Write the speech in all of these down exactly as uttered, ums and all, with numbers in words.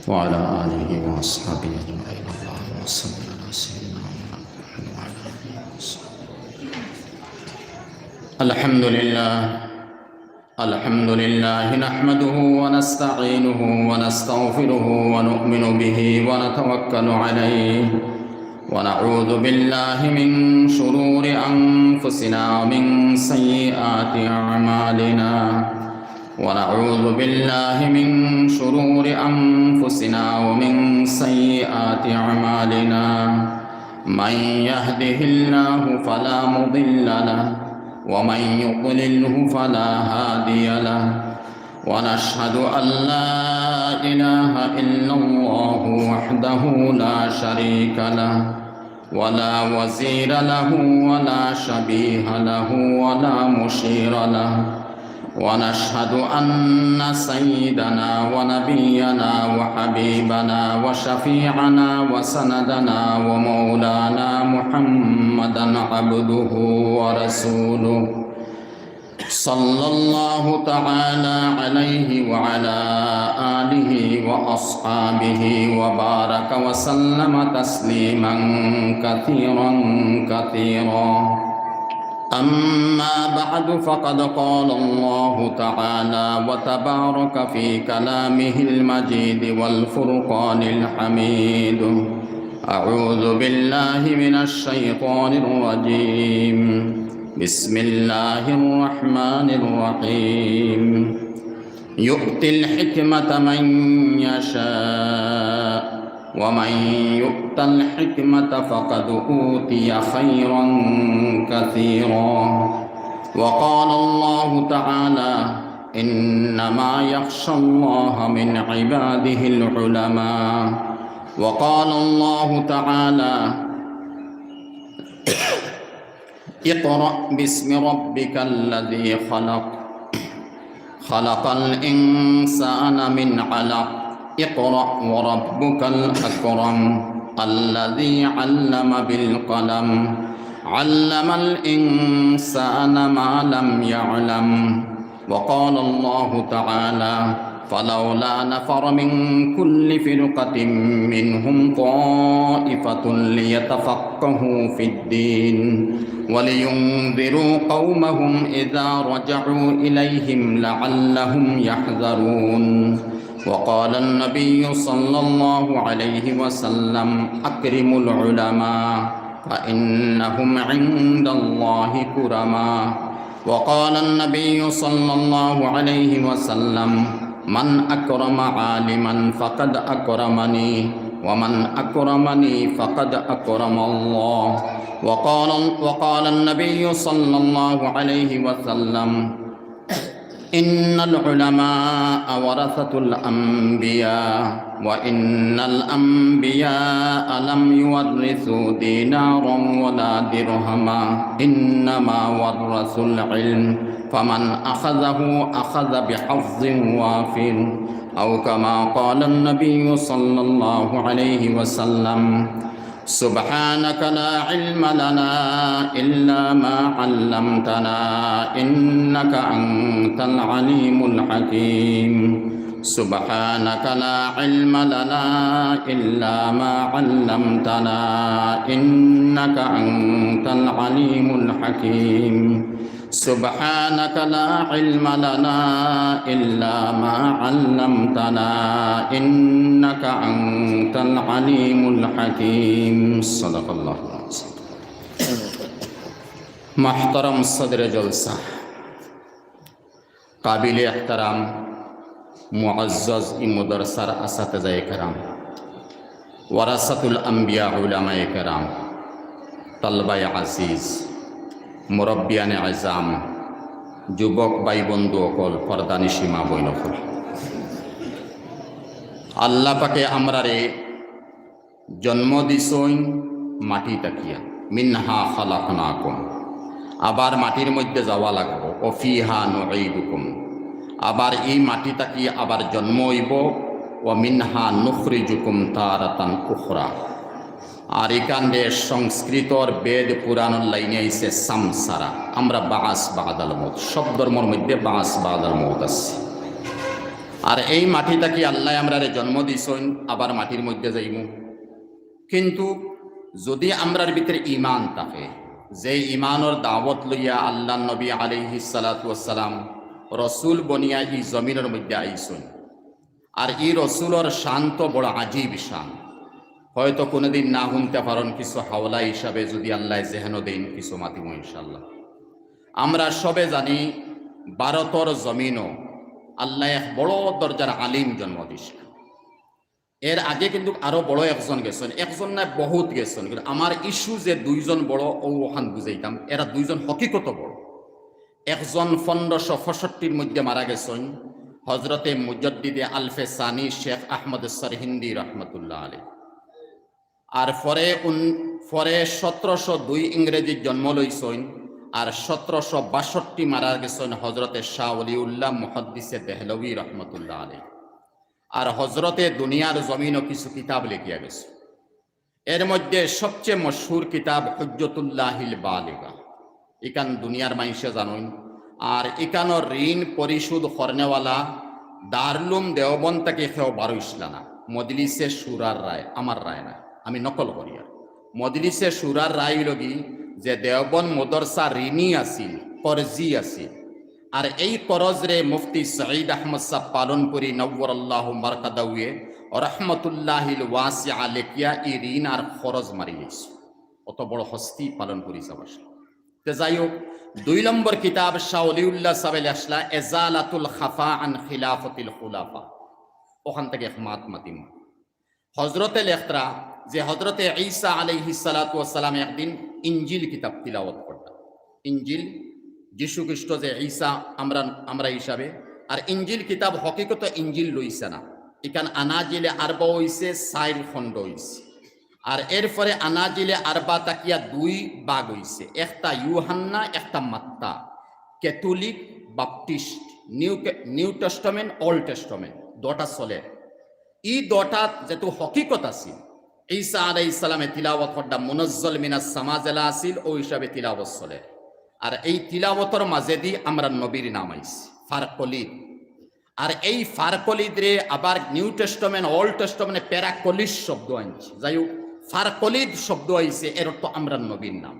وعلى آله وأصحابه أجمعين. اللهم صل على سيدنا محمد وعلى آله وصحبه. الحمد لله. الحمد لله نحمده ونستعينه ونستغفره ونؤمن به ونتوكل عليه، ونعوذ بالله من شرور أنفسنا ومن سيئات أعمالنا، ونعوذ بالله من شرور أنفسنا ومن سيئات أعمالنا. من يهده الله فلا مضل له، ومن يضلله فلا هادي له. ونشهد أن لا إله إلا الله وحده لا شريك له، ولا وزير له، ولا شبيه له، ولا مشير له. ونشهد أن سيدنا ونبينا وحبيبنا وشفيعنا وسندنا ومولانا محمدا عبده ورسوله، صلى الله تعالى عليه وعلى آله وأصحابه وبارك وسلم تسليما كثيرا كثيرا. أما بعد، فقد قال الله تعالى وتبارك في كلامه المجيد والفرقان الحميد. أعوذ بالله من الشيطان الرجيم. بسم الله الرحمن الرحيم. يؤتي الحكمة من يشاء، ومن يؤت الحكمة فقد أوتي خيرا كثيرا. وقال الله تعالى: إنما يخشى الله من عباده العلماء. وقال الله تعالى: اقرأ باسم ربك الذي خلق، خلق الإنسان من علق، اقرأ وربك الأكرم، الذي علم بالقلم، علم الإنسان ما لم يعلم. وقال الله تعالى: فلولا نفر من كل فرقة منهم طائفة ليتفقهوا في الدين ولينذروا قومهم إذا رجعوا إليهم لعلهم يحذرون. وقال النبي صلى الله عليه وسلم: أكرموا العلماء فإنهم عند الله كرماء. وقال النبي صلى الله عليه وسلم: من أكرم عالما فقد أكرمني، ومن أكرمني فقد أكرم الله. وقال، وقال النبي صلى الله عليه وسلم: إن العلماء ورثة الأنبياء، وإن الأنبياء لم يورثوا دينارا ولا درهما، إنما ورثوا العلم، فمن أخذه أخذ بحظ وافر، أو كما قال النبي صلى الله عليه وسلم. سبحانك لا علم لنا إلا ما علمتنا إنك أنت العليم الحكيم. سبحانك لا علم لنا إلا ما علمتنا إنك أنت العليم الحكيم. سبحانك لا علم لنا إلا ما علمتنا إنك أنت العليم الحكيم. صدق الله العظيم. محترم صدر جلسة، قابل احترام معزز ای مدرسر اساتذہ کرام، ওয়ারাসাতুল আম্বিয়া, উলামায়ে কেরাম, তালবায়ে আজিজ, মুরব্বিয়ানে আজাম, যুবক ভাই বন্ধু অকল, পর্দানিশি মা বইন অকল, আল্লাহ পাকে আমরারে জন্ম দিছইন মাটি থাকিয়া, মিনহা খালাকনাকুম, আবার মাটির মধ্যে যাওয়া লাগবো, ওয়া ফিহা নুঈদুকুম, আবার এই মাটি থাকি আবার জন্ম অইবো, ওয়া মিনহা নুখরিজুকুম তারাতান উখরা। আর ইখান দে সংস্কৃতর বেদ পুরাণর লাইনে আইছে সামসারা। আমরা বাস বাদাল মউত, সব ধর্মর মধ্যে বাস বাদাল মউত আছে। আর এই মাটি থাকি আল্লায় আমরারে জন্ম দিছইন, আবার মাটির মধ্যে যাইমু। কিন্তু যদি আমরার ভিতরে ইমান থাকে, যে ইমানর দাওয়াত লইয়া আল্লাহর নবী আলাইহিস সালাতু ওয়াস সালাম রসুল বনিয়া ই জমিনর মধ্যে আইছইন, আর ই রসুলর শান তো বড় আজীব শান, হয়তো কোনোদিন না হুনতে পারইন, কিছু হাওলা হিসাবে যদি আল্লায় জেহেনো দেইন কিছু মাতিমু ইনশাআল্লাহ। আমরা সবে জানি ভারতর জমিনো আল্লায় এক বড় দরজার আলিম জন্ম দিছইন। এর আগে কিন্তু আরো বড় একজন গেছইন, একজন নায় বহুত গেছইন, কিন্তু আমার ইস্যু যে দুইজন বড়, অউ অখান বুঝাইতাম, এরা দুইজন হকিকতো বড়। একজন পনেরোশো পঁয়ষট্টির মধ্যে মারা গেছইন, হজরতে মুজাদ্দিদে আলফে সানি শেখ আহমদ সরহিন্দি রহমতুল্লাহ আলাইহি। আর পরে উন-, পরে সতেরোশো দুই ইংরেজিত জন্ম লইছইন, আর সতেরোশো বাষট্টি মারা গেছইন হজরতে শাহ ওলিউল্লাহ মুহাদ্দিসে দেহলভী রহমতুল্লাহ আলাইহি। আর হজরতে দুনিয়ার জমিনো কিছু কিতাব লেখিয়া গেছইন। এর মধ্যে সবচেয়ে মশহুর কিতাব হুজ্জতুল্লাহিল বালিগা, ইখান দুনিয়ার মাইনষে জানইন। আর ইখানর ঋণ পরিশোধ করনেওয়ালা দারুলুম দেওবন্দ থাকি কেউ বারইছলা না। মজলিসে শুরার রায়, আমার রায় না, আমি নকল করিয়ার। মজলিসে শুরার রায় অইলোগি যে দেওবন্দ মাদ্রাসা ঋণী আছিল, কর্জি আছিল, আর এই করজরে মুফতি সঈদ আহমদ সাব পালনপুরি নওয়ারাল্লাহু মারকাদাহুয়ে রহমতুল্লাহিল ওয়াসিআ লেখিয়া ই ঋণ আর করজ মারিলিছইন। অত বড় হস্তি পালনপুরি সাব আছিল। তে যাই হোক, দুই নম্বর কিতাব শাহ ওলিউল্লাহ সাবে লেখলা এজালাতুল খাফা আন খিলাফতিল খুলাফা, অখান থাকি এক মাত মাতিমু। হজরতে লেখরা যে হজরতে ঈসা আলাইহিস সালাতু ওয়াস সালাম একদিন ইঞ্জিল কিতাব তিলাওয়াত করতা। ইঞ্জিল, যীশু খ্রিস্ট যে ঈসা আমরা, আমরা হিসাবে, আর ইঞ্জিল কিতাব হকিকতো ইঞ্জিল লইছে না। ইখান আনাজিলে আরবা অইছে, চাইর খণ্ড অইছে। আর এরপরে আনাজিলে আরবা থাকিয়া দুই ভাগ অইছে, একটা ইউহান্না, একটা মাত্তা, Catholic, Baptist, new, new testament, old testament, দুটা চলের। ই দুটাত যেহেতু হকিকত আছিল, ঈসা আলাইহিস সালামে তিলাওয়াত করতা মুনাজ্জাল মিনাস সামা যেলা আছিল, অউ হিসাবে তিলাওয়াত চলের। আর এই তিলাওয়াতর মাজেদি আমরার নবীর নাম আইছে, ফারকলিদ। আর এই ফারকলিদরে আবার নিউ টেস্টামেন্ট, ওল্ড টেস্টামেন্টে প্যারাকলিস শব্দ আনছে। যাই হোক, ফারকলিদ শব্দ আইছে, এর অর্থ আমরার নবীর নাম।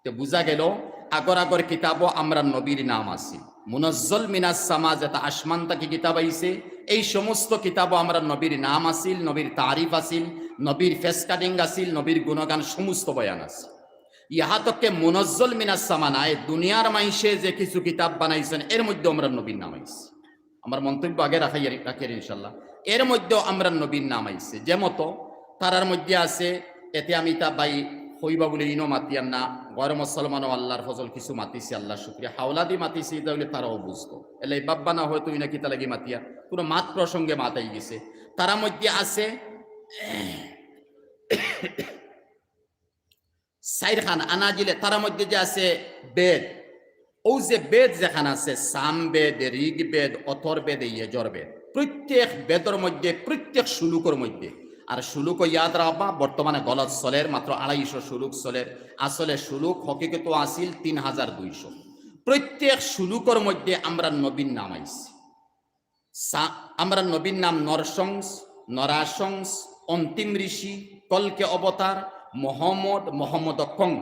তে বুঝা গেল, আগর আগর কিতাবও আমরার নবীর নাম আছিল। মুনাজ্জাল মিনাস সামা যেটা আসমান থাকি কিতাব আইছে, এই সমস্ত কিতাবও আমরার নবীর নাম আছিল, নবীর তারিফ আছিল, নবীর ফেস কাটিং আছিল, নবীর গুণগান সমস্ত বয়ান আছে। ইহা তককে মুনাজ্জাল মিনাস সামা নায়, দুনিয়ার মাইনষে যে কিছু কিতাব বানাইছইন, এর মধ্যে আমরার নবীর নাম আইছে। আমার মন্তব্য আগে রাখাই, রাখের ইনশাল্লাহ। এর মধ্যেও আমরার নবীর নাম আইছে। যে মতো তারার মধ্যে আছে, এতে আমি তা ভাই কইবা বলে ইনো মাতিয়ার না, গয়র মুসলমানও আল্লাহর ফজল কিছু মাতিছে, আল্লাহর শুকরিয়া, হাওলাদি মাতিছে, ইতা অইলে তারাও বুঝতো। এলে বাব্বা না হয়তো ইনা কিতা লাগি মাতিয়ার, কোনো মাত প্রসঙ্গে মাত আইগেছে। তারার মধ্যে আছে চাইরখান আনাজিলে, তারার মধ্যে যে আছে বেদ, অউ যে বেদ যেখান আছে, সাম বেদ, ঋগ বেদ, অথর বেদ, যজুর বেদ, প্রত্যেক বেদর মধ্যে, প্রত্যেক শ্লোকর মধ্যে, আর শ্লোক ইয়াদ রাখবা, বর্তমানে গলত চলের, মাত্র আড়াইশো শ্লোক চলের, আসলে শ্লোক হকিকত আছিল তিন হাজার দুইশো। প্রত্যেক শ্লোকর মধ্যে আমরার নবীর নাম আইছে। সা-, আমরার নবীর নাম নরসংস, নরাসংস, অন্তিম ঋষি, কল্কে অবতার, মোহাম্মদ, মোহাম্মদ কং,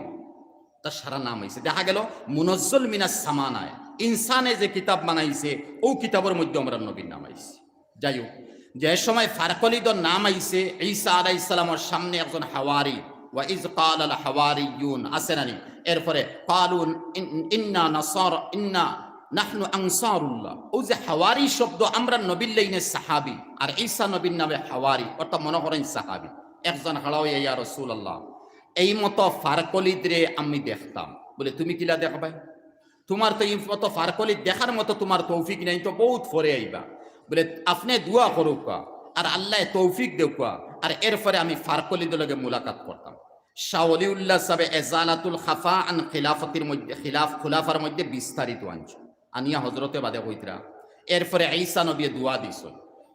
তার সারা নাম আইছে। দেখা গেল মুনাজ্জাল মিনাস সামা নায়, ইনসানে যে কিতাব বানাইছে, অউ কিতাবর মধ্যে আমরার নবীর নাম আইছে। যাই হোক, যে সময় ফারকলিদর নাম আইছে, ঈসা আলাইহিস সালামর সামনে একজন হাওয়ারি, ওয়া ইজ ক্বালাল হাওয়ারিয়ুন, আছে না নি? এরপরে, ক্বালু ইন-, ইন্না নাসারা, ইন্না নাহনু আনসারুল্লাহ। অউ যে হাওয়ারি শব্দ, আমরার নবীর লাইনে সাহাবি, আর ঈসা নবীর নামে হাওয়ারি, অর্থাৎ মনে করইন সাহাবি। একজন খাড়া অইয়া, ইয়া রাসূলুল্লাহ, এই মতো ফারকলিদরে আমি দেখতাম। বলে, তুমি কিলা দেখবায়? তুমার তো ই মতো ফারকলিদ দেখার মতো তুমার তৌফিক নাই, তো বউত পরে আইবা। বলে, আপনে দোয়া করউক্কা, আর আল্লায় তৌফিক দেউক্কা, আর এরপরে আমি ফারকলিদর লগে মুলাকাত করতাম। শাহ ওলিউল্লাহ সাবে এজালাতুল খাফা আন খিলাফতির মধ্যে, খিলাফ, খুলাফার মধ্যে বিস্তারিত আনছে। আনিয়া হজরতে বাদে কইতরা। এরপরে ঈসা নবীয়ে দোয়া দিছইন।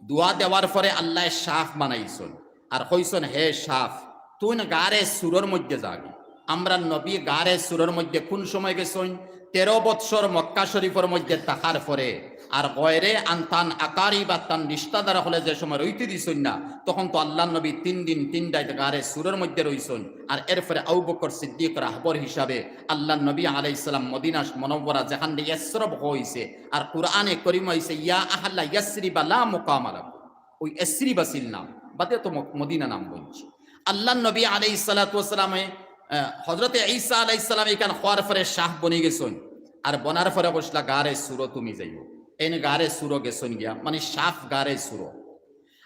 দোয়া দেওয়ার পরে আল্লায় সাপ বানাইছইন। আর কইছইন, হে সাপ, তুইন গারে সুরর মধ্যে যাগি। আমরার নবী গারে সুরর মধ্যে কোন সময় গেছইন? তেরো বৎসর মক্কা শরীফর মধ্যে থাকার পরে আর গয়রে আন তান আকারিব আর তান রিশতাদার অকলে যে সময় রইতে দিছইন না, তখন তো আল্লাহর নবী তিন দিন তিন রাইত গারে সুরর মধ্যে রইছইন। আর এরপরে আবু বকর সিদ্দিক রাহবর হিসাবে আল্লাহর নবী আলাইহিস সালাম মদিনা মনওয়ারা যেখান দিয়া ইয়াসরব অইছে, আর কোরআনে করিম আইছে, "ইয়া আহলা ইয়াসরিবা লা মুকামা লাকুম।" ওই ইয়াসরিব আছিল নাম, বাদে তো ম-, মদিনা নাম বনছে। আল্লাহর নবী আলাইহিস সালাতু ওয়াস সালামে, আহ, হযরতে ঈসা আলাইহিস সালাম ইখান হওয়ার পরে শাহ বনি গেছইন, আর বনার পরে কইছলা, "গারে সুরো তুমি যাইও।" এন গারে সুরো গেছইন গিয়া, মানে শাহ গারে সুরো।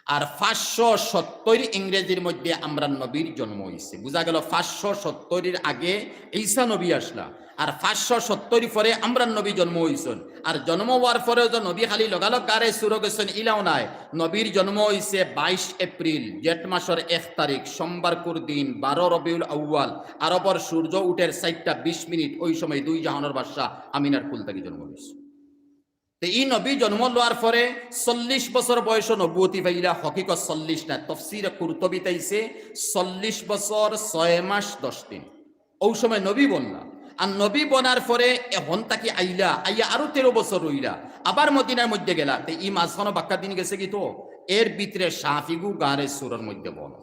আর পাঁচশো সত্তইর ইংরেজির মধ্যে আমরার নবীর জন্ম অইছে। বুঝা গেল, পাঁচশো সত্তইর আগে ঈসা নবী আসলা, আর পাঁচশো সত্তইর পরে আমরার নবী জন্ম অইছইন। আর জন্ম হওয়ার পরেও যে নবী খালি লগালগ গারে সুরো গেছইন, ইলাও নায়। নবীর জন্ম অইছে বাইশ এপ্রিল, জেঠ মাসর এক তারিখ, সোমবারকুর দিন, বারো রবিউল আউয়াল, আরবর সূর্য উঠের চাইরটা বিশ মিনিট, ওই সময় দুই জাহানর বাদশা আমিনার কুল থাকি জন্ম অইছে। তে ই নবী জন্ম লওয়ার পরে চল্লিশ বছর বয়সো নবুয়তি পাইলা, হকিকত চল্লিশ না, তফসিরে কুরতুবিত আইছে চল্লিশ বছর ছয় মাস দশ দিন। ওই সময় নবী বনলা। আর নবী বনার পরে এখন থাকি আইলা, আইয়া আরো তেরো বছর রইলা, আবার মদিনার মধ্যে গেলা। তে ই মাঝখানো বাক্কা দিন গেছে কি তো, এর ভিতরে শাফিগু গারে সুরর মধ্যে বন,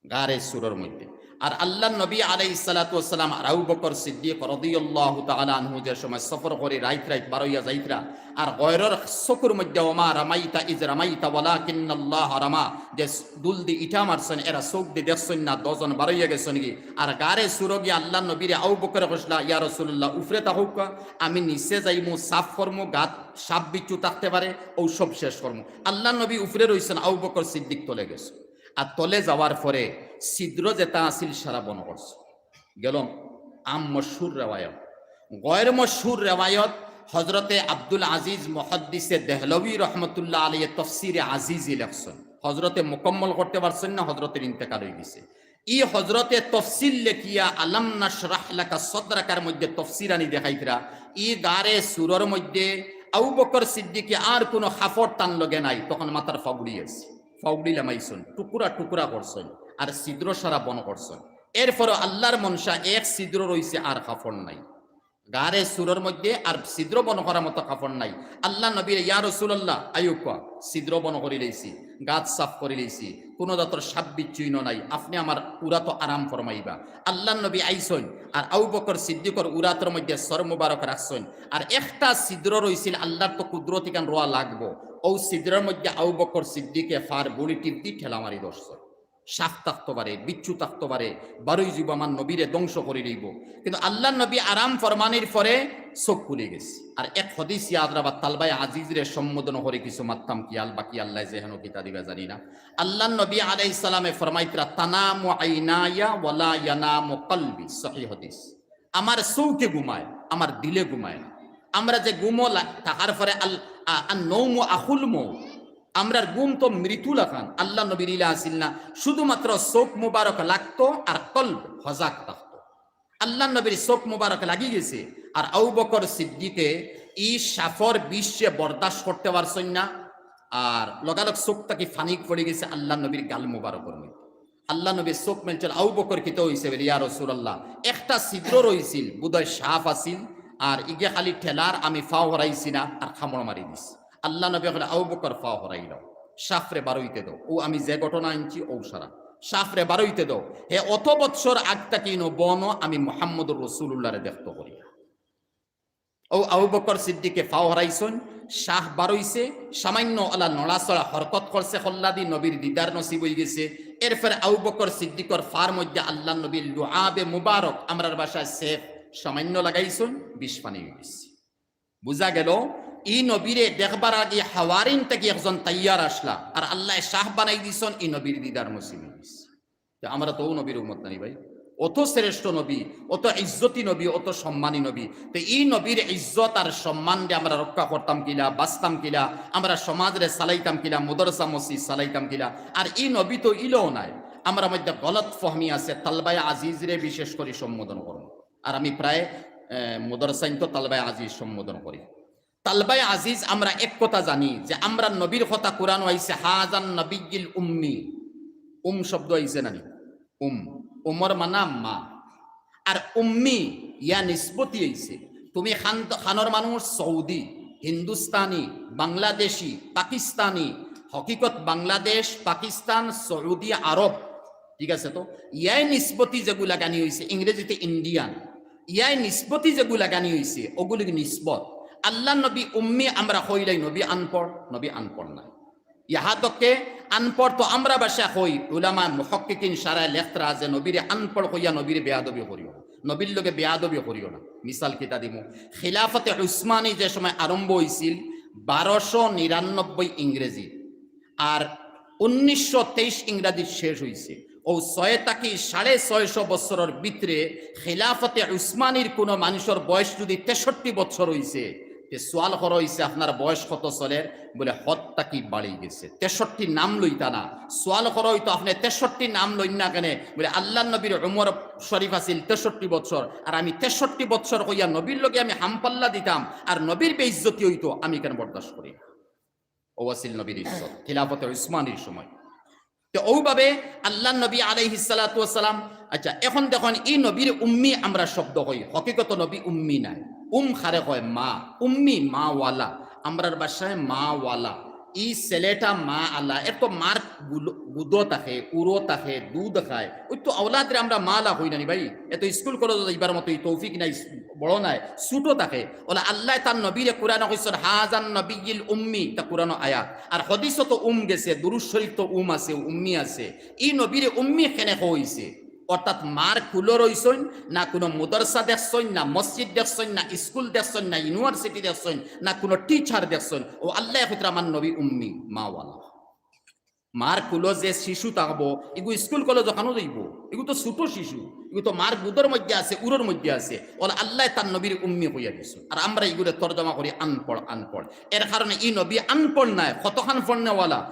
গারে সুরর মধ্যে। আর আল্লাহর নবী আলাইহিস সালাতু ওয়াস সালাম আর আবু বকর সিদ্দিক রাদিয়াল্লাহু তাআলা আনহু যে সময় সফর করি রাইত রাইত বারইয়া যাইতরা, আর গয়রর চকুর মধ্যে ওমা রামাইতা ইজ রামাইতা ওয়ালাকিন্নাল্লাহ রামা, যে দুল দি ইটা মারছইন, এরা চোখ দি দেখছইন না, দুইজন বারইয়া গেছইন গি। আর গারে সুরো গিয়া আল্লাহর নবীরে আবু বকরে কইছলা, "ইয়া রাসূলুল্লাহ, উপরে থাকউক্কা, আমি নিচে যাইমু, সাফ করমু, গাত সাপ বিচ্ছু থাকতে পারে, ও সব শেষ করমু।" আল্লাহর নবী উপরে রইছইন, আবু বকর সিদ্দিক তলে গেছে। আর তলে যাওয়ার পরে ছিদ্র যেটা আছিল, সারা বন করছে। গেলাম আম মশহুর রেওয়ায়ত। গয়ের মশহুর রেওয়ায়ত হজরতে আব্দুল আজিজ মুহাদ্দিসে দেহলভী রহমতুল্লাহ আলাইহি তফসিরে আজিজি লেখছইন। হজরতে মুকম্মল করতে পারছইন না, হজরতের ইন্তেকাল অই গেছে। ই হজরতে তফসির লেখিয়া আলাম নাশরাহ লাকা সদরাকার মধ্যে তফসির আনি দেখাইতরা, ই গারে সুরর মধ্যে আবু বকর সিদ্দিকে আর কোনো কাপড় তান লগে নাই, তখন মাথার ফাগুড়ি আছে, ফাগুড়ি লামাইছইন, টুকরা টুকরা করছইন, আর ছিদ্র সারা বন করছইন। এরপরও আল্লাহর মনশা এক ছিদ্র রইছে, আর কাপড় নাই। গারে সুরর মধ্যে আর ছিদ্র বন করার মতো কাপড় নাই। আল্লাহর নবীরে, "ইয়া রাসূলুল্লাহ, আইউক্কা, ছিদ্র বন করি লইছি, গাত সাফ করি লইছি, কোনো জাতর সাপ বিচ্ছু ইনো নাই, আপনে আমার উরাত আরাম ফরমাইবা।" আল্লাহর নবী আইছইন, আর আবু বকর সিদ্দিকর উরাতর মধ্যে সর মুবারক রাখছইন, আর একটা ছিদ্র রইছিল, আল্লাহর তো কুদরত ইখান রওয়া লাগবো, ও ছিদ্রর মধ্যে আবু বকর সিদ্দিকে ফার বুড়ি টিপ দি ঠেলা মারি ধরছইন। সাপ থাকতো পারে, বিচ্ছু থাকতো পারে, বারই যিবো আমার নবীরে ধ্বংস করি লইবো। কিন্তু আল্লাহর নবী আরাম ফরমানির পরে চোখ খুলি গেছে। আর এক হাদিস ইয়াদ রাখবা, তালবায় আজিজরে সম্বোধন করি কিছু মাততাম কিয়াল, বাকি আল্লায় যেহেন কিতা দিবা জানি না। আল্লাহর নবী আলাইহিস সালামে ফরমাইতরা, "তানামু আইনায়া ওয়ালা ইয়ানামু কলবি", সহিহ হাদিস। আমার চোখে ঘুমায়, আমার দিলে ঘুমায় না। আমরা যে ঘুমো লা-, থাকার পরে আল-, আ-, আন নৌমু আখুল মৌ, আমরার ঘুম তো মৃত্যু লাখান। আল্লাহর নবীর ইলা আছিল না, শুধুমাত্র চোখ মুবারক লাগতো আর কলব হজাগ থাকতো। আল্লাহর নবীর চোখ মুবারক লাগি গেছে, আর আবু বকর সিদ্দিকে ই সাপর বিষে বরদাস্ত করতে পারছইন না, আর লগালগ চোখ থাকি ফানি পড়ি গেছে আল্লাহর নবীর গাল মুবারকর মধ্যে। আল্লাহর নবীর চোখ মেলছিল, আবু বকর কিতা অইছে বলে, "ইয়া রাসূলুল্লাহ, একটা ছিদ্র রইছিল, বুধয় সাপ আছিল, আর ইগে খালি ঠেলার, আমি ফাও হরাইছি না, আর কামড় মারি দিছি।" আল্লাহর নবী কইলা, "আবু বকর ফাও হরাইলাও, সাপরে বারইতে দেও, ও আমি যে ঘটনা আনছি ও সারা, সাপরে বারইতে দেও, হে অত বৎসর আগ থাকি ইনো বনো আমি মুহাম্মদুর রাসূলুল্লাহরে দেখতো করিয়া।" ও আবু বকর সিদ্দিকে ফাও হরাইছইন, সাপ বারইছে, সামান্য অলা নড়াচড়া হরকত করছে, কল্লাদি নবীর দিদার নসিব অই গেছে। এরপরে আবু বকর সিদ্দিকর ফার মধ্যে আল্লাহর নবীর লুআবে মুবারক, আমরার ভাষায় সেফ, সামান্য লাগাইছইন, বিষ পানি অই গেছে। বুঝা গেল, ই নবীরে দেখবার আগে হাওয়ারিন থাকি একজন তৈয়ার আসলা, আর আল্লায় সাপ বানাই দিছইন ই নবীর দিদার নসিব অই গেছে। তে আমরা তো ও নবীর উম্মত নানি ভাই, অত শ্রেষ্ঠ নবী, অত ইজ্জতি নবী, অত সম্মানী নবী। তে ই নবীর ইজ্জত আর সম্মানরে আমরা রক্ষা করতাম কিলা, বাঁচতাম কিলা, আমরা সমাজরে চালাইতাম কিলা, মাদ্রাসা মসজিদ চালাইতাম কিলা। আর ই নবী তো ইলাও নায়, আমরার মধ্যে গলত ফহমি আছে, তালবায় আজিজরে বিশেষ করি সম্বোধন করমু। আর আমি প্রায়, এ, মাদ্রাসাইন তো তালবায় আজিজ সম্বোধন করি। তালবায় আজিজ আমরা এক কথা জানি যে আমরার নবীর কথা কোরআনো আইছে, "হাজান নবিয়্যিল উম্মি।" উম শব্দ আইছে নানি? উম। উমর মানা মা। আর উম্মি ইয়া নিসবতি আইছে। তুমি খান-, খানর মানুষ সৌদি, হিন্দুস্তানি, বাংলাদেশি, পাকিস্তানি, হকিকত বাংলাদেশ, পাকিস্তান, সৌদি আরব, ঠিক আছে? তো ইয়ায় নিসবতি যেগু লাগানি অইছে, ইংরেজিতে ইন্ডিয়ান, ইয়ায় নিসবতি যেগু লাগানি অইছে, ওগুলি নিসবত। আল্লার নবী উম্মি আমরা কইলাই, নবী আনপড়, নবী আনপড় নায়। ইয়াহা তককে আনপড় তো আমরা ভাষা কই, উলামা মুহাক্কিকিন সারায় লেখরা যে নবীরে আনপড় কইয়া নবীরে বেয়াদবি করিও না, নবীর লগে বেয়াদবি করিও না। মিসাল কিতা দিমু, খিলাফতে উসমানী যে সময় আরম্ভ অইছিল বারোশো নিরানব্বই ইংরেজি, আর উনিশশো তেইশ ইংরাজিত শেষ অইছে। অউ ছয় থাকি সাড়ে ছয়শো বছরর ভিতরে খিলাফতে উসমানীর কুনু মানষর বয়স যুদি তেষট্টি বছর অইছে, তে সুয়াল করা অইছে, "আপনার বয়স কত চলের?" বলে, "হদ থাকি বাড়ি গেছে।" তেষট্টি নাম লইতা না। সুয়াল করা অইতো, "আপনে তেষট্টি নাম লইন না কেনে?" বলে, "আল্লার নবীর উমর শরীফ আছিল তেষট্টি বছর, আর আমি তেষট্টি বছর কইয়া নবীর লগে আমি হামপাল্লা দিতাম, আর নবীর বেইজ্জতি অইতো, আমি কেনে বরদাস্ত করি না?" অউ আছিল নবীর ইজ্জত, খিলাফতে উসমানীর সময়। তে অউভাবে আল্লার নবী আলাইহিস সালাতু ওয়াস সালাম, আচ্ছা, এখন দেখইন, ই নবীরে উম্মি আমরা শব্দ কই, হকিকত নবী উম্মি নায়। উম কারে কয়? মা। উম্মি, মা ওয়ালা। আমরার ভাষায় মা ওয়ালা। ই ছেলেটা মা আলা, এর তো মার গুলো-, গুদো থাকে, উরো থাকে, দুধ খায়। অউ তো আওলাদরে আমরা মা আলা কই না নি ভাই? এ তো স্কুল কলেজো যাইবার মতো ই তৌফিক নাই, বড় নায়, ছুটো থাকে। অলা আল্লায় তান নবীরে কুরআনো কইছইন, "হাজান নবিয়্যিল উম্মি", তা কুরআনো আয়াত। আর হাদিসো তো উম গেছে, দুরূদ শরীফ তো উম আছে, উম্মি আছে। ই নবীরে উম্মি কেনে কইছে? অর্থাৎ মার কুলো রইছইন, না কুনু মাদ্রাসা দেখছইন, না মসজিদ দেখছইন, না স্কুল দেখছইন, না ইউনিভার্সিটি দেখছইন, না কুনু টিচার দেখছইন। অউ আল্লায় কইতরা আমার নবী উম্মি, মা ওয়ালা। মার কুলো যে শিশু থাকবো, ইগু স্কুল কলেজ অখানো যাইবো, ইগু তো ছুটো শিশু, ইগু তো মার গুদর মধ্যে আছে, উরর মধ্যে আছে। অলা আল্লায় তান নবীরে উম্মি কইয়া দিছইন। আর আমরা ইগুরে তর্জমা করি আনপড়, আনপড়। এর কারণে ই নবী আনপড় নায়, কতখান পড়নেওয়ালা।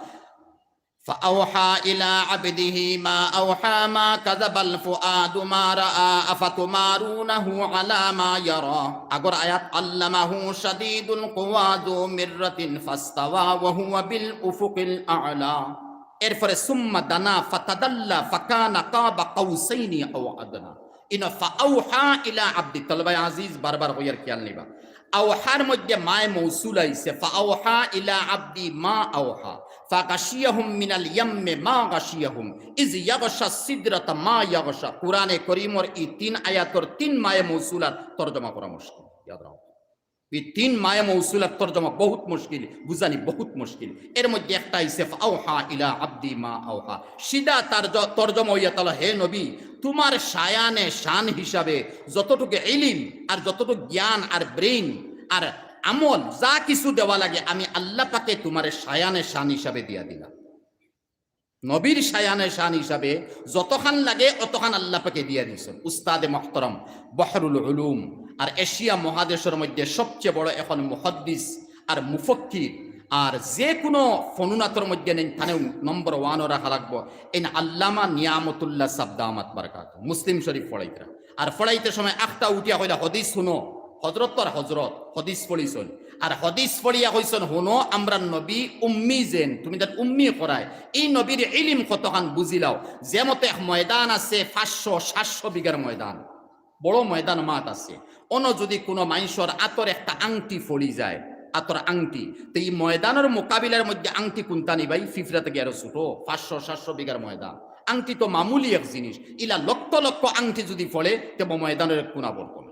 فأوحى إلى عبده ما أوحى ما كذب الفؤاد ما رأى أفتمارونه على ما يرى। আগর আয়াত, علمه شديد القوى ذو مرة فاستوى وهو بالأفق الأعلى। এরপরে ثم دنا فتدلى فكان قاب قوسين أو أدنى। ইনো فأوحى إلى عبده, তলবায় আজিজ বারবার কইয়ার খেয়াল নিবা। আওহার মধ্যে মায়ে মৌসুল আইছে, فأوحى إلى عبده ما أوحى فغشيهم من اليم ما غشيهم إذ يغشى السدرة ما يغشى। কুরআনে করিমর ই তিন আয়াতর তিন মায়ে মৌসুলার তর্জমা করা মুশকিল, ইয়াদ রাখো। ই তিন মায়ে মৌসুলার তর্জমা বহুত মুশকিল, বুঝানি বহুত মুশকিল। এর মধ্যে একটা আইছে, فأوحى إلى عبده ما أوحى। সিধা তার জ-, তর্জমা অইয়া তালা, হে নবী, তুমার শায়ানে শান হিসাবে যতটুকু ইলিম আর যতটুকু জ্ঞান আর ব্রেইন আর আমল যা কিছু দেওয়া লাগে, আমি আল্লাহ পাকে তুমারে শায়ানে শান হিসাবে দিয়া দিলাম। নবীর শায়ানে শান হিসাবে যতখান লাগে অতখান আল্লাহ পাকে দিয়া দিছইন। উস্তাদে মুহতারাম, বহরুল উলুম, আর এশিয়া মহাদেশর মধ্যে সবচেয়ে বড় এখন মুহাদ্দিস আর মুফাক্কির, আর যে কুনু ফনুনাতর মধ্যে নেইন, তানে নম্বর ওয়ানো রাখা লাগবো। এইন আল্লামা নিয়ামতুল্লাহ সাব দামাত বারকাতুহু, মুসলিম শরীফ পড়াইতরা। আর পড়াইতে সময় আখতা উঠিয়া কইলা, "হদিস হুনো।" হজরত তো আর হজরত, হদিস পড়িছইন। আর হদিস পড়িয়া কইছইন, "হুনো, আমরার নবী উম্মি যেন, তুমি তার উম্মি করায়, ই নবীর ইলিম কতখান বুঝিলাও।" যে মতো এক ময়দান আছে পাঁচশো সাতশো বিঘার ময়দান, বড় ময়দান মাঠ আছে। অনো যুদি কুনু মানষর আতর একটা আংটি ফড়ি যায়, আতর আংটি, তে ই ময়দানর মোকাবিলার মধ্যে আংটি কুনটা নি ভাই? ফিফড়া থাকি আরো ছুটো, পাঁচশো সাতশো বিঘার ময়দান। আংটি তো মামুলি এক জিনিস, ইলা লক্ষ লক্ষ আংটি যুদি ফড়ে, তে ময়দানর এক কুনা পড়তো না।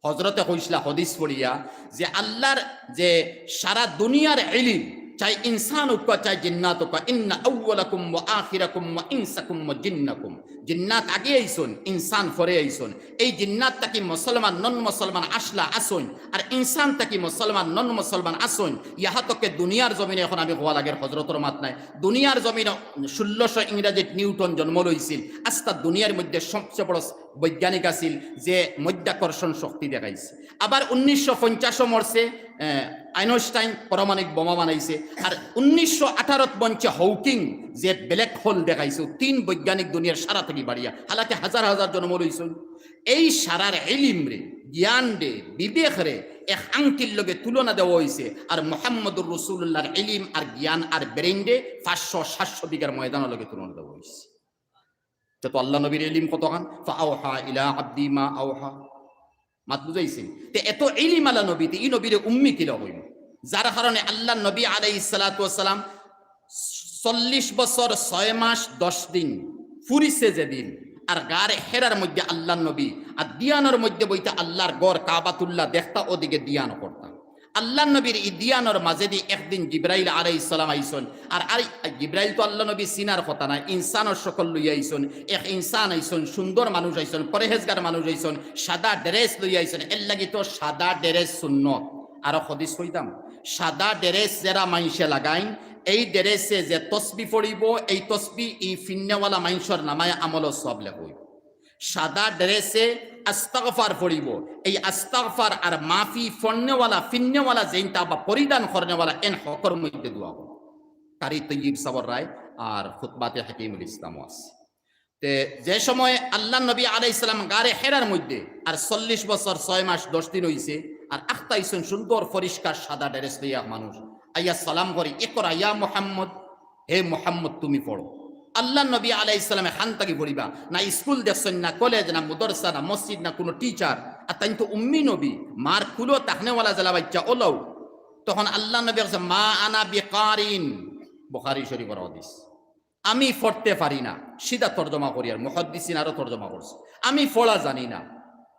হজরতে কইছলা হদিস পড়িয়া যে আল্লাহর যে সারা দুনিয়ার ইলিম, চাই ইনসান অউক্কা, চাই জিন্নাত অউক্কা, إن أولكم وآخركم وإنسكم وجنكم। জিন্নাত আগে আইছইন, ইনসান পরে আইছইন। এই জিন্নাত থাকি মুসলমান, নন মুসলমান আছলা আছইন, আর ইনসান থাকি মুসলমান, নন মুসলমান আছইন। ইয়াহা তককে দুনিয়ার জমিনো এখন আমি কওয়া লাগের, হজরতর মাত নায়, দুনিয়ার জমিনো ষোলোশো ইংরাজিত নিউটন জন্ম লইছিল। আস্তা দুনিয়ার মধ্যে সবচেয়ে বড় বৈজ্ঞানিক আছিল যে মধ্যাকর্ষণ শক্তি দেখাইছে। আবার উনিশশো পঞ্চাশো মরছে, আহ, আইনস্টাইন পারমাণবিক বোমা বানাইছে। আর উনিশশো আঠারোত বনছে হকিং, যে ব্ল্যাক হোল দেখাইছে। তিন বৈজ্ঞানিক দুনিয়ার সারা থাকি বাড়িয়া, হালাকে হাজার হাজার জন্ম লইছইন। এই সারার ইলিম রে, জ্ঞান রে, বিবেক রে এক আংটির লগে তুলনা দেওয়া অইছে। আর মুহাম্মদুর রাসূলুল্লাহর ইলিম আর জ্ঞান আর ব্রেইন রে পাঁচশো সাতশো বিঘার ময়দানর লগে তুলনা দেওয়া অইছে। তে তো আল্লাহ নবীর ইলিম কতখান? فأوحى إلى عبده ما أوحى। মাত বুঝাইছি? তে এত ইলিম আলা নবী, তে ই নবীরে উম্মি কিলা কইমু? যার কারণে আল্লাহর নবী আলাইহিস সালাতু ওয়াস সালাম চল্লিশ বছর ছয় মাস দশ দিন ফুরিছে যেদিন, আর গারে হেরার মধ্যে আল্লাহর নবী আর দিয়ানর মধ্যে বইতা আল্লাহর ঘর কাবাতুল্লাহ দেখতা, ওদিকে দিয়ান করতা। আল্লাহর নবীর ই দিয়ানর মাঝেদি একদিন জিব্রাইল আলাইহিস সালাম আইছইন। আর, আর জিব্রাইল তো আল্লাহর নবী চিনার কথা নায়, ইনসানর শকল লইয়া আইছইন। এক ইনসান আইছইন, সুন্দর মানুষ আইছইন, পরহেজগার মানুষ আইছইন, সাদা ড্রেস লইয়া আইছইন। এর লাগি তো সাদা ড্রেস সুন্নত। আরো হাদিস কইতাম, সাদা ড্রেস যেরা মাইনষে লাগাইন, এই ড্রেসে যে তসবি পড়িবো, এই তসবি ই ফিরনেওয়ালা মাইনষর নামায় আমলর সওয়াব লেখা অইবো। সাদা ড্রেসে আস্তাগফার পড়িবো, এই আস্তাগফার আর মাফি পড়নেওয়ালা, ফিরনেওয়ালা যেইনতা বা পরিধান করনেওয়ালা, এন হকর মধ্যে দোয়া করবো। কারি তৈয়ব সাবর রায় আর খুতবাতে হাকিমুল ইসলামও আছে। তে যে সময় আল্লাহর নবী আলাইহিস সালাম গারে হেরার মধ্যে আর চল্লিশ বছর ছয় মাস দশ দিন অইছে, আর আখতা আইছইন সুন্দর পরিষ্কার সাদা ড্রেস লইয়া এক মানুষ আইয়া সালাম করি, "ইকরা ইয়া মুহাম্মদ, হে মুহাম্মদ তুমি পড়ো।" আল্লাহর নবী আলাইহিস সালামে খান থাকি পড়িবা, না স্কুল দেখছইন, না কলেজ, না মাদ্রাসা, না মসজিদ, না কোনো টিচার, আর তাইন তো উম্মি নবী, মার কুলো থাকনেওয়ালা যেলা বাইচ্চা অলাউ। তখন আল্লাহর নবী কইছে, "মা আনা বিকারিন", বুখারী শরীফর হাদিস। আমি পড়তে পারি না, সিধা তর্জমা করি, আর মুহাদ্দিসিন আরো তর্জমা করছে, আমি পড়া জানি না,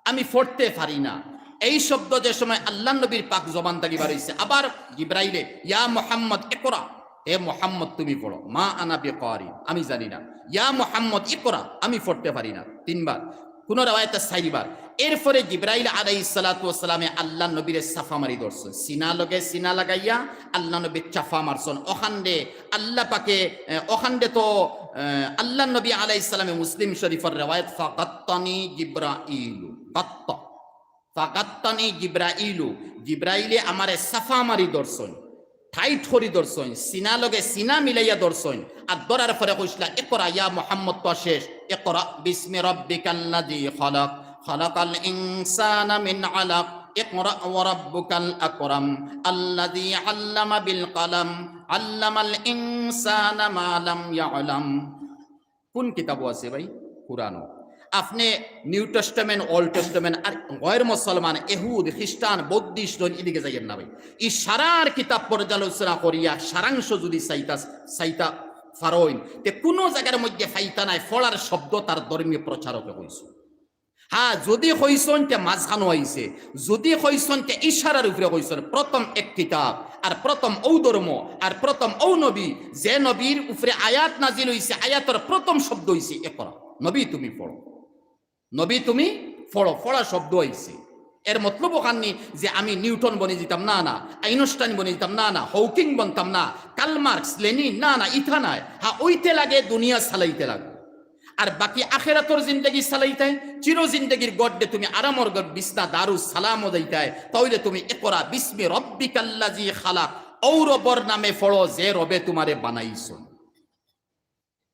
আমি পড়তে পারি না। এই শব্দ যে সময় আল্লাহর নবীর পাক জবান থাকি বার অইছে, আবার জিব্রাইলে, "ইয়া মুহাম্মদ ইকরা, হে মুহাম্মদ তুমি পড়ো, মা আনা বিকারি, আমি জানি না, ইয়া মুহাম্মদ ইকরা, আমি পড়তে পারি না।" তিনবার, কোন রেওয়ায়েতে চাইরবার। এরপরে জিব্রাইল আলাইহিস সালাতু ওয়াস সালামে আল্লাহর নবীরে চাফা মারি ধরছইন, সিনা লগে সিনা লাগাইয়া আল্লাহর নবীর চাফা মারছইন। ওখানদে আল্লাহ পাকে, এ, ওখানদে তো, এ, আল্লাহর নবী আলাইহিস সালামে, মুসলিম শরীফর রেওয়ায়েত, "ফাগাত্তানি জিব্রাইলু", গাত্তা, "ফাগাত্তানি জিব্রাইলু", জিব্রাইলে আমারে চাফা মারি ধরছইন, টাইট করি ধরছইন, সিনা লগে সিনা মিলাইয়া ধরছইন। আর ধরার পরে কইছলা, "ইকরা ইয়া মুহাম্মদ", তো শেষ, "ইকরা বিসমি রাব্বিকাল্লাযী খালাক, খালাকাল ইনসানা মিন আলাক, ইকরা ওয়া রাব্বুকাল আকরাম, আল্লাযী আল্লামা বিল কলম, আল্লামাল ইনসানা মা লাম ইয়ালাম।" কোন কিতাবো আছে ভাই? কোরআনো। আপনে নিউ টেস্টামেন্ট, ওল্ড টেস্টামেন্ট, আর গয়র মুসলমান, এহুদ, খ্রিস্টান, বৌদ্ধিস্ট, জৈন, এদিকে যাইয়েন না ভাই। ই সারার কিতাব পর্যালোচনা করিয়া সারাংশ যদি চাইতা, চাইতা পারইন, তে কোনো জাগার মধ্যে পাইতা নায় পড়ার শব্দ তার ধর্মীয় প্রচারকে কইছে। হ্যাঁ, যদি কইছইন তে মাঝখানো আইছে, যদি কইছইন তে ইশারার উপরে কইছইন। প্রথম এক কিতাব, আর প্রথম অউ ধর্ম, আর প্রথম অউ নবী, যে নবীর উপরে আয়াত নাজিল অইছে, আয়াতর প্রথম শব্দ অইছে ইকরা, নবী তুমি পড়ো, নবী তুমি পড়ো, পড়া শব্দ অইছে। এর মতলব ওখান নি যে আমি নিউটন বনি যিতাম, না, না, আইনস্টাইন বনি যিতাম, না, না, হকিং বনতাম না, কার্ল মার্কস, লেনিন, না, না, ইতা নায়। হ্যাঁ, অইতে লাগে, দুনিয়া চালাইতে লাগে। আর বাকি আখেরাতর জিন্দেগি চালাইতায়, চির জিন্দেগির গড্ডে তুমি আরামর গড বিছনা দারুস সালামও যাইতায়, তাইলে তুমি ইকরা বিসমি রাব্বিকাল্লাযী খালাক, অউ রবর নামে পড়ো যে রবে তুমারে বানাইছইন।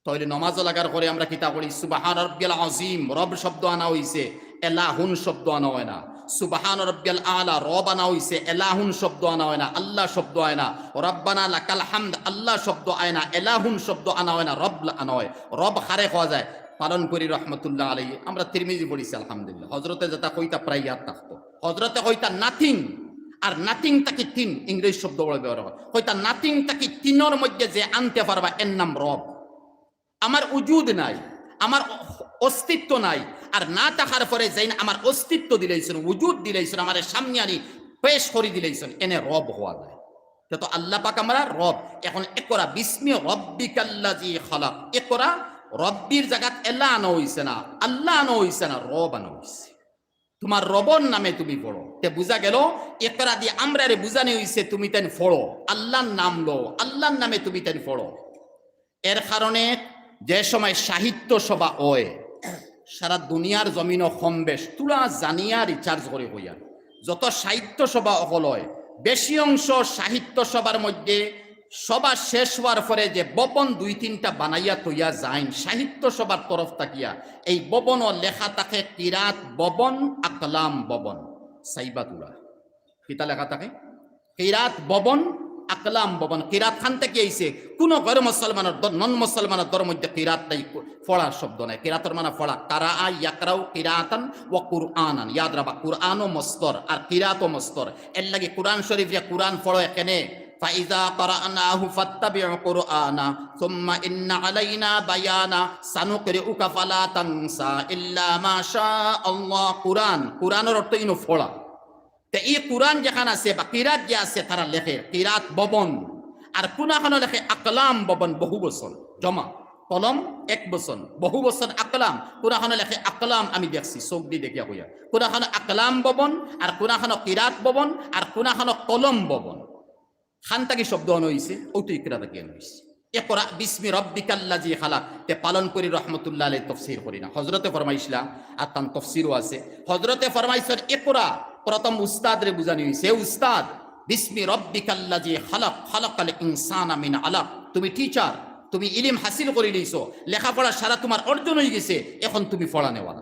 তাইলে নমাজও লাগার পরে আমরা কিতা করি? সুবহান রাব্বিয়াল আযীম, রব শব্দ আনা অইছে, এলাহুন শব্দ আনা অয় না। সুবহান রাব্বিয়াল আলা, রব আনা অইছে, এলাহুন শব্দ আনা অয় না, আল্লাহ শব্দ আয় না। রব্বানা লাকাল হামদ, আল্লাহ শব্দ আয় না, এলাহুন শব্দ আনা অয় না, রব আনা অয়। রব কারে কওয়া যায়? পালনপুরী রহমতুল্লাহ আলাইহি, আমরা তিরমিজি পড়ছি আলহামদুলিল্লাহ। হজরতে যেটা কইতা প্রায় ইয়াদ থাকতো। হজরতে কইতা nothing, আর nothing থাকি তিন, ইংরেজি শব্দ বড় ব্যবহার অয়। কইতা nothing থাকি তিনর মধ্যে যে আনতে পারবা এর নাম রব। আমার উজুদ নাই, আমার অ-, অস্তিত্ব নাই, আর না থাকার পরে যেইন আমার অস্তিত্ব দিলাইছইন, উজুদ দিলাইছইন, আমারে সামনে আনি পেশ করি দিলাইছইন, এনে রব কওয়া যায়। তে তো আল্লাহ পাক আমরার রব। এখন ইকরা বিসমি রাব্বিকাল্লাযী খালাক, ইকরা রব্বির জাগাত এলা আনা অইছে না, আল্লাহ আনা অইছে না, রব আনা অইছে। তুমার রবর নামে তুমি পড়ো। তে বুঝা গেল, ইকরা দি আমরারে বুঝানি অইছে তুমি তাইন পড়ো, আল্লাহর নাম লও, আল্লাহর নামে তুমি তাইন পড়ো। এর কারণে যে সময় সাহিত্য সভা অয়, সারা দুনিয়ার জমিনো কম বেশ, তুলা জানিয়া রিসার্চ করি কইয়ার, যত সাহিত্য সভা অকল অয়, বেশি অংশ সাহিত্য সভার মধ্যে সভা শেষ অওয়ার পরে যে ভবন দুই তিনটা বানাইয়া থইয়া যাইন সাহিত্য সভার তরফ থাকিয়া, এই ভবনো লেখা থাকে কিরাত ভবন, আকলাম ভবন। চাইবা তুলা কিতা লেখা থাকে? কিরাত ভবন, আকলাম ভবন। কিরাত খান থাকি আইছে, কুনু গয়র মুসলমানর ধর-, নন মুসলমানর ধর্মর মধ্যে কিরাত নাই, কু-, পড়ার শব্দ নাই। কিরাতর মানে পড়া, কারাআ ইয়াকরাউ কিরাআতান ওয়া কুরআনান। ইয়াদ রাখবা, কুরআনও মস্তর আর কিরাতও মস্তর। এর লাগি কুরআন শরীফরে কুরআন পড়ো এখানে, ফাইজা কারানাহু ফাত্তাবিউ কুরআনা, সুম্মা ইন্না আলাইনা বায়ানা, সানুকরিউকা ফালা তানসা ইল্লা মা শা আল্লাহ। কুরআন, কুরআনর অর্থ ইনো পড়া। তে ই কুরআন যেখান আছে বা কিরাত যে আছে, তারা লেখে কিরাত ভবন, আর কুনাখানো লেখে আকলাম ভবন, বহু বচন, জমা। কলম এক বচন, বহু বচন আকলাম। কুনাখানো লেখে আকলাম, আমি দেখছি, চোখ দি দেখিয়া কইয়া। কুনাখানো আকলাম ভবন, আর কুনাখানো কিরাত ভবন, আর কুনাখানো কলম ভবন। খান থাকি শব্দ আনা অইছে, অউ তো ইকরা থাকি আনা অইছে। ইকরা বিসমি রাব্বিকাল্লাযী খালাক। তে পালনপুরী রহমতুল্লাহ আলাইহি তফসির করি না, হজরতে ফরমাইছলা, আর তান তফসিরও আছে। হজরতে ফরমাইছইন, ইকরা, প্রথম উস্তাদরে বুঝানি অইছে, "হে উস্তাদ, বিসমি রাব্বিকাল্লাযী খালাক, খালাকাল ইনসানা মিন আলাক।" তুমি টিচার, তুমি ইলিম হাসিল করি লইছো, লেখাপড়া সারা তুমার অর্জন অই গেছে, এখন তুমি পড়ানেওয়ালা।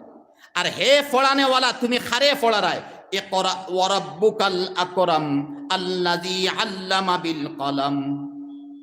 আর হে পড়ানেওয়ালা, তুমি খারে পড়ারায়, ইকরা ওয়া রাব্বুকাল আকরাম আল্লাযী আল্লামা বিল কলম।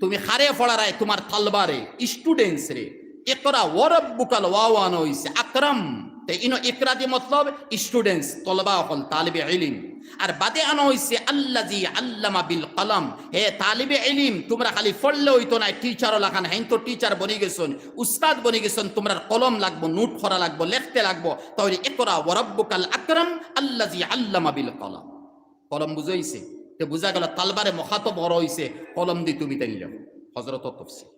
তুমি খারে পড়ারায়, তুমার তালবারে, স্টুডেন্টস রে। ইকরা ওয়া রাব্বুকাল, ওয়াও আনা অইছে, আকরাম। তে ইনো ইকরা দি মতলব স্টুডেন্টস, তলবা অকল, তালিবে ইলিম। আর বাদে আনা অইছে আল্লাযী আল্লামা বিল কলম, হে তালিবে ইলিম, তুমরা খালি পড়লে অইতো নায়, টিচারর লাখান, হেইন তো টিচার বনি গেছইন, উস্তাদ বনি গেছইন, তুমরার কলম লাগবো, নোট করা লাগবো, লেখতে লাগবো। তাইলে ইকরা ওয়া রাব্বুকাল আকরাম আল্লাযী আল্লামা বিল কলম। কলম বুঝাইছে, তে বুঝা গেল তালবারে মুখাতব করা অইছে, কলম দি তুমি তাইন লেখো। হজরতর তফসির।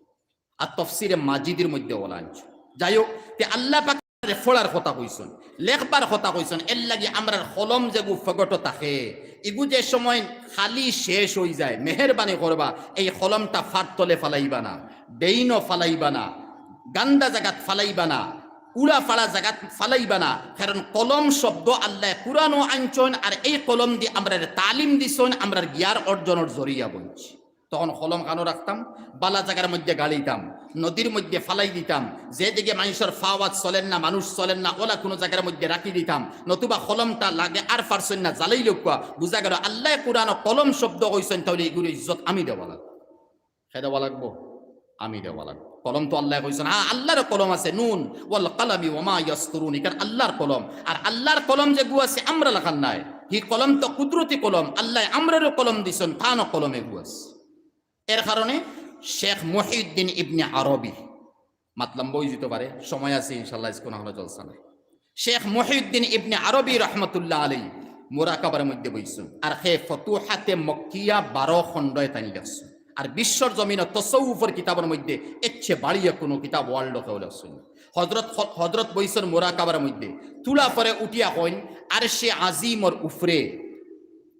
আর তফসিরে মাজিদির মধ্যে অলা আনছো। যাই হোক, তে আল্লাহ পাকে পড়ার কথা কইছইন, লেখবার কথা কইছইন, এর লাগি আমরার কলম যেগু ফগটো থাকে, ইগু যে সময় খালি শেষ অই যায়, মেহেরবানি করবা, এই কলমটা ফার তলে ফালাইবা না, ড্রেইনো ফালাইবা না, গান্দা জাগাত ফালাইবা না, উড়া ফাড়া জাগাত ফালাইবা না। কারণ কলম শব্দ আল্লায় কুরআনো আনছইন, আর এই কলম দি আমরারে তালিম দিছইন, আমরার জ্ঞান অর্জনর জরিয়া বনছে। তখন কলম খানো রাখতাম, বালা জাগার মধ্যে গাড়িতাম, নদীর মধ্যে ফালাই দিতাম, যে দিকে মানুষর ফাওয়াত চলের না, মানুষ চলের না, ওলা কুনু জাগার মধ্যে রাখি দিতাম, নতুবা কলমটা লাগে আর পারছইন না, জ্বালাই লউক্কা। বুঝা গেল আল্লায় কুরআনো কলম শব্দ কইছইন, তাইলে ইগুর ইজ্জত আমি দেওয়া লাগবো। কে দেওয়া লাগবো? আমি দেওয়া লাগবো। কলম তো আল্লায় কইছইন, হ্যাঁ, আল্লার কলম আছে, নুন ওয়াল কালামি ওয়া মা ইয়াসতুরুন, ইখান আল্লার কলম। আর আল্লার কলম যেগু আছে, আমরার লাখান নায়। হি কলম তো কুদরতি কলম, আল্লায় আমরারেও কলম দিছইন, তানও কলম এগু আছে। এর কারণে শেখ মহিউদ্দিন ইবনে আরবি, মাত লম্বা অই যিতো পারে, সময় আছে ইনশাআল্লাহ, আইজ কুনু জলসা নাই। শেখ মহিউদ্দিন ইবনে আরবি রহমতুল্লাহ আলাইহি মুরাকাবার মধ্যে বইছইন, আর হে ফতুহাতে মক্কিয়া বারো খণ্ডে তাইন লেখছইন। আর বিশ্বর জমিনো তসৌফর কিতাবর মধ্যে এর চেয়ে বাড়িয়া কুনু কিতাব ওয়ার্ল্ডো কেউ লেখছইন না। হজরত, হজরত বইছইন মুরাকাবার মধ্যে, তুলা পরে উঠিয়া কইন, আরশে আজিমর উপরে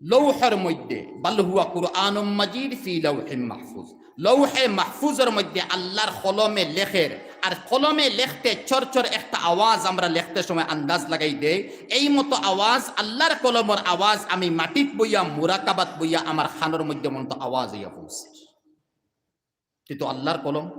লৌহর মধ্যে, বাল হুয়া কুরআনুম মাজিদ ফি লাউহিম মাহফুজ। লৌহে মাহফুজর মধ্যে আল্লার কলমে লেখের, আর কলমে লেখতে চরচর একটা আওয়াজ আমরা লেখতে সময় আন্দাজ লাগাই দেই। এই মতো আওয়াজ, আল্লার কলমর আওয়াজ আমি মাটিত বইয়া, মুরাকাবাত বইয়া আমার কানর মধ্যে মতো আওয়াজ অইয়া পৌঁছে। কিন্তু আল্লার কলম,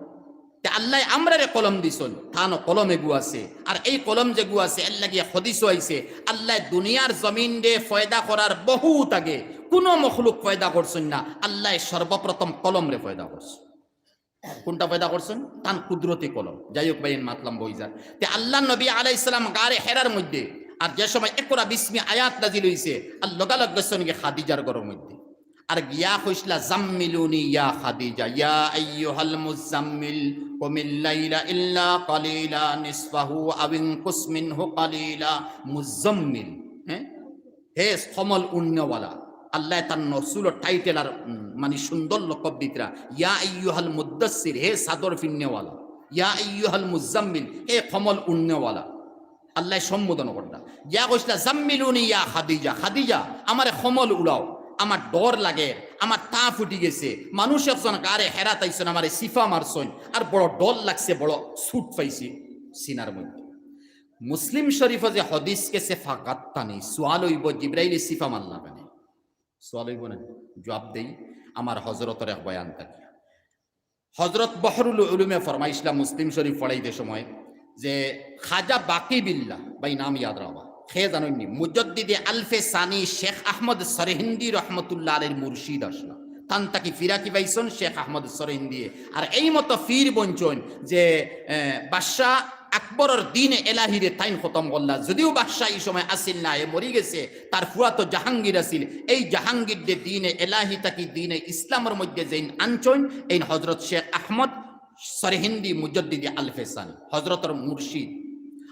তে আল্লায় আমরারে কলম দিছইন, তানও কলম এগু আছে। আর এই কলম যেগু আছে, এর লাগি এক হাদিসও আইছে, আল্লায় দুনিয়ার জমিনরে পয়দা করার বহুত আগে কুনু মখলুক পয়দা করছইন না, আল্লায় সর্বপ্রথম কলমরে পয়দা করছইন। কুনটা পয়দা করছইন? তান কুদরতি কলম। যাই হোক ভাই, মাত লম্বা অই যার। তে আল্লার নবী আলাইহিস সালাম গারে হেরার মধ্যে, আর যে সময় ইকরা বিসমি আয়াত নাজিল অইছে, আর লগালগ গেছইন গি খাদিজার ঘরর মধ্যে। আর গিয়া কইছলা, "জাম্মিলুনি ইয়া খাদিজা, ইয়া আইয়ুহাল মুজাম্মিল, কুমিল লাইলা ইল্লা কালিলা, নিসফাহু আও ইনকুস মিনহু কালিলা।" মুজাম্মিল, হ্যাঁ? হে কমল উড়নেওয়ালা। আল্লায় তান রসুলর টাইটেল আর, উম, মানে সুন্দর লকব দিতরা, "ইয়া আইয়ুহাল মুদ্দাসসির, হে চাদর ফিরনেওয়ালা, ইয়া আইয়ুহাল মুজাম্মিল, হে কমল উড়নেওয়ালা।" আল্লায় সম্বোধন করলা। গিয়া কইছলা, "জাম্মিলুনি ইয়া খাদিজা, খাদিজা, আমারে কমল উড়াও, আমার ডর লাগের, আমার তাপ উঠি গেছে, মানুষ একজন গারে হেরাত আইছইন, আমারে চিফা মারছইন, আর বড় ডর লাগছে, বড় ছুট পাইছি সিনার মধ্যে।" মুসলিম শরীফো যে হাদিস গেছে, ফাগাত্তানি, সুয়াল অইবো, জিব্রাইলে চিফা মারলা কেনে? সুয়াল অইবো না? জুয়াব দেই, আমার হজরতর এক বয়ান থাকি। হজরত বহরুল উলুমে ফরমাইছলা মুসলিম শরীফ পড়াইতে সময় যে খাজা বাকি বিল্লাহ, ভাই নাম ইয়াদ রাখবা, কে জানইননি, মুজদ্দিদে আলফে সানি শেখ আহমদ সরহিন্দি রহমতুল্লাহ আলাইহির মুর্শিদ আছলা। তান থাকি ফিরাকি পাইছইন শেখ আহমদ সরহিন্দিয়ে। আর এই মতো ফির বনছইন যে, এ, বাদশাহ আকবরর দিনে এলাহিরে তাইন খতম করলা। যদিও বাদশাহ ই সময় আছিল না, এ মরি গেছে, তার ফুয়াতো জাহাঙ্গীর আছিল। এই জাহাঙ্গীররে দিনে এলাহি থাকি দিনে ইসলামর মধ্যে যেইন আনছইন, এইন হজরত শেখ আহমদ সরহিন্দি মুজদ্দিদে আলফে সানি, হজরতর মুর্শিদ।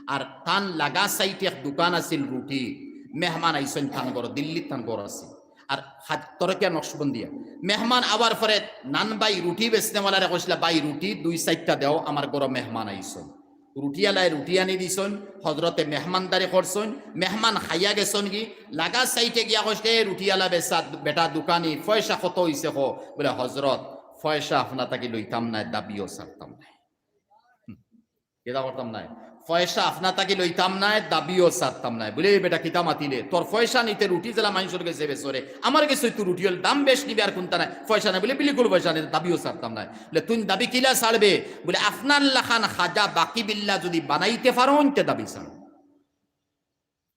আর তান লাগা সাইডে এক দোকান আছিল রুটি, মেহমান আইছইন তান ঘরো, দিল্লিত তান ঘর আছিল। আর হাত তরকিয়া নকশবন্দিয়া। মেহমান আওয়ার পরে নান ভাই রুটি বেচনেওয়ালারে কইছলা, "ভাই, রুটি দুই চাইরটা দেও, আমার ঘরো মেহমান আইছইন।" রুটিআলায় রুটি আনি দিছইন, হজরতে মেহমানদারি করছইন, মেহমান খাইয়া গেছইন গি, লাগা সাইডে গিয়া কইছে, "এ রুটিআলা বেচা, বেটা দোকানি, পয়সা কত অইছে কও?" বলে, "হজরত, পয়সা আপনা থাকি লইতাম নায়, দাবিও ছাড়তাম নায়।" হুম। কিতা করতাম নায়? পয়সা আপনা থাকি লইতাম নায়, দাবিও ছাড়তাম নায়। বলে, "এ বেটা, কিতা মাতিলে? তোর পয়সা নিতে রুটি যেলা মানষর গেছে বেচরে, আমার গেছে তো রুটি অইল, দাম বেশ নিবে আর কুনতা নাই, পয়সা নাই।" বলে, "বিলকুল পয়সা নাই, দাবিও ছাড়তাম নায়।" বলে, "তুই দাবি কিলা ছাড়বে?" বলে, "আপনার লাখান খাজা বাকি বিল্লা যদি বানাইতে পারইন, তে দাবি ছাড়মু।"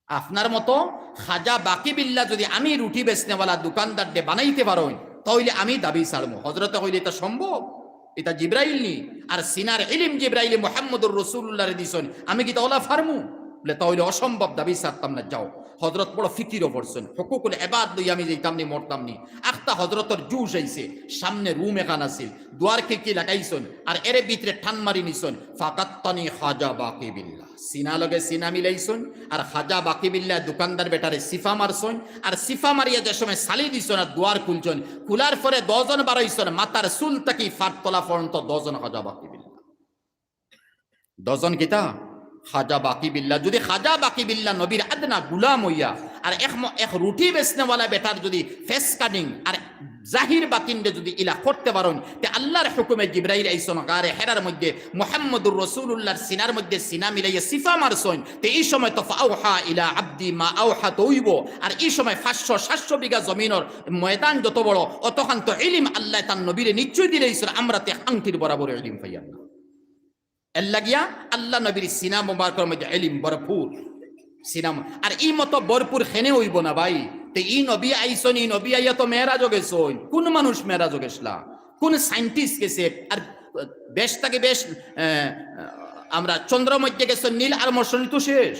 আপনার মতো খাজা বাকি বিল্লা যদি আমি রুটি বেচনেওয়ালা দোকানদাররে বানাইতে পারইন, তাইলে আমি দাবি ছাড়মু। হজরতে কইলে, "ইতা সম্ভব? ইতা জিব্রাইল নি? আর সিনার ইলিম জিব্রাইলে মুহাম্মদুর রাসূলুল্লাহরে দিছইন, আমি কিতা অলা পারমু?" বলে, "তাইলে অসম্ভব, দাবি ছাড়তাম না, যাও।" হজরত বড় ফিকিরো পড়ছইন, "হুকুকুল ইবাদ লইয়া আমি যাইতাম নি, মরতাম নি।" আখতা হজরতর জুশ আইছে, সামনে রুম এখান আছিল, দুয়ার খিড়কি লাগাইছইন, আর এরে ভিতরে টান মারি নিছইন, "ফাকাত্তানি খাজা বাকি বিল্লা।" সিনা লগে সিনা মিলাইছইন, আর খাজা বাকি বিল্লা দোকানদার বেটারে সিফা মারছইন, আর সিফা মারিয়া যে সময় সালি দিছইন আর দুয়ার খুলছইন, খুলার পরে দশজন বারইছইন, মাথার চুল থাকি পার তলা পর্যন্ত দশজন খাজা বাকি বিল্লা। দশজন কিতা? খাজা বাকি বিল্লা। যদি খাজা বাকি বিল্লা নবীর আদনা গুলাম অইয়া, আর এক ম-, এক রুটি বেচনেওয়ালা বেটার যদি face cutting আর জাহির বাতিনরে যদি ইলা করতে পারইন, তে আল্লাহর হুকুমে জিব্রাইল আইছইন গারে হেরার মধ্যে মুহাম্মদুর রাসূলুল্লাহর সিনার মধ্যে সিনা মিলাইয়া সিফা মারছইন, তে ই সময় তো ফাআওহা ইলা আবদি মা আওহা তো অইবো। আর ই সময় পাঁচশো সাতশো বিঘা জমিনর ময়দান যত বড়, অতখান তো ইলিম আল্লাহ তার নবীরে নিশ্চয় দিলাইছইন, আমরা তে আংটির বরাবর ইলিম পাইয়ার না। এর লাগিয়া আল্লাহ নবীর সিনা মোবারকর মধ্যে ইলিম ভরপুর। সিনা ম-, আর ই মতো ভরপুর কেনে অইবো না ভাই। তে ই নবী আইছইন, ই নবী আইয়া তো মেরাজো গেছইন। কুন মানুষ মেরাজো গেছলা? কুন scientist গেছে? আর বেশ থাকি বেশ, আহ, আমরা চন্দ্র মধ্যে গেছইন, নীল আর্মস্ট্রং তো শেষ।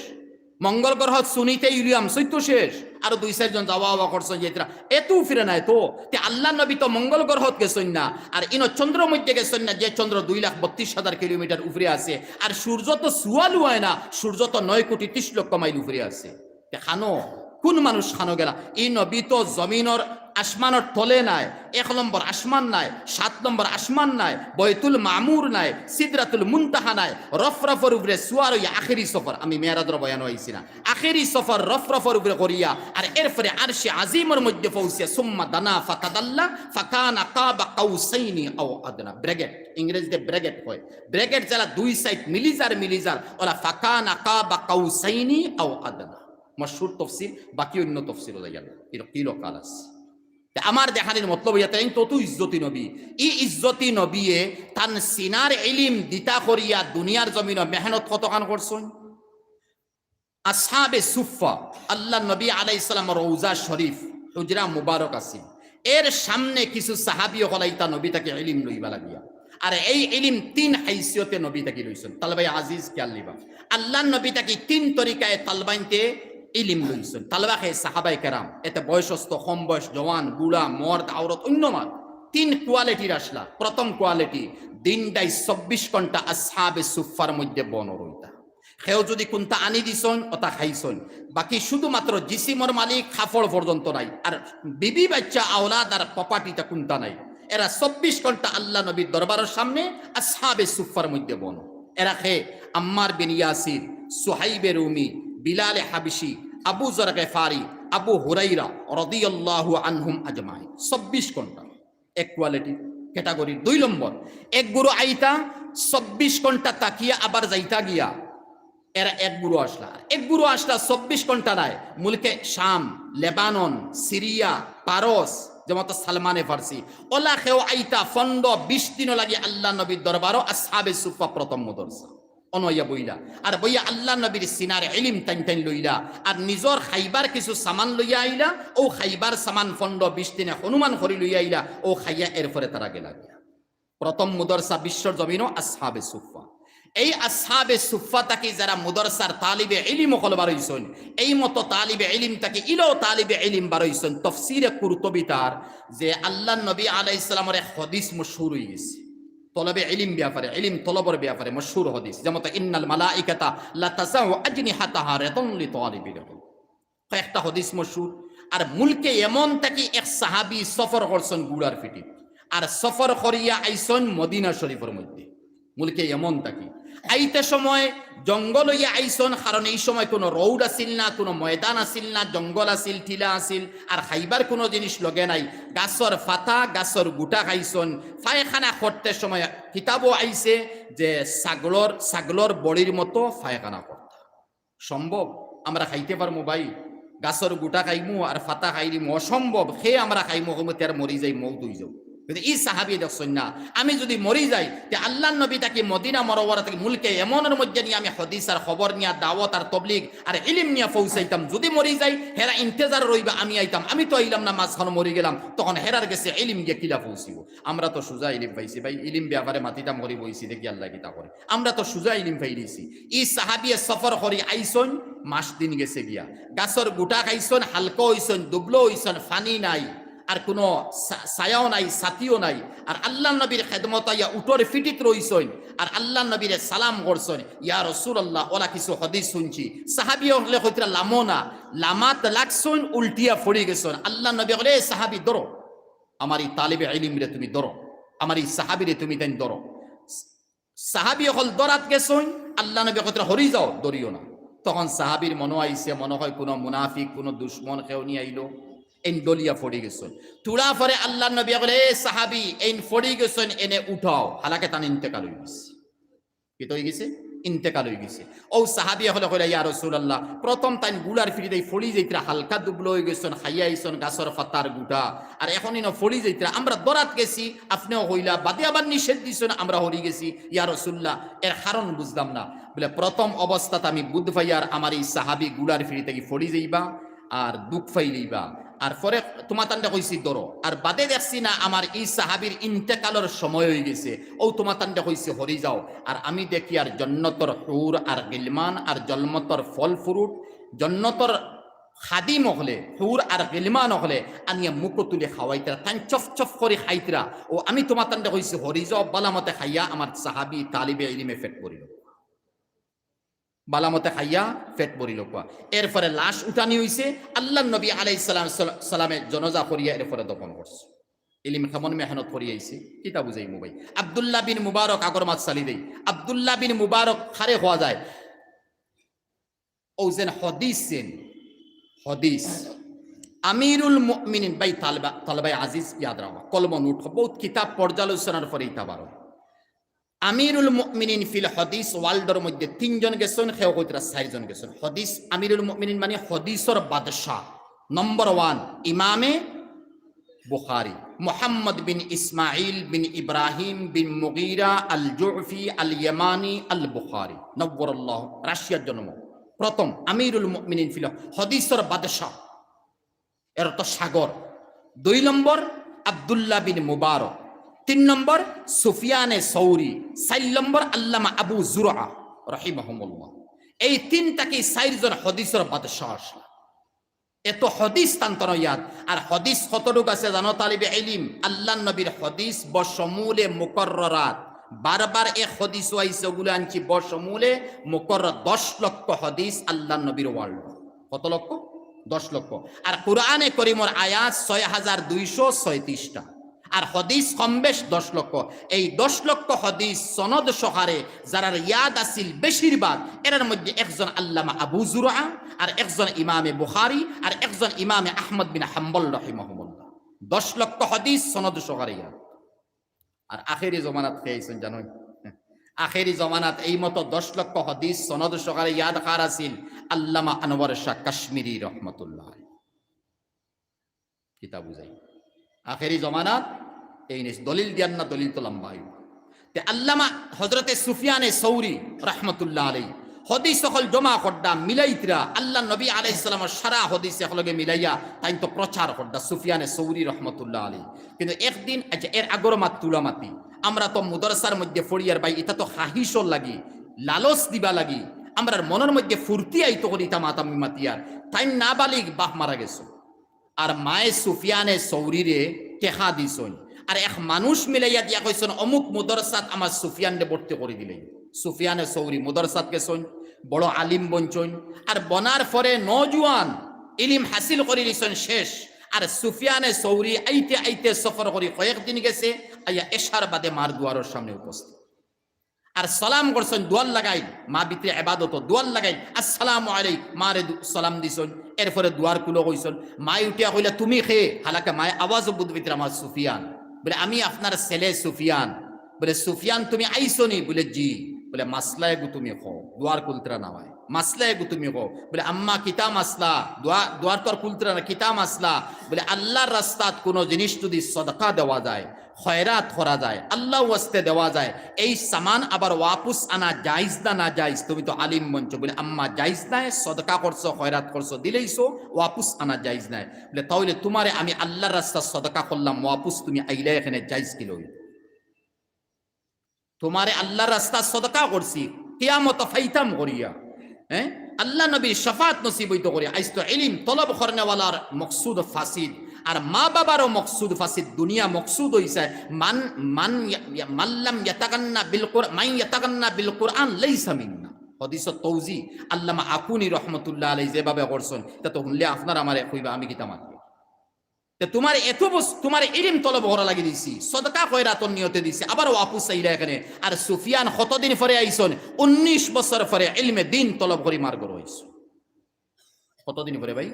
মঙ্গল গ্রহত সুনিতে ইউরিয়াম সৈত্য শেষ, আরো দুই চাইরজন যাওয়া আওয়া করছইন যে এরা এত ফিরে নাই তো। তে আল্লাহ নবী তো মঙ্গল গ্রহত গেছইন না, আর ইনো চন্দ্র মধ্যে গেছইন না, যে চন্দ্র দুই লাখ বত্রিশ হাজার কিলোমিটার উপরে আছে, আর সূর্য তো সুয়ালু হয় না, সূর্য তো নয় কোটি ত্রিশ লক্ষ মাইল উপরে আছে। তে খানো, কুন মানুষ খানো গেলা? ই নবী তো জমিনর আসমানর তলে নাই, এক নম্বর আসমান নাই, সাত নম্বর আসমান নাই, বয়তুল মামুর নাই, সিদরাতুল মুনতাহা নাই, রফরফর উপরে সুয়ার অইয়া আখেরি সফর। আমি মেরাজর বয়ানো আইছি না, আখেরি সফর রফরফর উপরে করিয়া, আর এরপরে আরশে আজিমর মধ্যে পৌঁছিয়া, সুম্মা দানা ফাতাদাল্লা ফাকানা কাবা কাউসাইনি আও আদনা। ব্র্যাকেট, ইংরেজিতে ব্র্যাকেট কয়, ব্র্যাকেট যেলা দুই সাইড মিলি যার, মিলি যার, অলা ফাকানা কাবা কাউসাইনি আও আদনা। মশহুর তফসির, বাকি অন্য তফসিরও যাইয়া না। Kilo, kilo Kalash. তে আমার দেখানির মতলব ইয়া তাইন তো, তো ইজ্জতি নবী। ই ইজ্জতি নবীয়ে তান সিনার ইলিম দিতা করিয়া দুনিয়ার জমিনো মেহনত কতখান করছইন? আসহাবে সুফফা, আল্লাহ নবী আলাইহিস সালাম রওজা শরীফ, হুজরা মুবারক আছিল। এর সামনে কিছু সাহাবী অকল আইতা নবী থাকি ইলিম লইবা লাগিয়া। আর এই ইলিম তিন হাইসিয়তে নবী থাকি লইছইন। তালবায় আজিজ খেয়াল নিবা। আল্লাহ নবী থাকি তিন তরিকায় তালবাইন্তে ইলিম লইছইন। তালবা কে সাহাবায়ে কেরাম, এতে বয়সস্থ, কম বয়স, জওয়ান, বুড়া, মর্দ, আওরত, অন্য মাত। তিন কোয়ালিটির আছলা। প্রথম কোয়ালিটি, দিনদাই চব্বিশ ঘন্টা আসহাবে সুফফার মধ্যে বনো রইতা। কেউ যদি কুন্তা আনি দিছইন, ওটা খাইছইন। বাকি শুধুমাত্র জিসিমর মালিক, কাপড় পর্যন্ত নাই। আর বিবি, বাচ্চা, আওলাদ আর প্রপার্টিটা কুন্তা নাই। এরা চব্বিশ ঘন্টা আল্লাহ নবীর দরবারর সামনে আসহাবে সুফফার মধ্যে বনো। এরা কে? আম্মার বিন ইয়াসির, সুহাইবে রুমি, বিলালে হাবশি, আবু যর গিফারি, আবু হুরাইরা রাদিয়াল্লাহু আনহুম আজমাইন। চব্বিশ ঘন্টা। এক কোয়ালিটি, ক্যাটাগরি। দুই নম্বর, এক গুরু আইতা, চব্বিশ ঘন্টা থাকিয়া আবার যাইতা গিয়া, এরা এক গুরু আছলা। এক গুরু আছলা চব্বিশ ঘন্টা নায়, মুলকে শাম, লেবানন, সিরিয়া, পারস, যেমন তো সালমানে ফার্সি, ওলা কেউ আইতা পনেরো বিশ দিনও লাগি আল্লাহ নবীর দরবারও আসহাবে সুফফা প্রথম মদরসা। অনো আইয়া বইলা, আর বইয়া আল্লার নবীর সিনার ইলিম তাইন তাইন লইলা, আর নিজর খাইবার কিছু সামান লইয়া আইলা, অউ খাইবার সামান পনরো বিশ দিনে হনুমান করি লইয়া আইলা, অউ খাইয়া এরপরে তারা গেলা গিয়া। প্রথম মুদরসা বিশ্বর জমিনো আসহাবে সুফা। এই আসহাবে সুফা থাকি যারা মুদরসার তালিবে ইলিম অকল বারইছইন, এই মতো তালিবে ইলিম থাকি ইলাও তালিবে ইলিম বারইছইন। তফসিরে কুরতুবী তার যে আল্লার নবী আলাইহিস সালামর এক হাদিস মশহুর অইগেছে তলবে ইলিম ব্যাপারে, ইলিম তলবর ব্যাপারে মশহুর হাদিস, যেমন তো, "ইন্নাল মালাইকাতা লাতাজাউ আজনিহাতাহা রিদান লিতালিবিল ইলম।" কয়েকটা হাদিস মশহুর। আর মুলকে ইয়ামন থাকি এক সাহাবী সফর করছইন ঘুড়ার পিঠিত, আর সফর করিয়া আইছইন মদিনা শরীফর মধ্যে, মুলকে ইয়ামন থাকি। আইতে সময় জঙ্গল অইয়া আইছইন, কারণ এই সময় কুনু রোড আছিল না, কুনু ময়দান আছিল না, জঙ্গল আছিল, টিলা আছিল, আর খাইবার কুনু জিনিস লগে নাই। গাছর পাতা, গাছর গুটা খাইছইন। পায়খানা করতে সময় কিতাবো আইছে যে ছাগলর, ছাগলর বড়ির মতো পায়খানা করতা। সম্ভব আমরা খাইতে পারমু ভাই? গাছর গুটা খাইমু আর পাতা খাইলিমু, অসম্ভব। কে আমরা খাইমু, খাইমু, তে আর মরি যাই, মউত অই যাও। কিন্তু ই সাহাবী দেখছইন না, আমি যুদি মরি যাই, তে আল্লার নবী থাকি মদিনা মনোয়ারা থাকি মুলকে ইয়ামনর মধ্যে নিয়া আমি হাদিস আর খবর নিয়া দাওয়াত আর তবলিগ আর ইলিম নিয়া পৌঁছাইতাম। যুদি মরি যাই, হেরা ইন্তেজার রইবা, আমি আইতাম। আমি তো আইলাম না, মাঝখানো মরি গেলাম, তখন হেরার গেছে ইলিম গিয়া কিলা পৌঁছিবো? আমরা তো সুজা ইলিম পাইছি ভাই, ইলিম ব্যাপারে মাতিতাম করি বইছি, দেখি আল্লায় কিতা করে। আমরা তো সুজা ইলিম পাইলিছি। ই সাহাবিয়ে সফর করি আইছইন, মাস দিন গেছে গিয়া। গাছর গুটা খাইছইন, হালকা অইছইন, দুবলো অইছইন, পানি নাই, আর কুনু ছা-, ছায়াও নাই, ছাতিও নাই। আর আল্লার নবীর খেদমত আইয়া উটর পিঠিত রইছইন, আর আল্লার নবীরে সালাম করছইন, "ইয়া রাসূলুল্লাহ, অলা কিছু হাদিস হুনছি।" সাহাবী অকলে কইতরা, "লামো না।" লামাত লাগছইন, উল্টিয়া পড়ি গেছইন। আল্লার নবী কইলে, "এ সাহাবী, ধরো, আমার ই তালিবে ইলিমরে তুমি ধরো, আমার ই সাহাবীরে তুমি তাইন ধরো।" সাহাবী অকল ধরাত গেছইন, আল্লার নবী কইতরা, "হরি যাও, ধরিও না।" তখন সাহাবীর মনো আইছে, মনো কয় কুনু মুনাফিক, কুনু দুশমন কেউ নি আইলো, এইন ডলিয়া পড়ি গেছইন। থুড়া পরে আল্লার নবী কইলে, "এ সাহাবী, এইন পড়ি গেছইন, এনে উঠাও।" হালাকে তান ইন্তেকাল অই গেছে। কিতা অই গেছে? ইন্তেকাল অই গেছে। অউ সাহাবী অকলে কইলা, "ইয়া রাসূলুল্লাহ, প্রথম তাইন ঘুড়ার পিঠিত পড়ি যাইতরা, হালকা দুবলো অই গেছইন, খাইয়া আইছইন গাছর পাতার গুটা, আর এখন ইনো পড়ি যাইতরা, আমরা ধরাত গেছি, আপনেও কইলা, বাদে আবার নিষেধ দিছইন, আমরা হরি গেছি, ইয়া রাসূলুল্লাহ, এর কারণ বুঝলাম না।" বলে, "প্রথম অবস্থাত আমি বুধ পাইয়ার আমার ই সাহাবী ঘুড়ার পিঠিত থাকি পড়ি যাইবা, আর দুখ পাইলিবা, আর পরে তুমাতানরে কইছি ধরো, আর বাদে দেখছি না আমার ই সাহাবীর ইন্তেকালর সময় অই গেছে, অউ তুমাতানরে কইছি হরি যাও, আর আমি দেখিয়ার জন্নতর হুর আর গিলমান আর জন্নতর ফল ফ্রুট, জন্নতর খাদিম অকলে, হুর আর গিলমান অকলে আনিয়া মুখো তুলি খাওয়াইতরা, তাইন চফ চফ করি খাইতরা, অউ আমি তুমাতানরে কইছি হরি যাও, বালামতে খাইয়া আমার সাহাবী তালিবে ইলিমে পেট ভরিলো।" বালামতে খাইয়া পেট ভরিলো কুয়া। এরপরে লাশ উঠানি অইছে, আল্লার নবী আলাইহিস সালাম, সালামে জনাজা করিয়া এরপরে দফন করছে। ইলিম কেমন মেহনত করি আইছে, কিতা বুঝাইমু ভাই? আব্দুল্লাহ বিন মুবারক, আগর মাত চালি দেই। আব্দুল্লাহ বিন মুবারক কারে কওয়া যায়? অউ যেন হাদিস যেন, হাদিস। আমিরুল মুমিনিন, ভাই, তালবা, তালবায়ে আজিজ ইয়াদ রাখো, কলম নোট, বউত কিতাব পর্যালোচনার পরে ইতা বারো। আমিরুল মুমিনিন ফিল হাদিস ওয়ার্ল্ডর মধ্যে তিনজন গেছইন, কেউ কইতরা চাইরজন গেছইন। হাদিস, আমিরুল মুমিনিন মানে হাদিসর বাদশা, নম্বর ওয়ান, ইমামে বুখারী, মুহাম্মদ বিন ইসমাইল বিন ইব্রাহিম বিন মুগীরা আল জুফি আল ইয়ামানি আল বুখারী, নব্বরাল্লাহ, রাশিয়ার জন্ম। প্রথম আমিরুল মুমিনিন ফিল হাদিসর বাদশা। এর অর্থ সাগর। দুই নম্বর আব্দুল্লাহ বিন মুবারক, তিন নম্বর সুফিয়ানে সৌরি, চাইর নম্বর আল্লামা আবু জুরআ রাহিমাহুমুল্লাহ। এই তিন থাকি চাইরজন হাদিসর বাদশা আছলা। এত হাদিস তান তান ইয়াদ। আর হাদিস কতটুক আছে জানো তালিবে ইলিম? আল্লার নবীর হাদিস বশমূলে মুকররাত, বারবার এক হাদিসও আইছে, অগুলা আনছি বশমূলে মুকরর, দশ লক্ষ হাদিস আল্লার নবীর ওয়ার্ল্ড। কত লক্ষ? দশ লক্ষ। আর কুরআনে করিমর আয়াত ছয় হাজার দুইশো ছয়ত্রিশটা। আর হাদিস কম বেশ দশ লক্ষ। এই দশ লক্ষ হাদিস সনদ সহকারে যারার ইয়াদ আছিল বেশিরভাগ, এরার মধ্যে একজন আল্লামা আবু জুরআ, আর একজন ইমামে বুখারী, আর একজন ইমামে আহমদ বিন হাম্বল রাহিমাহুমুল্লাহ। দশ লক্ষ হাদিস সনদ সহকারে ইয়াদ। আর আখেরি জমানাত কে আইছইন জানোই? আখেরি জমানাত এই মতো দশ লক্ষ হাদিস সনদ সহকারে ইয়াদ কার আছিল? আল্লামা আনোয়ার শাহ কাশ্মীরি রহমতুল্লাহ আলাইহি। কিতা বুঝাই? আখেরি জমানাত এই নিস-, দলিল দিয়ার না, দলিল তো লম্বা অইবো। আল্লামা হযরতে সুফিয়ানে সৌরি রহমতুল্লাহ আলাইহি হদিস অকল জমা কররা, মিলাইতরা, আল্লার নবী আলাইহিস সালামর সারা হদিস একলগে মিলাইয়া তাইন তো প্রচার কররা সুফিয়ানে সৌরি রহমতুল্লাহ আলাইহি। কিন্তু একদিন, আচ্ছা, এর আগর মাত তুলা মাতি, আমরা তো মুদরসার মধ্যে পড়িয়ার ভাই, ইতা তো খাহিশর লাগি, লালচ দিবা লাগি, আমরার মনর মধ্যে ফুর্তি আইতো করি ইতা মাত আমি মাতিয়ার। তাইন নাবালিগ, বাপ মারা গেছইন। আর মায়ে সুফিয়ানে সৌরিরে টেকা দিছইন। আর এক মানুষ মিলাইয়া দিয়া কইছইন, "অমুক মুদরসাত আমার সুফিয়ানরে ভর্তি করি দিলাইও।" সুফিয়ানে সৌরি মুদরসাত গেছইন, বড় আলিম বনছইন। আর বনার পরে নওজোয়ান, ইলিম হাসিল করি লিছইন শেষ। আর সুফিয়ানে সৌরি আইতে আইতে সফর করি কয়েকদিন গেছে, আইয়া এশার বাদে মার দুয়ারর সামনে উপস্থিত। আর সালাম করছইন, দুয়ার লাগাইল, মা ভিতরে এবাদত, দুয়ার লাগাইল, "আসসালামু আলাইক", মারে দু-, সালাম দিছইন, এরপরে দুয়ার খুলো কইছইন। মায় উঠিয়া কইলা, "তুমি কে?" হালাকে মায় আওয়াজও বুঝ ভিতরে, "আমার সুফিয়ান।" বলে, "আমি আপনার ছেলে সুফিয়ান।" বলে, "সুফিয়ান, তুমি আইছো নি?" বলে, "জি।" বলে, "মাসলা এগু তুমি কও, দুয়ার খুলতরা না অয়, মাসলা এগু তুমি কও।" বলে, "আম্মা, কিতা মাসলা? দুয়া-, দুয়ার তো আর খুলতরা না, কিতা মাসলা?" বলে, "আল্লার রাস্তাত কুনু জিনিস যুদি সদকা দেওয়া যায়, খয়রাত করা যায়, আল্লার ওয়াস্তে দেওয়া যায়, এই সামান আবার ওয়াপুস আনা জাইজ না নাজাইজ? তুমি তো আলিম বনছো।" বলে, "আম্মা, জাইজ নায়, সদকা করছো, খয়রাত করছো, দিলাইছো, ওয়াপুস আনা জাইজ নায়।" বলে, "তাইলে তুমারে আমি আল্লার রাস্তাত সদকা করলাম, ওয়াপুস তুমি আইলা এখানে, জাইজ কিলা অইলো? তুমারে আল্লার রাস্তাত সদকা করছি, কিয়ামত ফাইতাম করিয়া, হ্যাঁ, আল্লার নবীর শাফাআত নসিব অইতো করিয়া।" আইজ তো ইলিম তলব করনেওয়ালার মকসুদ ফাসিদ, আর মা বাবারও মকসুদ ফাসিদ। দুনিয়া মকসুদ অইছে মান, মান ইয়া-, ইয়া-, মাল্লাম ইয়াতাগান্না বিল কুর-, মান ইয়াতাগান্না বিল কুরআন লাইসা মিন্না। হদিসর তৌজি আল্লামা আকুনি রহমতুল্লাহ আলাইহি যেভাবে করছইন, ইতা তো হুনলে আপনারা আমারে কইবা আমি কিতা মাতি। তে তুমারে এত বস-, তুমারে ইলিম তলব করা লাগি দিছি, সদকা খয়রাতর নিয়তে দিছি, আবার ওয়াপুস চাইলা এখানে। আর সুফিয়ান কতদিন পরে আইছইন? উনিশ বছর পরে ইলমে দিন তলব করি মার ঘরো আইছইন। কতদিন পরে ভাই?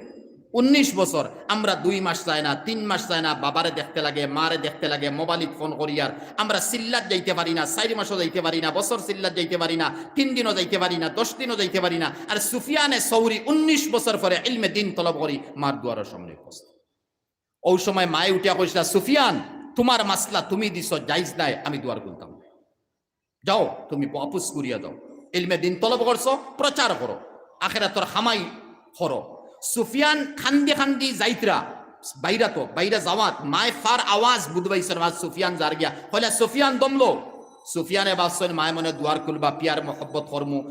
উনিশ বছর। আমরা দুই মাস যায় না, তিন মাস যায় না, বাবারে দেখতে লাগে, মারে দেখতে লাগে, মোবাইলত ফোন করিয়ার। আমরা সিল্লাত যাইতে পারি না, চাইর মাসও যাইতে পারি না, বছর সিল্লাত যাইতে পারি না, তিন দিনও যাইতে পারি না, দশ দিনও যাইতে পারি না। আর সুফিয়ানে সৌরি উনিশ বছর পরে ইলমে দিন তলব করি মার দুয়ারর সামনে উপস্থিত। অউ সময় মায়ে উঠিয়া কইছলা, "সুফিয়ান, তুমার মাসলা তুমি দিছো, জাইজ নায়, আমি দুয়ার খুলতাম না। যাও, তুমি ওয়াপুস ঘুরিয়া যাও। ইলমে দিন তলব করছো, প্রচার করো, আখেরাতর কামাই করো।" সুফিয়ান কান্দি কান্দি যাইতরা, বাইরা তো, বাইরা যাওয়াত, মায়ে ফার আওয়াজ বুঝ পাইছইন, সুফিয়ান যার গিয়া। কইলা, "সুফিয়ান দমলো।" সুফিয়ানে ভাবছইন, মায়ে মনে দুয়ার খুলবা, পিয়ার মহব্বত করমু,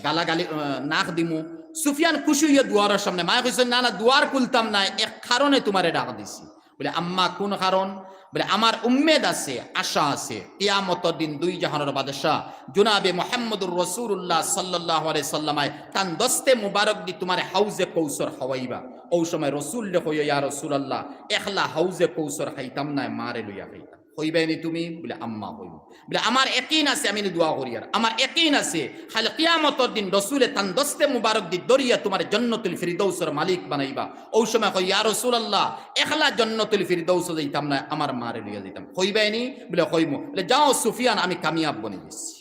গালাগালি, আহ, নাক দিমু। সুফিয়ান খুশি অইয়া দুয়ারর সামনে। মায়ে কইছইন, "না, না, দুয়ার খুলতাম না, এক কারণে তুমারে ডাক দিছি।" বলে, "আম্মা, কুন কারণ?" বলে, "আমার উম্মেদ আছে, আশা আছে, কিয়ামতর দিন দুই জাহানর বাদশা জনাবে মুহাম্মদুর রাসূলুল্লাহ সাল্লাল্লাহু আলাইহি সাল্লামায় তান দস্তে মুবারক দি তুমারে হাউজে কৌসর খাওয়াইবা। অউ সময় রসুলরে কইও, 'ইয়া রাসূলুল্লাহ, একলা হাউজে কৌসর খাইতাম নায়, মারে লইয়া খাইতাম।' কইবায়নি তুমি? বলে, "আম্মা, কইমু।" বলে, "আমার একিন আছে, আমি নি দোয়া করিয়ার, আমার একিন আছে, কাইল কিয়ামতর দিন রসুলে তান দস্তে মুবারক দি ধরিয়া তুমারে জন্নতুল ফিরদৌসর মালিক বানাইবা।" অউ সময় কই, "ইয়া রাসূলুল্লাহ, একলা জন্নতুল ফিরদৌসো যাইতাম নায়, আমার মারে লইয়া যাইতাম।" কইবায়নি? বলে, "কইমু।" বলে, "যাও সুফিয়ান, আমি কামিয়াব বনি গেছি।"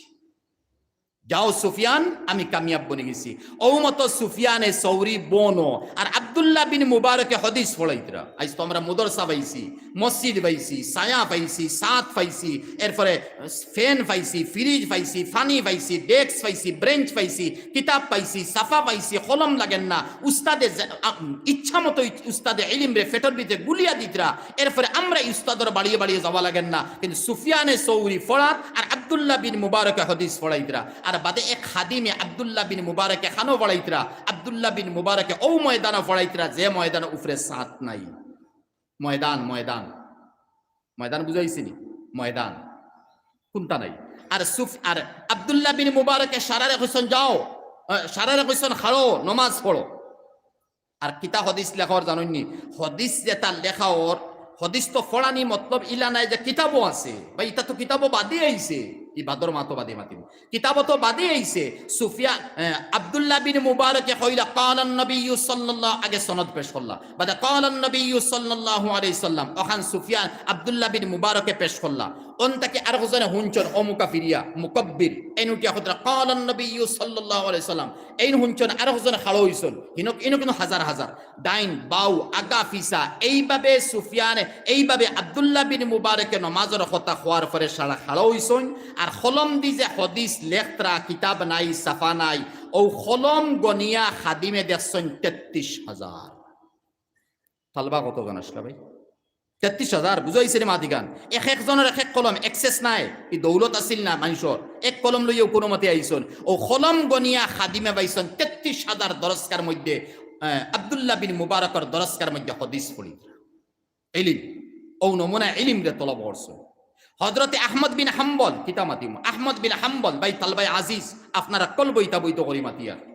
যাও সুফিয়ান, আমি কামিয়াব বনি গেছি। অউ মতো সুফিয়ানে সৌরি বনো, আর আব্দুল্লাহ বিন মুবারকে হাদিস পড়াইতরা। আইজ তো আমরা মুদরসা পাইছি, মসজিদ পাইছি, ছায়া পাইছি, ছাদ পাইছি, এরপরে ফ্যান পাইছি, ফ্রিজ পাইছি, পানি পাইছি, ডেস্ক পাইছি, বেঞ্চ পাইছি, কিতাব পাইছি, ছাফা পাইছি, কলম লাগের না, উস্তাদে যে, আ, ইচ্ছা মতো ই-, উস্তাদে ইলিমরে পেটর ভিতরে গুলিয়া দিতরা, এরপরে আমরা উস্তাদর বাড়িয়ে বাড়িয়ে যাওয়া লাগের না। কিন্তু সুফিয়ানে সৌরি পড়াত আর আব্দুল্লাহ বিন মুবারকে হাদিস পড়াইতরা। আর বাদে এক খাদিমে আব্দুল্লাহ বিন মুবারকে খানো পড়াইতরা, আব্দুল্লাহ বিন মুবারকে অউ ময়দানো পড়াইতরা, যে ময়দানো উপরে ছাদ নাই। ময়দান, ময়দান। ময়দান বুঝাইছিনি? ময়দান। কুনটা নাই? আর সুফ-, আর আব্দুল্লাহ বিন মুবারকে সারারে কইছইন, "যাও।" আহ, সারারে কইছইন, "খাড়ো, নমাজ পড়ো।" আর কিতা হাদিস লেখা অর জানইননি? হাদিস যেটা লেখা অর, হাদিস তো পড়ানি মতলব ইলা নায় যে কিতাবো আছে। বা ইতা তো কিতাবো বাদে আইছে। ই বাদর মাতো বাদে মাতিমু। কিতাবো তো বাদে আইছে, সুফিয়া-, এ, আব্দুল্লাহ বিন মুবারকে কইলা, "ক্বালান নবিয়্যু সাল্লাল্লাহু", আগে সনদ পেশ করলা। বাদে, "ক্বালান নবিয়্যু সাল্লাল্লাহু আলাইহি সাল্লাম", অখান সুফিয়ান আব্দুল্লাহ বিন মুবারকে পেশ করলা। অন থাকি আরক জনে হুনছইন, অমুকা ফিরিয়া, মুকাব্বির, এইন উঠিয়া কইতরা, "ক্বালান নবিয়্যু সাল্লাল্লাহু আলাইহি সাল্লাম", এইন হুনছইন, আরক জনে খাড়া অইছইন, হিনক, ইনো কিন্তু হাজার হাজার। ডাইন, বাউ, আগা, পিছা, এইভাবে সুফিয়ানে, এইভাবে আব্দুল্লাহ বিন মুবারকে নমাজর কথা কওয়ার পরে সারা খাড়া অইছইন, আর কলম দি যে হাদিস লেখতরা, কিতাব নাই, ছাপা নাই, অউ কলম গনিয়া খাদিমে দেখছইন তেত্রিশ হাজার। তালবা কতজন আসলা ভাই? তেত্রিশ হাজার, বুঝাইছে রে মাতিগান? এক একজনর এক এক কলম, access নাই, ই দৌলত আছিল না মানষর, এক কলম লইয়াউ কুনুমতে আইছইন, অউ কলম গনিয়া খাদিমে পাইছইন তেত্রিশ হাজার দরসগার মধ্যে, আহ, আব্দুল্লাহ বিন মুবারকর দরসগার মধ্যে হাদিস পড়ি। ইলিম, অউ নমুনা ইলিমরে তলব করছইন। হযরতে আহমদ বিন হাম্বল, কিতা মাতিমু? আহমদ বিন হাম্বল, ভাই তালবায় আজিজ, আপনারা কল বইতা বইত করি মাতিয়ার।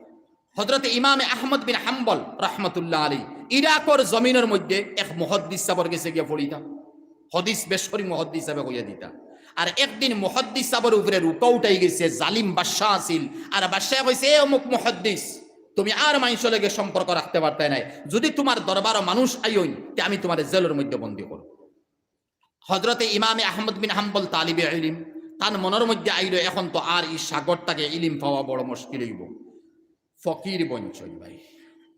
হযরতে ইমামে আহমদ বিন হাম্বল রহমতুল্লাহ আলাইহি ইরাকর জমিনর মধ্যে এক মুহাদ্দিস সাবর গেছে গিয়া পড়িতা। হাদিস বেশ করি মুহাদ্দিস সাবে কইয়া দিতা। আর একদিন মুহাদ্দিস সাবর উপরে রুকা উঠাই গেছে, জালিম বাদশা আছিল। আর বাদশায় কইছে, "এ অমুক মুহাদ্দিস, তুমি আর মানষর লগে সম্পর্ক রাখতে পারতায় নায়। যুদি তুমার দরবারো মানুষ আইন, তে আমি তুমারে জেলর মধ্যে বন্দী করমু।" হযরতে ইমামে আহমদ বিন হাম্বল তালিবে ইলিম, তান মনর মধ্যে আইলো, এখন তো আর ই সাগর থাকি ইলিম পাওয়া বড় মুশকিল অইবো। ফকির বনছইন ভাই।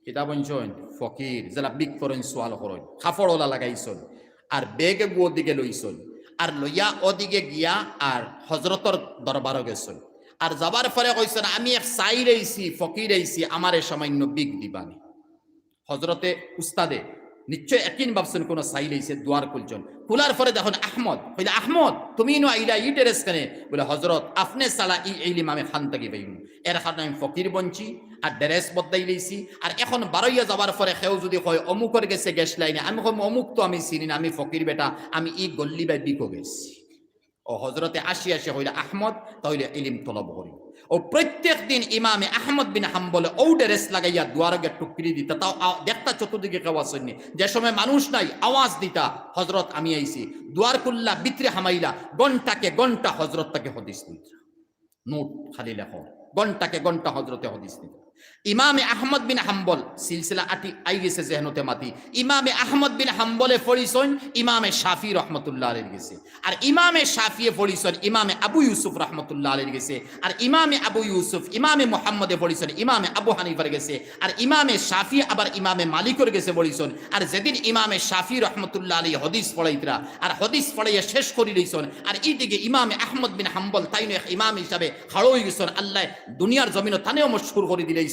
কিতা বনছইন? ফকির। যেলা ভিক করইন, সওয়াল করইন, কাপড়ওয়ালা লাগাইছইন, আর ব্যাগ এগু অদিকে লইছইন, আর লইয়া অদিকে গিয়া আর হযরতর দরবারো গেছইন। আর যাবার পরে কইছইন, "আমি এক সাইল আইছি, ফকির আইছি, আমারে সামান্য ভিক দিবানি।" হযরতে উস্তাদে নিশ্চয় একিন ভাবছইন কুনু সাইল আইছে, দুয়ার খুলছইন। খুলার পরে দেখইন আহমদ। কইলা, "আহমদ, তুমি ইনো আইলা ই dress কেনে?" বলে, "হযরত, আপনে ছাড়া ই ইলিম আমি খান থাকি পাইমু? এর কারণে আমি ফকির বনছি, আর dress বদলাই লইছি। আর এখন বারইয়া যাবার পরে কেউ যুদি কয়, 'অমুকর গেছে গেছলায় নি?' আমি কইমু, 'অমুক তো আমি চিনি না, আমি ফকির বেটা, আমি ই গল্লি বায় ভিকো গেছি।'" অউ হযরতে আসি আসি কইলা, "আহমদ, তাইলে ইলিম তলব করি।" অউ প্রত্যেক দিন ইমামে আহমদ বিন হাম্বলে অউ dress লাগাইয়া দুয়ারো গিয়া টুকরি দিতা, তাও আ-, দেখতা চতুর্দিকে কেউ আছইন নি। যে সময় মানুষ নাই, আওয়াজ দিতা, "হযরত, আমি আইছি।" দুয়ার খুললা, ভিতরে হামাইলা, ঘন্টাকে ঘন্টা হযরত থাকি হাদিস নিতা। নোট খালি লেখো, ঘন্টাকে ঘন্টা হযরতে হাদিস নিতা। ইমামে আহমদ বিন হাম্বল, সিলসিলা আটি আই গেছে জেহনতে মাতি। ইমামে আহমদ বিন হাম্বলে পড়িছইন ইমামে শাফি রহমতুল্লাহ আলাইহির গেছে, আর ইমামে শাফিয়ে পড়িছইন ইমামে আবু ইউসুফ রহমতুল্লাহ আলাইহির গেছে, আর ইমামে আবু ইউসুফ, ইমামে মুহাম্মদে পড়িছইন ইমামে আবু হানিফার গেছে, আর ইমামে শাফি আবার ইমামে মালিকর গেছে পড়িছইন। আর যেদিন ইমামে শাফি রহমতুল্লাহ আলাইহি হাদিস পড়াইতরা, আর হাদিস পড়াইয়া শেষ করি লইছইন, আর ইদিকে ইমামে আহমদ বিন হাম্বল তাইনও এক ইমাম হিসাবে খাড়া অই গেছইন, আল্লায় দুনিয়ার জমিনো তানেও মশহুর করি দিলাইছইন।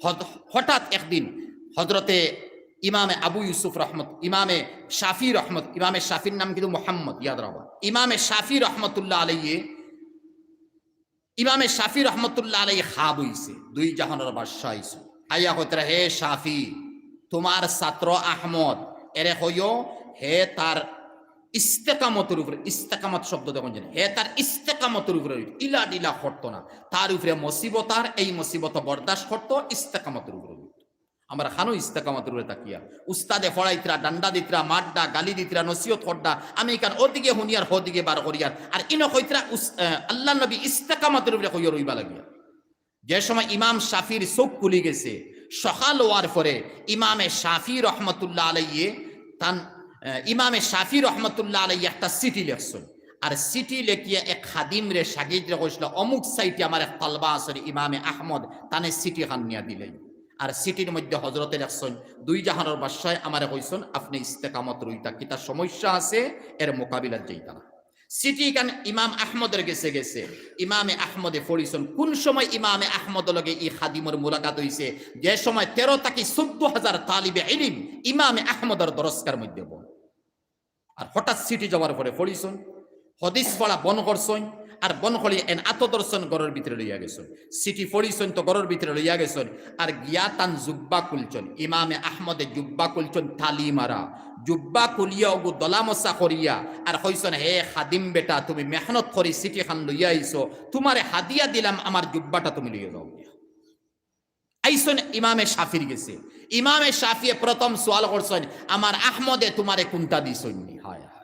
হত-, হঠাৎ একদিন হযরতে ইমামে আবু ইউসুফ রহমত-, ইমামে শাফি রহমত-, ইমামে শাফির নাম কিন্তু মুহাম্মদ, ইয়াদ রাখবা। ইমামে শাফি রহমতুল্লাহ আলাইহি, ইমামে শাফি রহমতুল্লাহ আলাইহি খাব অইছে, দুই জাহানর বাদশা আইছে। আইয়া কইতরা, "হে শাফি, তুমার ছাত্র আহমদ, এরে কইও, হে তার ইস্তেকামতর উপরে", ইস্তেকামত শব্দ দেখইন যেন, "হে তার ইস্তেকামতর উপরে রইত, ইলা ডিলা করতো না, তার উপরে মুসিবত আর এই মুসিবত বরদাস্ত করতো, ইস্তেকামতর উপরে রইত।" আমরা খানো ইস্তেকামতর উপরে থাকিয়া, উস্তাদে পড়াইতরা, ডান্ডা দিতরা, মারডা, গালি দিতরা, নসিহত করডা, আমি ইখান অদিকে হুনিয়ার, হদিকে বার করিয়ার, আর ইনো কইতরা উস-, আহ, আল্লার নবী ইস্তেকামতর উপরে কইয়া রইবা লাগিয়া। যে সময় ইমাম শাফির চউখ খুলি গেছে, সকাল অওয়ার পরে ইমামে শাফি রহমতুল্লাহ আলাইহি তান, আহ, ইমামে শাফি রহমতুল্লাহ আলাইহি একটা চিঠি লেখছইন। আর চিঠি লেখিয়া এক খাদিমরে, শাগির্দরে কইছলা, "অমুক সাইটে আমার এক তালবা আছইন ইমামে আহমদ, তানে চিঠিখান নিয়া দিলাইন।" আর চিঠির মধ্যে হযরতে লেখছইন, "দুই জাহানর বাদশায় আমারে কইছইন, আপনে ইস্তেকামত রইতা, কিতা সমস্যা আছে, এর মোকাবিলাত যাইতা না।" চিঠি ইখান ইমাম আহমদর গেছে গেছে। ইমামে আহমদে পড়িছইন। কুন সময় ইমামে আহমদর লগে ই খাদিমর মুলাকাত অইছে? যে সময় তেরো থাকি চৌদ্দ হাজার তালিবে ইলিম ইমামে আহমদর দরসগার মধ্যে বওন। আর হঠাৎ চিঠি যাওয়ার পরে পড়িছইন, হাদিস পড়া বন্ধ করছইন, আর বন্ধ করি এন আতো ধরছইন, ঘরর ভিতরে লইয়া গেছইন। চিঠি পড়িছইন তো ঘরর ভিতরে লইয়া গেছইন, আর গিয়া তান জুব্বা খুলছইন। ইমামে আহমদে জুব্বা খুলছইন তালি মারা, জুব্বা খুলিয়া অগু দলামসা করিয়া আর কইছইন, "হে খাদিম বেটা, তুমি মেহনত করি চিঠিখান লইয়া আইছো, তুমারে হাদিয়া দিলাম, আমার জুব্বাটা তুমি লইয়া যাও।" আইছইন ইমামে শাফির গেছে। ইমামে শাফিয়ে প্রথম সওয়াল করছইন, "আমার আহমদে তুমারে কুনটা দিছইন নি?" হায় হায়।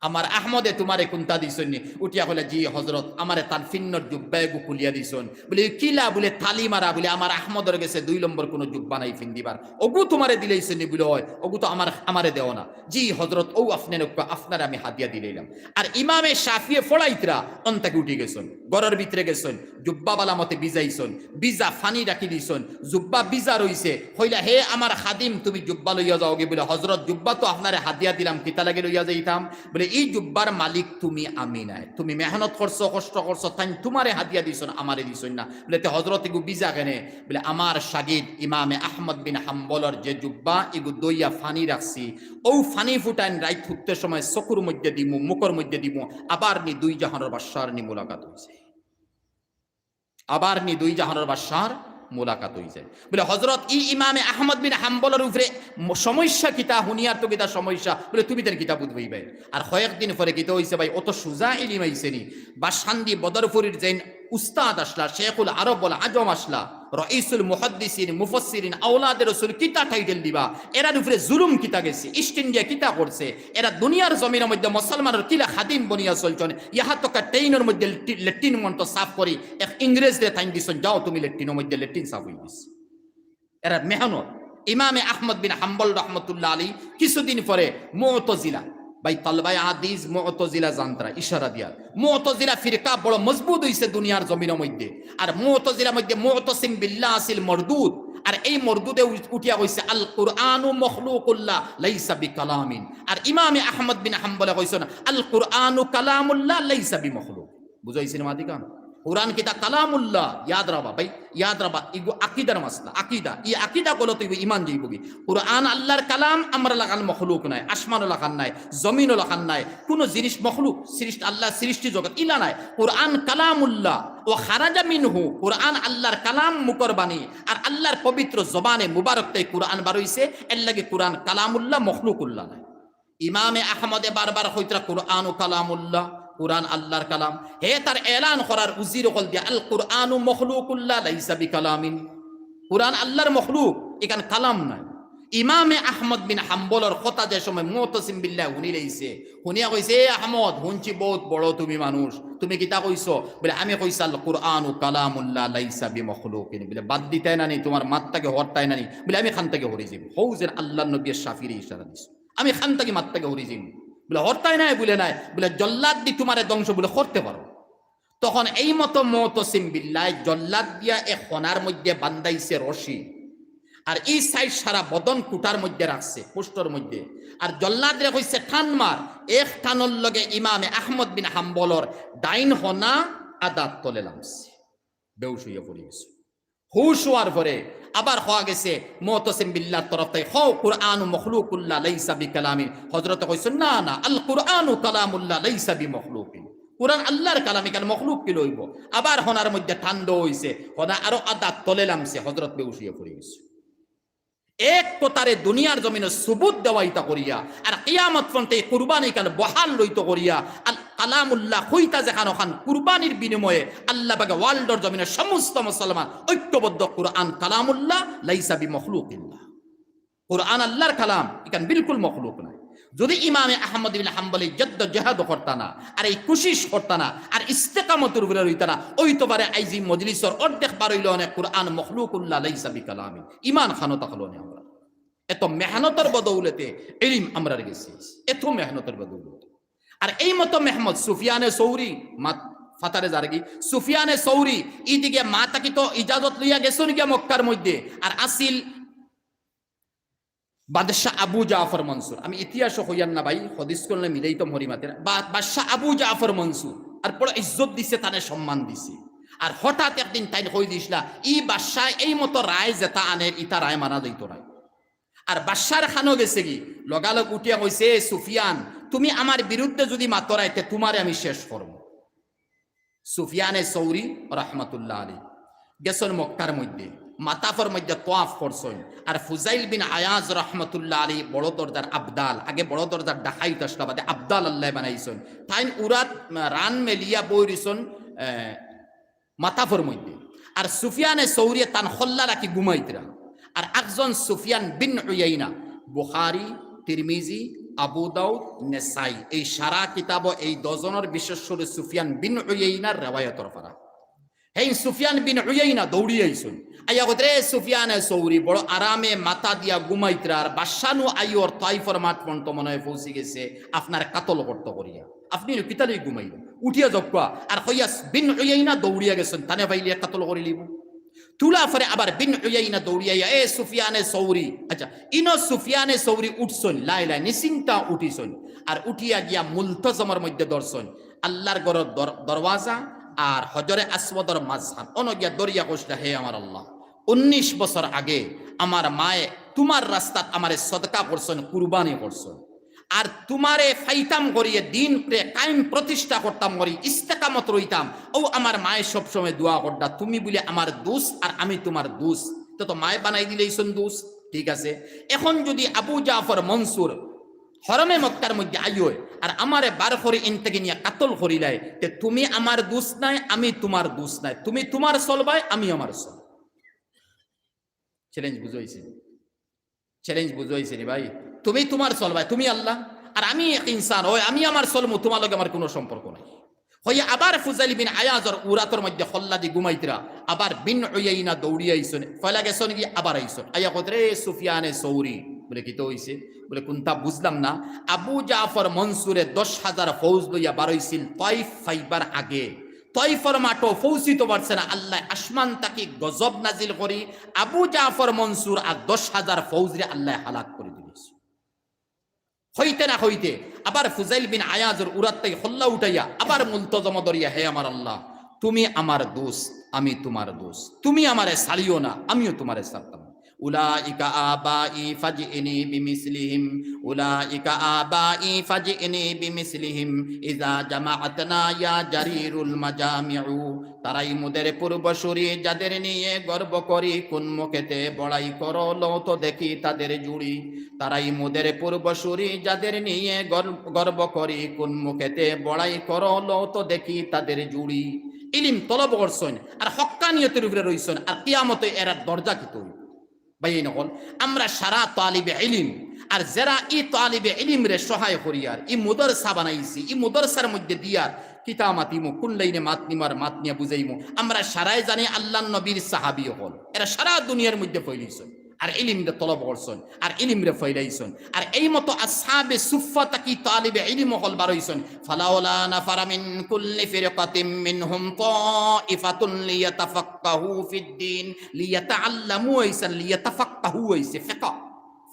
আমার আহমদে তুমারে কুনতা দিছইন নি?" উঠিয়া কইলা, "জি হজরত, আমারে তান ফিন্দর জুব্বা এগু খুলিয়া দিছইন।" বুলে, "কিলা?" বুলে, "তালি মারা।" বুলে, "আমার আহমদর গেছে দুই নম্বর কুনু জুব্বা নাই ফিন্দিবার, অগু তুমারে দিলাইছইন নি?" বুলে, "অয়, অগু তো আমার, আমারে দেও না।" "জি হজরত, অউ আফনে নেউক্কা, আফনারে আমি হাদিয়া দিলাইলাম।" আর ইমামে শাফিয়ে ফড়াইতরা অন থাকি উঠি গেছইন, ঘরর ভিতরে গেছইন, জুব্বা বালা মতে ভিজাইছইন, ভিজা ফানি রাখি দিছইন, জুব্বা ভিজা রইছে। কইলা, "হে আমার খাদিম, তুমি জুব্বা লইয়া যাওগি।" বুলে, "হজরত, জুব্বা তো আফনারে হাদিয়া দিলাম, কিতা লাগি লইয়া যাইতাম?" বুলে, "ই জুব্বার মালিক তুমি, আমি নায়। তুমি মেহনত করছো, কষ্ট করছো, তাইন তুমারে হাদিয়া দিছইন, আমারে দিছইন না।" বুলে, "তে হজরত, ইগু ভিজা কেনে?" বুলে, "আমার শাগিদ ইমামে আহমদ বিন হাম্বলর যে জুব্বা, ইগু ধইয়া ফানি রাখছি, অউ ফানি ফুটাইন রাইত হুততে সময় চকুর মধ্যে দিমু, মুখর মধ্যে দিমু, আবার নি দুই জাহানর বাদশার নি মুলাকাত অইযায়।" আবার নি দুই জাহানর বাদশার মুলাকাত অইযায়। বুলে, "হজরত, ই ইমামে আহমদ বিন হাম্বলর উপরে ম-, সমস্যা কিতা? হুনিয়ার তো কিতা সমস্যা?" বুলে, "তুমি তাইন কিতা বুঝবায় ভাই?" আর কয়েকদিন পরে কিতা অইছে ভাই, অত সুজা ইলিম আইছে নি। বাসকান্দি বদরপুরীর যেইন উস্তাদ আছলা, শেখুল আরব ওয়াল আজম আছলা, রইসুল মুহাদ্দিসিন, মুফাসসিরিন, আওলাদে রসুল কিতা টাইটেল দিবা, এরার উপরে জুলুম কিতা গেছে, ইস্ট ইন্ডিয়া কিতা করছে, এরা দুনিয়ার জমিনর মধ্যে মুসলমানর কিলা খাদিম বনিয়া চলছইন, ইহা তো ট্রেইনর মধ্যে লেট্রি-, লেট্রিন মন্ত সাফ করি, এক ইংরেজরে তাইন দিছইন, "যাও তুমি লেট্রিনর মধ্যে লেট্রিন সাফ অই গেছে।" এরা মেহনত। ইমামে আহমদ বিন হাম্বল রহমতুল্লাহ আলী কিছুদিন পরে মুতজিলা, ভাই তালবায়ে হাদিস মুতজিলা জানতরা, ইশারা দিয়া। মুতজিলা ফিরকা বড় মজবুত অইছে দুনিয়ার জমিনর মধ্যে। আর মুতজিলার মধ্যে মুতসিম বিল্লাহ আছিল মরদুদ। আর এই মরদুদে উ-, উঠিয়া কইছে, "আল কুরআনু মখলুকুল্লাহ লাইসা বিকালামিন।" আর ইমামে আহমদ বিন হাম্বলে কইছইন, "আল কুরআনু কালামুল্লাহ লাইসা বিমখলুক।" বুঝাইছি নি মাতিখান? কুরআন কিতা কালামুল্লাহ, ইয়াদ রাখবা ভাই, ইয়াদ রাখবা, ইগু আকিদার মাসলা, আকিদা। ই আকিদা গলত অইবো, ইমান যাইবোগি। কুরআন আল্লার কালাম, আমরার লাখান মখলুক নায়, আসমানর লাখান নায়, জমিনর লাখান নায়, কুনু জিনিস মখলুক, সৃষ্টি, আল্লার সৃষ্টি জগৎ, ইলা নায়। কুরআন কালামুল্লাহ, ওয়া খারাজা মিনহু, কুরআন আল্লার কালাম, মুখর বাণী, আর আল্লার পবিত্র জবানে মুবারক তাই কুরআন বার অইছে, এরলাগি কুরআন কালামুল্লাহ, মখলুকুল্লাহ নায়। ইমামে আহমদে বারবার কইতরা, "কুরআনু কালামুল্লাহ, কুরআন আল্লার কালাম।" হে তার এলান করার উজির অকল দিয়া, "আল কুরআনু মখলুকুল্লাহ লাইসা বিকালামিন।" কুরআন আল্লার মখলুক, ইখান কালাম নায়। ইমামে আহমদ বিন হাম্বলর কথা যে সময় মুতসিম বিল্লাহ হুনিলাইছে, হুনিয়া কইছে, "এ আহমদ, হুনছি বউত বড় তুমি মানুষ, তুমি কিতা কইছো?" বুলে, "আমি কইছি, আল কুরআনু কালামুল্লাহ লাইসা বিমখলুকিন।" বুলে, "বাদ দিতায় না নি, তুমার মাত থাকি হরতায় না নি?" বুলে, "আমি খান থাকি হরি যাইমু।" হউ যেন আল্লার নবীয়ে শাফিরে ইশারা দিছে। "আমি খান থাকি মাত থাকি হরি যাইমু।" বুলে, "হরতায় নায়?" বুলে, "নায়।" বুলে, "জল্লাদ দি তুমারে ধ্বংস," বুলে, "করতে পারো।" তখন এই মতো মুতসিম বিল্লায় জল্লাদ দিয়া এক হনার মধ্যে বান্ধাইছে রশি, আর ই সাইড সারা বদন কুটার মধ্যে রাখছে, কুষ্টর মধ্যে। আর জল্লাদরে কইছে, "টান মার।" এক টানর লগে ইমামে আহমদ বিন হাম্বলর ডাইন হনা আদাত তলে লামছে, বেহুশ অইয়া পড়ি গেছে। হুশ অওয়ার পরে আবার কওয়া গেছে, মুতসিম বিল্লাহর তরফ থাকি, "কও, কুরআনু মখলুকুল্লাহ লাইসা বিকালামিন।" হযরতে কইছইন, "না, না, আল কুরআনু কালামুল্লাহ লাইসা বিমখলুকিন।" কুরআন আল্লাহর কালাম, ইখান মখলুক কিলা অইবো? আবার হনার মধ্যে টান দেওয়া অইছে, হনা আরো আদাত তলে লামছে, হযরত বেহুশ অইয়া পড়ি গেছে। এক কথারে দুনিয়ার জমিনো সুবুত দেওয়া ইতা করিয়া, আর কিয়ামত পর্যন্ত ই কুরবানি ইখান বহাল রইতো করিয়া, আল কালামুল্লাহ কইতা যেখান অখান কুরবানির বিনিময়ে আল্লাহ পাকে ওয়ার্ল্ডর জমিনো সমস্ত মুসলমান ঐক্যবদ্ধ, কুরআন কালামুল্লাহ লাইসা বিমখলুকিল্লাহ। কুরআন আল্লাহর কালাম, ইখান বিলকুল মখলুক নায়। যদি ইমামে আহমদ ইবনে হাম্বলে জদ্দোজেহেদ করতা না, আর এই কুশিশ করতা না, আর ইস্তেকামতর উপরে রইতা না, অইতো পারে আইজ ই মজলিসর অর্ধেক বার অইলো অনে কুরআন মখলুকুল্লাহ লাইসা বিকালামিন। ইমান খানো থাকলো অনে আমরার। এত মেহনতর বদৌলতে ইলিম আমরার গেছে, এত মেহনতর বদৌলতে। আর এই মতো মেহমদ সুফিয়ানে সৌরি, মা-, ফাতারে যারগি, সুফিয়ানে সৌরি, ইদিকে মা থাকি তো ইজাজত লইয়া গেছইন গিয়া মক্কার মধ্যে, আর আছিল বাদশাহ আবু জাফর মনসুর। আমি ইতিহাসও কইয়ার না ভাই, হাদিস করলে মিলাইতাম হরি মাতের। বা-, বাদশাহ আবু জাফর মনসুর। আর বড় ইজ্জত দিছে, তানে সম্মান দিছে। আর হঠাৎ একদিন তাইন কই দিছলা, "ই বাদশায় এই মতো রায় যেতা আনের, ইতা রায় মানা যাইতো নায়।" আর বাদশার কানো গেছেগি, লগালগ উঠিয়া কইছে, "এ সুফিয়ান, তুমি আমার বিরুদ্ধে যদি মাতো রায়, তে তুমারে আমি শেষ করমু।" সুফিয়ানে সৌরি রহমতুল্লাহ আলী গেছইন মক্কার মধ্যে, মাতাফর মধ্যে তোয়াফ করছইন। আর ফুজাইল বিন আয়াজ রহমতুল্লাহ আলী বড় দরজার আবদাল, আগে বড় দরজার ডাকাইত আছলা, বাদে আবদাল আল্লায় বানাইছইন। তাইন উরাত, আহ, রান মেলিয়া বই রইছইন, আহ, মাতাফর মধ্যে। আর সুফিয়ানে সৌরিয়ে তান কল্লা রাখি ঘুমাইতরা। আর আকজন সুফিয়ান বিন উয়াইনা, বুখারী, তিরমিজি, আবু দাউদ, নেসাই, এই সারা কিতাবো এই দশজনর, বিশেষ করি সুফিয়ান বিন উয়াইনার রেওয়ায়তর পরা। হেইন সুফিয়ান বিন উয়াইনা দৌড়ি আইছইন। আইয়া কইতা, "রে সুফিয়ানে সৌরি, বড় আরামে মাথা দিয়া ঘুমাইতরা, আর বাদশা নু আইওর, তাইফর মাঠ পর্যন্ত মনে হয় পৌঁছি গেছে, আপনারে কাতল করতো করিয়া। আপনে নু কিতার লাগি ঘুমাইলা? উঠিয়া যাউক্কা।" আর কইয়া বিন উয়াইনা দৌড়িয়া গেছইন, "তানে পাইলে কাতল করিলিবো।" তুলা পরে আবার বিন উয়াইনা দৌড়িয়া আইয়া, "এ সুফিয়ানে সৌরি।" আচ্ছা, ইনো সুফিয়ানে সৌরি উঠছইন, লাই লাই নিশ্চিন্তা উঠিছইন, আর উঠিয়া গিয়া মুলতজমর মধ্যে ধরছইন। আল্লার ঘরর দর-, দরওয়াজা আর হজরে আসওয়াদর মাঝখান, অনো গিয়া ধরিয়া কইছলা, "হে আমার আল্লাহ, উনিশ বছর আগে আমার মায়ে তুমার রাস্তাত আমারে সদকা করছইন, কুরবানি করছইন, আর তুমারে পাইতাম করিয়া, দিনরে কায়েম প্রতিষ্ঠা করতাম করি, ইস্তেকামত রইতাম, অউ আমার মায়ে সবসময় দোয়া করতা, তুমি বুলে আমার দুস্ত আর আমি তুমার দুস্ত, তে তো মায়ে বানাই দিলাইছইন দুস্ত, ঠিক আছে। এখন যুদি আবু জাফর মনসুর হরমে মক্কার মধ্যে আইওয়, আর আমারে বার করি ইন থাকি নিয়া কাতল করিলায়, তে তুমি আমার দুস্ত নায়, আমি তুমার দুস্ত নায়, তুমি তুমার চলবায়, আমি আমার চলমু।" চ্যালেঞ্জ বুঝাইছে, চ্যালেঞ্জ বুঝাইছে নি ভাই? তুমি তুমার চলবায়, তুমি আল্লাহ, আর আমি এক ইনসান, অয় আমি আমার চলমু, তুমার লগে আমার কুনু সম্পর্ক নাই। কইয়া আবার ফুজাইল বিন আয়াজর উরাতর মধ্যে খল্লাদি ঘুমাইতরা, আবার বিন উয়াইনা দৌড়ি আইছইন, ফয়লা গেছইন গি আবার আইছইন। আইয়া কইতা, "রে সুফিয়ানে সৌরি," বুলে, "কিতা অইছে?" বুলে, "কুন্তা বুঝলাম না, আবু জাফর মনসুরে দশ হাজার ফৌজ লইয়া বারইছিল তাইফ পাইবার আগে, তাইফর মাঠো পৌঁছিতো পারছে না, আল্লায় আসমান থাকি গজব নাজিল করি আবু জাফর মনসুর আর দশ হাজার ফৌজরে আল্লায় হালাক করি দিলাইছে।" কইতে না কইতে আবার ফুজাইল বিন আয়াজর উরাত থাকি খল্লা উঠাইয়া আবার মুলতজমো ধরিয়া, "হে আমার আল্লাহ, তুমি আমার দুস্ত, আমি তুমার দুস্ত, তুমি আমারে ছাড়িও না, আমিও তুমারে ছাড়তাম না।" "উলাইকা আবাই ফাজিনি বিমিসলিহিম, উলাইকা আবাই ফাজিনি বিমিসলিহিম, ইজা জামাআতনা ইয়া জারিরুল মাজামিউ।" তারাই মোদের পূর্বসূরি, যাদের নিয়ে গর্ব করি, কোন মুখেতে বড়াই করো, লও তো দেখি তাদের জুড়ি। তারাই মোদের পূর্বসূরি, যাদের নিয়ে গর্ব, গর্ব করি, কোন মুখেতে বড়াই করো, লও তো দেখি তাদের জুড়ি। ইলিম তলব করছইন, আর হক্কানিয়তর উপরে রইছইন, আর কিয়ামতো এরার দরজা কিতা অইবো? ভাইয়াইন অকল, আমরা সারা তালিবে ইলিম, আর যেরা ই তালিবে ইলিমরে সহায় করিয়ার, ই মুদরসা বানাইছি, ই মুদরসার মধ্যে দিয়ার কিতা মাতিমু, কুন লাইনে মাত নিমু আর মাত নিয়া বুঝাইমু, আমরা সারায় জানি আল্লার নবীর সাহাবী অকল, এরা সারা দুনিয়ার মধ্যে ফইলাইছইন, আর ইলিমরে তলব করছইন, আর ইলিমরে ফইলাইছইন, আর এই মতো আসহাবে সুফফা থাকি তালিবে ইলিম অকল বারইছইন। ফালাউলা নাফারা মিন কুল্লি ফিরকাতিম মিনহুম তাইফাতুন লিয়াতাফাক্কাহু ফিদ্দীন। লিয়াতাআল্লামু আইছে, লিয়াতাফাক্কাহু আইছে, ফিকহ।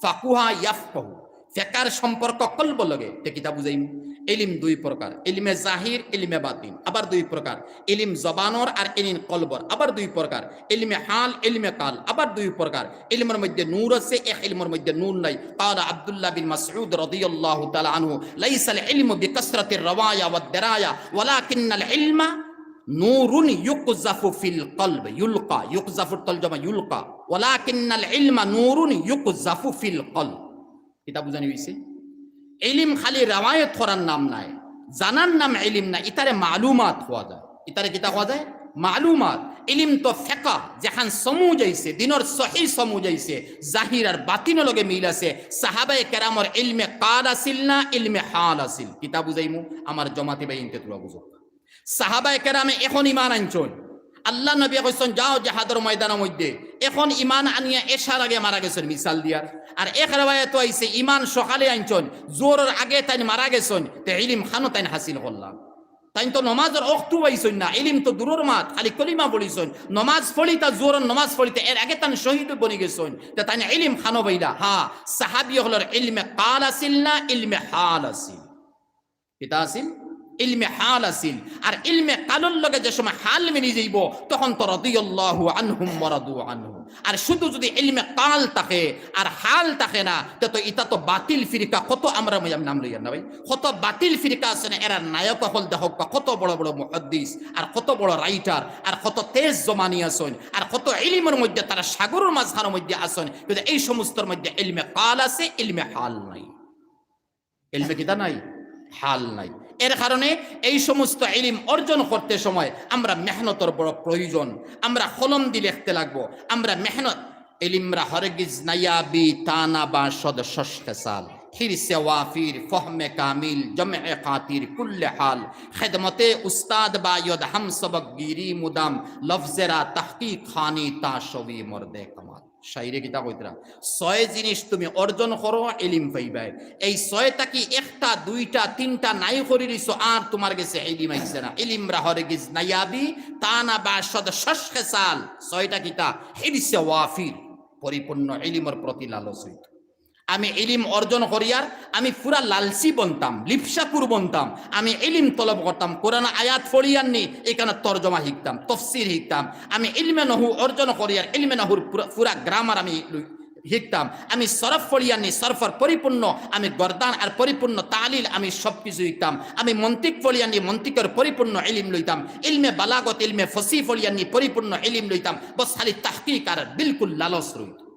ফাকুহা ইয়াফকাহু। ফিকহর সম্পর্ক কলব লগে। তে কিতা বুঝাইমু? ইলিম দুই প্রকার, ইলমে জাহির, ইলমে বাতিন, আবার দুই প্রকার। ইলিম জবানর আর ইলিম কলবর, আবার দুই প্রকার। ইলমে হাল, ইলমে কাল, আবার দুই প্রকার। ইলমর মধ্যে নূর আছে, এক ইলমর মধ্যে নূর নাই। قال عبد الله بن مسعود رضي الله تعالى عنه: ليس العلم بكثرة الرواية والدراية، ولكن العلم نور يقذف في القلب، يلقى، يقذف তর্জমা يلقى، ولكن العلم نور يقذف في القلب। কিতা বুঝানি অইছে? ইলিম খালি রেওয়ায়ত করার নাম নায়, জানার নাম ইলিম নায়, ইতারে মালুমাত কওয়া যায়। ইতারে কিতা কওয়া যায়? মালুমাত। ইলিম তো ফিকহ, যেখান সমুজ আইছে, দিনর সহি সমুজ আইছে, জাহির আর বাতিনর লগে মিল আছে। সাহাবায়ে কেরামর ইলমে কাল আছিল না, ইলমে হাল আছিল? কিতা বুঝাইমু? আমার জমাতি ভাইয়াইন্তে তুলা বুঝো। সাহাবায়ে কেরামে এখন ইমান আনছইন, আল্লার নবীয়ে কইছইন, "যাও জিহাদর ময়দানর মধ্যে।" এখন ইমান আনিয়া এশার আগে মারা গেছইন, মিসাল দিয়ার। আর এক রেওয়ায়েতো আইছে, ইমান সকালে আনছইন, জোহরর আগে তাইন মারা গেছইন, তে ইলিম খানো তাইন হাসিল করলা? তাইন তো নমাজর অক্তু আইছইন না, ইলিম তো দূরর মাত, খালি কলিমা পড়িছইন। নমাজ পড়িতা, জোহরর নমাজ পড়িতা, এর আগে তাইন শহীদ বনি গেছইন, তে তাইন ইলিম খানো পাইলা? হ্যাঁ, সাহাবী অকলর ইলমে কাল আছিল না, ইলমে হাল আছিল? কিতা আছিল? ইলমে হাল আছিল। আর ইলমে কালর লগে যে সময় হাল মিলি যাইবো, তখন তো রাদিয়াল্লাহু আনহুম ওয়া রাদু আনহু। আর শুধু যদি ইলমে কাল থাকে আর হাল থাকে না, তে তো ইতা তো বাতিল ফিরকা, কত আমরা ময়-, নাম লইয়ার না ভাই, কত বাতিল ফিরকা আছে না, এরার নায়ক অকল দেখউক্কা, কত বড় বড় মুহাদ্দিস, আর কত বড় রাইটার, আর কত তেজ জমানি আছইন, আর কত ইলিমর মধ্যে তারা সাগরর মাঝখানর মধ্যে আছইন, কিন্তু এই সমস্তর মধ্যে ইলমে কাল আছে, ইলমে হাল নাই। ইলমে কিতা নাই? হাল নাই। এর কারণে এই সমস্ত ইলিম অর্জন করতে সময় আমরা মেহনতর বড় প্রয়োজন। আমরা কলম দি লেখতে লাগবো। আমরা মেহনত, ইলিমরা হরগিজ নায়াবি তানা বা সদ শশ খেসাল। حرص وافر، فهم کامل، جمع خاطر، کل حال، خدمت استاد باید، هم سبق گیری مدام، لفظ را تحقیق خوانی تا شوی مرد کمال۔ শাইরে কিতা কইতরা? ছয় জিনিস তুমি অর্জন করো, ইলিম পাইবায়। এই ছয় থাকি একটা, দুইটা, তিনটা নাই করি দিছো, আর তুমার গেছে ইলিম আইছে না। ইলিমরা হরগিজ নায়াবি, তা না বা শত শশ খেসাল। ছয়টা কিতা? হিরসে ওয়াফির, পরিপূর্ণ ইলিমর প্রতি লালস অইতো। আমি ইলিম অর্জন করিয়ার আমি পুরা লালসি বনতাম, লিপসাকুর বনতাম। আমি ইলিম তলব করতাম, কোরআন আয়াত পড়িয়ার নি, এখান তর্জমা হিকতাম, তফসির হিকতাম। আমি ইলমে নহু অর্জন করিয়ার ইলমে নহুর পুরা, পুরা গ্রামার আমি লই-, হিকতাম। আমি সরফ পড়িয়ার নি, সরফর পরিপূর্ণ আমি গর্দান আর পরিপূর্ণ তালিল আমি সব কিছু হিকতাম। আমি মন্তিক পড়িয়ার নি, মন্তিকর পরিপূর্ণ ইলিম লইতাম। ইলমে বালাগত, ইলমে ফসিহ পড়িয়ার নি, পরিপূর্ণ ইলিম লইতাম। বস খালি তাহকিক আর বিলকুল লালস রইত।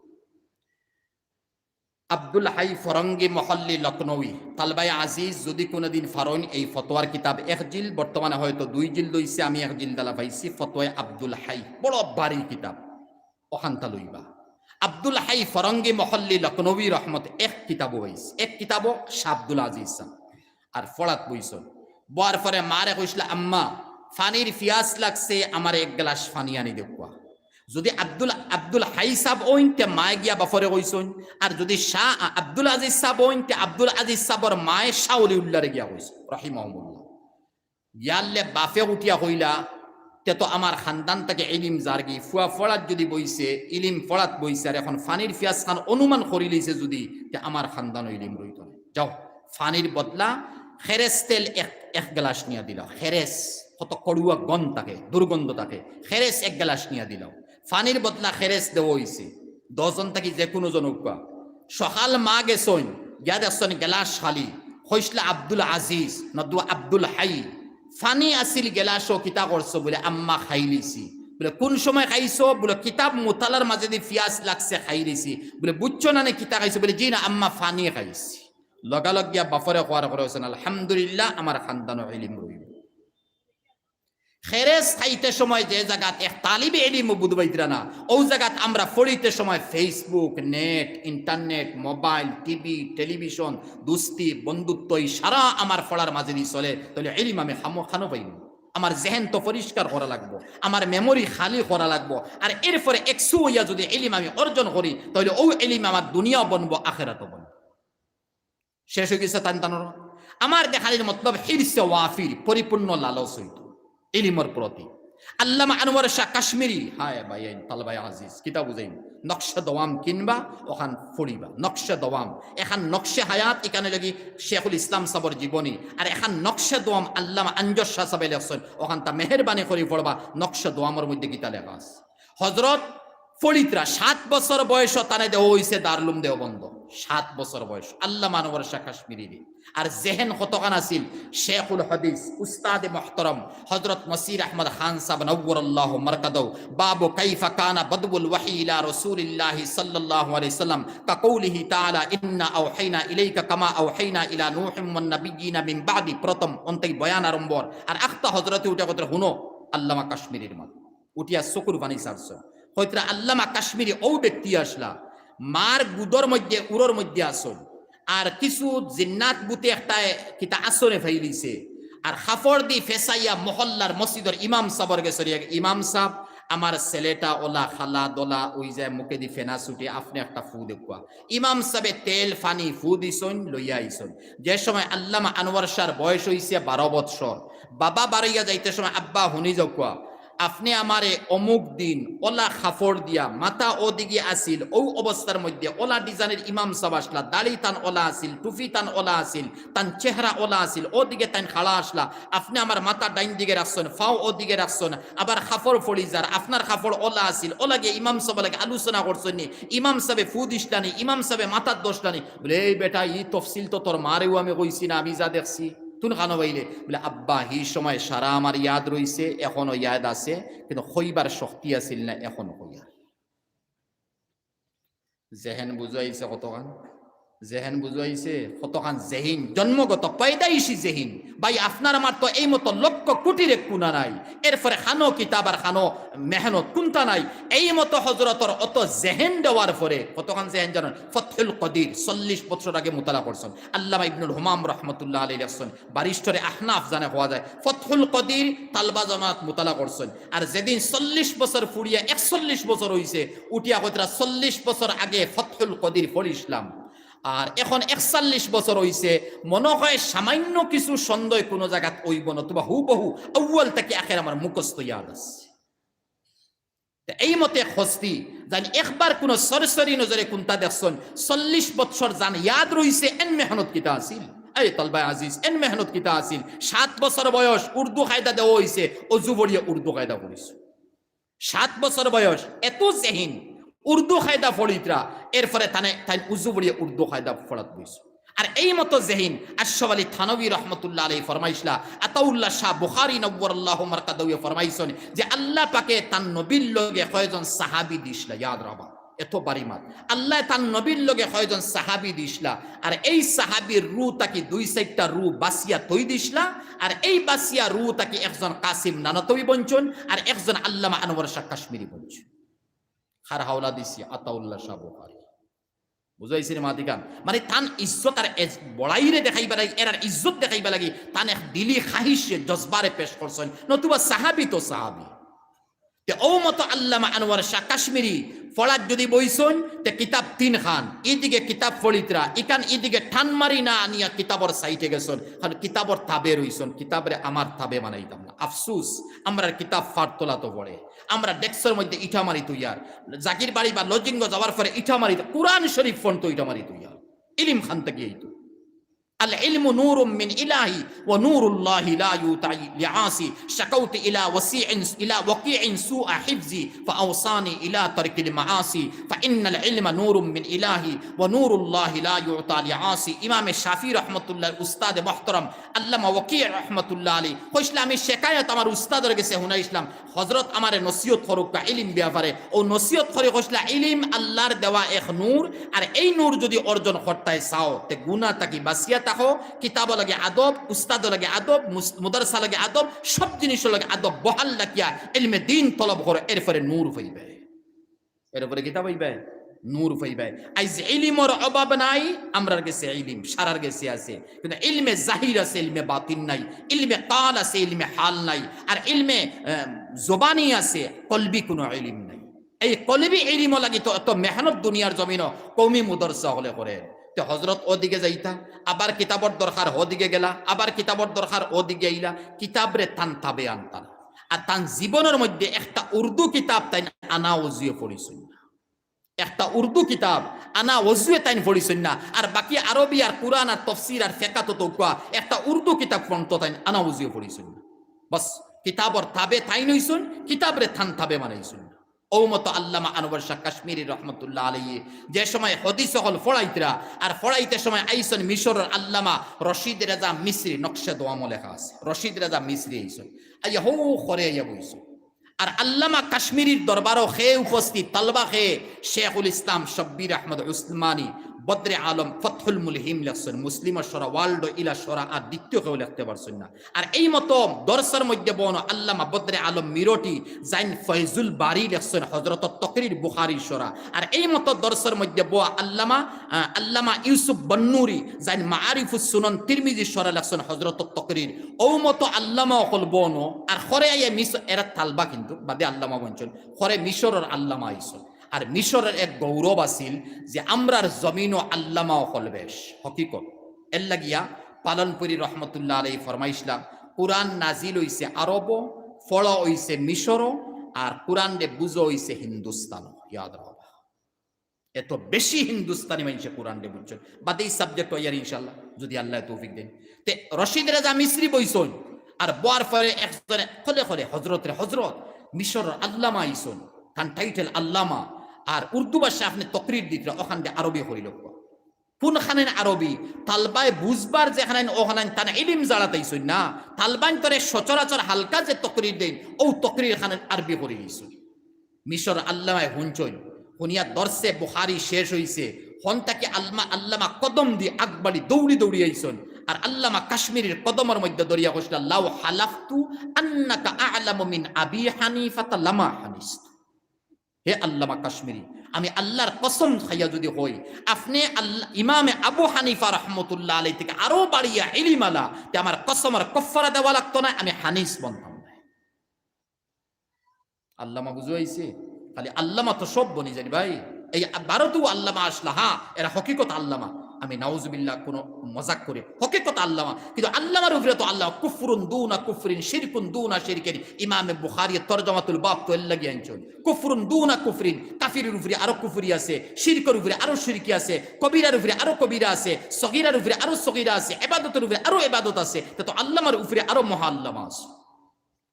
আব্দুল হাই ফরঙ্গি মহল্লি লখনৌই, তালবায়ে আজিজ, যদি কোনোদিন ফারইন এই ফতোয়ার কিতাব এক জিলদ, বর্তমানে হয়তো দুই জিলদ অইছে, আমি এক জিলদ আলা পাইছি, ফতোয়ায়ে আব্দুল হাই, বড় ভারী কিতাব, অখানতা লইবা। আব্দুল হাই ফরঙ্গি মহল্লি লখনৌই রহমত এক কিতাবো অইছে, এক কিতাবো শাহ আব্দুল আজিজ সাব। আর ফড়াত বইছইন, বওয়ার পরে মারে কইছলা, "আম্মা, ফানির ফিয়াস লাগছে, আমারে এক গ্লাস ফানি আনি দেউক্কা।" যদি আব্দুল, আব্দুল হাই সাব অইন, তে মায়ে গিয়া বাফরে কইছইন। আর যদি শাহ আব্দুল আজিজ সাব অইন, তে আব্দুল আজিজ সাবর মায়ে শাহ অলিউল্লারে গিয়া কইছইন, রহিমাহুমুল্লাহ। ইয়ারলে বাফে উঠিয়া কইলা, "তে তো আমার খানদান থাকি ইলিম যারগি, ফুয়া ফড়াত যদি বইছে, ইলিম ফড়াত বইছে, আর এখন ফানির ফিয়াস খান অনুমান করিলিছে যদি, তে আমার খানদানো ইলিম রইতো না। যাও, ফানির বদলা খেরেস তেল এক, এক গ্লাস নিয়া দিলাও।" খেরেস, কত করুয়া গন্ধ থাকে, দুর্গন্ধ থাকে, খেরেস এক গ্লাস নিয়া দিলাও। ফানির বদলা খেরেস দেওয়া অইছে। দশ জন থাকি যে কোনো জন অউক্কা। সকাল মা গেছইন, গিয়া দেখছইন গ্লাস খালি। কইছলা আব্দুল আজিজ, নতুবা আব্দুল হাই। ফানি আছিল গ্লাসো, কিতা করছো? বুলে, "আম্মা, খাইলিছি।" বুলে, "কোন সময় খাইছো?" বুলে, "কিতাব মুতালার মাঝেদি ফিয়াস লাগছে, খাইলিছি।" বুলে, "বুঝছো না নে কিতা খাইছো?" বুলে, "জি না আম্মা, ফানি খাইছি।" লগালগ গিয়া বাফরে কওয়ার পরে কইছইন, "আলহামদুলিল্লাহ, আমার খানদানো ইলিম রইল।" খেরেস খাইতে সময় যে জাগাত এক তালিবে ইলিমও বুঝ পাইতরা না, অউ জাগাত আমরা ফড়িতে সময় Facebook, net, internet, mobile, TV, television, দুস্তি, বন্ধুত্ব, ই সারা আমার ফড়ার মাঝেদি চলে, তাইলে ইলিম আমি খামো-, খানো পাইমু? আমার জেহেন তো পরিষ্কার করা লাগবো, আমার memory খালি করা লাগবো। আর এরপরে একশো অইয়া যদি ইলিম আমি অর্জন করি, তাইলে অউ ইলিম আমার দুনিয়াও বনবো, আখেরাতও বনবো। শেষ অইগেছে তান তানর। আমার দেখানির মতলব হিরসে ওয়াফির, পরিপূর্ণ লালস অইতো ইলিমর প্রতি। আল্লামা আনোয়ার শাহ কাশ্মীরি, হায় ভাইয়াইন, তালবায়ে আজিজ, কিতা বুঝাইন? নকশে দওয়াম কিনবা, অখান ফড়িবা। নকশে দওয়াম, এখান নকশে হায়াত, ইখান লাগি শেখুল ইসলাম সাবর জীবনী, আর এখান নকশে দওয়াম আল্লামা আনোয়ার শাহ সাবে লেখছইন, অখানতা মেহেরবানি করি ফড়বা। নকশে দওয়ামর মধ্যে কিতা লেখা আছে? হজরত ফড়িতরা সাত বছর বয়সো তানে দেওয়া অইছে দারুল উলুম দেওবন্দ। সাত বছর বয়স, আল্লামা আনোয়ার শাহ কাশ্মীরিরে। আর জেহেন কতখান আছিল, শেখুল হাদিস, উস্তাদে মুহতারাম হজরত মসির আহমদ খান সাব নওয়ারাল্লাহু মারকাদাহু। বাবু কাইফা কানা বাদউল ওয়াহি ইলা রাসূলিল্লাহি সাল্লাল্লাহু আলাইহি ওয়াসাল্লাম, কাকাউলিহি তাআলা, ইন্না আওহাইনা ইলাইকা কামা আওহাইনা ইলা নূহিম ওয়ান নাবিয়্যিনা মিন বাদি। প্রথম অন্তাই বয়ান আরম্ভর, আর আখতা হজরতে উঠে কইতরা, "হুনো আল্লামা কাশ্মীরির মাত।" উঠিয়া চকুর পানি ছাড়ছইন। কইতরা, আল্লামা কাশ্মীরি অউ ব্যক্তি আছলা, মার গুদর মধ্যে, উরর মধ্যে আছইন, আর কিছু জিন্নাত ভূতে একটা কিতা আছরে ফাইলিছে, আর কাপড় দি ফেছাইয়া মহল্লার মসজিদর ইমাম সাবর গেছে, "ইমাম সাব, আমার ছেলেটা অলা কালা দলা অইযায়, মুখেদি ফেনা ছুটে, আপনে একটা ফু দেউক্কা।" ইমাম সাবে তেল পানি ফু দিছইন, লইয়া আইছইন। যে সময় আল্লামা আনোয়ার শাহর বয়স অইছে বারো বৎসর, বাবা বারইয়া যাইতে সময়, "আব্বা, হুনি যাউক্কা, আপনে আমারে অমুক দিন অলা কাপড় দিয়া, মাথা অদিকে আছিল, অউ অবস্থার মধ্যে অলা design-এর ইমাম সাব আছলা, দাড়ি তান অলা আছিল, টুপি তান অলা আছিল, তান চেহারা অলা আছিল, অদিকে তাইন খাড়া আছলা, আপনে আমার মাথা ডাইন দিকে রাখছইন, পাও অদিকে রাখছইন, আবার কাপড় ফড়ি যার, আপনার কাপড় অলা আছিল, অলা গিয়া ইমাম সাবর লগে আলোচনা করছইন নি, ইমাম সাবে ফু দিছলা নি, ইমাম সাবে মাথাত ধরছলা নি?" বুলে, "এই বেটা, ই তফসিল তো তোর মারেও আমি কইছি না, আমি যা দেখছি।" তুন খানো বাইলে? বুলে, "আব্বা, হি সময় সারা আমার ইয়াদ রইছে, এখনো ইয়াদ আছে, কিন্তু কইবার শক্তি আছিল না, এখনো কইয়ার।" জেহেন বুঝাইছে কতখান? জেহেন বুঝাইছে, কতখান জেহিন, জন্মগত, পয়দাইশি জেহিন। ভাই, আপনার আমার তো এই মতো লক্ষ কোটির এক কুনা নাই, এরপরে খানো কিতাব আর খানো মেহনত কুনটা নাই। এই মতো হজরতর অত জেহেন দেওয়ার পরে কতখান জেহেন জানেন? ফতহুল কদির চল্লিশ বছর আগে মুতালা করছেন। আল্লামা ইবনুল হুমাম রহমতুল্লাহ আলাইহি লেখছেন, বারিস্টারে আহনাফ জানে হওয়া যায়, ফতহুল কদির তালবা জমাত মুতালা করছেন। আর যেদিন চল্লিশ বছর ফুরিয়া একচল্লিশ বছর হইছে, উঠিয়া কইতরা, "চল্লিশ বছর আগে ফতহুল কদির পড়ছিলাম, আর এখন একচল্লিশ বছর হইছে, মনে হয় সামান্য কিছু সন্দেহ কোনো জায়গাত অইব না, তুবা হুবহু আউয়াল থাকি আখের আমার মুখস্থ ইয়াদ আছে।" তে এই মতে হস্তি, জানি একবার কোনো সরসরি নজরে কুনটা দেখছন, চল্লিশ বছর জান ইয়াদ রইছে, এন মেহনত কিতা আছিল? এই তলবায় আজিজ, এন মেহনত কিতা আছিল? সাত বছর বয়স, উর্দু কায়দা দেওয়া হইছে, অজু পড়িয়া উর্দু কায়দা পড়িছে। সাত বছর বয়স, এত জেহিন, উর্দু কায়দা পড়িতরা, এরপরে তানে, তাইন উজু পড়িয়া উর্দু কায়দা পড়াত বইছে। আর এই মতো জেহিন আশরাফ আলী থানভী রহমতুল্লাহ আলাইহি ফরমাইছলা, আতাউল্লাহ শাহ বুখারী নব্বরাল্লাহু মারকাদাহুয়ে ফরমাইছন যে আল্লাহ পাকে তান নবীর লগে কয়জন সাহাবী দিছলা, ইয়াদ রাখবা, এত বাড়ি মাত। আল্লাহ তান নবীর লগে কয়জন সাহাবী দিছলা, আর এই সাহাবীর রু থাকি দুই চাইরটা রু বাসিয়া থই দিছলা, আর এই বাসিয়া রু থাকি একজন কাসিম নানতবী বনছন, আর একজন আল্লামা আনোয়ার শাহ কাশ্মীরি বনছন। কার হাওলা দিছি? আতাউল্লাহ শাহ বুখারী। বুঝাইছি রে মাতিকান? মানে তান ইজ্জত আর এজ-, বড়াইরে দেখাইবা লাগি, এরার ইজ্জত দেখাইবা লাগি, তান এক দিলি খাহিশে জজবারে পেশ করছন, নতুবা সাহাবী তো সাহাবী। তে ও মতো আল্লামা আনোয়ার শাহ কাশ্মীরি পড়াত যদি বইছন, তে কিতাব তিন খান, ইদিকে কিতাব পড়িতরা, ইখান ইদিকে টান মারি না আনিয়া কিতাবর সাইডে গেছন, কারণ কিতাবর তাবে রইছন, কিতাবরে আমার তাবে বানাইতাম না। আফসুস, আমরার কিতাব ফারতলা তো পড়ে, আমরা ডেস্কর মধ্যে ইটা মারি তুইয়ার, জাকির বাড়ি বা লজিঙ্গ যাওয়ার পরে ইটা মারি, কোরআন শরীফ ফোন তো ইটা মারি তুইয়ার। ইলিম খান থাকি এই তো। العلم نور من إلهي ونور الله لا يؤتى لعاصي شكوت إلى وسيع إلى وكيع سوء حفظي فأوصاني إلى ترك المعاصي فإن العلم نور من إلهي ونور الله لا يؤتى لعاصي। ইমামে শাফি রহমতুল্লাহ, উস্তাদে মুহতারাম আল্লামা ওয়াকি রহমতুল্লাহ আলাইহি কইছলা, আমি শেকায়ত আমার উস্তাদর গেছে হুনাইছলাম, হজরত আমারে নসিহত করুক্কা ইলিম ব্যাপারে। ও নসিহত করি কইছলা, ইলিম আল্লাহর দেওয়া এক নূর, আর এই নূর যদি অর্জন করতায় চাও, তে গুনা থাকি বাঁচিয়া থাকো, কিতাব লগে আদব, উস্তাদ লগে আদব, মুস-, মুদারসা লগে আদব, সব জিনিস লগে আদব বহাল রাখিয়া ইলমে দিন তলব করো, এরপরে নূর পাইবে। এরপরে কিতা পাইবে? নূর পাইবে। আইজ ইলিমর অভাব নাই, আমরার গেছে ইলিম, সারার গেছে আছে, কিন্তু ইলমে জাহির আছে, ইলমে বাতিন নাই, ইলমে কাল আছে, ইলমে হাল নাই, আর ইলমে, আহ, জবানি আছে, কলবি কোনো ইলিম নাই। এই কলবি ইলিম লাগি তো এত মেহনত দুনিয়ার জমিনো কওমি মুদারসা হকলে করে। তে হজরত ওদিকে যাইতা, আবার কিতাবর দরকার ওদিকে গেলা, আবার কিতাবর দরকার ওদিকে আইলা, কিতাবরে তান তাবে আনতা না। আর তান জীবনর মধ্যে একটা উর্দু কিতাব তাইন আনা অজুয়ে পড়িছইন না। একটা উর্দু কিতাব আনা অজুয়ে তাইন পড়িছইন না। আর বাকি আরবি আর কুরআন আর তফসির আর ফেকা তো তৌকুয়া, একটা উর্দু কিতাব পর্যন্ত তাইন আনা অজুয়ে পড়িছইন না। বাস, কিতাবর তাবে তাইন অইছইন, কিতাবরে তান তাবে বানাইছইন না। ও মতো আল্লামা আনোয়ার শাহ কাশ্মীরি রহমতুল্লাহ আলাইহি যে সময় হদিস হকল ফড়াইতরা, আর ফড়াইতে সময় আইছইন মিশরর আল্লামা রশিদ রেজা মিসরি, নকশে দোয়ামো লেখা আছে, রশিদ রেজা মিসরি আইছইন, আইয়া হউ করে আইয়া বইছইন। আর আল্লামা কাশ্মীরির দরবারো খে উপস্থিত, তালবা খে শেখুল ইসলাম শব্বির আহমদ উসমানী, বদরে আলম, ফতহুল মুলহিম লেখছইন, মুসলিমর শরা, ওয়ার্ল্ড ইলা শরা, আর দ্বিতীয় কেউ লেখতে পারছইন না। আর এই মতো দরসর মধ্যে বওয়ানো আল্লামা বদরে আলম মিরটি, যাইন ফয়জুল বারি লেখছইন, হজরতর তকরির বুখারির শরা। আর এই মতো দরসর মধ্যে বওয়া আল্লামা, আহ, আল্লামা ইউসুফ বন্নুরি, যাইন মাআরিফুস সুনান তিরমিজির শরা লেখছইন, হজরতর তকরির। ও মতো আল্লামা অকল বওয়ানো, আর খরে আইয়া মিস-, এরা তালবা কিন্তু, বাদে আল্লামা বনছইন, খরে মিশরর আল্লামা আইছইন। আর মিশরর এক গৌরব আছিল যে আমরার জমিনো আল্লামা অকল বেশ, হকিকত। এর লাগিয়া পালনপুরি রহমতুল্লাহ আলাইহি ফরমাইছলা, কুরআন নাজিল অইছে আরবো, ফড়া অইছে মিশরো, আর কুরআনরে বুঝা অইছে হিন্দুস্তানো। ইয়াদ রাখবা, এত বেশি হিন্দুস্তানি মানষে কুরআনরে বুঝছইন। বাদে ই সাবজেক্ট অইয়ার ইনশাআল্লাহ, যদি আল্লায় তৌফিক দেইন। তে রশিদ রেজা মিসরি বইছইন, আর বওয়ার পরে একজনে খলে খলে, "হজরত রে হজরত, মিশরর আল্লামা আইছইন, তান টাইটেল আল্লামা, আর উর্দু ভাষা আপনে তকরির দিতরা, অখানরে আরবি করিলউক্কা।" কুনখানাইন আরবি? তালবায় বুঝবার যেখানাইন অখানাইন তান ইলিম জাড়াত আইছইন না। তালবাইন তরে সচরাচর হালকা যে তকরির দেইন, অউ তকরির খানাইন আরবি করি দিছইন। মিশর আল্লামায় হুনছইন, হুনিয়া দরসে বুখারি শেষ অইছে, হন থাকি আল্লামা, আল্লামা কদম দি আগবাড়ি দৌড়ি দৌড়ি আইছইন। আর আল্লামা কাশ্মীরির কদমর মধ্যে ধরিয়া কইছলা, "লাউ হালাফতু আন্নাকা আ'লামু মিন আবি হানিফাতা লামা হানিস্তু।" হে আল্লামা কাশ্মীরি, আমি আল্লার কসম খাইয়া যুদি কই, আপনে আল্লা-, ইমামে আবু হানিফা রহমতুল্লাহ আলাইহি থাকি আরো বাড়িয়া ইলিম আলা, তে আমার কসমর কফফারা দেওয়া লাগতো নায়, আমি হানিস বনতাম নায়। আল্লামা বুঝাইছে? খালি আল্লামা তো সব বনি যাইন ভাই। এই ভারতেও আল্লামা আছলা, হ্যাঁ, এরা হকিকত আল্লামা। আমি নাউজুবিল্লাহ কোনো মজাক করি, হকিকত আল্লামা। কিন্তু আল্লামার উপরে তো আল্লামা কুফরুন দুনা কুফরিন, শিরকুন দুনা শিরকিন। ইমামে বুখারী তরজমাতুল বাব তো এর লাগি আনছইন। কুফরুন দুনা কুফরিন, কাফিরের উপরে আরো কুফরি আছে, শিরকের উপরে আরো শিরকি আছে, কবিরার উপরে আরো কবিরা আছে, সগিরার উপরে আরো সগিরা আছে, ইবাদতের উপরে আরো ইবাদত আছে। তে তো আল্লামার উপরে আরো মহা আল্লামা আছে।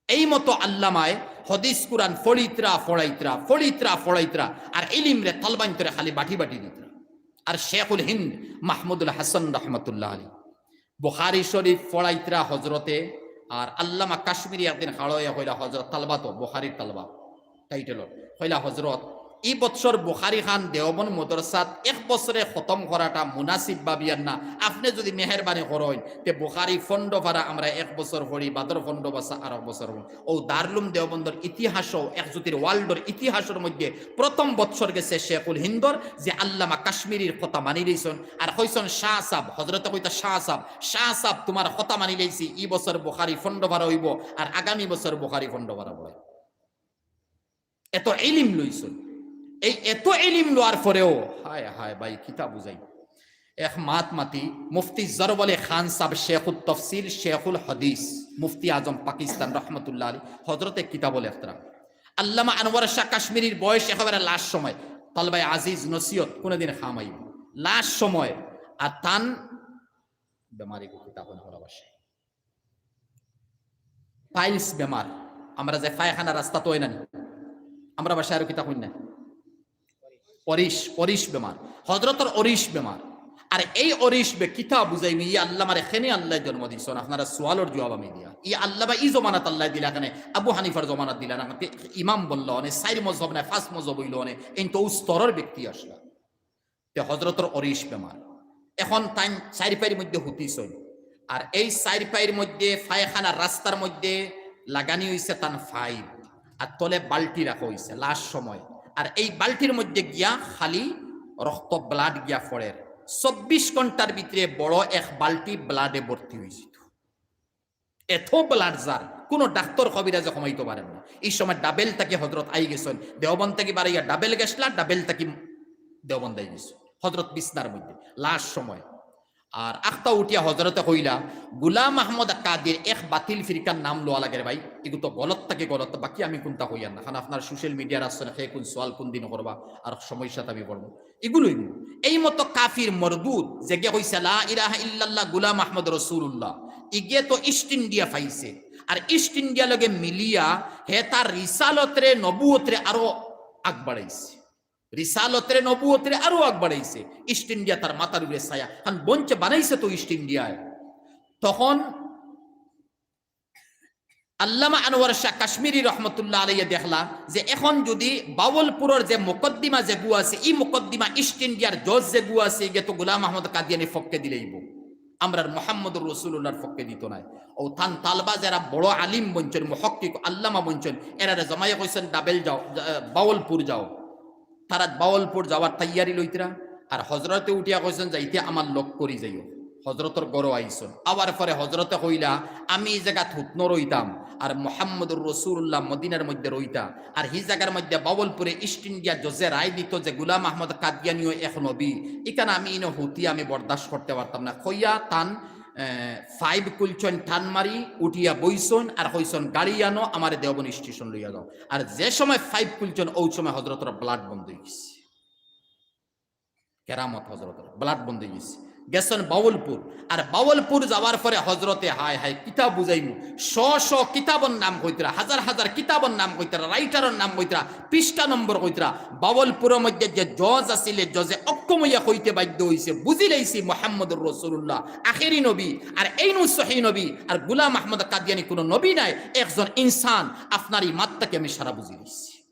এই মতো আল্লামায় হদিস কুরআন ফড়িত্রা ফড়াইত্রা, ফড়িত্রা ফড়াইত্রা, আর ইলিমরে তালবাইন্তরে খালি বাটি বাটি দিত্রা। আর শেখুল হিন্দ মাহমুদুল হাসান রহমতুল্লাহ আলী বুখারী শরীফ ফড়াইত্রা হজরতে, আর আল্লামা কাশ্মীরি একদিন খাড়া অইয়া কইলা, হজরত তালবা তো, বুখারীর তালবা, টাইটেলর, কইলা, "হজরত, ই বৎসর বুখারী খান দেওবন্দ মাদ্রাসাত এক বছরে খতম করাটা মুনাসিব ভাবিয়ার না, আপনে যুদি মেহেরবানি করইন, তে বুখারী ফন্ড ফারা আমরা এক বছর পড়ি, বাদর ফন্ড বাসা আরক বছর পড়ি।" অউ দারুলুম দেওবন্দর ইতিহাসও, একজুতির ওয়ার্ল্ডর ইতিহাসর মধ্যে প্রথম বৎসর গেছে শেখুল হিন্দর, যে আল্লামা কাশ্মীরির কথা মানি লইছইন, আর কইছইন, "শাহ সাব", হজরতে কইতা, "শাহ সাব, শাহ সাব, তুমার কথা মানি লইছি, ই বছর বুখারী ফন্ড ফারা অইবো, আর আগামী বছর বুখারী ফন্ড ফারা অইবো।" এত ইলিম লইছইন। এই এত ইলিম লওয়ার পরেও, হায় হায় ভাই, কিতা বুঝাই? এক মাত মাতি, মুফতি জরওয়ালে খান সাব শেখুত তফসির, শেখুল হাদিস, মুফতি আজম পাকিস্তান রহমতুল্লাহ আলী, হজরতে কিতাব লেখরা। আল্লামা আনোয়ার শাহ কাশ্মীরির বয়স একেবারে লাস্ট সময়, তালবায় আজিজ নসিহত কোনোদিন খামাইব, লাস্ট সময়। আর তান বেমারি কিতা হন হরা বাসে পাইলস বেমার, আমরা যে পায়খানা রাস্তাত অয় না নি, আমরা বাসায় আরো কিতা কইন না, অরিশ, অরিশ বেমার, হজরতর অরিশ বেমার। আর এই অরিশ বে কিতা বুঝাইমু, ই আল্লামারে কেনে আল্লায় জন্ম দিছইন, আপনারা সুয়ালর জুয়াব আমি দিয়া। ই আল্লামা ই জমানাত আল্লায় দিলা কেনে, আবু হানিফার জমানাত দিলা না, তে ইমাম বনলা অনে, চাইর মজহব নায়, পাঁচ মজহব অইলো অনে, এইন তো স্তরর ব্যক্তি আছলা। তে হজরতর অরিশ বেমার। এখন তাইন চাইর পাইর মধ্যে হুতিছইন। আর এই চাইর পাইর মধ্যে পায়খানার রাস্তার মধ্যে লাগানি অইছে তান পাইপ। আর তলে বালটি রাখা অইছে লাস্ট সময়। আর এই বালটির মধ্যে গিয়া খালি রক্ত, ব্লাড গিয়া পড়ের। চব্বিশ ঘন্টার ভিতরে বড় এক বালটি ব্লাডে ভর্তি অইছে। এত ব্লাড যার, কোনো ডাক্তর কবিরাজে কমাইতো পারের না। ই সময় ডাবেল থাকি হজরত আই গেছইন, দেওবন্দ থাকি বারইয়া ডাবেল গেছলা, ডাবেল থাকি দেওবন্দ আই গেছইন। হজরত বিছনার মধ্যে, লাস্ট সময়। আর আখতা উঠিয়া হজরতে কইলা, "গুলাম আহমদ কাদির এক বাতিল ফিরকার নাম লওয়া লাগের ভাই, ইগু তো গলত থাকি গলত, বাকি আমি কুনতা কইয়ার না, কারণ আপনার সোশ্যাল মিডিয়ার আসলে কে কুন সওয়াল কুন দিন করবা, আর সমস্যাত আমি পড়মু।" ইগুলোই মু-, এই মতো কাফির মরদুদ, যেগে কইছে, "লা ইলাহা ইল্লাল্লাহ, গুলাম আহমদ রসুলুল্লাহ", ইগে তো ইস্ট ইন্ডিয়া পাইছে। আর ইস্ট ইন্ডিয়া লগে মিলিয়া হে তার রিসালতরে, নবুয়তরে আরো আগ বাড়াইছে। রিসালতরে, নবুয়তরে আরো আগ বাড়াইছে। ইস্ট ইন্ডিয়া তার মাথার উপরে ছায়া। কারণ বঞ্চে বানাইছে তো ইস্ট ইন্ডিয়ায়। তখন আল্লামা আনোয়ার শাহ কাশ্মীরি রহমতুল্লাহ আলাইহি দেখলা যে এখন যদি বাওলপুরর যে মুকদ্দিমা যেগু আছে, ই মুকদ্দিমা ইস্ট ইন্ডিয়ার জজ যেগু আছে, ইগে তো গুলাম আহমদ কাদিয়ানির পক্ষে দিলাইবো, আমরার মোহাম্মদুর রসুলুল্লাহর পক্ষে দিতো নায়। অউ তান তালবা যেরা বড় আলিম বনছইন, মুহাক্কিক, আল্লামা বনছইন, এরারে জমাইয়া কইছইন, "ডাবেল যাও, যা-, বাওলপুর যাও।" তারা বাওলপুর যাওয়ার তৈয়ারি লইতরা, আর হজরতে উঠিয়া কইছইন, "যাইতে আমার লগ করি যাইও।" হজরতর ঘরো আইছইন, আওয়ার পরে হজরতে কইলা, "আমি ই জাগাত হুতনো রইতাম, আর মোহাম্মদুর রসুলুল্লাহ মদিনার মধ্যে রইতা, আর হি জাগার মধ্যে বাওলপুরে ইস্ট ইন্ডিয়া জজে রায় দিত যে গুলাম আহমদ কাদিয়ানিও এক নবী, ইখান আমি ইনো হুতি আমি বরদাস্ত করতে পারতাম না।" কইয়া তান, এ, পাইপ খুলছইন টান মারি, উঠিয়া বইছইন, আর কইছইন, "গাড়ি আনো, আমারে দেওবন্দ স্টেশন লইয়া যাও।" আর যে সময় পাইপ খুলছইন, অউ সময় হজরতর ব্লাড বন্ধ অই গেছে। কেরামত হজরতর, ব্লাড বন্ধ অই গেছে। গেছইন বাওলপুর, আর বাওলপুর যাওয়ার পরে হজরতে, হায় হায়, কিতা বুঝাইমু, শ শ কিতাবর নাম কইতরা, হাজার হাজার কিতাবর নাম কইতরা, রাইটারর নাম কইতরা, পৃষ্ঠা নম্বর কইতরা। বাওলপুরর মধ্যে যে জজ আছিলে, জজে অক্ষম অইয়া কইতে বাধ্য অইছে, "বুঝিলাইছি মোহাম্মদুর রসুলুল্লাহ আখেরি নবী, আর এইনউ সহি নবী, আর গুলাম আহমদ কাদিয়ানি কোনো নবী নায়, একজন ইনসান, আপনার ই মাত থাকি আমি সারা বুঝিলাইছি।"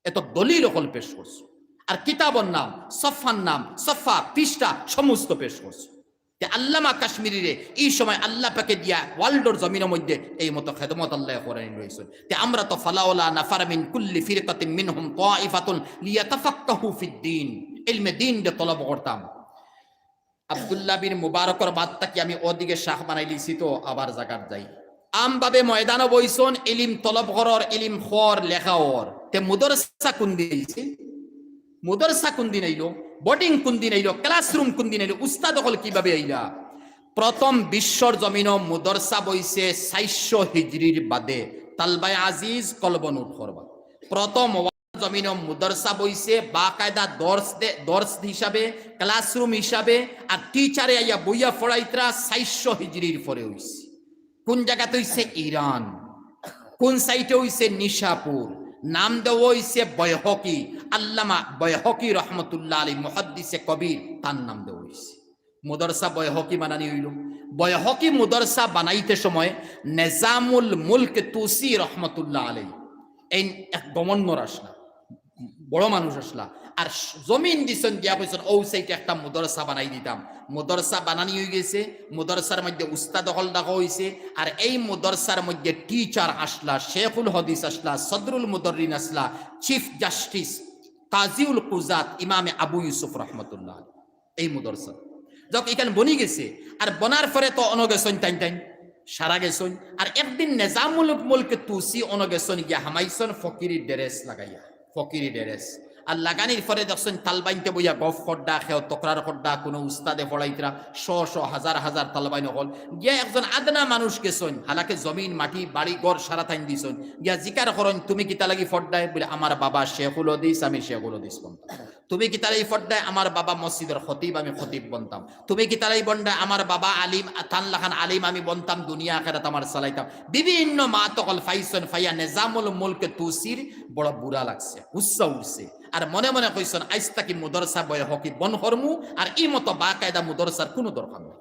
এত দলিল অকল পেশ করছইন। আর কিতাবর নাম, সফার নাম, সফা, পৃষ্ঠা সমস্ত পেশ করছে। তে আল্লামা কাশ্মীরিরে ই সময় আল্লাহ পাকে দিয়া ওয়ার্ল্ডর জমিনর মধ্যে এই মতো খেদমত আল্লাহ করানি রইছইন। তে আমরা তো ফালাউলা নাফারা মিন কুল্লি ফিরকাতিন মিনহুম তাইফাতুন লিয়াতাফাক্কাহু ফিদ্দিন, ইলমে দ্বীন দে তলব করতাম। আব্দুল্লাহ বিন মুবারকর বাদ থাকি আমি ওদিকে শাখ বানাই লিছি, তো আবার জাগাত যাই। আমভাবে ময়দানো বইছইন, ইলিম তলব করর, ইলিম খর, লেখা অর। তে মুদরসা কুন দিন আইছে? মুদরসা কুন দিন আইলো? বোর্ডিং কুন দিন আইলো? ক্লাসরুম কুন দিন আইলো? উস্তাদ অকল কিভাবে আইলা? প্রথম বিশ্বর জমিনো মুদরসা বইছে চাইরশো হিজরির বাদে। তালবায় আজিজ কলব নোট করবা। প্রথম জমিনো মুদরসা বইছে, বাকায়দা দর্স দে-, দর্স হিসাবে, ক্লাসরুম হিসাবে, আর টিচারে আইয়া বইয়া পড়াইতরা চাইরশো হিজরির পরে অইছে। কুন জাগাত অইছে? ইরান। কুন সাইটে অইছে? নিশাপুর। নাম দেওয়া অইছে বয়হকি, আল্লামা বয়হকি রহমতুল্লাহ আলী, মুহাদ্দিসে কবির, তার নাম দেওয়া অইছে। মুদরসা বয়হকি বানানি অইলো। বয়হকি মুদরসা বানাইতে সময় নিজামুল মুলক তুসি রহমতুল্লাহ আলী, এইন এক গমন্নর আছলা, বড় মানুষ আছলা, আর স-, জমিন দিছইন, দিয়া কইছইন, "অউ সাইটে একটা মুদরসা বানাই দিতাম।" মুদরসা বানানি অইগেছে, মুদরসার মধ্যে উস্তাদ অকল ডাকা অইছে, আর এই মুদরসার মধ্যে টিচার আছলা, শেখুল হাদিস আছলা, সদরুল মুদররিন আছলা, চিফ জাস্টিস, কাজিউল কুজাত, ইমামে আবু ইউসুফ রহমতুল্লাহ আলী। এই মুদরসা। যাউক, ইখান বনি গেছে। আর বনার পরে তো অনো গেছইন তাইন তাইন, সারা গেছইন। আর একদিন নিজামুল মুলক তুসি অনো গেছইন, গিয়া হামাইছইন ফকিরি ড্রেস লাগাইয়া, ফকিরি ড্রেস। আর লাগানির পরে দেখছইন তালবাইন্তে বইয়া গফ কররা, কেউ তকরার কররা, কুনু উস্তাদে পড়াইতরা, শ শ হাজার হাজার তালবাইন অকল। গিয়া একজন আদনা মানুষ গেছইন, হালাকে জমিন, মাটি, বাড়ি, ঘর সারা তাইন দিছইন। গিয়া জিকার করইন, "তুমি কিতা লাগি পড়রায়?" বলে, "আমার বাবা শেখুল হাদিস, আমি শেখুল হাদিস বনতাম।" "তুমি কিতা লাগি পড়রায়?" "আমার বাবা মসজিদর খতিব, আমি খতিব বনতাম।" "তুমি কিতা লাগি পড়রায়?" "আমার বাবা আলিম, তান লাখান আলিম আমি বনতাম, দুনিয়া আখেরাত আমার চালাইতাম।" বিভিন্ন মাত অকল পাইছইন, পাইয়া নিজামুল মুলক তুসির বড় বুরা লাগছে, গুসা উঠছে। আর মনে মনে কইছইন, "আইজ থাকি মুদরসা বয়হকি বন করমু, আর ই মতো বাকায়দা মুদরসার কুনু দরকার নাই।"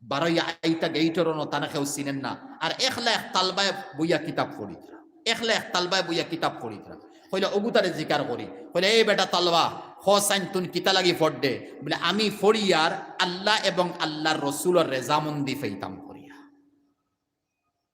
বারইয়া আইতা গেইটর অনো তানে কেউ চিনইন না। আর একলা এক তালবায় বইয়া কিতাব পড়িতরা। একলা এক তালবায় বইয়া কিতাব পড়িতরা। কইলা, "অগুতারে জিকার করি।" কইলা, "এই বেটা তালবা, ক চাইন তুন কিতা লাগি পড়রে?" বলে, "আমি পড়িয়ার আল্লাহ এবং আল্লাহর রসুলর রেজামন্দি পাইতাম পড়িয়া।"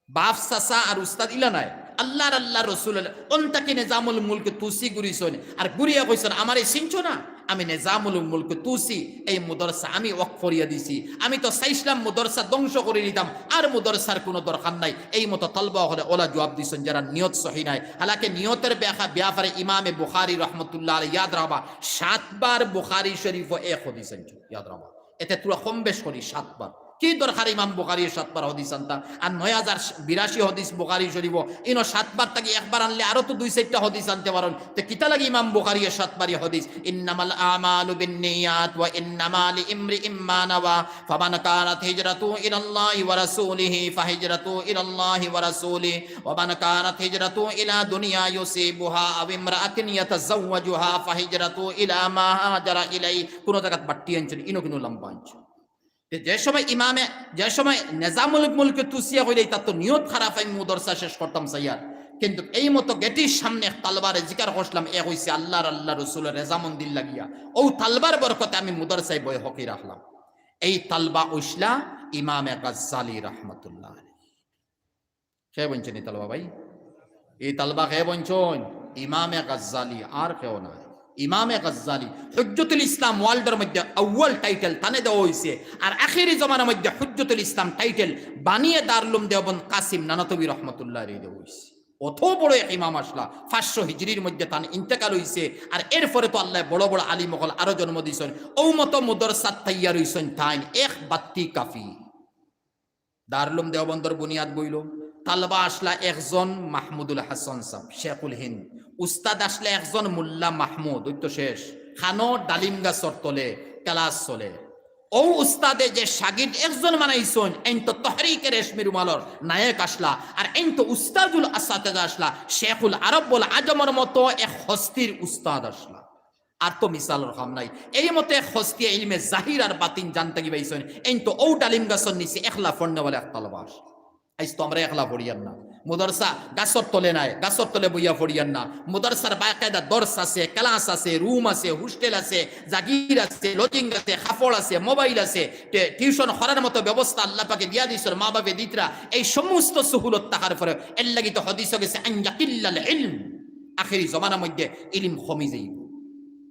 বাফ চাচা আর উস্তাদ ইলা নায়, আল্লাহর, আল্লাহর রসুল আল্লাহ। অন থাকি নিজামুল মুলক তুসি ঘুরিছইন, আর ঘুরিয়া কইছইন, "আমারে চিনছো না? আমি নিজামুল মুলক তুসি, এই মুদরসা আমি ওয়াকফ করিয়া দিছি। আমি তো চাইছলাম মুদরসা ধ্বংস করি দিতাম, আর মুদরসার কুনু দরকার নাই।" এই মতো তালবা অকলে অলা জুয়াব দিছইন, যারা নিয়ত সহি নাই। হালাকে নিয়তর ব্যাখা-, ব্যাপারে ইমামে বুখারী রহমতুল্লাহ আলাইহি ইয়াদ রাখবা, সাতবার বুখারী শরীফো এক হাদিস আনছইন, ইয়াদ রাখবা। এতে থুড়া কম বেশ করি সাতবার। কি দরকার ইমাম বুখারীয়ে সাতবার হাদিস আনতা? আর নয় হাজার বিরাশি হাদিস বুখারী শরীফো, ইনো সাতবার থাকি একবার আনলে আরো তো দুই চাইরটা হাদিস আনতে পারইন। তে কিতা লাগি ইমাম বুখারীয়ে সাতবারই হাদিস? "ইন্নামাল আমালু বিন্নিয়াত ওয়া ইন্নামা লিইমরিইম মা নাওয়া, ফামান কানাত হিজরাতু ইলাল্লাহি ওয়া রাসূলিহি ফাহিজরাতু ইলাল্লাহি ওয়া রাসূলিহি, ওয়া মান কানাত হিজরাতু ইলা দুনিয়া ইউসিবুহা আও ইমরাআতিন ইয়াতাজাওয়াজুহা ফাহিজরাতু ইলা মা হাজারা ইলাইহি।" কুনু জাগাত বাট্টি আনছইন, ইনো কুনু লম্বা আনছইন। তে যে সময় ইমামে, যে সময় নিজামুল মুলক তুসিয়ে কইলে, "ইতা তো নিয়ত খারাপ, আমি মুদরসা শেষ করতাম চাইয়ার।" কিন্তু এই মতো গেটির সামনে এক তালবারে জিকার করছলাম, এ কইছে, "আল্লাহর, আল্লাহর রসুলর রেজামন্দির লাগিয়া, অউ তালবার বরকতে আমি মুদরসায় বয়হকি রাখলাম।" এই তালবা অইছলা ইমামে গাজ্জালী রহমতুল্লাহ আলাইহি। কে বনছইন ই তালবা ভাই? ই তালবা কে বনছইন? ইমামে গাজ্জালী, আর কেউ নায়। ইমামে গাজ্জালী, হুজ্জতুল ইসলাম ওয়ার্ল্ডর মধ্যে আউয়াল টাইটেল তানে দেওয়া অইছে, আর আখেরি জমানার মধ্যে হুজ্জতুল ইসলাম টাইটেল বানিয়ে দারুল উলুম দেওবন্দ কাসিম নানতবী রহমতুল্লাহ আলাইহি দেওয়া অইছে। অত বড় এক ইমাম আছলা, পাঁচশো হিজরির মধ্যে তান ইন্তেকাল অইছে, আর এরপরে তো আল্লায় বড় বড় আলিম অকল আরো জন্ম দিছইন, অউ মতো মুদরসাত তৈয়ার অইছইন তাইন, এক বাত্তি কাফি। দারুল উলুম দেওবন্দর বুনিয়াদ বইলো। তালবা আছলা একজন মাহমুদুল হাসান সাব, শেখুল হিন্দ। উস্তাদ আছলা একজন মোল্লা মাহমুদ, অউ তো শেষ। খানো ডালিম গাছর তলে ক্লাস চলে। অউ উস্তাদে যে শাগির্দ একজন বানাইছইন, এইন তো তহরিকে রেশমি রুমালর নায়ক আছলা, আর এইন তো উস্তাদুল আসাতেজা আছলা, শেখুল আরব ওয়াল আজমর মতো এক হস্তির উস্তাদ আছলা। আর তো মিসালর কাম নাই। এই মতো এক হস্তিয়ে ইলমে জাহির আর বাতিন জানতে কি পাইছইন। এইন তো অউ ডালিম গাছর নিচে একলা পড়নেওয়ালা এক তালবা আছলা। আইজ তো আমরা একলা পড়িয়ার না। মাদ্রাসা গাছর তলে নায়, গাছর তলে বইয়া পড়িয়ার না। মাদ্রাসার বাকায়দা দর্স আছে, ক্লাস আছে, রুম আছে, হোস্টেল আছে, জাগির আছে, লজিং আছে, কাপড় আছে, মোবাইল আছে, টে-, টিউশন করার মতো ব্যবস্থা আল্লাহ পাকে দিয়া দিছইন, মা বাপে দিতরা। এই সমস্ত সহুলত থাকার পরে এর লাগি তো হাদিসো গেছে, আন ইয়াকিল্লাল ইলম, আখেরি জমানার মধ্যে ইলিম কমি যাইব।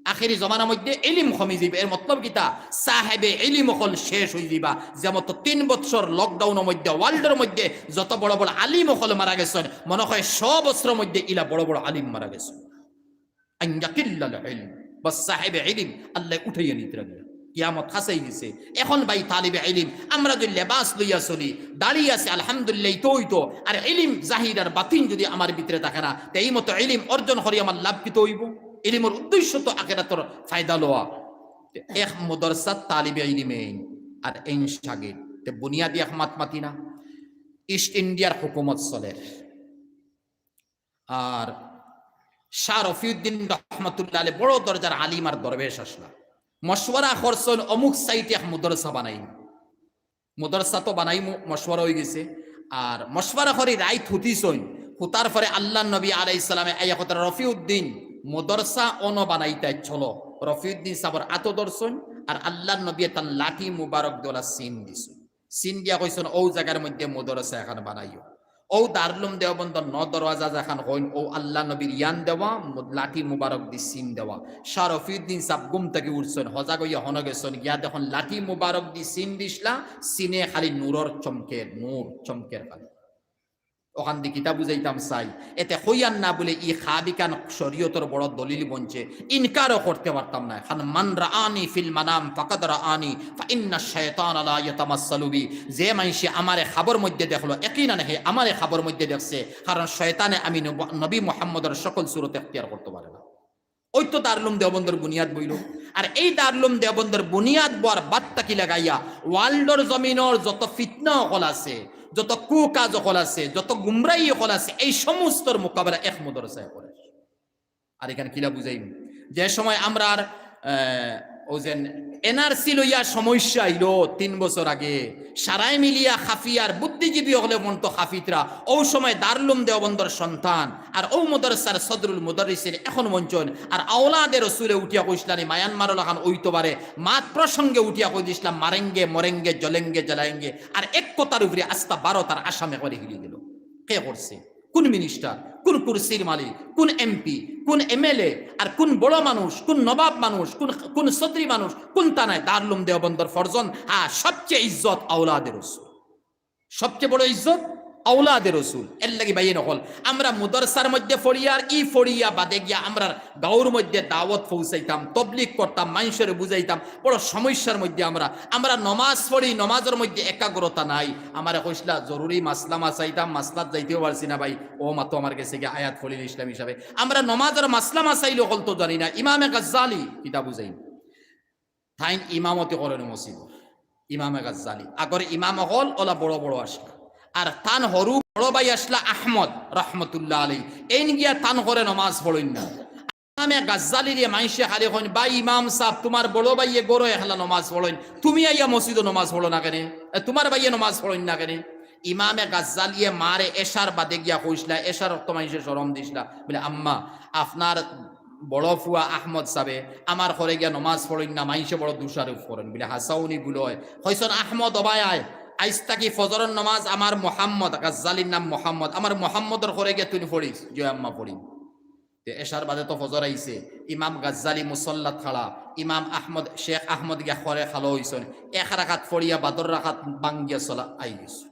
আখেরি জমানার মধ্যে ইলিম কমি যাইব। এর মতলব কিতা? সাহেবে ইলিম অকল শেষ অই যাইবা। যেমতো তিন বছর লকডাউনর মধ্যে ওয়ার্ল্ডর মধ্যে যত বড় বড় আলিম অকল মারা গেছইন, মনে হয় শ বছরর মধ্যে ইলা বড় বড় আলিম মারা গেছইন। আন ইয়াকিল্লাল ইলম, বাস সাহেবে ইলিম আল্লাহ উঠাইয়া নিতরা গিয়া। কিয়ামত কাছাই গেছে। এখন ভাই তালিবে ইলিম, আমরা যদি লেবাস লইয়া চলি, দাড়ি আছে, আলহামদুলিল্লাহ, ইতো অইতো, আর ইলিম জাহির আর বাতিন যদি আমার ভিতরে থাকে না, তে এই মতো ইলিম অর্জন করি আমার লাভ কিতা অইব? ইলিমর উদ্দেশ্য তো আখেরাতর ফায়দা লওয়া। তে এক মাদ্রাসাত তালিবে ইলিম এইন আর এইন শাগির্দ, তে বুনিয়াদি এক মাত মাতি না। ইস্ট ইন্ডিয়ার হুকুমত চলের, আর শাহ রফিউদ্দিন রহমতুল্লাহ আলাইহি বড় দরজার আলিম আর দরবেশ আছলা। মশওয়ারা করছইন অমুক সাইটে এক মাদ্রাসা বানাইমু। মাদ্রাসা তো বানাইমু, মশওয়ারা অই গেছে। আর মশওয়ারা করি রাইত হুতিছইন, হুতার পরে আল্লাহর নবী আলাইহিস সালামে আইয়া কইতরা, "রফিউদ্দিন, মাদ্রাসা অনো বানাইতায়, চলো।" রফিউদ্দিন সাবর আতো ধরছইন, আর আল্লাহর নবীয়ে তান লাঠি মুবারক দি অলা চিন দিছইন। চিন দিয়া কইছইন, "অউ জাগার মধ্যে মাদ্রাসা এখান বানাইও।" অউ দারুল উলুম দেওবন্দর ন দরওয়াজা যেখান কইন, অউ আল্লাহর নবীর ইয়ান দেওয়া, মু-, লাঠি মুবারক দি চিন দেওয়া। শাহ রফিউদ্দিন সাব ঘুম থাকি উঠছইন, হজাগ অইয়া হনো গেছইন, গিয়া দেখইন লাঠি মুবারক দি চিন দিছলা, চিনে খালি নূরর চমকের, নূর চমকের খালি। অখান দি কিতা বুঝাইতাম চাই, এতে কইয়ার না বুলে ই খাবিকান শরীয়তর বড় দলিল বনছে, ইনকারও করতে পারতাম না। কারণ মান রাআনি ফিল মানাম ফাকাদ রাআনি, ফা ইন্না শায়তান লা ইয়াতামাসসালু বি। যে মানষে আমারে খাবর মধ্যে দেখলো, একিনান হে আমারে খাবর মধ্যে দেখছে, কারণ শয়তানে আমি নব-, নবী মুহাম্মদর সকল সুরত এখতিয়ার করতে পারে না। অউ তো দারুল উলুম দেওবন্দর বুনিয়াদ বইল। আর এই দারুল উলুম দেওবন্দর বুনিয়াদ বওয়ার বাদ থাকি লাগাইয়া ওয়ার্ল্ডর জমিনর যত ফিতনা অকল আছে, যত কুকাজ অকল আছে, যত গুমরাহি অকল আছে, এই সমস্তর মোকাবেলা এক মাদ্রাসায় করে। আর এখান কিলা বুঝাইম, যে সময় আমরার, আহ, অউ যেন এনআরসি লইয়া সমস্যা আইলো তিন বছর আগে, সারায় মিলিয়া কাফিয়ার, বুদ্ধিজীবী অকলে মন তো কাফিতরা, অউ সময় দারুল উলুম দেওবন্দর সন্তান আর অউ মাদ্রাসার সদরুল মুদাররিসিন এখন মঞ্চন আর আওলাদে রসুলে উঠিয়া কইছলানি মায়ানমারর লাখান অইতো পারে, মাত প্রসঙ্গে উঠিয়া কই দিছলা, "মারেঙ্গে, মরেঙ্গে, জলেঙ্গে, জলায়েঙ্গে।" আর এক কথার উপরে আস্তা ভারত আর আসাম একবারে হিলি গেল। কে করছে? কোন মিনিস্টার, কোন কুরসির মালিক, কোন এমপি, কোন এমএলএ, আর কোন বড় মানুষ, কোন নবাব মানুষ, কোন, কোন চৌধুরী মানুষ, কোন থানায় দারুল উলুম দেওবন্দর ফরজন? হ্যাঁ, সবচেয়ে ইজ্জত আওলাদে রসুল, সবচেয়ে বড় ইজ্জত আওলাদে রসুল। এর লাগি ভাইয়ে নকল, আমরা মাদ্রাসার মধ্যে পড়িয়ার, ই পড়িয়া বাদে গিয়া আমরার গাঁওর মধ্যে দাওয়াত পৌঁছাইতাম, তবলিগ করতাম, মানষরে বুঝাইতাম, বড় সমস্যার মধ্যে আমরা। আমরা নমাজ পড়ি, নমাজর মধ্যে একাগ্রতা নাই। আমারে কইছলা জরুরি মাসলা মাসাইতাম, মাসলাত যাইতেও পারছি না ভাই, অউ মাত্র আমার গেছে গিয়া আয়াত পড়িল ইসলাম হিসাবে। আমরা নমাজর মাসলা মাসাইল অকল তো জানি না। ইমামে গাজ্জালি কিতা বুঝাইন, তাইন ইমামতি করইন মসজিদর, ইমামে গাজ্জালি। আগর ইমাম অকল অলা বড় বড় আছলা, আর তান হুরু বড় ভাই আছলা আহমদ রহমতুল্লাহ আলাইহি, এইন গিয়া তান ঘরে নমাজ পড়ইন না। ইমামে গাজ্জালিরে মানষে খালি কইন, "ভাই ইমাম সাব, তুমার বড় ভাইয়ে ঘরো একলা নমাজ পড়ইন, তুমি আইয়া মসজিদো নমাজ পড়ো না কেনে? এ, তুমার ভাইয়ে নমাজ পড়ইন না কেনে?" ইমামে গাজ্জালিয়ে মারে এশার বাদে গিয়া কইছলা, এশার অক্ত মানষে শরম দিছলা, বুলে, "আম্মা, আপনার বড় ফুয়া আহমদ সাবে আমার ঘরে গিয়া নমাজ পড়ইন না, মানষে বড় দোষারোপ করইন।" বুলে, "হাছাউ নি?" বুলে, "অয়।" কইছইন, "আহমদ, অবায় আয়, আইজ থাকি ফজরর নমাজ আমার মোহাম্মদ," গাজ্জালির নাম মোহাম্মদ, "আমার মোহাম্মদর ঘরে গিয়া তুই পড়িস।" "জি অয় আম্মা, পড়িম।" তে এশার বাদে তো ফজর আইছে, ইমাম গাজ্জালি মুসল্লাত খাড়া, ইমাম আহমদ, শেখ আহমদ গিয়া ঘরে খালো অইছইন, এক রাকাত পড়িয়া বাদর রাকাত ভাঙ্গিয়া চলা আই গেছইন।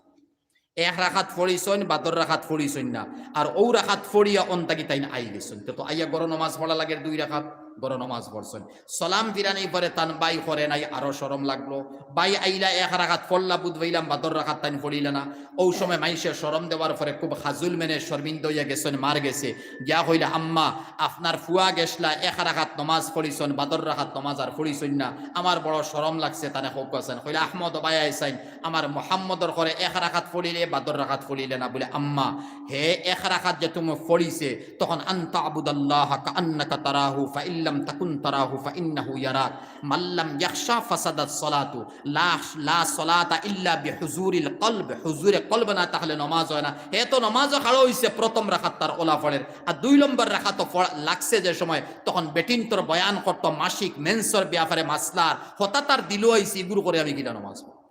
এক রাকাত পড়িছইন, বাদর রাকাত পড়িছইন না, আর অউ রাকাত পড়িয়া অন থাকি তাইন আই গেছইন। তে তো আইয়া ঘরো নমাজ পড়া লাগের দুই রাকাত, ঘরো নমাজ পড়ছইন। সালাম ফিরানি পরে তান ভাই করে নাই, আরো শরম লাগলো। ভাই আইলা, এক রাকাত পড়লা, বুঝ পাইলাম বাদর রাকাত তাইন পড়িলা না। অউ সময় মানষে শরম দেওয়ার পরে খুব হাজুল মেনে শরমিন্দা অইয়া গেছইন মার গেছে। গিয়া কইলা, "আম্মা, আপনার ফুয়া গেছলা, এক রাকাত নমাজ পড়িছইন, বাদর রাকাত নমাজ আর পড়িছইন না, আমার বড় শরম লাগছে, তানে কউক্কা চাইন।" কইলা, "আহমদ, অবায় আয় চাইন, আমার মোহাম্মদর ঘরে এক রাকাত পড়িলে, বাদর রাকাত পড়িলে না।" বুলে, "আম্মা, হে এক রাকাত যে তুমি পড়িছে, তখন আন তা'বুদাল্লাহা কাআন্নাকা তারাহু, ফাইন লাম তাকুন তারাহু ফাইন্নাহু ইয়ারাক। মাল্লাম ইয়াখশা ফাসাদাত সালাতু। লা, লা সালাতা ইল্লা বিহুজুরিল কলব। হুজুরে কলব না থাকলে নমাজ অয় না। হে তো নমাজো খাড়া অইছে, প্রথম রাকাত তার অলা পড়ের, আর দুই নম্বর রাকাতো পড়া লাগছে যে সময়, তখন বেটিন্তর বয়ান করতো মাসিক মেন্সর ব্যাপারে মাসলার, হতা তার দিলো আইছে, ইগুর করে আমি কিলা নমাজ পড়মু?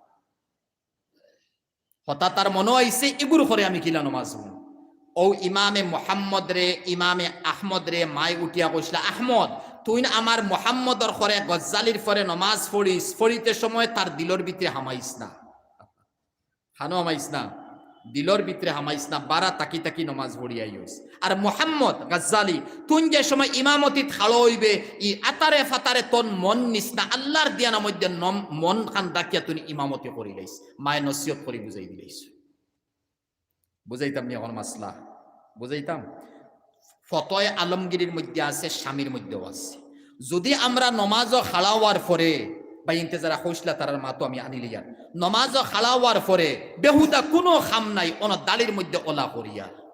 হতা তার মনো আইছে, ইগুর করে আমি কিলা নমাজ পড়মু? ও ইমামে মোহাম্মদ রে, ইমামে আহমদ রে, মায় উঠিয়া কইছলা, "আহমদ, তুই না আমার মোহাম্মদর করে গজ্জালির পরে নমাজ পড়িস, পড়িতে সময় তার দিলর ভিতরে হামাইস না।" খানো হামাইস না, দিলর ভিতরে হামাইস না, বারা তাকি তাকি নমাজ পড়িয়া আইস। আর মোহাম্মদ গজ্জালি, তুই যে সময় ইমামতিত খাড়া অইবে, ই আতারে ফাতারে তন মন নিস না, আল্লাহর দিয়ানা মধ্যে নম-, মন খান রাখিয়া তুই ইমামতি করিলাইস, মায় নসিহত করি বুঝাই দিলাইস। বুঝাইতাম নি অখন মাসলা? বুঝাইতাম? ফতোয়ায়ে আলমগিরির মধ্যে আছে, শামির মধ্যেও আছে। যদি আমরা নমাজো খাড়া অওয়ার পরে, ভাইয়াইন্তে যারা কইছলা তারার মাতো আমি আনিলিয়ার, নমাজো খাড়া অওয়ার পরে বেহুদা কুনু কাম নাই, অনো দাড়ির মধ্যে অলা করিয়ার,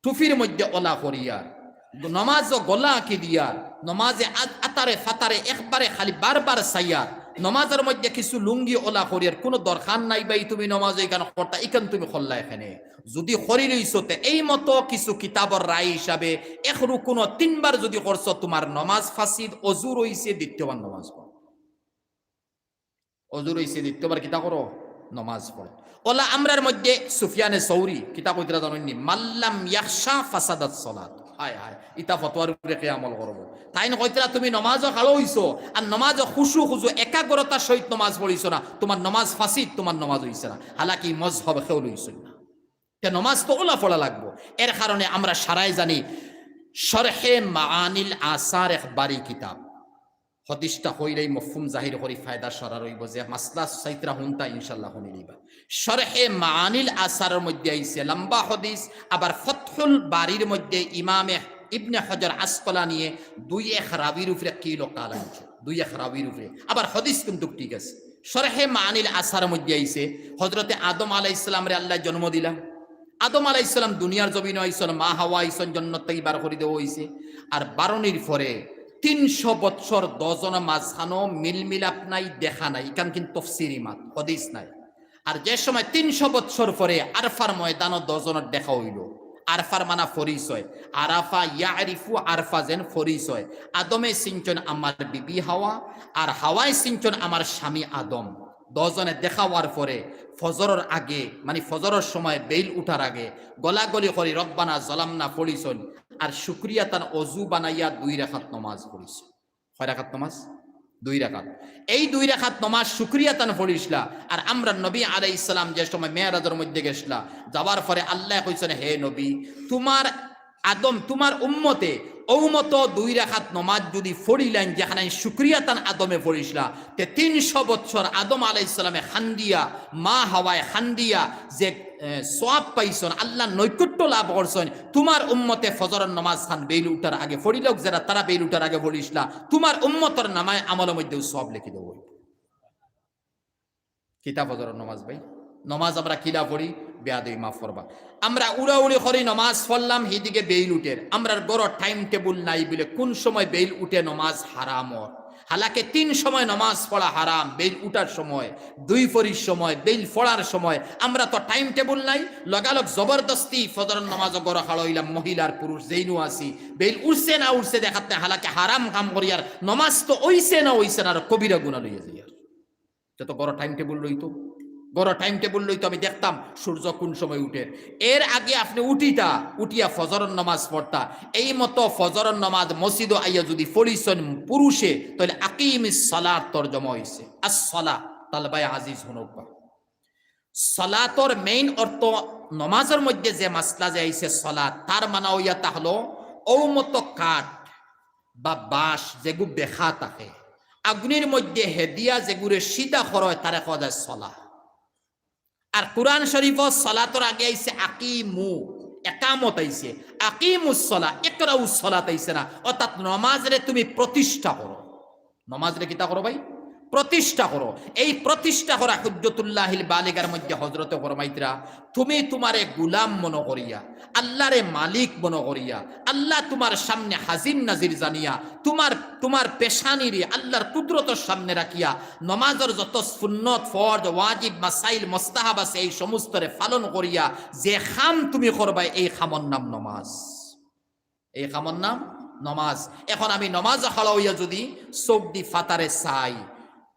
টুপির মধ্যে অলা করিয়ার, নমাজো গলা আঁকি দিয়ার, নমাজে আ-, আতারে ফাতারে একবারে খালি বারবার চাইয়ার, নমাজর মধ্যে কিছু লুঙ্গি অলা করিয়ার, কুনু দরকার নাই ভাই, তুমি নমাজো ইখান করতা, ইখান তুমি করলায় কেনে? যদি করিলিছো তে এই মতো কিছু কিতাবর রায় হিসাবে এক রুকুনো তিনবার যদি করছো, তুমার নমাজ ফাসিদ, অজু রইছে, দ্বিতীয়বার নমাজ পড়ো। অজু রইছে, দ্বিতীয়বার কিতা করো? নমাজ পড়ো। অলা আমরার মধ্যে সুফিয়ানে সৌরি কিতা কইতরা জানইন নি? "মাল্লাম ইয়াখশা ফাসাদাত সালাত।" হায় হায়, ইতা ফতোয়ার উপরে কে আমল করবো? তাইন কইতরা, "তুমি নমাজো খাড়া অইছো, আর নমাজো খুশু খুজু একাগ্রতার সহিত নমাজ পড়িছো না, তুমার নমাজ ফাসিদ, তুমার নমাজ অইছে না।" হালাকি মজহব কেউ লইছইন না। তে নমাজ তো অলা পড়া লাগবো। এর কারণে আমরা সারাই জানি শরহে মাআনিল আসার এক বাড়ি কিতাব। হদিসটা কইলেই মফহুম জাহির করি ফায়দা সরার অইবো, যে মাসলা চাইতরা হুনতা ইনশাআল্লাহ হুনিলিবা। শরহে মাআনিল আসারর মধ্যে আইছে লম্বা হদিস, আবার ফতহুল বারির মধ্যে ইমামে ইবনে হজর আসকলানিয়ে দুই এক রাবির উপরে কিল ও কাল আনছে, দুই এক রাবির উপরে। আবার হদিস কিন্তু ঠিক আছে। শরহে মাআনিল আসারর মধ্যে আইছে, হজরতে আদম আলাইহিস সালামরে আল্লায় জন্ম দিলা, আদম আলাইহিস সালাম দুনিয়ার জমিনো আইছন, মা হাওয়া আইছন, জন্নত থাকি বার করি দেওয়া অইছে। আর বারনির পরে তিনশো বৎসর দশজনর মাঝখানো মিল মিলাপ নাই, দেখা নাই, ইখান কিন্তু তফসিরি মাত, হদিস নাই। আর যে সময় তিনশো বৎসর পরে আরফার ময়দানো দশজনর দেখা অইলো, আরফার মানা পরিচয়, আরাফা ইয়ারিফু আরফা যেন পরিচয়। আদমে চিনছন আমার বিবি হাওয়া, আর হাওয়ায় চিনছন আমার স্বামী আদম। দশজনে দেখা অওয়ার পরে ফজরর আগে, মানে ফজরর সময় বেইল উঠার আগে গলাগলি করি রব্বানা জালামনা পড়িছন, আর শুকরিয়া তান অজু বানাইয়া দুই রাকাত নমাজ পড়িছন। কয় রাকাত নমাজ? দুই রাকাত। এই দুই রাকাত নমাজ শুকরিয়া তান পড়িছলা। আর আমরার নবী আলাইহিস সালাম যে সময় মেরাজর মধ্যে গেছলা, যাওয়ার পরে আল্লায় কইছন, "হে নবী, তুমার আদম, তুমার উম্মতে অউ মতো দুই রাকাত নমাজ যদি পড়িলাইন, যেখান শুকরিয়া তান আদমে পড়িছলা, তে তিনশো বৎসর আদম আলাইহিস সালামে কান্দিয়া, মা হাওয়ায় কান্দিয়া যে, এ, সওয়াব পাইছন, আল্লার নৈকট্য লাভ করছন, তুমার উম্মতে ফজরর নমাজ খান বেইল উঠার আগে পড়িলউক, যেরা তারা বেইল উঠার আগে পড়িছলা, তুমার উম্মতর নামায় আমলর মধ্যেউ সওয়াব লেখি দেওয়া অইবো।" কিতা ফজরর নমাজ ভাই? নমাজ আমরা কিলা পড়ি? বেয়াদবি মাফ করবা। আমরা উড়াউড়ি করি নমাজ পড়লাম, হিদিকে বেইল উঠের। আমরার ঘরো time table নাই বুলে কুন সময় বেইল উঠে নমাজ হারাম অর। হালাকে তিন সময় নমাজ পড়া হারাম, বেইল উঠার সময়, দুই ফরির সময়, বেইল পড়ার সময়। আমরা তো time table নাই, লগালগ জবরদস্তি ফজরর নমাজো ঘরো খাড়া অইলাম, মহিলা আর পুরুষ যেইনু আছি, বেইল উঠছে না উঠছে দেখাত নায়, হালাকে হারাম কাম করিয়ার, নমাজ তো অইছে না অইছে না, আর কবিরা গুনা লইয়া যাইয়ার। তে তো ঘরো time table লইতো, ঘরো time table লইতো, আমি দেখতাম সূর্য কুন সময় উঠের। এর আগে আপনে উঠিতা, উঠিয়া ফজরর নমাজ পড়তা। এই মতো ফজরর নমাজ মসজিদো আইয়া যুদি পড়িছন পুরুষে, তাইলে আকিমিস সালাত তর্জমা অইছে। আস সালাত, তালবায়ে আজিজ হুনউক্কা। সালাতর main অর্থ, নমাজর মধ্যে যে মাসলা যে আইছে সালাত, তার মানা অইয়া তা অইলো অউ মতো কাঠ বা বাঁশ যেগু বেঁকা থাকে, আগুনির মধ্যে হেদিয়া যেগুরে সিধা করা অয়, তারে কওয়া যায় সালাত। আর কুরআন শরীফো সালাতর আগে আইছে আকিমু, একামত আইছে, আকিমুস সালাত, ইকরাউস সালাত আইছে না, অর্থাৎ নমাজরে তুমি প্রতিষ্ঠা করো। নমাজরে কিতা করো ভাই? প্রতিষ্ঠা করো। এই প্রতিষ্ঠা করা হুজ্জতুল্লাহিল বালিগার মধ্যে হজরতে ফরমাইতরা, তুমি তুমারে গুলাম মনো করিয়া, আল্লারে মালিক মনো করিয়া, আল্লা তুমার সামনে হাজির নাজির জানিয়া, তুমার, তুমার পেশানিরে আল্লার কুদরতর সামনে রাখিয়া, নমাজর যত সুন্নত, ফরজ, ওয়াজিব, মাসাইল, মুস্তাহাব আছে, এই সমস্তরে পালন করিয়া যে কাম তুমি করবায়, এই কামর নাম নমাজ। এই কামর নাম নমাজ। এখন আমি নমাজো খাড়া অইয়া যুদি চউখদি ফাতারে চাই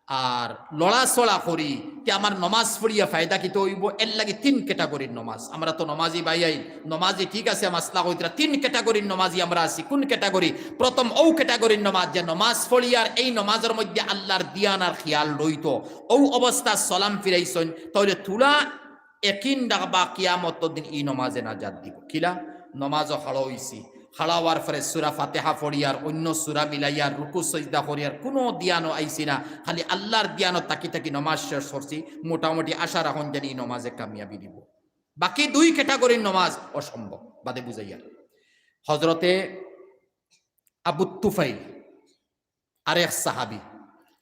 আর লড়াচড়া করি, তে আমার নমাজ পড়িয়া ফায়দা কিতা অইবো? এরলাগি তিন category-র নমাজ। আমরা তো নমাজি ভাইয়াইন, নমাজি ঠিক আছে, মাসলা কইতরা, তিন category-র নমাজি আমরা আছি। কুন category? প্রথম অউ category-র নমাজ, যে নমাজ পড়িয়ার এই নমাজর মধ্যে আল্লার ধিয়ান আর খিয়াল রইতো, অউ অবস্থাত সালাম ফিরাইছইন, তাইলে তুলা একিন রাখবা কিয়ামতর দিন ই নমাজে নাজাত দিবো। কিলা? নমাজো খাড়া অইছি, খাড়া অওয়ার পরে সুরা ফাতেহা পড়িয়ার, অইন্য সুরা মিলাইয়ার, রুকু সইজদা করিয়ার, কুনু ধিয়ানো আইছি না, খালি আল্লার ধিয়ানো থাকি থাকি নমাজ শেষ করছি। মোটামুটি আশা রাখইন জানি ই নমাজে কামিয়াবি দিবো। বাকি দুই category-র নমাজ অসম্ভব, বাদে বুঝাইয়ার। হজরতে আবু তুফাইল আরেক সাহাবি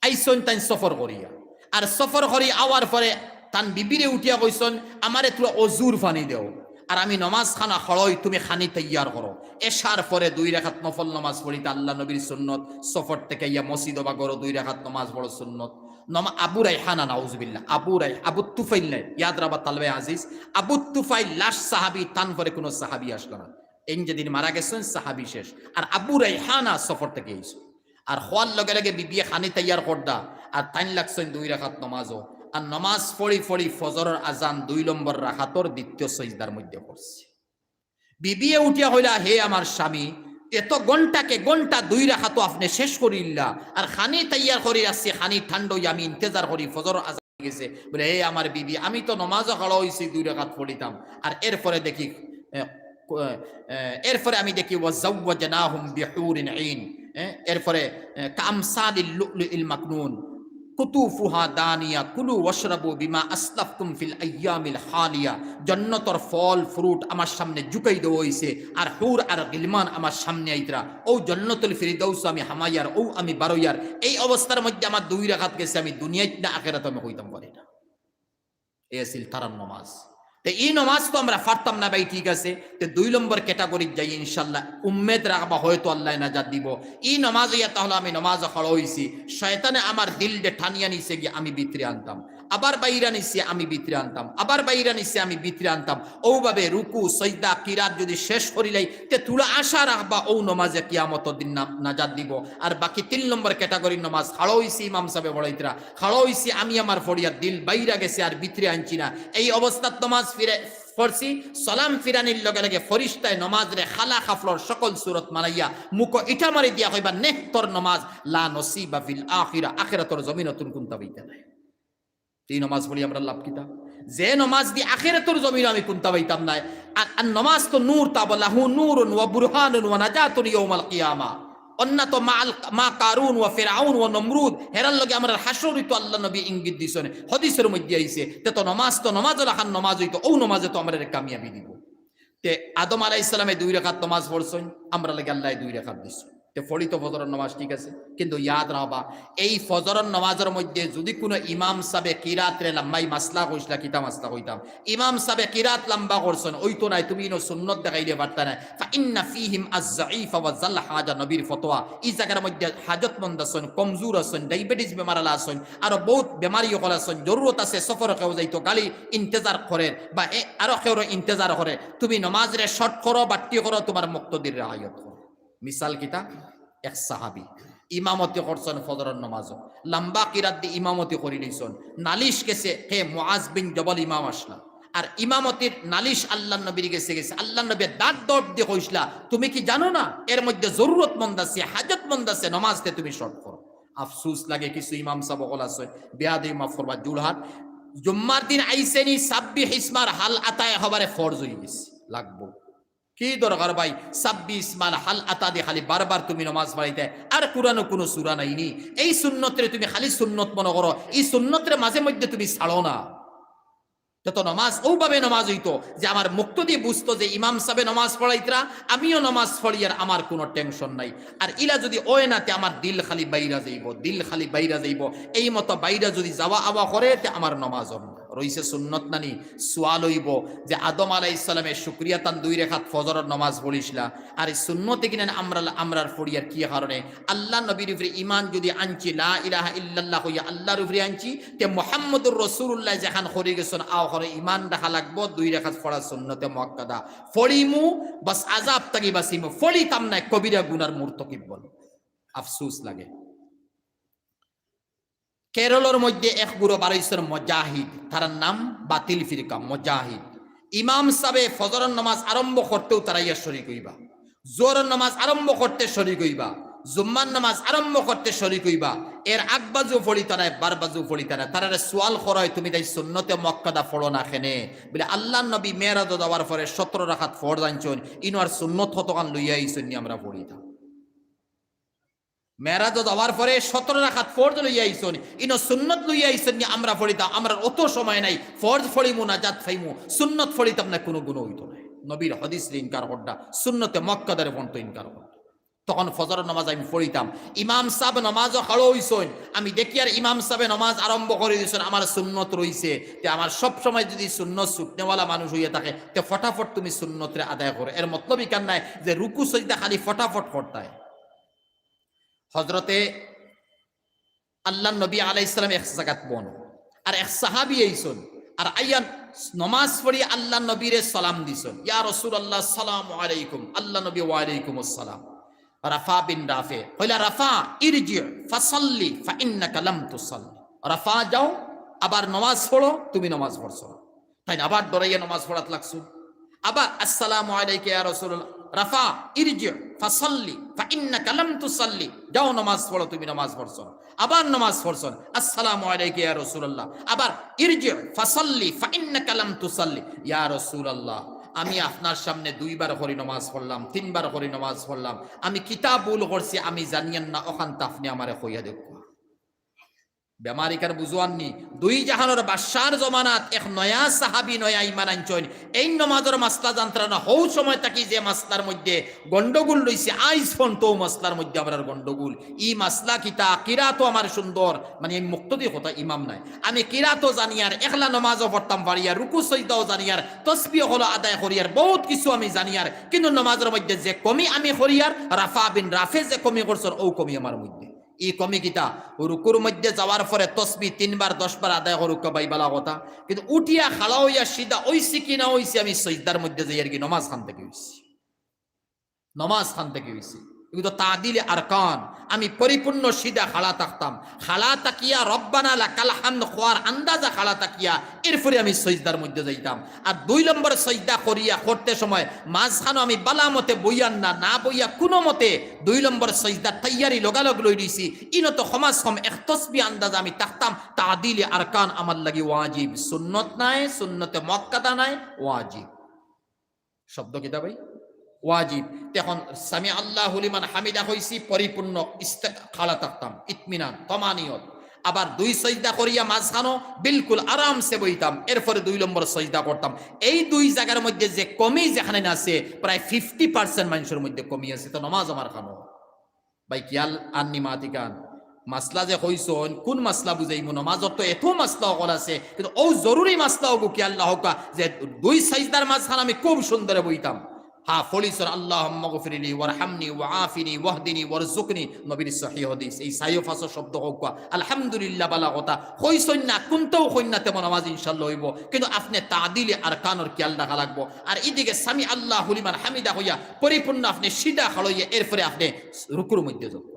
আইছইন তাইন সফর করিয়া। আর সফর করি আওয়ার পরে তান বিবিরে উঠিয়া কইছইন, "আমারে তুরা অজুর পানি দেও, আর আমি নমাজ খানা খাড়া অই, তুমি খানি তৈয়ার করো।" এশার পরে দুই রাকাত নফল নমাজ পড়িতা আল্লা নবীর সুন্নত, সফর থাকি আইয়া মসজিদো বা ঘরো দুই রাকাত নমাজ পড়ো সুন্নত। নমা-, আবু রাইহানা, নাউজুবিল্লাহ, আবু রাই-, আবু তুফাইল নায়, ইয়াদ রাখবা তালবে আজিজ, আবু তুফাইল লাস্ট সাহাবি, তান পরে কুনু সাহাবি আসলো না। এইন যেদিন মারা গেছইন, সাহাবি শেষ। আর আবু রাইহানা সফর থাকি আইছইন। আর খোয়ার লগে লগে বিবিয়ে খানি তৈয়ার করদা, আর তাইন লাগছইন দুই রাকাত নমাজো। আর নমাজ পড়ি পড়ি ফজরর আজান দুই নম্বর রাকাতর দ্বিতীয় সইজদার মধ্যে পড়ছে। বিবিয়ে উঠিয়া কইলা, "হে আমার স্বামী, এত ঘন্টাকে ঘন্টা দুই রাকাতো আপনে শেষ করিল্লা, আর খানি তৈয়ার করি রাখছি, খানি ঠান্ডা অই আমি ইন্তেজার করি, ফজরর আজান গেছে।" বলে, "হে আমার বিবি, আমি তো নমাজো খাড়া অইছি দুই রাকাত পড়িতাম, আর এরপরে দেখি, এ, ক-, এ, এরপরে আমি দেখি, ওয়া জাওয়াজনাহুম বিহুরিন ঈন, এ, এরপরে, এ, কাআমসালিল লুলুইল মাকনুন, কুতুফুহা দানিয়া, কুলু ওয়াশরাবু বিমা আসলাফতুম ফিল আইয়ামিল খালিয়া।" জন্নতর ফল fruit আমার সামনে জুকাই দেওয়া অইছে, আর হুর আর গিলমান আমার সামনে আইতরা, অউ জন্নতুল ফিরদৌস আমি হামাইয়ার, অউ আমি বারইয়ার, এই অবস্থার মধ্যে আমার দুই রাকাত গেছে, আমি দুনিয়াত না আখেরাত আমি কইতাম পারি না। এই আছিল তারার নমাজ। তে ই নমাজ তো আমরা পারতাম না ভাই, ঠিক আছে, তে দুই নম্বর category-ত যাই ইনশাল্লাহ। উম্মেদ রাখবা হয়তো আল্লায় নাজাত দিবো। ই নমাজ অইয়া তাহলে আমি নমাজো খাড়া অইছি, শয়তানে আমার দিলরে টানিয়া নিছে গিয়া আমি ভিতরে আনতাম, আবার বাইরা নিছে আমি ভিতরে আনতাম, আবার বাইরা নিছে আমি ভিতরে আনতাম। অউভাবে রুকু, সইজদা, কিরাত যুদি শেষ করিলাই, তে তুলা আশা রাখবা অউ নমাজে কিয়ামতর দিন না-, নাজাত দিবো। আর বাকি তিন নম্বর category-র নমাজ, খাড়া অইছি ইমাম সাবে পড়াইতরা, খাড়া অইছি আমি আমার পড়িয়া দিল বাইরা গেছে আর ভিতরে আনছি না। এই অবস্থাত নমাজ ফিরে পড়ছি, সালাম ফিরানির লগে লগে ফরিস্তায় নমাজরে খালা কাপড়র সকল সুরত মানাইয়া মুখো ইটা মারি দিয়া কইবা, "নেহ তোর নমাজ, লা নসিবা ফিল আখিরা, আখিরাতর জমিনো তুন কুন্তা পাইতা নায়।" তে ই নমাজ পড়ি আমরার লাভ কিতা? যে নমাজ দি আখিরাতর জমিনো আমি কুন্তা পাইতাম নায়। আর, আর নমাজ তো নূর, তা বলা, "হু নূরুন ওয়া বুরহানুন ওয়া নাজাতুন ইয়াউমাল কিয়ামা।" অন্যত মা আল-, মা কারুন ওয়া ফিরাউন ওয়া নমরুদ, হেরার লগে আমরার হাশর অইতো আল্লার নবী ইঙ্গিত দিছইন, হাদিসর মধ্যে আইছে। তে তো নমাজ তো নমাজ লাখান নমাজ অইতো, অউ নমাজে তো আমরারে কামিয়াবি দিবো। তে আদম আলাইহিস সালামে দুই রাকাত নমাজ পড়ছইন, আমরার লাগি আল্লায় দুই রাকাত দিছইন। তে পড়ি তো ফজরর নমাজ, ঠিক আছে, কিন্তু ইয়াদ রাখবা, এই ফজরর নমাজর মধ্যে যুদি কুনু ইমাম সাবে কিরাতরে লম্বাই মাসলা কইছলা, কিতা মাসলা কইতাম, ইমাম সাবে কিরাত লম্বা করছইন, অইতো নায়, তুমি ইনো সুন্নত দেখাইলে পারতা নায়। ফা ইন্না ফিহিম আজ-জাইফা ওয়া জাল হাজা, নবীর ফতোয়া। ই জাগার মধ্যে হাজতমন্দ আছইন, কমজুর আছইন, diabetes বেমার আলা আছইন, আরো বউত বেমারি অকল আছইন, জরুরত আছে, সফর কেউ যাইতো, গাড়ি ইন্তেজার করের, বা এ, আরো কেউর ইন্তেজার করের। তুমি নমাজরে short করো, বাট্টি করো, তুমার মুক্তদির রেহায়ত করো। মিসাল কিতা? এক সাহাবি ইমামতি করছইন ফজরর নমাজো, লম্বা কিরাত দি ইমামতি করি লইছইন। নালিশ গেছে, কে? মুআজ বিন জবল ইমাম আছলা। আর ইমামতির নালিশ আল্লার নবীর গেছে গেছে। আল্লার নবীয়ে দাঁত দর্দ দি কইছলা, "তুমি কি জানো না এর মধ্যে জরুরতমন্দ আছে, হাজতমন্দ আছে, নমাজ তে তুমি short করো?" আফসুস লাগে, কিছু ইমাম সাব অকল আছইন, বেয়াদবি মাফ করবা, জুড়হাট। জুম্মার দিন আইছেনি, সাব্বিহ ইসমার হাল আতা একেবারে ফরজ অই গেছে, লাগবো। কি দরকার ভাই, সাব্বিহ ইসমার হাল আতা দি খালি বারবার তুমি নমাজ পড়াইতায়, আর কুরআনো কুনু সুরা নাইনি। এই সুন্নতরে তুমি খালি সুন্নত মনো করো, ই সুন্নতরে মাঝে মধ্যে তুমি ছাড়ো না। তে তো নমাজ অউভাবে নমাজ অইতো যে আমার মুক্তদি বুঝতো যে ইমাম সাবে নমাজ পড়াইতরা, আমিও নমাজ পড়িয়ার, আমার কুনু tension নাই। আর ইলা যুদি অয় না, তে আমার দিল খালি বাইরা যাইবো, দিল খালি বাইরা যাইবো। এই মতো বাইরা যুদি যাওয়া আওয়া করে, তে আমার নমাজ অর না। রইছে সুন্নত নানি? সুয়াল অইবো যে আদম আলাইহিস সালামে শুকরিয়া তান দুই রেখাত ফজরর নমাজ পড়িছলা, আর এই সুন্নতে কিনা আমরা, আমরার পড়িয়ার কি কারণে? আল্লার নবীর উপরে ইমান যুদি আনছি, লা ইলাহা ইল্লাল্লাহ কইয়া আল্লার উপরে আনছি, তে মুহাম্মদুর রাসূলুল্লাহ যেখান করি গেছইন, আও করে ইমান রাখা লাগবো, দুই রেখাত পড়া সুন্নতে মুআক্কাদা। পড়িমু, বাস আজাব থাকি বাঁচিমু, পড়িতাম নায়, কবিরা গুনার মুর্তকিব বল। আফসোস লাগে। কেরলর মধ্যে এক গুরু বারইছইন মুজাহিদ, তারার নাম বাতিল ফিরকা মুজাহিদ। ইমাম সাবে ফজরর নমাজ আরম্ভ করতেউ তারা ইয়া শরিক অইবা, জোহরর নমাজ আরম্ভ করতে শরিক অইবা, জুম্মার নমাজ আরম্ভ করতে শরিক অইবা। এর আগ বাজু পড়িতা নায়, বার বাজু পড়িতা নায়। তারারে সুয়াল করা অয়, "তুমি তাই সুন্নতে মুআক্কাদা পড়ো না কেনে?" বলে, "আল্লার নবী মেরাজো যাওয়ার পরে সতেরো রাকাত ফরজ আনছইন, ইনো আর সুন্নত কতখান লইয়া আইছইন নি আমরা পড়িতাম।" মেরাজো যাওয়ার পরে সতেরো রাকাত ফরজ লইয়া আইছইন, ইনো সুন্নত লইয়া আইছইন নি আমরা পড়িতাম, আমরার অত সময় নাই, ফরজ পড়িমু নাজাত পাইমু, সুন্নত পড়িতাম না কুনু গুনা অইতো নায়। নবীর হাদিসরে ইনকার কররা, সুন্নতে মুআক্কাদারে পর্যন্ত ইনকার কররা। তখন ফজরর নমাজ আমি পড়িতাম, ইমাম সাব নমাজো খাড়া অইছইন, আমি দেখিয়ার ইমাম সাবে নমাজ আরম্ভ করি দিছইন, আমার সুন্নত রইছে, তে আমার সব সময় যুদি সুন্নত ছুটনেওয়ালা মানুষ অইয়া থাকে, তে ফটাফট তুমি সুন্নতরে আদায় করো। এর মতলব ইখান নায় যে রুকু সজদা খালি ফটাফট করতায়। হজরতে আল্লার নবী আলাইহিস সালাম এক জাগাত বওন, আর এক সাহাবী আইছইন, আর আইয়া নমাজ পড়িয়া আল্লার নবীরে সালাম দিছইন, "ইয়া রাসূলুল্লাহ, আসসালামু আলাইকুম।" আল্লার নবী, "ওয়ালাইকুম আসসালাম।" রাফা বিন রাফে কইলা, "রাফা, ইরজি ফাসাল্লি ফাইন্নাকা লাম তুসাল্লি।" রাফা, যাও, আবার নমাজ পড়ো, তুমি নমাজ পড়ছো না। তাইন আবার ডরাইয়া নমাজ পড়াত লাগছইন। আবার, "আসসালামু আলাইকা ইয়া রাসূলুল্লাহ।" রাফা, "ইরজি ফাসাল্লি ফাইন্নাকা লাম তুসাল্লি।" যাও, নমাজ পড়ো, তুমি নমাজ পড়ছো না। আবার নমাজ পড়ছইন, "আসসালামু আলাইকা ইয়া রাসূলুল্লাহ।" আবার, "ইরজি ফাসাল্লি ফাইন্নাকা লাম তুসাল্লি।" "ইয়া রাসূলুল্লাহ, আমি আপনার সামনে দুইবার করি নমাজ পড়লাম, তিনবার করি নমাজ পড়লাম, আমি কিতা ভুল করছি আমি জানিয়ার না, অখানতা আপনে আমারে কইয়া দেউক্কা।" বেমার ইখান বুঝোয়ার নি, দুই জাহানর বাদশার জমানাত এক নয়া সাহাবী নয়া ইমান আনছইন। এইন নমাজর মাসলা জানতরা না, হউ সময় থাকি যে মাসলার মধ্যে গন্ডগোল রইছে, আইজ পর্যন্ত অউ মাসলার মধ্যে আমরার গন্ডগোল। ই মাসলা কিতা? কিরাতো আমার সুন্দর, মানে আমি মুক্তদি কথা, ইমাম নায়। আমি কিরাতো জানিয়ার, একলা নমাজও পড়তাম পারিয়ার, রুকু সজদাও জানিয়ার, তসবি অকল আদায় করিয়ার, বউত কিছু আমি জানিয়ার, কিন্তু নমাজর মধ্যে যে কমি আমি করিয়ার, রাফা বিন রাফে যে কমি করছইন, অউ কমি আমার মধ্যে। ই কমি কিতা? রুকুর মধ্যে যাওয়ার পরে তসবি তিনবার দশবার আদায় করউক্কা ভাই, বালা কথা, কিন্তু উঠিয়া খাড়া অইয়া সিধা অইছি কি না অইছি, আমি সজদার মধ্যে যাইয়ার গি নমাজ খান থাকি অইছি, নমাজ খান থাকি অইছি। এগুলো তো তাদিলে আরকান। আমি পরিপূর্ণ সিধা খাড়া থাকতাম, খাড়া থাকিয়া রব্বানা লাকাল হামদ কওয়ার আন্দাজা খাড়া থাকিয়া এরপরে আমি সজদার মধ্যে যাইতাম। আর দুই নম্বর সজদা করিয়া করতে সময় মাঝখানো আমি বালা মতে বইয়ার না, না বইয়া কুনু মতে দুই নম্বর সজদার তৈয়ারি লগালগ লই দিছি। ইনো তো কমাস কম এক তসবি আন্দাজা আমি থাকতাম, তাদিলে আরকান আমার লাগি ওয়াজিব, সুন্নত নায়, সুন্নতে মুআক্কাদা নায়, ওয়াজিব। শব্দ কিতা ভাই? ওয়াজিব। তে এখন সামি আল্লাহু লিমান হামিদা কইছি, পরিপূর্ণ ইস্তে-, খাড়া থাকতাম, ইতমিনান, তমানিয়ত। আবার দুই সজদা করিয়া মাঝখানো বিলকুল আরামসে বইতাম, এরপরে দুই নম্বর সজদা করতাম। এই দুই জাগার মধ্যে যে কমি যেখানে আছে, প্রায় ফিফটি পার্সেন্ট মানষর মধ্যে কমি আছে, তো নমাজ আমার খানো। ভাই, খিয়াল আননি মাতিকান? মাসলা যে কইছইন, কুন মাসলা বুঝাইমু? নমাজর তো এত মাসলা অকল আছে, কিন্তু অউ জরুরি মাসলা অগু খিয়াল রাখউক্কা, যে দুই সাজদার মাঝখান আমি খুব সুন্দরে বইতাম। হ্যাঁ, পড়িছইন, "আল্লাহুম্মাগফিরলি ওয়ারহামনি ওয়াআফিনি ওয়াহদিনি ওয়ারজুকনি", নবীর সহিহ হাদিস। এই চাইও পাঁচও শব্দ কউক্কা, আলহামদুলিল্লাহ, বালা কথা। কইছইন না, কুনটাও কইন না, তেমন নমাজ ইনশাআল্লাহ অইবো, কিন্তু আপনে তাদিলে আরকানর খিয়াল রাখা লাগবো। আর ইদিকে সামি আল্লাহু লিমান হামিদা কইয়া পরিপূর্ণ আপনে সিধা খাড়া অইয়া এরপরে আপনে রুকুর মধ্যে যাইবা।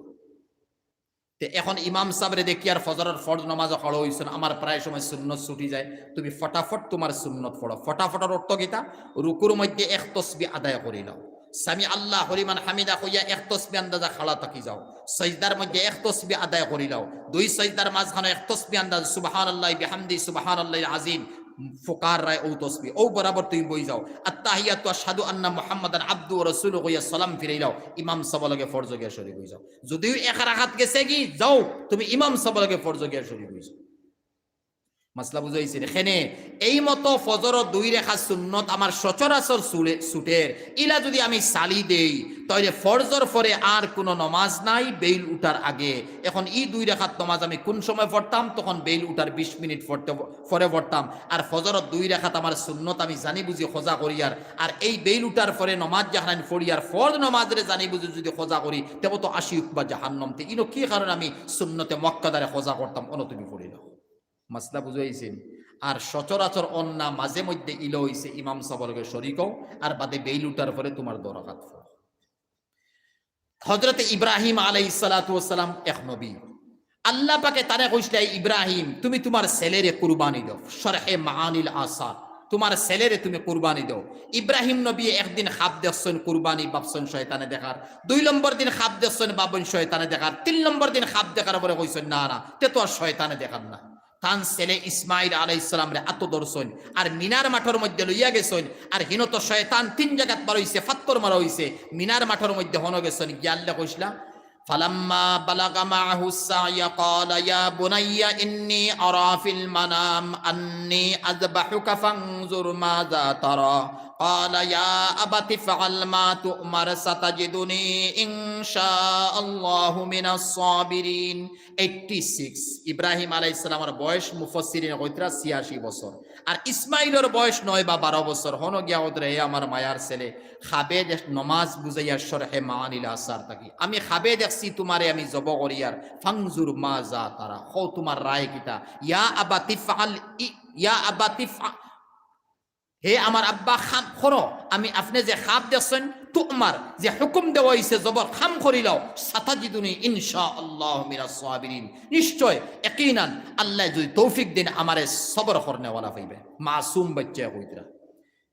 তে এখন ইমাম সাবরে দেখিয়ার ফজরর ফরজ নমাজো খাড়া অইছইন, আমার প্রায় সময় সুন্নত ছুটি যায়, তুমি ফটাফট তুমার সুন্নত পড়ো। ফটাফটর অর্থ কিতা? রুকুর মধ্যে এক তসবি আদায় করি লও, সামি আল্লাহু লিমান হামিদা কইয়া এক তসবি আন্দাজা খাড়া থাকি যাও, সজদার মধ্যে এক তসবি আদায় করি লও, দুই সজদার মাঝখানো এক তসবি আন্দাজা সুবহানাল্লাহি বিহামদি সুবহানাল্লাহিল আজিম, ফুকার রায় অউ তসবি, অউ বরাবর তুমি বই যাও। আত্তাহিয়াতু আশহাদু আন্না মুহাম্মাদান আবদু ওয়া রাসূলু কইয়া সালাম ফিরাইলাও, ইমাম সাবর লগে ফরজো গিয়া শরিক অই যাও। যুদিও এক রাকাত গেছেগি, যাও, তুমি ইমাম সাবর লগে ফরজো গিয়া শরিক অই যাও। মাসলা বুঝাইছি নি? খেনে এই মতো ফজর দুই রেখাত সুন্নত আমার সচরাচর চুলে-, ছুটের, ইলা যুদি আমি ছাড়ি দেই, তাইলে ফরজর পরে আর কুনু নমাজ নাই বেইল উঠার আগে। এখন ই দুই রেখাত নমাজ আমি কুন সময় পড়তাম? তখন বেইল উঠার বিশ মিনিট পড়তে, পরে পড়তাম। আর ফজর দুই রেখাত আমার সুন্নত আমি জানি বুঝি কজা করিয়ার, আর এই বেইল উঠার পরে নমাজ যেখান পড়িয়ার, ফরজ নমাজরে জানি বুঝি যুদি কজা করি, তেবো তো আশি উকবা জাহান্নাম। তে ইনো কি কারণে আমি সুন্নতে মুআক্কাদারে কজা করতাম? অনো তুমি পড়িলাও। মাসলা বুঝাইছি নি? আর সচরাচর অন্না মাঝে মধ্যে ইলা অইছে ইমাম সাবর লগে শরিক অও, আর বাদে বেইল উঠার পরে তুমার দুই রাকাত পড়ো। হযরতে ইব্রাহিম আলাইহিস সালাতু ওয়াস সালাম এক নবী। আল্লাহ পাকে তারে কইছলা, "ইব্রাহিম, তুমি তুমার ছেলেরে কুরবানি দেও।" শরহে মাআনিল আসার, "তুমার ছেলেরে তুমি কুরবানি দেও।" ইব্রাহিম নবী একদিন খাব দেখছইন কুরবানি, ভাবছইন শয়তানে দেখার। দুই নম্বর দিন খাব দেখছইন, ভাবছইন শয়তানে দেখার। তিন নম্বর দিন খাব দেখার পরে কইছইন, "না, না, তে তো আর শয়তানে দেখার না।" তান ছেলে ইসমাইল আলাইহিস সালামরে আতো ধরছইন, আর মিনার মাঠর মধ্যে লইয়া গেছইন। আর হিনো তো শয়তান তিন জাগাত বার অইছে, ফাত্তর মারা অইছে। মিনার মাঠর মধ্যে হনো গেছইন, গিয়া আল্লায় কইছলা, فلما بلغ معه السعي قال يا بني إني أرى في المنام أني أذبحك فانظر ماذا ترى قال يا أبت افعل ما تؤمر ستجدني إن شاء الله من الصابرين। Eighty six. ইব্রাহিম আলাইহিস সালামর বয়স মুফাসসিরিনে কইতরা ছিয়াশি বছর, আর ইসমাইলর বয়স নয় বা বারো বছর। হনো গিয়া কইতরা, "হে আমার মায়ার ছেলে, খাবে দেখ-, নমাজ বুঝাইয়া শরহে মাআনিল আসার থাকি, আমি খাবে দেখছি তুমারে আমি জব করিয়ার, ফাংজুর মাযা তারা, কও তুমার রায় কিতা?" ইয়া আবাতি ফাআল ই-, ইয়া আবাতি ফা-, হে আমার আব্বা, খাম করো, আমি আপনে যে খাব দেখছইন, তুমার যে হুকুম দেওয়া অইছে জবর, খাম করিলাও, সাতাজিদুনি ইনশাআল্লাহু মিনাস সাবিরিন, নিশ্চয়, ইয়াকিনান, আল্লায় যুদি তৌফিক দেইন, আমারে সবর করনেওয়ালা পাইবে। মাসুম বাইচ্চায় কইতরা।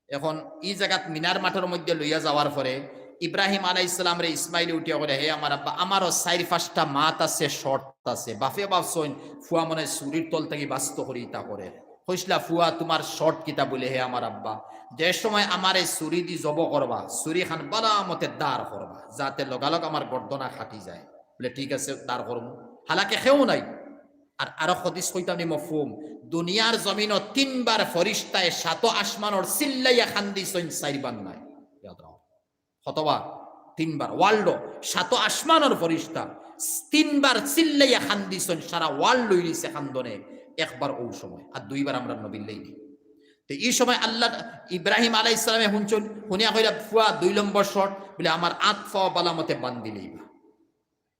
এখন ই জাগাত মিনার মাঠর মধ্যে লইয়া যাওয়ার পরে ইব্রাহিম আলাইহিস সালামরে ইসমাইলে উঠিয়া কইলা, "হে আমার আব্বা, আমারও চাইর পাঁচটা মাত আছে, শর্ত আছে।" বাফে ভাবছইন, ফুয়া মনে ছুরির তল থাকি বাস্ত করি ইতা করে। কইছলা, "ফুয়া, তুমার শর্ত কিতা?" বুলে, "হে আমার আব্বা, যে সময় আমারে ছুরি দি জব করবা, ছুরি খান বালা মতে দাঁড় করবা, যাতে লগালগ আমার গর্দনা কাটি যায়।" বুলে, "ঠিক আছে, দাঁড় করমু।" হালাকে কেউ নাই। আর আরো হাদিস কইতাম নি মফহুম, দুনিয়ার জমিনো তিনবার ফরিস্তায় সাত আসমানর চিল্লাইয়া কান্দিছইন, চাইরবার নায়। ইয়াদ রাখো। কতবার? তিনবার। ওয়ার্ল্ডো সাত আসমানর ফরিস্তা তিনবার চিল্লাইয়া কান্দিছইন, সারা ওয়ার্ল্ড লইলিছে কান্দনে, একবার অউ সময়, আর দুইবার আমরার নবীর লাগি। তে ই সময় আল্লাহ, ইব্রাহিম আলাইহিস সালামে হুনছইন, হুনিয়া কইলা, "ফুয়া, দুই নম্বর শর্ত," বুলে, "আমার আত পাও বালা মতে বান্দিলাইবা।"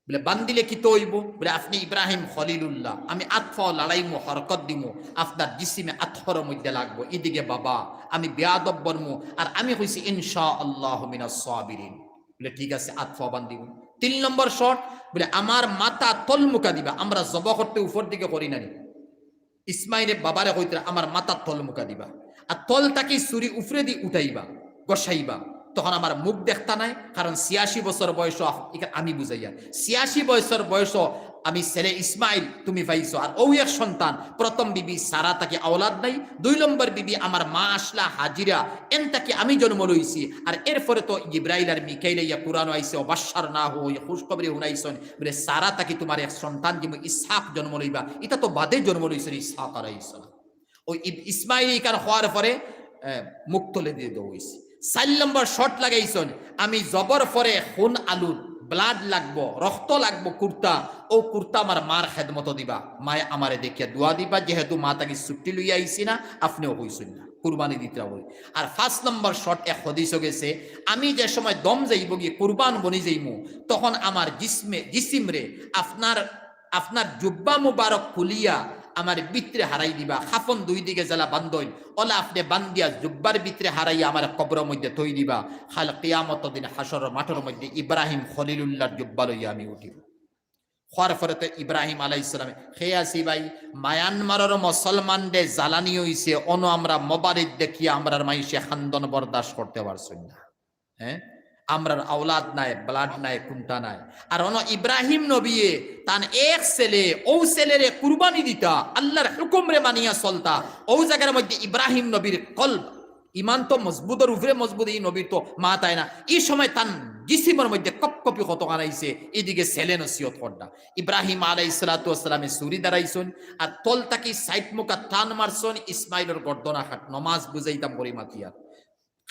বুলে, "বান্দিলে কিতা অইবো?" বুলে, "আপনে ইব্রাহিম খলিলুল্লাহ, আমি আত পাও লাড়াইমু, হরকত দিমু, আপনার জিসিমে আতহরর মধ্যে লাগবো, ইদিকে বাবা, আমি বেয়াদব বনমু, আর আমি কইছি ইনশাআল্লাহু মিনাস সাবিরিন।" বুলে, "ঠিক আছে, আত পাও বান্দিমু।" তিন নম্বর শর্ত, বুলে, "আমার মাথা তলমুখা দিবা।" আমরা জব করতে উপর দিকে করি না নি? ইসমাইলে বাবারে কইতরা, "আমার মাথার তল মুখা দিবা, আর তল থাকি ছুরি উপরেদি উঠাইবা, গসাইবা, তখন আমার মুখ দেখতা নায়, কারণ ছিয়াশি বছর বয়স আফ-, ইকা আমি বুঝাইয়ার, ছিয়াশি বছর বয়স আমি ছেলে ইসমাইল তুমি পাইছো, আর অউ এক সন্তান, প্রথম বিবি সারা থাকি আওলাদ নাই, দুই নম্বর বিবি আমার মা আছলা হাজিরা, এন থাকি আমি জন্ম লইছি, আর এরপরে তো জিব্রাইল আর মিকাইল আইয়া কুরআনো আইছে, ওবাশশারনাহু, অউ খুশখবরি হুনাইছইন।" বুলে, "সারা থাকি তুমার এক সন্তান দিমু, ইসহাক জন্ম লইবা।" ইতা তো বাদে জন্ম লইছইন ইসহাক আলাইহিস সালাম। অউ ইব-, ইসমাইল ইখান কওয়ার পরে, এ, মুখ তলেদি দেওয়া অইছে। চাইর নম্বর শর্ত লাগাইছইন, "আমি জবর পরে খুন আলুর, ব্লাড লাগবো, রক্ত লাগবো, কুর্তা, অউ কুর্তা আমার মার খেদমতো দিবা। মায়ে আমারে দেখিয়া দোয়া দিবা, যেহেতু মা থাকি ছুটি লইয়া আইছি না, আপনেও কইছইন না, কুরবানি দিতরা অই।" আর পাঁচ নম্বর শর্ত এক হাদিসো গেছে, "আমি যে সময় দম যাইবোগি, কুরবান বনি যাইমু, তখন আমার জিসমে, জিসিমরে আপনার, আপনার জুব্বা মুবারক খুলিয়া আমার ভিতরে হারাই দিবা, কাফন দুই দিকে যেলা বান্ধইন, অলা আপনে বান্দিয়া জুব্বার ভিতরে হারাইয়া আমার কবরর মধ্যে থই দিবা। কাল কিয়ামতর দিন হাশরর মাঠর মধ্যে ইব্রাহিম খলিলুল্লাহর জুব্বা লইয়া আমি উঠিমু।" কওয়ার পরে তো ইব্রাহিম আলাইহিস সালামে, কে আছি ভাই, মায়ানমারর মুসলমানরে জ্বালানি অইছে, অনো আমরা মোবাইল দেখিয়া আমরার মাইনষে কান্দন বরদাস্ত করতে পারছইন না। হ্যাঁ, আমরার আওলাদ নাই, ব্লাড নাই, কুন্তা নাই। আর অনো ইব্রাহিম নবীয়ে তান এক ছেলে, অউ ছেলেরে কুরবানি দিতা, আল্লাহর হুকুমরে মানিয়া চলতা, অউ জাগার মধ্যে ইব্রাহিম নবীর কলব, ইমান তো মজবুতর উপরে মজবুত, ই নবীর তো মাত আয় না। ই সময় তান জিসিমর মধ্যে কপকপি কতখান আইছে, এদিকে ছেলে নসিহত কররা। ইব্রাহিম আলাইহিস সালাতু ওয়াস সালামে ছুরি দাঁড়াইছইন, আর তল থাকি সাইড মুখা টান মারছইন, ইসমাইলর গর্দনা কাট, নমাজ বুঝাইতাম করি মাতিয়ার।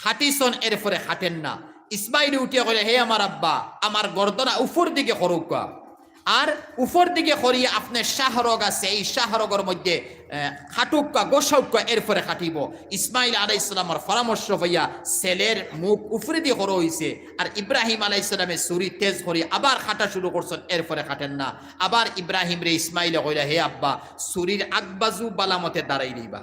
কাটিছইন, এরপরে কাটের না। ইসমাইলে উঠিয়া কইলা, "হে আমার আব্বা, আমার গর্দনা উপর দিকে করউক্কা, আর উপর দিকে করিয়া আপনে শাহরগ আছে, এই শাহরগর মধ্যে, আহ, কাটউক্কা, ঘষাউক্কা, এরপরে কাটিবো।" ইসমাইল আলাইহিস সালামর পরামর্শ পাইয়া ছেলের মুখ উপরেদি করা অইছে, আর ইব্রাহিম আলাইহিস সালামে ছুরি তেজ করি আবার কাটা শুরু করছইন, এরপরে কাটের না। আবার ইব্রাহিমরে ইসমাইলে কইলা, "হে আব্বা, ছুরির আগ বাজু বালামতে দাঁড়াই দিবা।"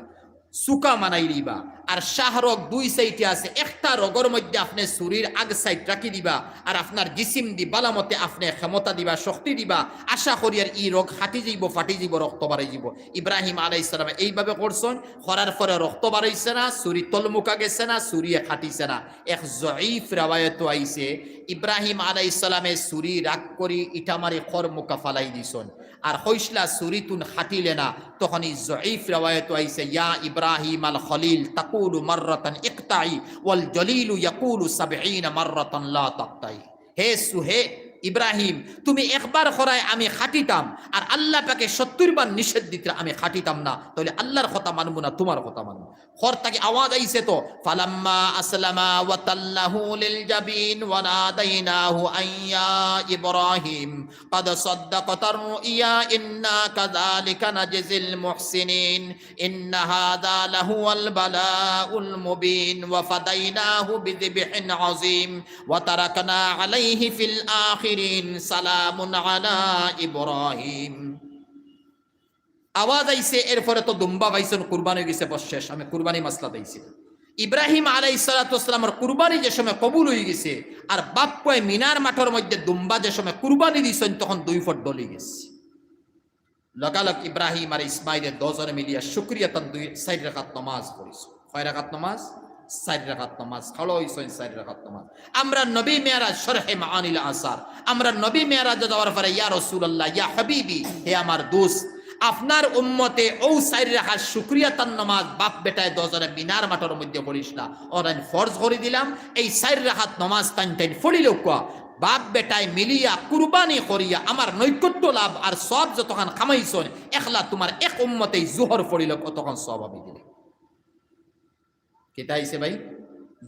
চুকা বানাই দিবা। আর শাহরগ দুই সাইডে আছে, একটা রগর মধ্যে আপনে ছুরির আগ সাইড রাখি দিবা, আর আপনার জিসিম দি বালামতে আপনে ক্ষমতা দিবা, শক্তি দিবা, আশা করি আর ই রগ ফাটি যাইবো, ফাটি যাইবো, রক্ত বাড়াই যাইবো। ইব্রাহিম আলাইহিস সালামে এইভাবে করছইন, করার পরে রক্ত বাড়াইছে না, ছুরি তলমুখা গেছে না, ছুরিয়ে কাটিছে না। এক জয়ীফ রেওয়ায়ত আইছে, ইব্রাহিম আলাইহিস সালামে ছুরি রাগ করি ইটা মারি খর মুখা ফালাই দিছইন। আর কইছলা ছুরি তুন কাটিলে না, তখন ই জয়ীফ রেওয়ায়ত আইছে, "ইয়া ইব্রাহিম আল খলিল তাকুলু মাররাতান ইকতাই ওয়াল জলিলু ইয়াকুলু সাবঈনা মাররাতান লা তাকতাই।" হে সু-, হে ইব্রাহিম, তুমি একবার করায় আমি কাটিতাম, আর আল্লাহ পাকে সত্তর বার নিষেধ দিতরা আমি কাটিতাম না, তাইলে আল্লাহর কথা মানমু না তুমার কথা মানমু? খর থাকি আওয়াজ আইছে তো, "ফালাম্মা আসলামা ওয়া তাল্লাহু লিল জাবিন ওয়া নাদাইনাহু আন ইয়া ইব্রাহিম কাদ সাদ্দাকতার রুইয়া ইন্না কাযালিকা নাজজিল মুহসিনিন ইন্না হাযা লাহুয়াল বালাউল মুবিন ওয়া ফাদাইনাহু বিযিবহিন আযীম ওয়া তারাকনা আলাইহি ফিল আখিরিন সালামুন আলা ইব্রাহিম।" আওয়াজ আইছে, এরপরে তো দুম্বা পাইছইন, কুরবানি অই গেছে, বস শেষ। আমি কুরবানি মাসলাত আইছি না। ইব্রাহিম আলাইহিস সালাতু ওয়াস সালামর কুরবানি যে সময় কবুল অই গেছে, আর বাপ পুয়ায় মিনার মাঠর মধ্যে দুম্বা যে সময় কুরবানি দিছইন, তখন দুই ফট ঢলি গেছে। লগালগ ইব্রাহিম আর ইসমাইলে দুইজনে মিলিয়া শুকরিয়া তান দুই চাইর রাকাত নমাজ পড়ছইন। কয় রাকাত নমাজ? চাইর রাকাত নমাজ। খাড়া অইছইন চাইর রাকাত নমাজ। আমরার নবী মেরাজ, শরহে মাআনিল আসার, আমরার নবী মেরাজে যাওয়ার পরে, "ইয়া রাসূলুল্লাহ, ইয়া হাবিবি, হে আমার দোস্ত, আপনার উম্মতে অউ চাইর রাকাত শুকরিয়া তান নমাজ বাপ বেটায় দুইজনে মিনার মাঠর মধ্যে পড়িছলা, অউ তাইন ফরজ করি দিলাম, এই চাইর রাকাত নমাজ তাইন তাইন পড়িলউক্কা।" বাপ বেটায় মিলিয়া কুরবানি করিয়া আমার নৈকট্য লাভ আর সওয়াব যতখান কামাইছইন, একলা তুমার এক উম্মতেই জুহর পড়িলউক, অতখান সওয়াব আমি দিলাম। কিতা অইছে ভাই?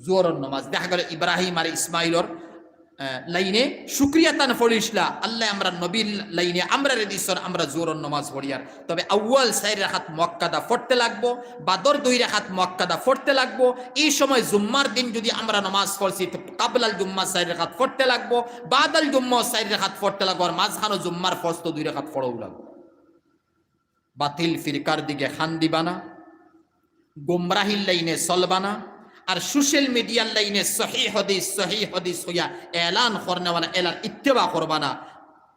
জুহরর নমাজ। দেখা গেল ইব্রাহিম আর ইসমাইলর, আহ, লাইনে শুকরিয়া তান পড়িছলা, আল্লায় আমরার নবীর লাইনে আমরারে দিছইন, আমরা জুহরর নমাজ পড়িয়ার। তবে আউয়াল চাইর রাকাত মুআক্কাদা পড়তে লাগবো, বাদর দুই রাকাত মুআক্কাদা পড়তে লাগবো। ই সময় জুম্মার দিন যুদি আমরা নমাজ পড়ছি, তো কাবলাল জুম্মা চাইর রাকাত পড়তে লাগবো, বাদাল জুম্মাও চাইর রাকাত পড়তে লাগবো, আর মাঝখানো জুম্মার ফরজ তো দুই রাকাত পড়াউ লাগবো। বাতিল ফিরকার দিকে কান দিবা না, গুমরাহির লাইনে চলবা না, আর social media-র লাইনে সহি হাদিস, সহি হাদিস কইয়া এলান করনেওয়ালা এলার ইত্তেবা করবা না।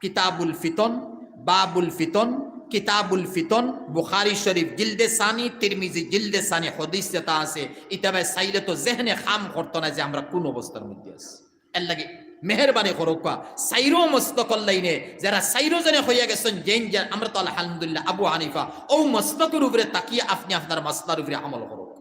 কিতাবুল ফিতন, বাবুল ফিতন, কিতাবুল ফিতন, বুখারী শরীফ জিলদে সানি, তিরমিজি জিলদে সানি হাদিস যেটা আছে, ইতা বায় চাইলে তো জেহনে কাম করতো না যে আমরা কুন অবস্থার মধ্যে আছি। এর লাগি মেহেরবানি করউক্কা, চাইরো মসলকর লাইনে যেরা চাইরো জনে কইয়া গেছইন, যেইন যে আমরা তো আলহামদুলিল্লাহ আবু হানিফা, অউ মসলকর উপরে তাকিয়া আপনে আপনার মাসলার উপরে আমল করউক্কা।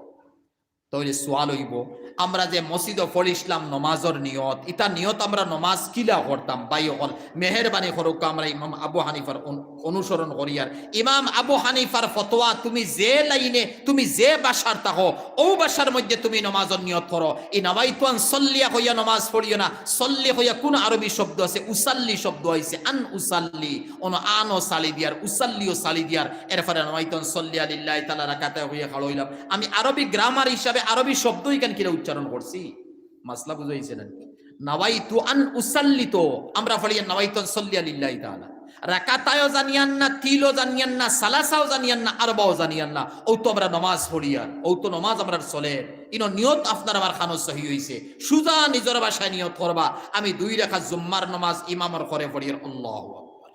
তাইলে সুয়াল অইবো, আমরা যে মসজিদো পড়িছলাম নমাজর নিয়ত, ইতা নিয়ত আমরা নমাজ কিলা করতাম? ভাই অকল, মেহেরবানি করউক্কা, আমরা ইমাম আবু হানিফার অনু-, অনুসরণ করিয়ার। ইমাম আবু হানিফার ফতোয়া, তুমি যে লাইনে, তুমি যে ভাষার থাকো, অউ ভাষার মধ্যে তুমি নমাজর নিয়ত করো। ই নাওয়াইতু আন সল্লিয়া কইয়া নমাজ পড়িও না, সল্লি কইয়া কুন আরবি শব্দ আছে? উসাল্লি শব্দ আইছে, আন উসাল্লি, অনো আনও ছাড়ি দিয়ার, উসাল্লিও ছাড়ি দিয়ার, এরপরে নাওয়াইতু আন সল্লিয়া লিল্লাহি তাআলা রাকাতাইন কইয়া খাড়া অইলাম। আমি আরবি grammar হিসাবে আরবি শব্দ ইখান কিলা উচ্চারণ করছি? মাসলা বুঝাইছে না? নাওয়াইতু আন উসাল্লি তো আমরা পড়িয়ার নাওয়াইতু আন সল্লিয়া লিল্লাহি তাআলা। রাকাতায়ও জানিয়ার না, তিলও জানিয়ার না, সালাসাও জানিয়ার না, আরবাও জানিয়ার না। অউ তো আমরা নমাজ পড়িয়ার, অউ তো নমাজ আমরার চলের। ইনো নিয়ত আপনার আমার কানো সহি অইছে। সুজা নিজর ভাষায় নিয়ত করবা, আমি দুই রাকাত জুম্মার নমাজ ইমামর ঘরে পড়িয়ার, আল্লাহু আকবার।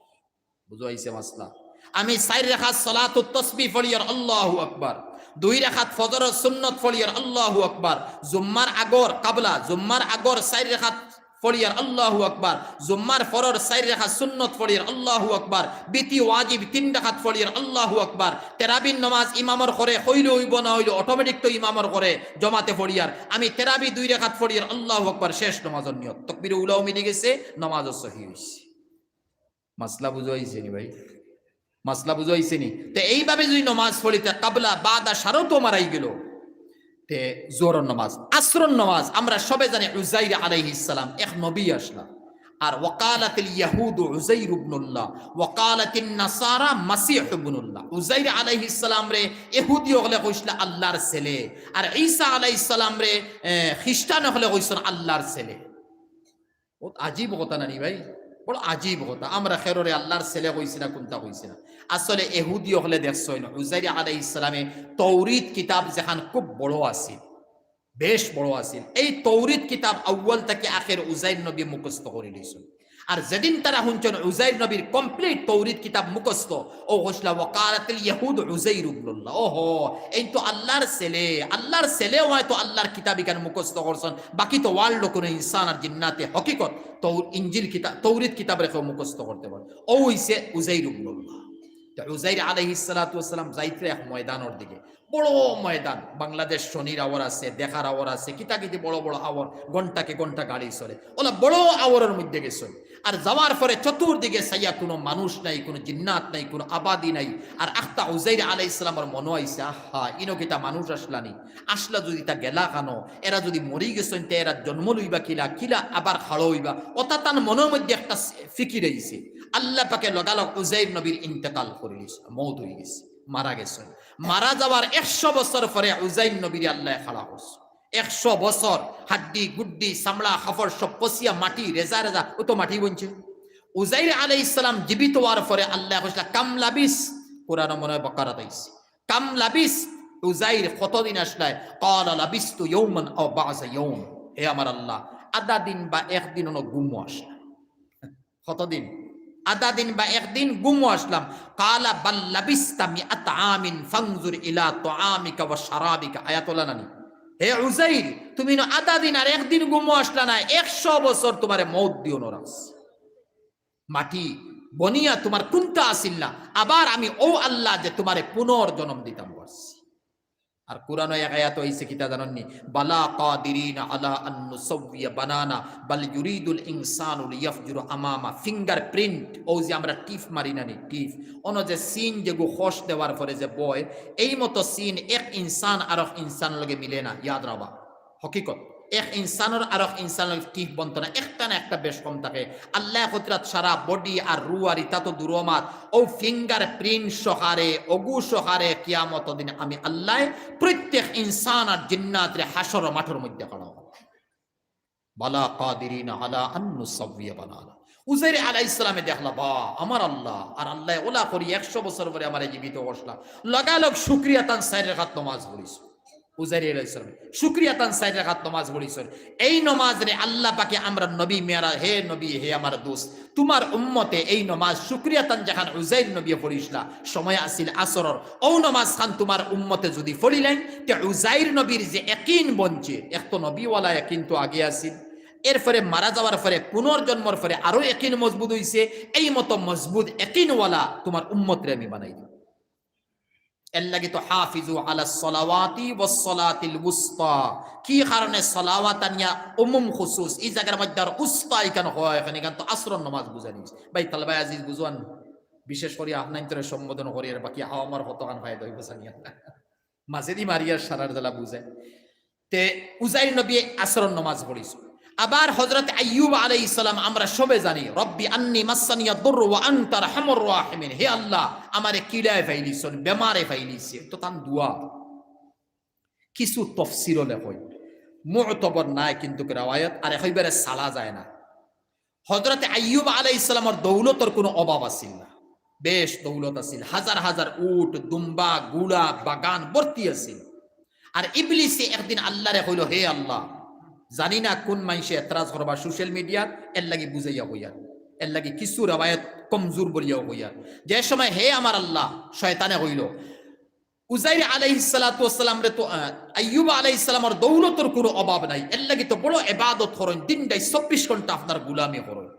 বুঝাইছে মাসলা? আমি চাইর রাকাত সালাতুত তাসবিহ পড়িয়ার, আল্লাহু আকবার। দুই রাকাত ফজরর সুন্নত পড়িয়ার, আল্লাহু আকবার। জুম্মার আগর কাবলা, জুম্মার আগর চাইর রাকাত পড়িয়ার আল্লাহু আকবার। জুম্মার ফরর চাইর রাকাত সুন্নত পড়িয়ার আল্লাহু আকবার। বিতি ওয়াজিব তিন রাকাত পড়িয়ার আল্লাহু আকবার। তেরাবির নমাজ ইমামর ঘরে অইলে অইবো, না অইলে automatic তো ইমামর ঘরে জমাতে পড়িয়ার। আমি তেরাবি দুই রাকাত পড়িয়ার আল্লাহু আকবার, শেষ নমাজর নিয়ত। তকবিরে উলাও মিলি গেছে, নমাজও সহি অইছে। মাসলা বুঝাইছে নি ভাই? মাসলা বুঝাইছে নি? তে এইভাবে যদি নমাজ পড়িতে কাবলা, বাদা, সারও তো মারাই গেল। তে জোহরর নমাজ, আসরর নমাজ, আমরা সবে জানি উজাইর আলাইহিস সালাম এক নবী আসলা। আর ওয়াকালাতিল ইয়াহুদু উজাইর ইবনুল্লাহ, ওয়াকালাতিন নাসারা মাসিহ ইবনুল্লাহ। উজাইর আলাইহিস সালামরে ইহুদি অকলে কইছলা আল্লাহর ছেলে, আর ঈসা আলাইহিস সালামরে, এ, খ্রিস্টান অকলে কইছইন আল্লাহর ছেলে। বউত আজীব কথা না নি ভাই? বড় আজীব কথা। আমরা কেউরে আল্লাহর ছেলে কইছি না, কুনতা কইছি না। আসলে ইহুদি অকলে দেখছইন, উজাইর আলাইহিস সালামে তৌরিত কিতাব যেখান খুব বড় আছিল, বেশ বড় আছিল, এই তৌরিত কিতাব আউয়াল থাকি আখের উজাইর নবী মুখস্থ করি লইছইন। আর যেদিন তারা হুনছইন উজাইর নবীর complete তৌরিত কিতাব মুখস্থ, অউ কইছলা, "ওয়াকালাতিল ইয়াহুদ উজাইর ইবনুল্লাহ।" ওহো, এইন তো আল্লাহর ছেলে, আল্লাহর ছেলে অওয়ায় তো আল্লাহর কিতাব ইখান মুখস্থ করছইন, বাকি তো world কুনু ইনসান আর জিন্নাতে হকিকত তৌ-, ইঞ্জিল কিতাব, তৌরিত কিতাবরে কেউ মুখস্থ করতে পারে। অউ অইছে উজাইর ইবনুল্লাহ। তো উজাইর আলাইহিস সালাতু ওয়াস সালাম যাইতরা এক ময়দানর দিকে, বড় ময়দান, বাংলাদেশ সনির আওর আছে, দেখার আওর আছে, কিতা কিতি বড় বড় আওর, ঘন্টাকে ঘন্টা গাড়ি চলে, অলা বড় আওরর মধ্যে গেছইন। আর যাওয়ার পরে চতুর্দিকে চাইয়া কুনু মানুষ নাই, কুনু জিন্নাত নাই, কুনু আবাদি নাই। আর আখতা উজাইর আলাইহিস সালামর মনো আইছে, "আহা, ইনো কিতা মানুষ আসলা নি? আসলা যদি তা গেলা কানো, এরা যদি মরি গেছইন, তে এরা জন্ম লইবা কিলা, কিলা আবার খাড়া অইবা?" অতা তান মনর মধ্যে একটা ফিকির আইছে। আল্লাহ পাকে লগালগ উজাইর নবীর ইন্তেকাল করি দিছে, মউত অই গেছে, মারা গেছইন। মারা যাওয়ার একশো বছর পরে উজাইর নবীরে আল্লায় খাড়া করছে। একশো বছর হাড্ডি গুড্ডি চামড়া কাপড় সব পচিয়া মাটি, রেজা রেজা, অউ তো মাটি বনছে। উজাইর আলাইহিস সালাম জীবিত অওয়ার পরে আল্লায় কইছলা, "কাম লাবিস?" কোরআনো মনে অয় বাকারাত আইছে। "কাম লাবিস?" উজাইর, কতদিন আসলায়? "কালা লাবিস্তু ইয়াওমান আও বা'যা ইয়াওম।" হে আমার আল্লাহ, আধা দিন বা একদিন অনো ঘুমো আসলাম। কতদিন? আধা দিন বা একদিন ঘুমো আসলাম। "কালা বাল লাবিস্তা মিআতা আমিন ফানজুর ইলা তাআমিকা ওয়া শারাবিকা।" আয়াত অলা না নি? হে উজাইর, তুমি নু আধা দিন আর একদিন ঘুমো আসলা না, একশো বছর তুমারে মউত দিওনো রাখছি। মাটি বনিয়া তুমার কুনতা আছিল না, আবার আমি অউ আল্লাহ যে তুমারে পুনর্জন্ম দিতাম পারছি। আর কোরআনো এক আয়াত আইছে, কিতা জানইন নি? "বালা কাদিরিনা আলা আন নুসাউইয়া বানানা, বাল ইউরিদুল ইনসানু লিয়াফজুরা আমামা।" Fingerprint, অউ যে আমরা টিপ মারি না নি, টিপ, অনো যে চিন যেগু খস দেওয়ার পরে যে বয়, এই মতো চিন এক ইনসান আরক ইনসানর লগে মিলে না, ইয়াদ রাখবা। হকিকত, এক ইনসানর আরক ইনসানর লগে টিপ বনতো না, একটা না একটা বেশ কম থাকে। আল্লায় কইরা সারা body আর রু আর ইতা তো দুরো মাত, অউ fingerprint সহকারে, অগু সহকারে কিয়ামতর দিন আমি আল্লায় প্রত্যেক ইনসান আর জিন্নাতরে হাশরর মাঠর মধ্যে খাড়া করমু। "বালা কাদিরিনা আলা আন নুসাউইয়া বানানা।" উজাইর আলাইহিস সালামে দেখলা, "বা, আমার আল্লাহ।" আর আল্লায় অলা করি একশো বছর পরে আমারে জীবিত করছলা। লগালগ শুকরিয়া তান চাইর রাকাত নমাজ পড়িছইন। উজাইর আলাইহিস সালাম শুকরিয়া তান চাইর রাকাত নমাজ পড়িছইন। এই নমাজরে আল্লাহ পাকে আমরার নবী মেরা, হে নবী, হে আমার দোস্ত, তুমার উম্মতে এই নমাজ শুকরিয়া তান যেখান উজাইর নবীয়ে পড়িছলা, সময় আছিল আসরর, অউ নমাজ খান তুমার উম্মতে যদি পড়িলাইন, তে উজাইর নবীর যে একিন বনছে, এক তো নবীওয়ালা একিন তো আগে আছিল, এরপরে মারা যাওয়ার পরে পুনর্জন্মর পরে আরো একিন মজবুত অইছে, এই মতো মজবুত একিনওয়ালা তুমার উম্মতরে আমি বানাই দিমু। এর লাগি তো হাফিজু আলা সলাওয়াতি ওয়াস সলাতিল উস্তা। কি কারণে সলাওয়াত আনিয়া উমুম খুসুস, ই জাগার মধ্যে আর উস্তা ইখান অয়, ইখান, ইখান তো আসরর নমাজ বুঝানি অইছে। ভাই, তালবায় আজিজ বুঝইন, বিশেষ করি আপনাইন্তরে সম্বোধন করি, আর বাকি আওয়ামর কতখান ফায়দা অইবো জানিয়ার না। মাঝেদি মারিয়ার সারার জ্বালা বুঝায়। তে উজাইর নবীয়ে আসরর নমাজ পড়িছইন। আবার হযরত আইয়ুব আলাইহিস সালাম আমরা সবে জানি, "রব্বি আন্নি মাসসানিয়াদ দুররু ওয়া আনতা আরহামুর রাহিমিন।" হে আল্লাহ, আমারে কিলায় ফাইলিছইন, বেমারে ফাইলিছে। তো তান দোয়া। কিছু তফসিরও লেখইন, মুতবর নায় কিন্তু রেওয়ায়ত, আর একেবারে ছাড়া যায় না। হযরত আইয়ুব আলাইহিস সালামর দৌলতর কুনু অভাব আছিল না, বেশ দৌলত আছিল, হাজার হাজার উট, দুম্বা, ঘুড়া, বাগান ভর্তি আছিল। আর ইবলিসে একদিন আল্লাহরে কইলো, "হে আল্লাহ, জানি না কুন মানষে এতরাজ করবা social media-ত, এর লাগি বুঝাইয়া কইয়ার, এর লাগি কিছু রেওয়ায়ত কমজোর বলিয়াও কইয়ার।" যে সময়, "হে আমার আল্লাহ," শয়তানে কইলো, উজাইর আলাইহিস সালাতু ওয়াস সালামরে তো, আহ, আইয়ুব আলাইহিস সালামর দৌলতর কুনু অভাব নাই, এরলাগি তো বড় ইবাদত করইন, দিন রাইত চব্বিশ ঘন্টা আপনার গুলামি করইন।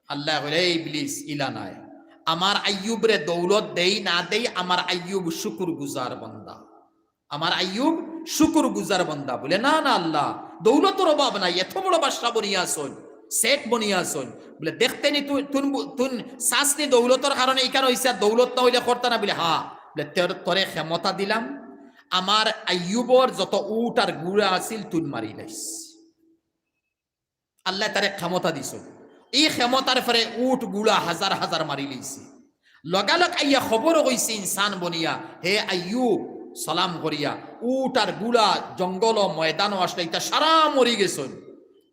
আল্লায় কইলা, "এই ইবলিস, ইলা নায়, আমার আইয়ুবরে দৌলত দেই না দেই, আমার আইয়ুব শুকুর গুজার বান্দা, আমার আইয়ুব শুকুর গুজার বান্দা।" বলে, "না না আল্লাহ, দৌলতর অভাব নাই, এত বড় বাদশা বনিয়া আছইন, শেখ বনিয়া আছইন।" বলে, "দেখতে নি তুই, তুন বু-, তুন চাস নি দৌলতর কারণে ইখান অইছে, আর দৌলত না অইলে করতা না?" বলে, "হ্যাঁ।" বলে, "তোর, তোরে ক্ষমতা দিলাম, আমার আইয়ুবর যত উট আর ঘুড়া আছিল তুন মারিলাইস।" আল্লায় তারে ক্ষমতা দিছইন। ই ক্ষমতার পরে উট ঘুড়া হাজার হাজার মারিলাইছে। লগালগ আইয়া খবর কইছে ইনসান বনিয়া, "হে আইয়ুব, সালাম করিয়া, উট আর ঘুড়া জঙ্গল ও ময়দানও আসলে ইতা সারা মরি গেছইন।"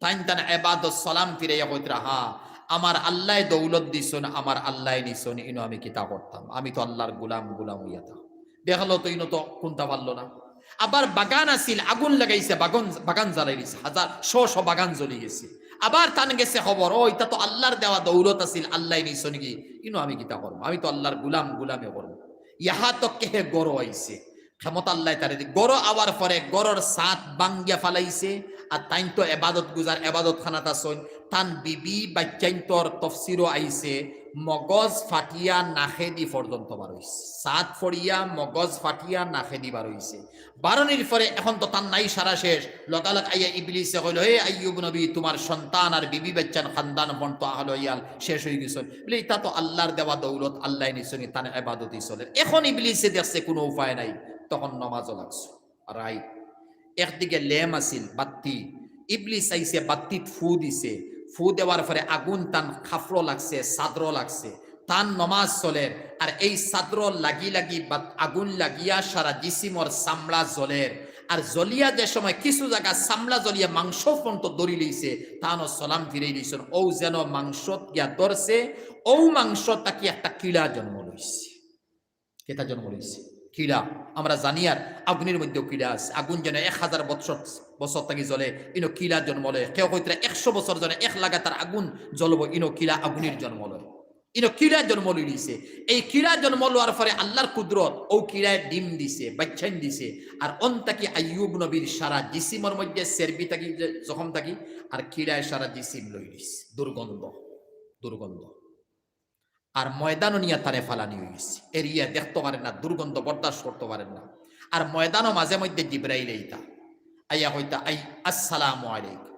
তাইন তান এবাদত সালাম ফিরাইয়া কইতরা, "হ্যাঁ, আমার আল্লায় দৌলত দিছইন, আমার আল্লায় নিছইন, ইনো আমি কিতা করতাম? আমি তো আল্লার গুলাম, গুলাম অইয়া থাক।" দেখলো তো ইনো তো কুনতা পারলো না। আবার বাগান আছিল, আগুন লাগাইছে, বাগান, বাগান জ্বালাই দিছে, হাজার, শ শ বাগান জ্বলি গেছে। আবার তান গেছে খবর, "ও, ইতা তো আল্লার দেওয়া দৌলত আছিল, আল্লায় নিছইন গি, ইনো আমি কিতা করমু? আমি তো আল্লার গুলাম, গুলামি করমু।" ইয়াহা তক কে হে ঘরো আইছে, ক্ষমতা আল্লায় তারে দি-, ঘরো আওয়ার পরে ঘরর ছাদ ভাঙ্গিয়া ফালাইছে, আর তাইন তো এবাদত গুজার, এবাদত খানাত আছইন, তান বিবি বাচ্চাইন্তর তফসিরও আইছে, মগজ ফাটিয়া নাকেদি পর্যন্ত বার অইছে। ছাদ ফড়িয়া মগজ ফাটিয়া নাকেদি বার অইছে। বারনির পরে এখন তো তান নাই সারা শেষ। লগালগ আইয়া ইবলিসে কইলো, "হে আইয়ুব নবী, তুমার সন্তান আর বিবি বাচ্চান খান্দান পর্যন্ত আহলো ইয়াল শেষ অই গেছইন।" বলে, "ইতা তো আল্লার দেওয়া দৌলত, আল্লায় নিছইন, তান এবাদতি চলের।" এখন ইবলিসে দেখছে কুনু উপায় নাই, তখন নমাজও লাগছে। রাইট। একদিকে লেম আছিল, বাত্তি। ইবলিস আইছে, বাত্তিত ফু দিছে। ফু দেওয়ার পরে আগুন তান খাফড়ো লাগছে, সাদরো লাগছে। তান নমাজ চলের, আর এই সাদরো লাগি লাগি বাত-, আগুন লাগিয়া সারা জিসিমর চামড়া জ্বলের। আর জ্বলিয়া যে সময় কিছু জাগা চামড়া জ্বলিয়া মাংস পর্যন্ত ধরি লইছে, তানও সালাম ফিরাই লইছইন। ও যেন মাংসত গিয়া ধরছে, ও মাংস থাকি একটা কিড়া জন্ম লইছে। কিতা জন্ম লইছে? কিড়া। আমরা জানি আর আগুনের মধ্যেও কিড়া আছে। আগুন যেন এক হাজার বছর, বছর থাকি জ্বলে, ইনো কিড়া জন্ম লয়। কেউ কইতরা একশো বছর যেন এক লাগাতার আগুন জ্বলবো, ইনো কিড়া আগুনের জন্ম লয়। ইনো কিড়া জন্ম লইলিছে। এই কিড়া জন্ম লওয়ার পরে আল্লার কুদরত, ও কিড়ায় ডিম দিছে, বাচ্চাইন দিছে। আর অন থাকি আইয়ুব নবীর সারা জিসিমর মধ্যে চর্বি থাকি যে জখম থাকি, আর কিড়ায় সারা জিসিম লইলিছে। দুর্গন্ধ, দুর্গন্ধ। আর ময়দানও নিয়া তারে ফালানি অই গেছে। এরিয়া দেখতো পারের না, দুর্গন্ধ বরদাস্ত করতো পারের না। আর ময়দানও মাঝে মধ্যে জিব্রাইল আইতা, আইয়া কইতা, "আই, আসসালামু আলাইকুম।"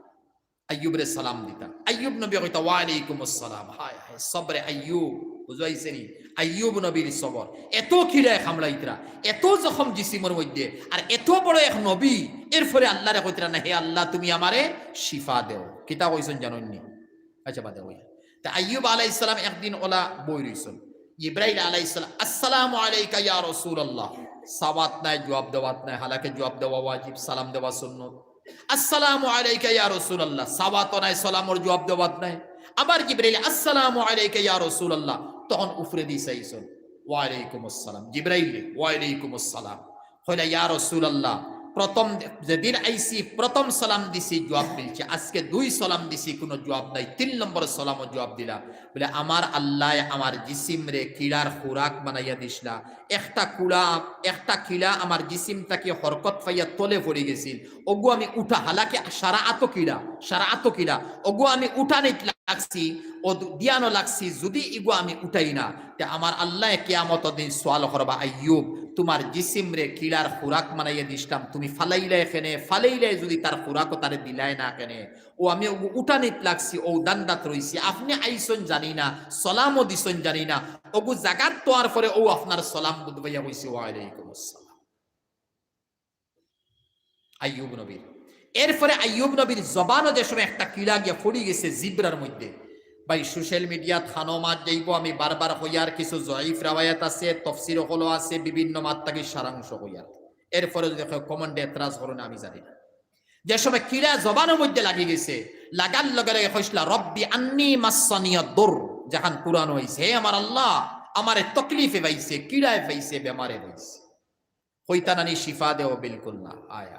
আইয়ুবরে সালাম দিতা। আইয়ুব নবী কইতা, "ওয়ালাইকুম আসসালাম।" হায় হায়, সবরে আইয়ুব, বুঝাইছে নি? আইয়ুব নবীর সবর। এত কিড়ায় কামড়াইতরা, এত জখম জিসিমর মধ্যে, আর এত বড় এক নবী, এরপরে আল্লারে কইতরা না, "হে আল্লাহ, তুমি আমারে শিফা দেও।" কিতা কইছইন জানইন নি? আচ্ছা, বাদে কইয়া। তে আইয়ুব আলাইহিস সালাম একদিন অলা বই রইছইন। জিব্রাইল আলাইহিস সালাম, "আসসালামু আলাইকা ইয়া রাসূলুল্লাহ।" সাওয়াত নাই, জুয়াব দেওয়াত নাই, হালাকে জুয়াব দেওয়া ওয়াজিব, সালাম দেওয়া সুন্নত। "আসসালামু আলাইকা ইয়া রাসূলুল্লাহ", সাওয়াতও নাই, সালামর জুয়াব দেওয়াত নাই। আবার জিব্রাইল, "আসসালামু আলাইকা ইয়া রাসূলুল্লাহ", তখন উপরেদি চাইছইন, "ওয়ালাইকুম আসসালাম।" জিব্রাইল, "ওয়ালাইকুম আসসালাম।" কইলা, "ইয়া রাসূলুল্লাহ, প্রথম যেদিন আইছি, প্রথম সালাম দিছি, জুয়াব মিলছে, আজকে দুই সালাম দিছি, কুনু জুয়াব নাই, তিন নম্বর সালামও জুয়াব দিলা।" বলে, "আমার আল্লায় আমার জিসিমরে কিড়ার খুরাক বানাইয়া দিছলা। একটা কুড়া, একটা কিড়া আমার জিসিম থাকি হরকত পাইয়া তলে পড়ি গেছিল, ওগু আমি উঠা, হালাকে সারা আতো কিড়া, সারা আতো কিড়া, ওগু আমি উঠানিত লাগছি, ও দু-, দিয়ানো লাগছি, যুদি ইগু আমি উঠাই না, তে আমার আল্লায় কিয়ামতর দিন সওয়াল করবা, 'আইয়ুব, তুমার জিসিমরে কিড়ার খুরাক বানাইয়া দিছলাম, তুমি ফালাইলায় কেনে, ফালাইলায় যুদি তার খুরাকও তারে দিলায় না কেনে? ও আমি ওগু উঠানিত লাগছি, ও দান্দাত রইছি, আপনে আইছইন জানি না, সালামও দিছইন জানি না, ওগু জাগাত তোয়ার পরে ও আপনার সালাম বুধবাইয়া কইছি, ওয়ালাইকুম আসসালাম।'" আইয়ুব নবীর। এরপরে আইয়ুব নবীর জবানো যে সময় একটা কিড়া গিয়া পড়ি গেছে জিব্রার মধ্যে। ভাই, social media-ত খানো মাত যাইবো, আমি বারবার কইয়ার, কিছু জয়ীফ রাওয়ায়াত আছে, তফসির অকলও আছে, বিভিন্ন মাত থাকি সারাংশ কইয়ার। এরপরে যুদি কেউ comment-এ এতরাজ করইন, আমি জানি না। যে সময় কিড়া জবানর মধ্যে লাগি গেছে, লাগার লগে লগে কইছলা, "রব্বি আন্নি মাসসানিয়াদ দুর", যেখান কুরআন অইছে, "হে আমার আল্লাহ, আমারে তকলিফে পাইছে, কিড়ায় পাইছে, বেমারে পাইছে।" কইতা নানি শিফা দেও, বিলকুল না। আয়, আয়।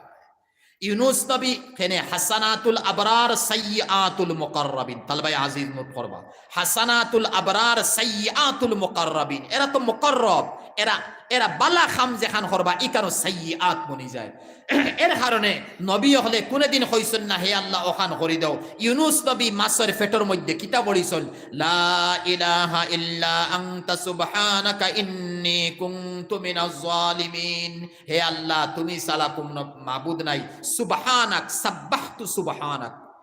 ইউনুস নবী কেনে হাসানাতুল আবরার সাইয়্যিআতুল মুকাররাবিন। তালবায় আজিজ নোট করবা। হাসানাতুল আবরার সাইয়্যিআতুল মুকাররাবিন। এরা তো মুকাররব, এরা এরা বালা কাম যেখান করবা, ইখানও সাইয়্যিআত বনি যায়। এর কারণে নবী অকলে কুনুদিন কইছইন না, "হে আল্লাহ, অখান করি দেও।" ইউনুস নবী মাছর পেটর মধ্যে কিতা পড়ছইন? "লা ইলাহা ইল্লা আনতা সুবহানাকা ইন্নী কুনতু মিনাজ জালিমিন।" হে আল্লাহ, তুমি ছাড়া কুনু মাবুদ নাই। সুবহানাক, সাব্বাহতু সুবহানাক।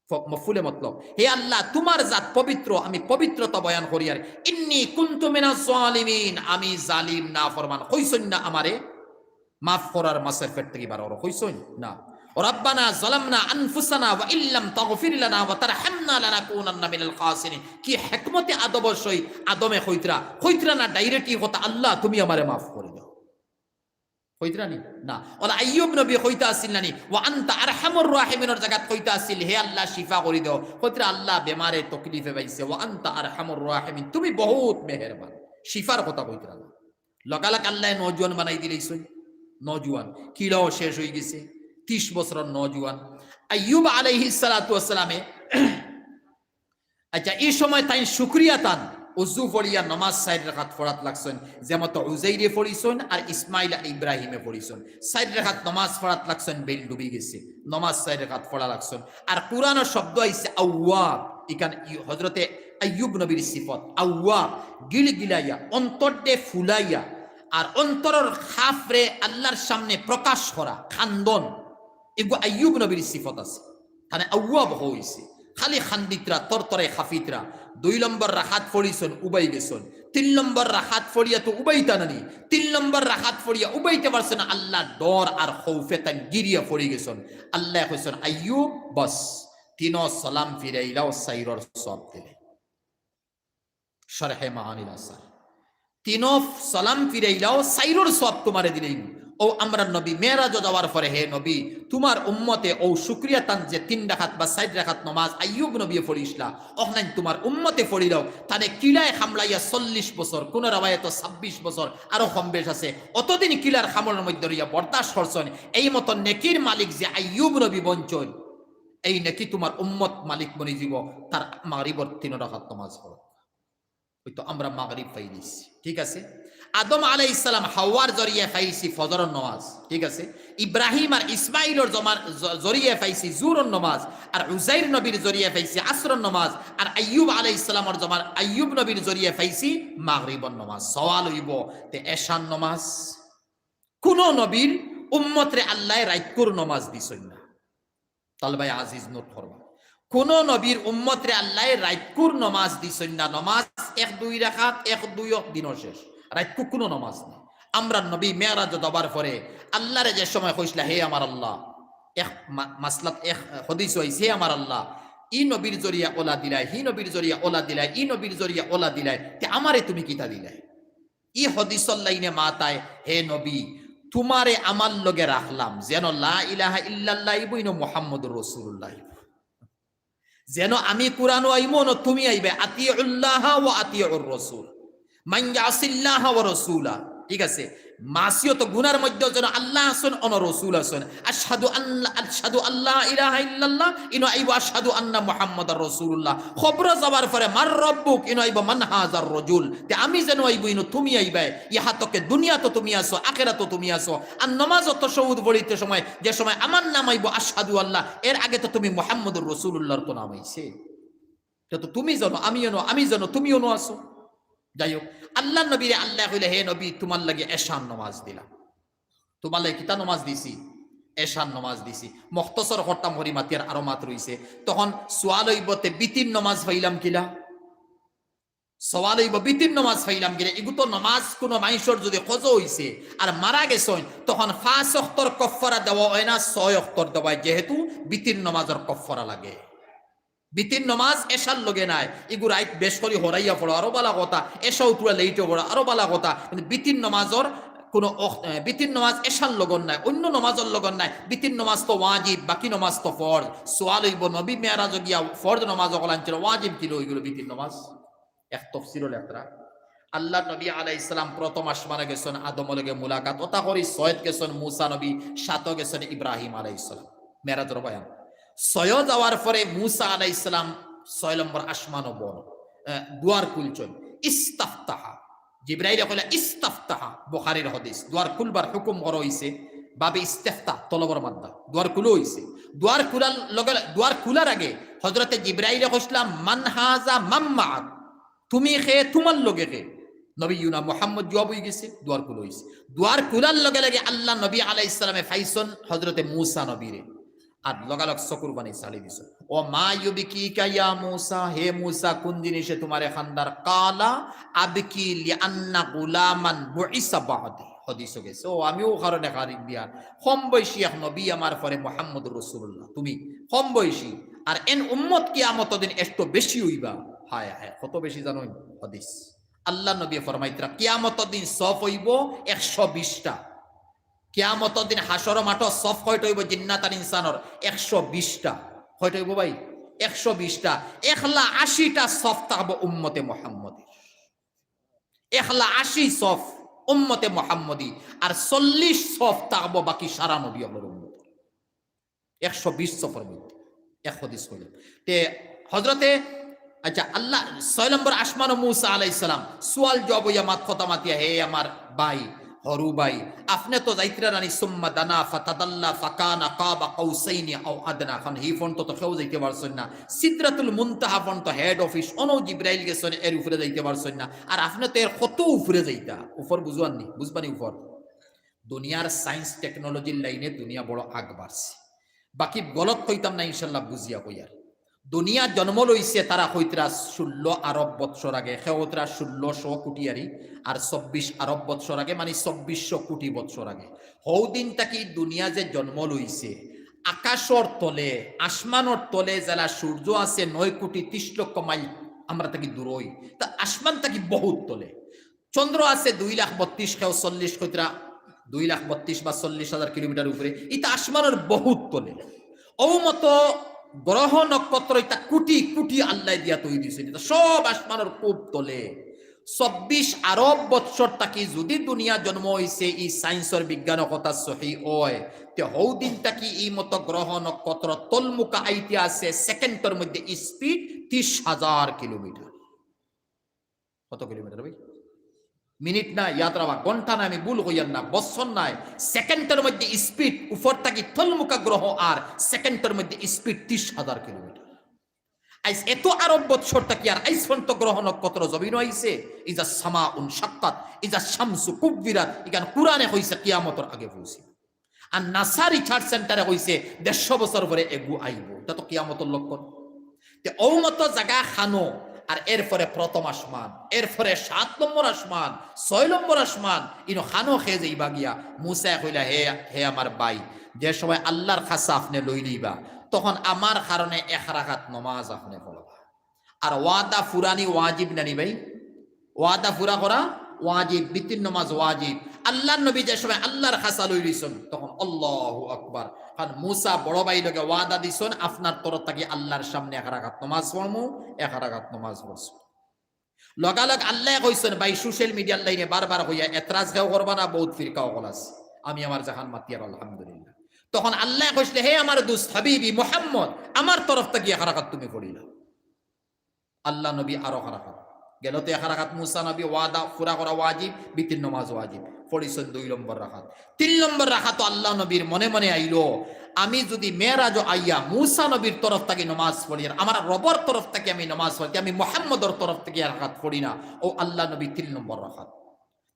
ফ-, মফউলে মতলব, হে আল্লাহ, তুমার জাত পবিত্র, আমি পবিত্রতা বয়ান করিয়ার। ইন্নী কুনতু মিনাজ জালিমিন, আমি জালিম, নাফরমান। কইছইন না আমারে মাফ করার, মাছর পেট থাকি বার করো, কইছইন না? রাব্বানা যালামনা আনফুসানা ওয়া ইল্লাম তাগফির লানা ওয়া তারহামনা লানাকুনান্না মিনাল খাসিরিন। কি হিকমতে আদবর সহিত আদমে কইতরা, কইতরা না direct ই কথা, "আল্লাহ, তুমি আমারে মাফ করি দেও।" কইতরা নি? না। অলা আইয়ুব নবী কইতা আছিল না নি? "ওয়া আনতা আরহামুর রাহিমিনর" জাগাত কইতা আছিল, "হে আল্লাহ, শিফা করি দেও।" কইতরা, "আল্লাহ, বেমারে তকলিফে পাইছে।" "ওয়া আনতা আরহামুর রাহিমিন, তুমি বহুত মেহেরবান।" শিফার কথা কইতরা না। লগালগ আল্লায় নওজোয়ান বানাই দিলাইছইন। নওজোয়ান, কিলাও শেষ অইগেছে, ত্রিশ বছরর নওজোয়ান। আইয়ুব আলাইহিস সালাতু ওয়াস সালামে আচ্ছা, ই সময় তাইন শুকরিয়া তান, উজু পড়িয়া নমাজ চাইর রাকাত পড়াত লাগছইন, যেমতো উজাইরে পড়িছইন আর ইসমাইল আর ইব্রাহিমে পড়িছইন। চাইর রাকাত নমাজ পড়াত লাগছইন, বেইল ডুবি গেছে, নমাজ চাইর রাকাত পড়া লাগছইন। আর কুরআনর শব্দ আইছে আওয়াব, ইখান ই-, হজরতে আইয়ুব নবীর সিফত, আওয়াব, গিলগিলাইয়া, অন্তরডে ফুলাইয়া, আর অন্তরর খাফরে আল্লাহর সামনে প্রকাশ করা, কান্দন, এগু আইয়ুব নবীর সিফত আছে। তানে আউয়াব হইছে, খালি খান্দিতরা, তরতরে খাফিতরা। দুই নম্বর রাখাত ফড়িছন, উবাই গেছন। তিন নম্বর রাখাত ফড়িয়া তো উবাইতা নানি, তিন নম্বর রাখাত ফড়িয়া উবাইতে পারছন না, আল্লাহর ডর আর খৌফে তান গিরিয়া ফড়ি গেছন। আল্লায় কইছন, "আইয়ুব, বস, তিনো সালাম ফিরাইলাও, সাইরর সওয়াব দিলে।" শরহে মাআনিল আসার। তিনো সালাম ফিরাইলাও, সাইরর সওয়াব তুমারে দিলাইমু। অউ আমরার নবী মেরাজো যাওয়ার পরে, হে নবী, তুমার উম্মতে অউ শুকরিয়া তান যে তিন রাকাত বা চাইর রাকাত নমাজ আইয়ুব নবীয়ে ফড়িছলা, অখনাইন তুমার উম্মতে ফড়িলাও। তানে কিলায় কামড়াইয়া চল্লিশ বছর, কুনু রেওয়ায়েতো ছাব্বিশ বছর, আরো কম বেশ আছে, অতদিন কিলার কামড়র মধ্যে রইয়া বরদাস্ত করছন। এই মতো নেকির মালিক যে আইয়ুব নবী বনছন, এই নেকি তুমার উম্মত মালিক বনি যিবো, তার মাগরিবর তিন রাকাত নমাজ পড়ো। অউ তো আমরা মাগরিব পাইলিছি, ঠিক আছে? আদম আলাইহিস সালাম হাওয়ার জরিয়ে পাইছি ফজরর নমাজ, ঠিক আছে? ইব্রাহিম আর ইসমাইলর জমার জ-, জরিয়ে পাইছি জুহরর নমাজ, আর উজাইর নবীর জরিয়ে পাইছি আসরর নমাজ, আর আইয়ুব আলাইহিস সালামর জমার আইয়ুব নবীর জরিয়ে পাইছি মাগরিবর নমাজ। সওয়াল অইবো, তে এশার নমাজ? কুনু নবীর উম্মতরে আল্লায় রাইতকুর নমাজ দিছইন না। তালবায় আজিজ নোট করবা। কুনু নবীর উম্মতরে আল্লায় রাইতকুর নমাজ দিছইন না। নমাজ এক দুই রাকাত, এক দুই অক দিনো শেষ। রাইতকু কুনু নমাজ নাই। আমরার নবী মেরাজো যাবার পরে আল্লারে যে সময় কইছলা, "হে আমার আল্লাহ", এক মা-, মাসলাত এক হাদিসো আইছে, "হে আমার আল্লাহ, ই নবীর জরিয়া অলা দিলায়, হি নবীর জরিয়া অলা দিলায়, ই নবীর জরিয়া অলা দিলায়, তে আমারে তুমি কিতা দিলায়?" ই হাদিসর লাইনে মাতায়, "হে নবী, তুমারে আমার লগে রাখলাম, যেন লা ইলাহা ইল্লাল্লাহ আইবো, ইনো মুহাম্মদুর রাসূলুল্লাহ আইবো। যেন আমি কুরআনো আইমু, অনো তুমি আইবায়, আতিউল্লাহা ওয়া আতিউর রাসূল। মান ইয়াসিল্লাহা ওয়া রাসূলা।" ঠিক আছে? মাসিয়ত গুনার মধ্যে যেন আল্লাহ আছইন, অনো রসুল আছইন। আশহাদু আল্লা, আশহাদু আল্লা ইলাহা ইল্লাল্লাহ, ইনো আইবো আশহাদু আন্না মুহাম্মাদার রাসূলুল্লাহ। কবরো যাবার পরে মান রাব্বুক, ইনো আইবো মান হাজার রাজুল। তে আমি যেন আইবো, ইনো তুমি আইবায়। ইহা তকে দুনিয়াতো তুমি আছো, আখেরাতো তুমি আছো। আর নমাজো তাশাহুদ পড়িতে সময়, যে সময় আমার নাম আইবো আশহাদু আল্লাহ, এর আগে তো তুমি মুহাম্মাদুর রাসূলুল্লাহর তো নাম আইছে। তে তো তুমি জানো, আমিও নো, আমি জানো, তুমিও নো আছো। যাই হোক, আল্লাহর নবীরে আল্লায় কইলা, "হে নবী, তুমার লাগি এশার নমাজ দিলাম।" তুমার লাগি কিতা নমাজ দিছি? এশার নমাজ দিছি। মুখতসর করতাম করি মাতিয়ার আরো মাত রইছে। তখন সওয়াল অইবো, তে বিতির নমাজ পাইলাম কিলা? সওয়াল অইবো, বিতির নমাজ পাইলাম কিলা? ইগু তো নমাজ কুনু মানষর যুদি কজা অইছে আর মারা গেছইন, তখন পাঁচ অক্তর কফফারা দেওয়া অয় না, ছয় অক্তর দেওয়া অয়, যেহেতু বিতির নমাজর কফফারা লাগে। বিতির নমাজ এশার লগে নায়, ইগু রাইত বেশ করি হরাইয়া পড়ো, আরো বালা কথা, এশাও থুড়া লেইটে পড়ো, আরো বালা কথা, কিন্তু বিতির নমাজর কুনু অখ-, এ, বিতির নমাজ এশার লগর নায়, অইন্য নমাজর লগর নায়, বিতির নমাজ তো ওয়াজিব, বাকি নমাজ তো ফরজ। সওয়াল অইবো, নবী মেরাজো গিয়া ফরজ নমাজ অকল আনছিল, ওয়াজিব কিলা অইগেলো বিতির নমাজ? এক তফসিরো লেখরা, আল্লাহর নবী আলাইহিস সালাম প্রথম আসমানো গেছইন, আদমর লগে মুলাকাত, অতা করি ছয়ত গেছইন মুসা নবী, সাতো গেছইন ইব্রাহিম আলাইহিস সালাম। মেরাজর বয়ান। ছয়ো যাওয়ার পরে মুসা আলাইহিস সালাম ছয় নম্বর আসমানো বন, আহ, দুয়ার খুলছইন। ইস্তাফতাহা। জিব্রাইলে কইলা, "ইস্তাফতাহা", বুখারীর হাদিস, দুয়ার খুলবার হুকুম করা অইছে, বাবে ইস্তেফতা, তলবর মাদ্দা, দুয়ার খুলা অইছে। দুয়ার খুলার লগে, দুয়ার খুলার আগে হযরতে জিব্রাইলে কইছলা, "মান হাযা মান মাআক", তুমি কে, তুমার লগে কে? নবিয়ুনা মুহাম্মদ জুয়াব অইগেছে, দুয়ার খুলা অইছে। দুয়ার খুলার লগে লগে আল্লার নবী আলাইহিস সালামে পাইছইন হযরতে মুসা নবীরে। আর লগালগ চকুর পানি ছাড়ি দিছইন। "ওয়া মা ইউবকিকা ইয়া মুসা", হে মুসা, কুন জিনিসে তুমারে কান্দার? "ক্বালা আবকি লিআন্না গুলামান বুইসা বাদি।" হাদিসো গেছে, "ও, আমি অউ কারণে কান্দিয়ার, কম বয়সী এক নবী আমার পরে মুহাম্মদুর রাসূলুল্লাহ, তুমি কম বয়সী, আর এন উম্মত কিয়ামতর দিন একটু বেশি অইবা।" হায় হায়, কত বেশি জানইন? হাদিস। আল্লার নবীয়ে ফরমাইতরা, কিয়ামতর দিন সফ অইবো একশো বিশটা। কিয়ামতর দিন হাশরর মাঠো সফ কয়টা অইবো জিন্নাত আর ইনসানর? একশো বিশটা। কয়টা অইবো ভাই? একশো বিশটা। একলা আশিটা সফ থাকবো উম্মতে মুহাম্মদীর। একলা আশি সফ উম্মতে মুহাম্মদী, আর চল্লিশ সফ থাকবো বাকি সারা নবী অকলর উম্মত। একশো বিশ সফর মধ্যে এক হাদিস কইলাম। তে হযরতে, আচ্ছা, আল্লাহ, ছয় নম্বর আসমানো মুসা আলাইহিস সালাম, সুয়াল জবাব অইয়া মাত কথা মাতিয়া, "হে আমার ভাই, হরু ভাই, আপনে তো যাইতরা নানি, সুম্মা দানা ফাতাদাল্লা ফাকানা কাবা কাউসাইনি আও আদনা।" কারণ হি পর্যন্ত তো কেউ যাইতে পারছইন না, সিদরাতুল মুনতাহা পর্যন্ত, হেড অফিস, অনো জিব্রাইল গেছইন, এর উপরে যাইতে পারছইন না, আর আপনে তো এর কত উপরে যাইতা, উপর বুঝবানি, বুঝবানি উপর। দুনিয়ার সায়েন্স টেকনোলজির লাইনে দুনিয়া বড় আগ বাড়ছে। বাকি গলত কইতাম না, ইনশাল্লাহ বুঝিয়া কইয়ার। দুনিয়া জন্ম লইছে তারা কইতরা ষোলো আরব বৎসর আগে, কেউ কইতরা ষোলোশো কোটি আরি, আর চব্বিশ আরব বৎসর আগে, মানে চব্বিশশো কোটি বৎসর আগে। হউ দিন থাকি দুনিয়া যে জন্ম লইছে, আকাশর তলে, আসমানর তলে যেলা সূর্য আছে নয় কোটি তিরিশ লক্ষ মাইল আমরা থাকি দূরই, তা আসমান থাকি বহুত তলে। চন্দ্র আছে দুই লাখ বত্রিশ, কেউ চল্লিশ কইতরা, দুই লাখ বত্রিশ বা চল্লিশ হাজার কিলোমিটার উপরে, ইতা আসমানর বহুত তলে। অউ মতো গ্রহ নক্ষত্র ইতা কোটি কোটি আল্লায় দিয়া তৈরি দিছইন, ইতা সব আসমানর খুব তলে। চব্বিশ আরব বৎসর থাকি যুদি দুনিয়া জন্ম অইছে, ই সায়েন্সর বিজ্ঞানর কথা সহি অয়, তে হউ দিন থাকি ই মতো গ্রহ নক্ষত্র তলমুখা আইতে আছে সেকেন্ডর মধ্যে স্পিড তিরিশ হাজার কিলোমিটার। কত কিলোমিটার ভাই? মিনিট না, ইয়াদ রাখবা, ঘন্টা না, আমি ভুল কইয়ার না, বছর নায়, সেকেন্ডর মধ্যে স্পিড, উপর থাকি তলমুখা গ্রহ আর সেকেন্ডর মধ্যে স্পিড তিরিশ হাজার কিলোমিটার। আইজ এত আরব বৎসর থাকি আর আইজ পর্যন্ত গ্রহ নক্ষত্র জমিনো আইছে, ইজা সামা উন শাক্কাত, ইজা শামসু কুব্বিরাত, ইখান কুরআনে কইছে কিয়ামতর আগে পৌঁছে। আর নাসা রিসার্চ সেন্টারে কইছে দেড়শো বছর পরে এগু আইবো, ইটা তো কিয়ামতর লক্ষণ। তে অউ মতো জাগা খানো, আর এরপরে প্রথম আসমান, এরপরে সাত নম্বর আসমান, ছয় নম্বর আসমান, ইনো খানো কে যাইবা গিয়া। মুসায় কইলা, "হে, হে আমার ভাই, যে সময় আল্লার খাছা আপনে লই লইবা, তখন আমার কারণে এক রাকাত নমাজ আপনে পড়বা।" আর ওয়াদা ফুরানি ওয়াজিব নানি ভাই? ওয়াদা ফুরা করা ওয়াজিব, বিতির নমাজ ওয়াজিব। আল্লার নবী যে সময় আল্লার খাছা লই লইছইন, তখন আল্লাহু আকবার। কারণ মুসা বড় ভাই লগে ওয়াদা দিছইন, "আপনার তরফ থাকি আল্লার সামনে এক রাকাত নমাজ পড়মু", এক রাকাত নমাজ পড়ছইন। লগালগ আল্লায় কইছইন, ভাই, সোশ্যাল মিডিয়ার লাইনে বারবার কইয়া এতরাজ কেউ করবা না, বহুত ফিরকা অকল আছে। আমি আমার জাহান মাতিয়ার, আলহামদুলিল্লাহ। তখন আল্লায় কইছলে, "হে আমার দুস্ত হাবিবি মুহাম্মদ, আমার তরফ থাকি এক রাকাত তুমি পড়িলা।" আল্লার নবী আরো এক রাকাত। গেল তো এক রাকাত মুসা নবী, ওয়াদা ফুরা করা ওয়াজিব, বিতির নমাজ ওয়াজিব। পড়িছইন দুই নম্বর রাকাত। তিন নম্বর রাকাতো আল্লার নবীর মনে মনে আইলো, "আমি যুদি মেরাজো আইয়া মুসা নবীর তরফ থাকি নমাজ পড়ি, আর আমার রবর তরফ থাকি আমি নমাজ পড়ি, আমি মুহাম্মদর তরফ থাকি এক রাকাত পড়ি না।" অউ আল্লার নবী তিন নম্বর রাকাত।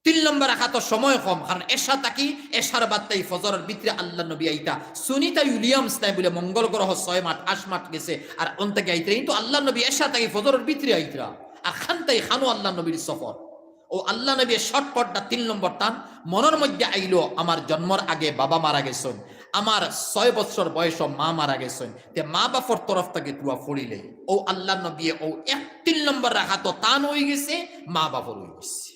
তিন নম্বর রাকাতো সময় কম, কারণ এশা থাকি, এশার বাদ থাকি ফজরর ভিতরে আল্লার নবী আইতা। সুনিতা উইলিয়ামস নাই বুলে মঙ্গল গ্রহ ছয় মাস, আট মাস গেছে, আর অন থাকি আইতরা, কিন্তু আল্লার নবী এশা থাকি ফজরর ভিতরে আইতরা। আর খান থাকি খানো আল্লার নবীর সফর। অউ আল্লার নবীয়ে শর্টকাটটা তিন নম্বর তান মনর মধ্যে আইলো, "আমার জন্মর আগে বাবা মারা গেছইন, আমার ছয় বছর বয়সো মা মারা গেছইন, তে মা বাপর তরফ থাকি দোয়া পড়িলে।" অউ আল্লার নবীয়ে অউ এক তিন নম্বর রাকাতো তান অইগেছে, মা বাপর অইগেছে।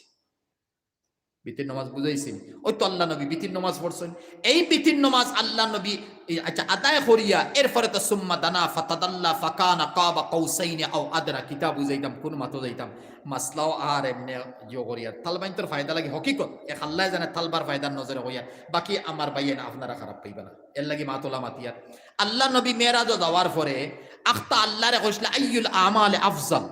বিতির নমাজ বুঝাইছি? অউ তো আল্লার নবী বিতির নমাজ পড়ছইন। এই বিতির নমাজ আল্লার নবী, এই, আচ্ছা, আদায় করিয়া এরপরে তো সুম্মা দানা ফাতাদাল্লা ফাকানা কাবা কাউসাইনি আও আদনা। কিতা বুঝাইতাম, কুন মাতো যাইতাম? মাসলাও আর এমনে জিও করিয়া। তালবাইন্তর ফায়দা লাগি হকিকত। এক আল্লায় জানে তালবার ফায়দার নজরে কইয়া। বাকি আমার ভাইয়াইন আপনারা খারাপ পাইবা না। এরলাগি মাতলা মাতিয়ার। আল্লার নবী মেরাজো যাওয়ার পরে আখতা আল্লারে কইছলা, "আইয়ুল আমালে আফজাল?"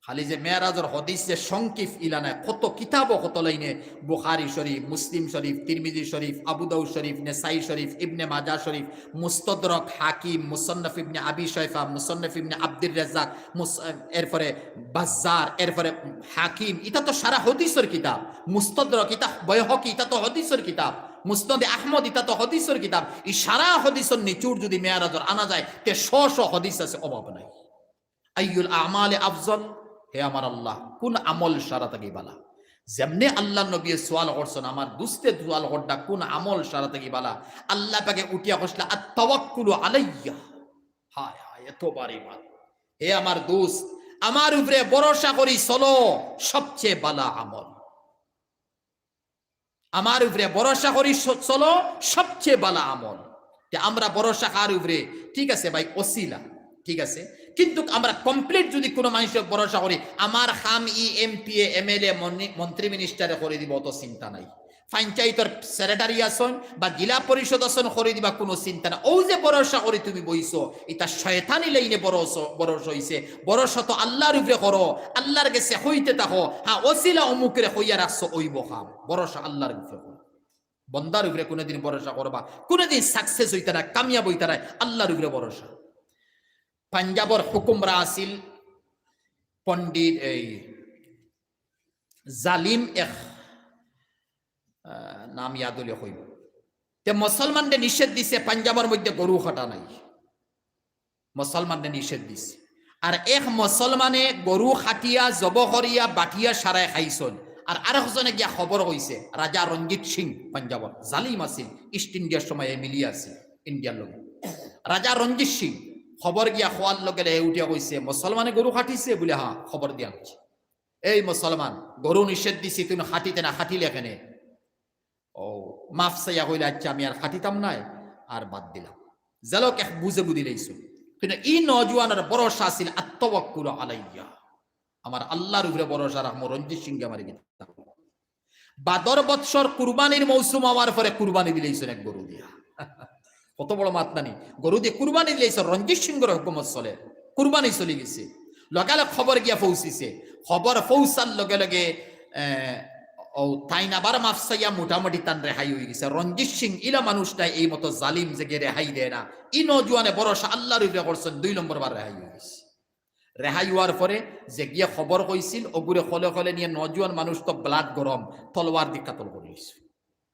খালি যে মেরাজর হাদিস যে সংক্ষিপ ইলা নায়, কত কিতাবো কত লাইনে, বুখারী শরীফ, মুসলিম শরীফ, তিরমিজি শরীফ, আবু দাউদ শরীফ, নেসাই শরীফ, ইবনে মাজাহ শরীফ, মুস্তাদরাক, হাকিম, মুসান্নাফ ইবনে আবি শাইবা, মুসান্নাফ ইবনে আব্দুর রাজ্জাক, মুস-, এরপরে বাজ্জার, এরপরে হাকিম, ইতা তো সারা হাদিসর কিতাব। মুস্তাদরাক ইতা, বাইহাকি ইতা তো হাদিসর কিতাব। মুসনাদে আহমদ ইতা তো হাদিসর কিতাব। ই সারা হাদিসর নিচুড় যুদি মেরাজর আনা যায়, তে শ শ হাদিস আছে, অভাব নাই। আইয়ুল আমালে আফজল, হে আমার আল্লাহ, কুন আমল সারা থাকি বালা? যেমনে আল্লাহর নবীয়ে সওয়াল করছইন, আমার দুস্তে সওয়াল কররা, কুন আমল সারা থাকি বালা? আল্লাহ পাকে উঠিয়া কইছলা, "আত-তাওয়াক্কুলু আলাইয়া।" হায় হায়, এত ভারী মাত। হে আমার দুস্ত, আমার উপরে ভরসা করি চলো, সবচেয়ে বালা আমল। আমার উপরে ভরসা করি স-, চলো, সবচেয়ে বালা আমল। তে আমরা ভরসা কার উপরে? ঠিক আছে ভাই, ওসিলা, ঠিক আছে, কিন্তু আমরা complete যুদি কুনু মানষর ভরসা করি, আমার কাম ই এমপিয়ে, এমএলএ, মনি-, মন্ত্রী মিনিস্টারে করি দিবো, অত চিন্তা নাই। পঞ্চায়েতর সেক্রেটারি আছইন বা জেলা পরিষদ আছইন, করি দিবা, কুনু চিন্তা নাই। অউ যে ভরসা করি তুমি বইছো, ইতা শয়তানি লাইনে ভরসা, ভরসা অইছে। ভরসা তো আল্লাহর উপরে করো, আল্লাহর গেছে কইতে থাকো, হ্যাঁ, ওসিলা অমুকরে কইয়া রাখছো, অইবো কাম। ভরসা আল্লাহর উপরে করো। বন্দার উপরে কুনুদিন ভরসা করবা, কুনুদিন success অইতা নায়, কামিয়াব অইতা নায়, আল্লাহর উপরে ভরসা। পাঞ্জাবর হুকুমরা আছিল পণ্ডিত, এই জালিম এক, আহ, নাম ইয়াদ অইলে কইমু। তে মুসলমানরে নিষেধ দিছে, পাঞ্জাবর মধ্যে গরু কাটা নাই। মুসলমানরে নিষেধ দিছে। আর এক মুসলমানে গরু কাটিয়া, জব করিয়া, বাটিয়া সারায় খাইছইন। আর আরেকজনে গিয়া খবর কইছে, রাজা রঞ্জিত সিং পাঞ্জাবর, জালিম আছিল, ইস্ট ইন্ডিয়ার সময় এমএলএ আছিল ইন্ডিয়ার লগে। রাজা রঞ্জিত সিং খবর গিয়া কওয়ার লগে লগে হে উঠিয়া কইছে, "মুসলমানে গরু কাটিছে?" বুলে, "হ্যাঁ, খবর দিয়া আনছি।" "এই মুসলমান, গরু নিষেধ দিছি, তুমি কাটিতে না, কাটিলে কেনে?" ও মাফ চাইয়া কইলে, "আচ্ছা, আমি আর কাটিতাম নায়, আর বাদ দিলাম।" যাই হোক, এক বুঝে বুঝি লাইছো। কিন্তু ই নওজোয়ানর ভরসা আছিল, "আত-তাওয়াক্কুলু আলাইয়া।" আমার আল্লাহর উপরে ভরসা রাখমু, রঞ্জিত সিংয়ে আমারে কিতা। বাদর বৎসর কুরবানির মৌসুম অওয়ার পরে কুরবানি দিলাইছইন এক গরু দিয়া। কত বড় মাত নানি? গরু দিয়া কুরবানি দিলাইছইন, রঞ্জিত সিংর হুকুমত চলে, কুরবানি চলি গেছে। লগালগ খবর গিয়া পৌঁছিছে, খবর পৌঁছার লগে লগে, এ, ও তাইন আবার মাফ চাইয়া মোটামুটি তান রেহাই অই গেছে। রঞ্জিত সিং ইলা মানুষ নায় এই মতো জালিম যেগিয়ে রেহাই দেয় না। ই নওজোয়ানে ভরসা আল্লাহর উপরে করছইন, দুই নম্বর বার রেহাই অই গেছে। রেহাই অওয়ার পরে যেগিয়ে খবর কইছিল, অগুরে খলে খলে নিয়া নওজোয়ান মানুষ তো blood গরম, তলোয়ার দি কাতল করি লাইছইন।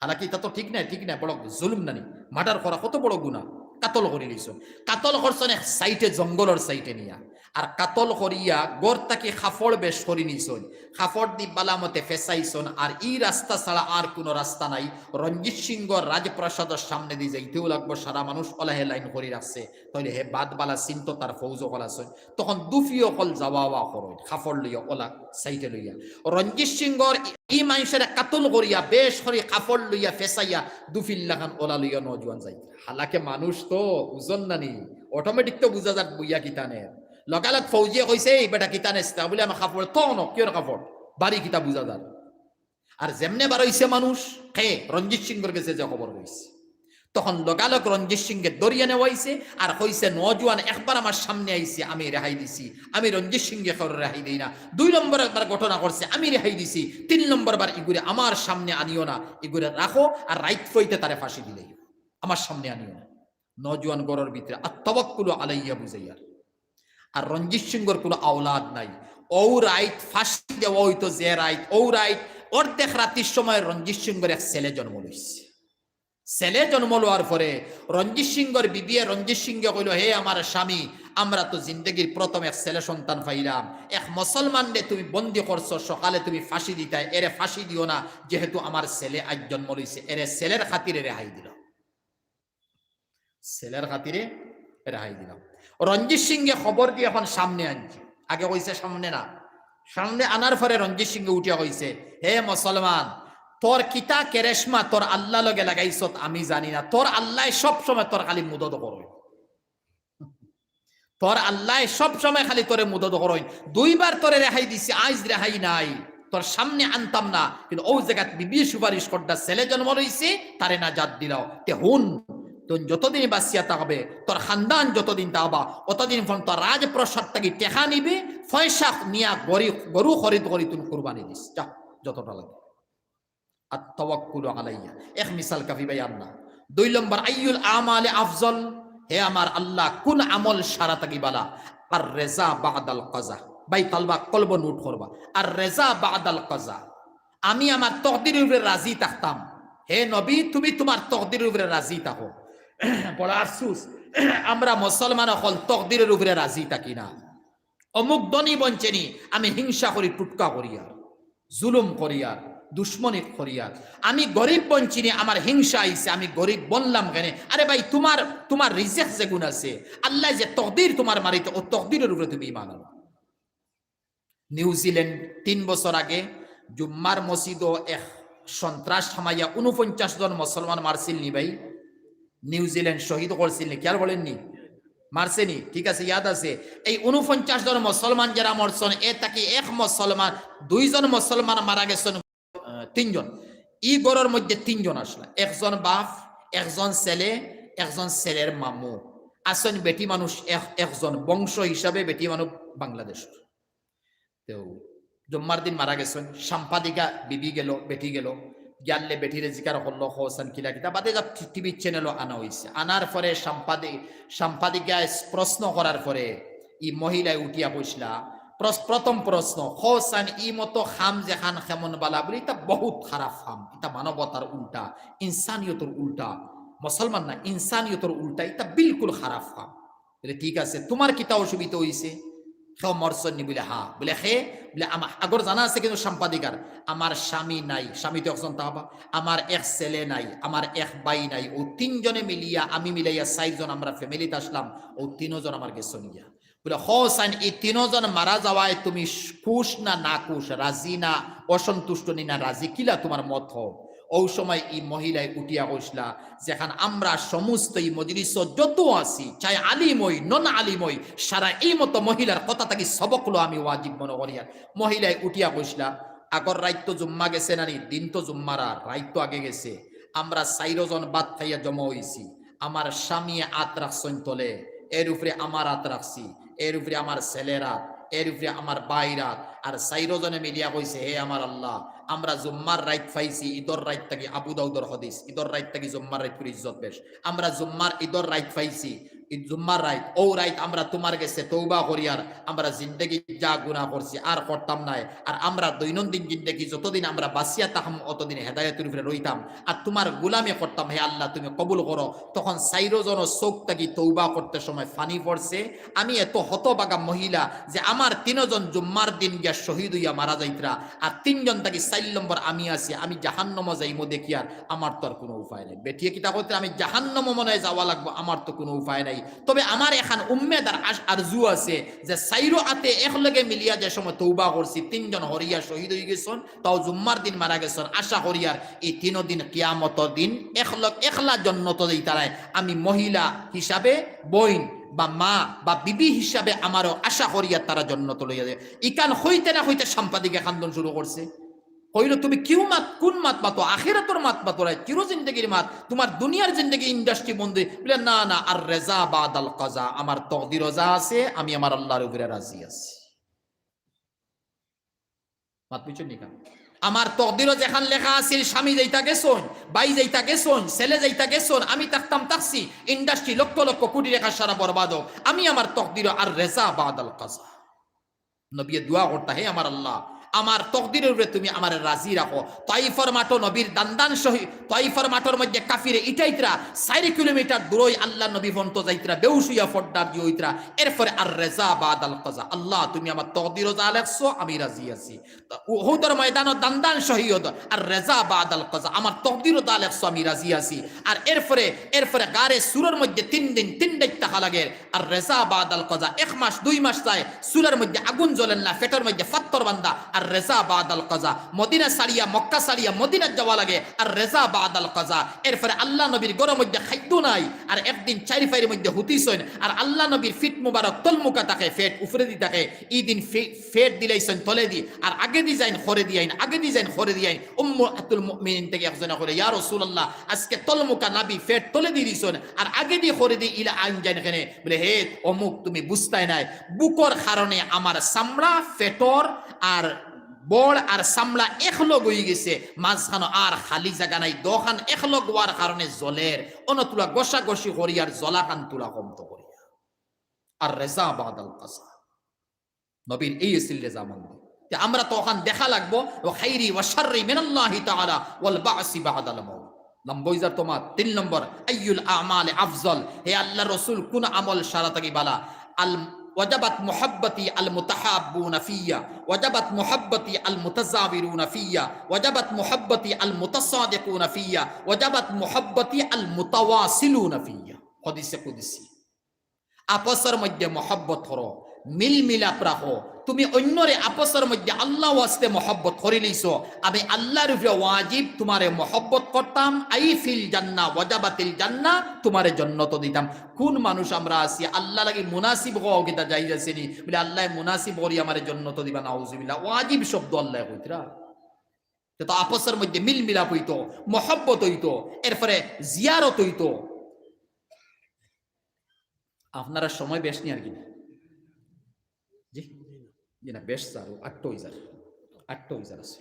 হালাকি ইতা তো ঠিক নায়, ঠিক নায়, বড় জুলুম নানি, murder করা কত বড় গুনা, কাতল করি লাইছইন। কাতল করছইন এক সাইডে, জঙ্গলর সাইডে নিয়া, আর কাতল করিয়া ঘর থাকি কাপড় বেশ করি নিছইন, কাপড় দি বালা মতে ফেছাইছইন। আর ই রাস্তা ছাড়া আর কুনু রাস্তা নাই, রঞ্জিত সিংর রাজপ্রাসাদর সামনেদি যাইতেউ লাগবো, সারা মানুষ অলাহে লাইন করি রাখছে, তাইলে হে বাদ বালা চিন্তা তার ফৌজ অকল আছইন। তখন দুফি অকল যাওয়া আওয়া করইন, কাপড় লইয়া অলা সাইডে লইয়া। রঞ্জিত সিংর ই মানষরে কাতল করিয়া, বেশ করি কাপড় লইয়া, ফেছাইয়া, দুফির লাখান অলা লইয়া নওজোয়ান যাইতরা। হালাকে মানুষ তো ওজন নানি, automatic তো বুঝা যার বইয়া কিতা নের। লগালগ ফৌজিয়ে কইছে, "এই বেটা কিতা নেছ?" তা বুলে, "আমার কাপড়।" "তো ন, কিওর কাপড়?" বাড়ি কিতা বুঝা যার। আর যেমনে বারইছে মানুষ, কে রঞ্জিত সিংর গেছে যে খবর কইছে। তখন লগালগ রঞ্জিত সিংরে ধরিয়া নেওয়া অইছে, আর কইছে, "নওজোয়ান একবার আমার সামনে আইছে, আমি রেহাই দিছি, আমি রঞ্জিত সিংরে কেউরে রেহাই দেই না। দুই নম্বর একবার ঘটনা করছে, আমি রেহাই দিছি, তিন নম্বর বার ইগুরে আমার সামনে আনিও না, ইগুরে রাখো, আর রাইত ফইতে তারে ফাঁসি দিলাইও, আমার সামনে আনিও না।" নওজোয়ান ঘরর ভিতরে আত-তাওয়াক্কুলু আলাইয়া বুঝাইয়ার। আর রঞ্জিত সিংর কুনু আওলাদ নাই। অউ রাইত ফাঁসি দেওয়া অইতো যে রাইত, অউ রাইত অর্ধেক রাতির সময় রঞ্জিত সিংর এক ছেলে জন্ম লইছে। ছেলে জন্ম লওয়ার পরে রঞ্জিত সিংর বিবিয়ে রঞ্জিত সিংরে কইলো, "হে আমার স্বামী, আমরা তো জিন্দেগির প্রথম এক ছেলে সন্তান পাইলাম, এক মুসলমানরে তুমি বন্দী করছো, সকালে তুমি ফাঁসি দিতায়, এরে ফাঁসি দিও না, যেহেতু আমার ছেলে আইজ জন্ম লইছে, এরে ছেলের খাতিরে রেহাই দিলাম।" ছেলের খাতিরে রেহাই দিলাম। রঞ্জিত সিংয়ে খবর দিয়া এখন সামনে আনছে, আগে কইছে সামনে না। সামনে আনার পরে রঞ্জিত সিংয়ে উঠিয়া কইছে, "হে মুসলমান, তোর কিতা কেরেশমা তোর আল্লাহ লগে লাগাইছত আমি জানি না, তোর আল্লায় সব সময় তোর খালি মুদত করইন, তোর আল্লায় সব সময় খালি তোরে মুদত করইন। দুইবার তোরে রেহাই দিছি, আইজ রেহাই নাই, তোর সামনে আনতাম না, কিন্তু অউ জাগাত বিবিয়ে সুপারিশ কররা, ছেলে জন্ম লইছে, তারে নাজাত দিলাও।" তে হুন, তুই যতদিন বাঁচিয়া থাকবে, তোর খানদান যতদিন থাকবা, অতদিন পর্যন্ত রাজপ্রাসাদ থাকি টেকা নিবে, পয়সা নিয়া গরি-, গরু খরিদ করি তুই কুরবানি দিস, যা, যতটা লাগে। আত তাওয়াক্কুলু আলাইয়া। এক মিসাল কাফি ভাই আর না। দুই নম্বর, আইয়ুল আমালে আফজল, হে আমার আল্লাহ, কোন আমল সারা থাকি বালা? আর রেজা বাদাল কাজা। ভাই, তালবা কলব নোট করবা। আর রেজা বাদাল কাজা, আমি আমার তকদিরর উপরে রাজি থাকতাম। হে নবী, তুমি তোমার তকদিরর উপরে রাজি থাকো। বড় আফসুস, আমরা মুসলমান অকল তকদিরর উপরে রাজি থাকি না। অমুক ধনী বনছেনি, আমি হিংসা করি, টুটকা করিয়ার, জুলুম করিয়ার, দুশমনি করিয়ার। আমি গরিব বনছেনি, আমার হিংসা আইছে, আমি গরিব বনলাম কেনে? আরে ভাই, তোমার, তোমার রিজেক যেগুন আছে, আল্লায় যে তকদির তোমার মারিতে, ও তকদিরর উপরে তুমি ইমান আনো। নিউজিল্যান্ড তিন বছর আগে জুম্মার মসজিদো এক সন্ত্রাস হামাইয়া ঊনপঞ্চাশ জন মুসলমান মারছিল নি ভাই? নিউজিল্যান্ড শহীদ করছিল নি? খেয়াল করেননি? মারছে নি? ঠিক আছে, ইয়াদ আছে। এই ঊনপঞ্চাশ জন মুসলমান যারা মরছন, এ থাকি এক মুসলমান, দুইজন মুসলমান মারা গেছন, আহ, তিনজন। ই ঘরর মধ্যে তিনজন আসলা, একজন বাপ, একজন ছেলে, একজন ছেলের মামু। আসন বেটি মানুষ এক-, একজন, বংশ হিসাবে বেটি মানুষ বাংলাদেশ। তো জুম্মার দিন মারা গেছন, সাম্পাদিকা বিবি গেল, বেটি গেল, গিয়ালে বেটিরে জিকার করলো, "হোসেন কিলা কিতা?" বাদে যা টি-, টিভি চ্যানেলও আনা হইছে। আনার পরে সাম্পাদি-, সাম্পাদিকায় প্রশ্ন করার পরে ই মহিলায় উঠিয়া বসলা। প্রস-, প্রথম প্রশ্ন, "হোসেন, ই মতো খাম যেখান কেমন বালা?" বলে, "ইতা বহুত খারাপ খাম, ইতা মানবতার উল্টা, ইনসানিয়তর উল্টা, মুসলমান না, ইনসানিয়তর উল্টা, ইতা বিলকুল খারাপ খাম।" বলে, "ঠিক আছে, তোমার কিতা অসুবিধা হইছে? কেউ মরছন নি?" বলে, "হ্যাঁ।" বলে, "হে?" বলে, "আমার আগর জানা আছে কিন্তু সাম্পাদিকার, আমার স্বামী নাই, স্বামী তো একজন তাহবা, আমার এক ছেলে নাই, আমার এক ভাই নাই, ও তিনজনে মিলিয়া, আমি মিলাইয়া চাইরজন আমরা ফ্যামিলিত আসলাম, ও তিনজন আমার গেছন গিয়া।" বলে, "হোসেন, এই তিনজন মারা যাওয়ায় তুমি খুশ না নাখুশ, রাজি না অসন্তুষ্ট নি না রাজি, কিলা তোমার মত হও?" ও সময় ই মহিলায় উঠিয়া কইসলা, "যেখান আমরা সমস্ত ই মজলিসো যত আছি, চাই আলিম হই, নন আলিম হই, সারা এই মতো মহিলার কথা থাকি সবক লো আমি ওয়াজিব মনে করিয়ার।" মহিলায় উঠিয়া কইসলা, "আগর রাইত তো জুম্মা গেছে না নি, দিন তো জুম্মার আর রাইত তো আগে গেছে, আমরা চাইরজন ভাত খাইয়া জমা হইছি, আমার স্বামী আত রাখছইন তলে, এর উপরে আমার আত রাখছি, এর উপরে আমার ছেলের আত, এর উপরে আমার ভাইর আত, আর চাইরজনে মিলিয়া কইছে, 'হে আমার আল্লাহ, আমরা জুম্মার রাইত পাইছি, ইদর রাইত থাকি,'" আবু দাউদর হাদিস, "ইদর রাইত থাকি জুম্মার রাইত করি ইজ্জত বেশ, আমরা জুম্মার ইদর রাইত পাইছি, ইদ জুম্মার রাইত, ও রাইত আমরা তোমার গেছে তৌবা করিয়ার, আমরা জিন্দেগি যা গুনাহ করছি আর করতাম নায়, আর আমরা দৈনন্দিন জিন্দেগি যতদিন আমরা বাঁচিয়া থাকমু অতদিন হেদায়েতর উপরে রইতাম, আর তোমার গোলামি করতাম, হে আল্লাহ তুমি কবুল করো।" তখন চাইরজনর চউখ থাকি তৌবা করতে সময় পানি পড়ছে। আমি এত হতভাগা মহিলা যে আমার তিনজন জুম্মার দিন গিয়া শহীদ হইয়া মারা যাইতরা, আর তিনজন থাকি চাইর নম্বর আমি আছি, আমি জাহান্নামো যাইমু দেখিয়ার, আমার তো আর কুনু উপায় নাই। বেটিয়ে কিতা কইতরা, "আমি জাহান্নামো মনে হয় যাওয়া লাগবো, আমার তো কুনু উপায় নাই। তবে আমার এখান উম্মেদ আর আশ-, আরজু আছে যে চাইরো আতে একলগে মিলিয়া যে সময় তৌবা করছি, তিনজন হরিয়া শহীদ হই গেছন, তাও জুম্মার দিন মারা গেছন, আশা করিয়ার এই তিনো দিন কিয়ামতর দিন একলগ-, একলা জন্নতো যাইতারায়, আমি মহিলা হিসাবে বইন বা মা বা বিবি হিসাবে আমারও আশা করিয়ার তারা জন্নতো লইয়া যায়।" ইখান কইতে না কইতে সাংবাদিকে কান্দন শুরু করছে। কইল, "তুমি কিউ মাত, কুন মাত মাতো? আখিরাতর মাত মাতো, রায় চির জিন্দেগির মাত, তোমার দুনিয়ার জিন্দেগি ইন্ডাস্ট্রি বন্ধ।" বলে, "না, না, আর রেজা বাদাল কাজা, আমার তকদিরো যা আছে, আমি আমার আল্লাহর উপরে রাজি আছি।" মাত বুঝছইন নি কান? আমার তকদিরো যেখান লেখা আছিল, স্বামী যাইতা গেছইন, ভাই যাইতা গেছইন, ছেলে যাইতা গেছইন, আমি থাকতাম থাকছি, ইন্ডাস্ট্রি লক্ষ লক্ষ কোটি টাকা সারা বরবাদ হোক, আমি আমার তকদিরো আর রেজা বাদাল কাজা। নবীয়ে দোয়া করতা, "হে আমার আল্লাহ, আমার তকদিরর উপরে তুমি আমারে রাজি রাখো।" তাইফর মাঠো নবীর দান দান শহীদ, তাইফর মাঠর মধ্যে কাফিরে ইটাইতরা, চাইর কিলোমিটার দূরই আল্লাহ নবী ফন্ত যাইতরা, বেউস হইয়া ফড্ডার দিয়ে হইতরা। এরপরে আর রেজা বাদাল কাজা, "আল্লাহ তুমি আমার তকদিরো যা লেখছো আমি রাজি আছি।" উহুদর ময়দানো দান দান শহীদ, আর রেজা বাদাল কাজা, "আমার তকদিরো যা লেখছো আমি রাজি আছি।" আর এরপরে, এরপরে গারে সুরর মধ্যে তিন দিন তিন রাইত থাকা লাগে, আর রেজা বাদাল কাজা, এক মাস দুই মাস যায়, চুলার মধ্যে আগুন জ্বলের না, পেটর মধ্যে ফাত্তর বান্ধা, আর রেজা বাদাল কাজা, মদিনা ছাড়িয়া, মক্কা ছাড়িয়া মদিনাত যাওয়া লাগে, আর রেজা বাদাল কাজা। এরপরে আল্লাহ নবীর ঘরর মধ্যে খাদ্য নাই, আর একদিন চাইর ফাইর মধ্যে হুতিছইন, আর আল্লাহ নবীর ফিট মুবারক তলমুখা থাকে, ফেট উপরেদি থাকে, ই দিন ফে-, ফেট দিলাইছইন তলেদি, আর আগেদি যাইন খরেদি আইন, আগেদি যাইন খরেদি আইন। উম্মাহাতুল মুমিনিন থাকি একজনে কইলা, "ইয়া রাসূলুল্লাহ, আজকে তলমুখা নাবি ফেট তলেদি দিছইন, আর আগেদি খরেদি ইলা আইন যাইন কেনে?" বলে, "হে অমুক, তুমি বুঝতায় নায়, ভুকর কারণে আমার চামড়া, ফেটর আর বড় আর চামড়া একলগ অইগেছে, মাঝখানো আর খালি জাগা নাই, দুখান একলগ অওয়ার কারণে জ্বলের, অনো তুলা ঘষাঘষি করিয়ার জ্বলাখান তুলা কমতো করিয়া।" আর রেজা বাদাল কাজা। নবীর এই আছিল রেজামন্দি। তে আমরা তো অখান দেখা লাগবো, "ওয়া খাইরি ওয়া শাররি মিনাল্লাহি তাআলা ওয়াল বাসি বাদাল মাউত।" লম্বা অইযার তোমার। তিন নম্বর, "আইয়ুল আমালি আফজল?" হে আল্লাহর রাসূল, কুন আমল সারা থাকি বালা? আল, "ওয়াজাবাত মুহাব্বতি আল মুতাহাব্বুনা ফিয়া, ওয়াজাবাত মুহাব্বতি আল মুতাজাবিরুনা ফিয়া, ওয়াজাবাত মুহাব্বতি আল মুতাসাদিকুনা ফিয়া, ওয়াজাবাত মুহাব্বতি আল মুতাওয়াসিলুনা ফিয়া।" হাদিসে কুদসি। আপসর মধ্যে মহব্বত করো, মিল মিলাপ রাখো। তুমি অইন্যরে আপসর মধ্যে আল্লাহ ওয়াস্তে মহব্বত করিলিছো, আমি আল্লাহর উপরে ওয়াজিব তুমারে মহব্বত করতাম, আই ফিল জান্নাহ ওয়াজাবাতিল জান্নাহ, তুমারে জন্নত দিতাম। কুন মানুষ আমরা আছি, আল্লাহ লাগি মুনাসিব অওয়া কিতা জায়েজ আছে নি? বলে, "আল্লাহ মুনাসিব করি আমারে জন্নত দিবা", নাউজুবিল্লাহ। ওয়াজিব শব্দ আল্লাহ কইতরা। তে তো আপসর মধ্যে মিল মিলাপ অইতো, মহব্বত অইতো, এরপরে জিয়ারত অইতো। আপনারার সময় বেশ নি আর কি না? জি? জি না, বেশ স্যার, আটটা অইযার। আটটা অইযার আছে।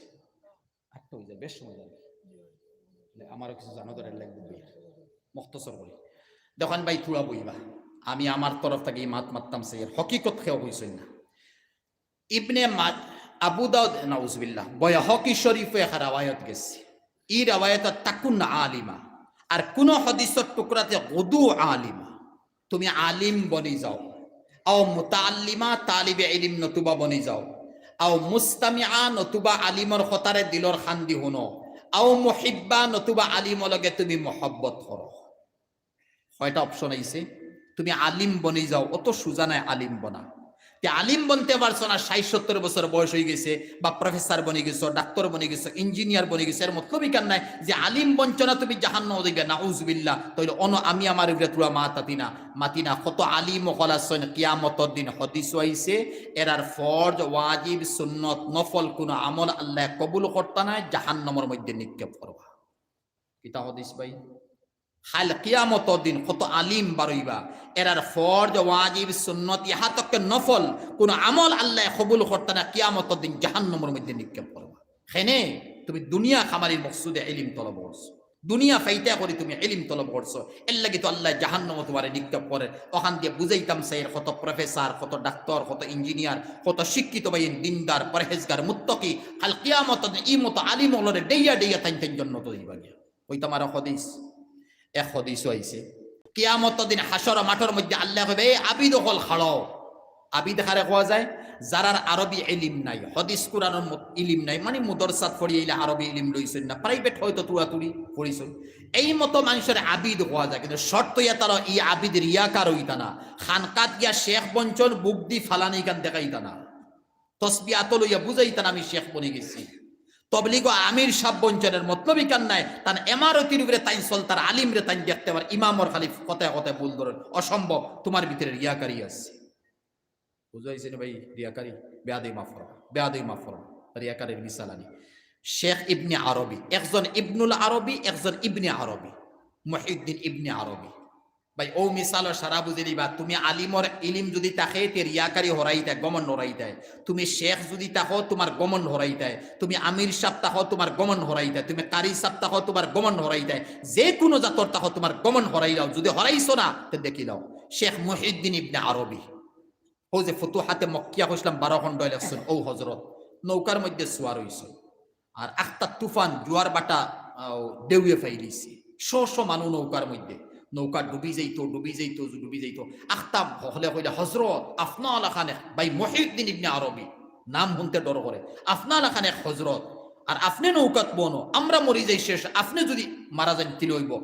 আটটা অইযার, বেশ সময় যার। আমারও কিছু জানো তো, red light বুঝবি। মুখতসর করি। দেখইন ভাই, থুড়া বইবা। আমি আমার তরফ থাকি মাত মাততাম, সে হকিকত কেউ কইছইন না। ইবনে মা-, আবু দাউদ, নাউজুবিল্লাহ, বাইহাকি শরীফো এক রেওয়ায়ত গেছে। ই রেওয়ায়ত, "তাকুন আলিমা", আর কুনু হাদিসর টুকরাতে, "গুদু আলিমা", তুমি আলিম বনি যাও। "আও মুতাআল্লিমা", তালিবে ইলিম নতুবা বনি যাও। "আও মুস্তামিআ", নতুবা আলিমর কথারে দিলর কানদি হুনো। "আও মুহিব্বা", নতুবা আলিমর লগে তুমি মহব্বত করো। কয়টা option আইছে? তুমি আলিম বনি যাও, অত সুজা নায় আলিম বনা। তে আলিম বনতে পারছো না, ষাইট সত্তর বছর বয়স অইগেছে, বা professor বনি গেছো, ডাক্তার বনি গেছো, engineer বনি গেছো, এর মতলব ইখান নায় যে আলিম বনছো না তুমি জাহান্নামো যাইবায়, নাউজুবিল্লাহ। তাইলে অনো আমি আমার উপরে থুড়া মাত মাতি না, মাতি না। কত আলিম অকল আছইন, কিয়ামতর দিন হাদিসো আইছে, এরার ফরজ, ওয়াজিব, সুন্নত, নফল কুনু আমল আল্লায় কবুল করতা নায়, জাহান্নামর মধ্যে নিক্ষেপ করবা। কিতা হাদিস ভাই? কাইল কিয়ামতর দিন কত আলিম বারইবা, এরার ফরজ, ওয়াজিব, সুন্নত, ইহাতকে নফল কুনু আমল আল্লায় কবুল করতা না, কিয়ামতর দিন জাহান্নামর মধ্যে নিক্ষেপ করবা। কেনে? তুমি দুনিয়া কামানির মকসুদে ইলিম তলব করছো, দুনিয়া পাইতা করি তুমি ইলিম তলব করছো, এরলাগি তো আল্লায় জাহান্নামো তুমারে নিক্ষেপ করের। অখান দিয়া বুঝাইতাম চাইর, কত professor, কত ডাক্তার, কত engineer, কত শিক্ষিত ভাইয়াইন, দিনদার, পরহেজগার, মুত্তাকি, কাইল কিয়ামতর দিন ই মতো আলিম অকলরে ডেইয়া ডেইয়া তাইন তাইন জন্নতো যাইবা গিয়া। কইতাম আরো হাদিস, এক হাদিসো আইছে, কিয়ামতর দিন হাশর মাঠর মধ্যে আল্লায় কইবা, "এ আবিদ অকল খাড়াও।" আবিদ কারে কওয়া যায়? যারার আরবি ইলিম নাই, হাদিস কুরআনর মত-, ইলিম নাই, মানি মুদরসাত পড়ি আইলা আরবি ইলিম লইছইন না, private হয়তো থুড়া থুড়ি পড়িছইন। এই মতো মানষরে আবিদ কওয়া যায়, কিন্তু শর্ত ইয়া তারা ই আবিদ রিয়াকার অইতা না, খানকাত গিয়া শেখ বনছইন, বুকদি ফালানি ইখান দেখাইতা না। তসবি আতো লইয়া বুঝাইতা না, "আমি শেখ বনি গেছি।" তবলিগো আমির সাব বনছইন, এর মতলব ইখান নায়, তান এমারতির উপরে তাইন চলতার, আলিমরে তাইন দেখতে পার, ইমামর খালি কথায় কথায় ভুল ধরইন, অসম্ভব, তুমার ভিতরে রিয়াকারি আছে। বুঝাইছে নি ভাই? রিয়াকারি, বেয়াদবি মাফ করবা, বেয়াদবি মাফ করবা, রিয়াকারির মিসাল আনি। শেখ ইবনে আরবি, একজন ইবনুল আরবি, একজন ইবনে আরবি, মুহিউদ্দিন ইবনে আরবি। ভাই, অউ মিসালর সারা বুঝিলিবা, তুমি আলিমর ইলিম যুদি থাকে, তে রিয়াকারি হরাইতায়, ঘমন্ড হরাইতায়। তুমি শেখ যুদি থাকো, তুমার ঘমন্ড হরাইতায়। তুমি আমির সাব থাকো, তুমার ঘমন্ড হরাইতায়। তুমি কারি সাব থাকো, তুমার ঘমন্ড হরাইতায়। যে কুনু জাতর থাকো, তুমার ঘমন্ড হরাইলাও। যুদি হরাইছো না, তে দেখিলাও। শেখ মুহিউদ্দিন ইবনে আরবি। অউ যে ফুতুহাতে মক্কিয়া কইছলাম, বারো খন্ড লেখছইন, অউ হজরত নৌকার মধ্যে সুয়ার অইছইন। আর আখতা তুফান, জুয়ার বাটা, আহ, ঢেউয়ে ফাইলিছে। শ শ মানুষ নৌকার মধ্যে। নৌকা ডুবি যাইতো, ডুবি যাইতো, ডুবি যাইতো। আখতা হকলে কইলা, "হজরত, আপনা লাখান এক", ভাই মুহিউদ্দিন ইবনে আরবি, নাম হুনতে ডর করে, "আপনা লাখান এক হজরত, আর আপনে নৌকাত বনো, আমরা মরি যাই শেষ, আপনে যুদি মারা যাইন, কিলা অইবো?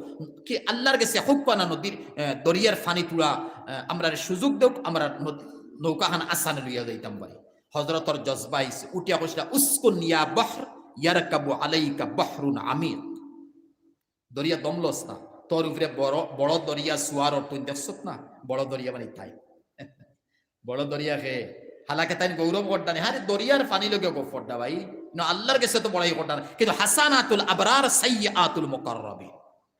কি আল্লার গেছে হুক পানা নদীর, আহ, দরিয়ার পানি থুড়া, আহ, আমরারে সুযোগ দেউক, আমরা নদ-, নৌকাখান আসানে লইয়া যাইতাম পারি।" হজরতর জজবা আইছে, উঠিয়া কইছলা, "উসকুন ইয়া বাহর, ইয়ারকাবু আলাইকা বাহরুন আমিক।" দরিয়া দমলস না, তোর উপরে বড়, বড় দরিয়া সুয়ার, তুই দেখছত না? বড় দরিয়া মানে তাই। বড় দরিয়া খে, হালাকে তাইন গৌরব করতা নি, আরে দরিয়ার পানি লগে গফরটা ভাই, না আল্লাহর গেছে তো বড়াই করতা না। কিন্তু হাসানাতুল আবরার সাইয়্যাতুল মুকাররাবিন,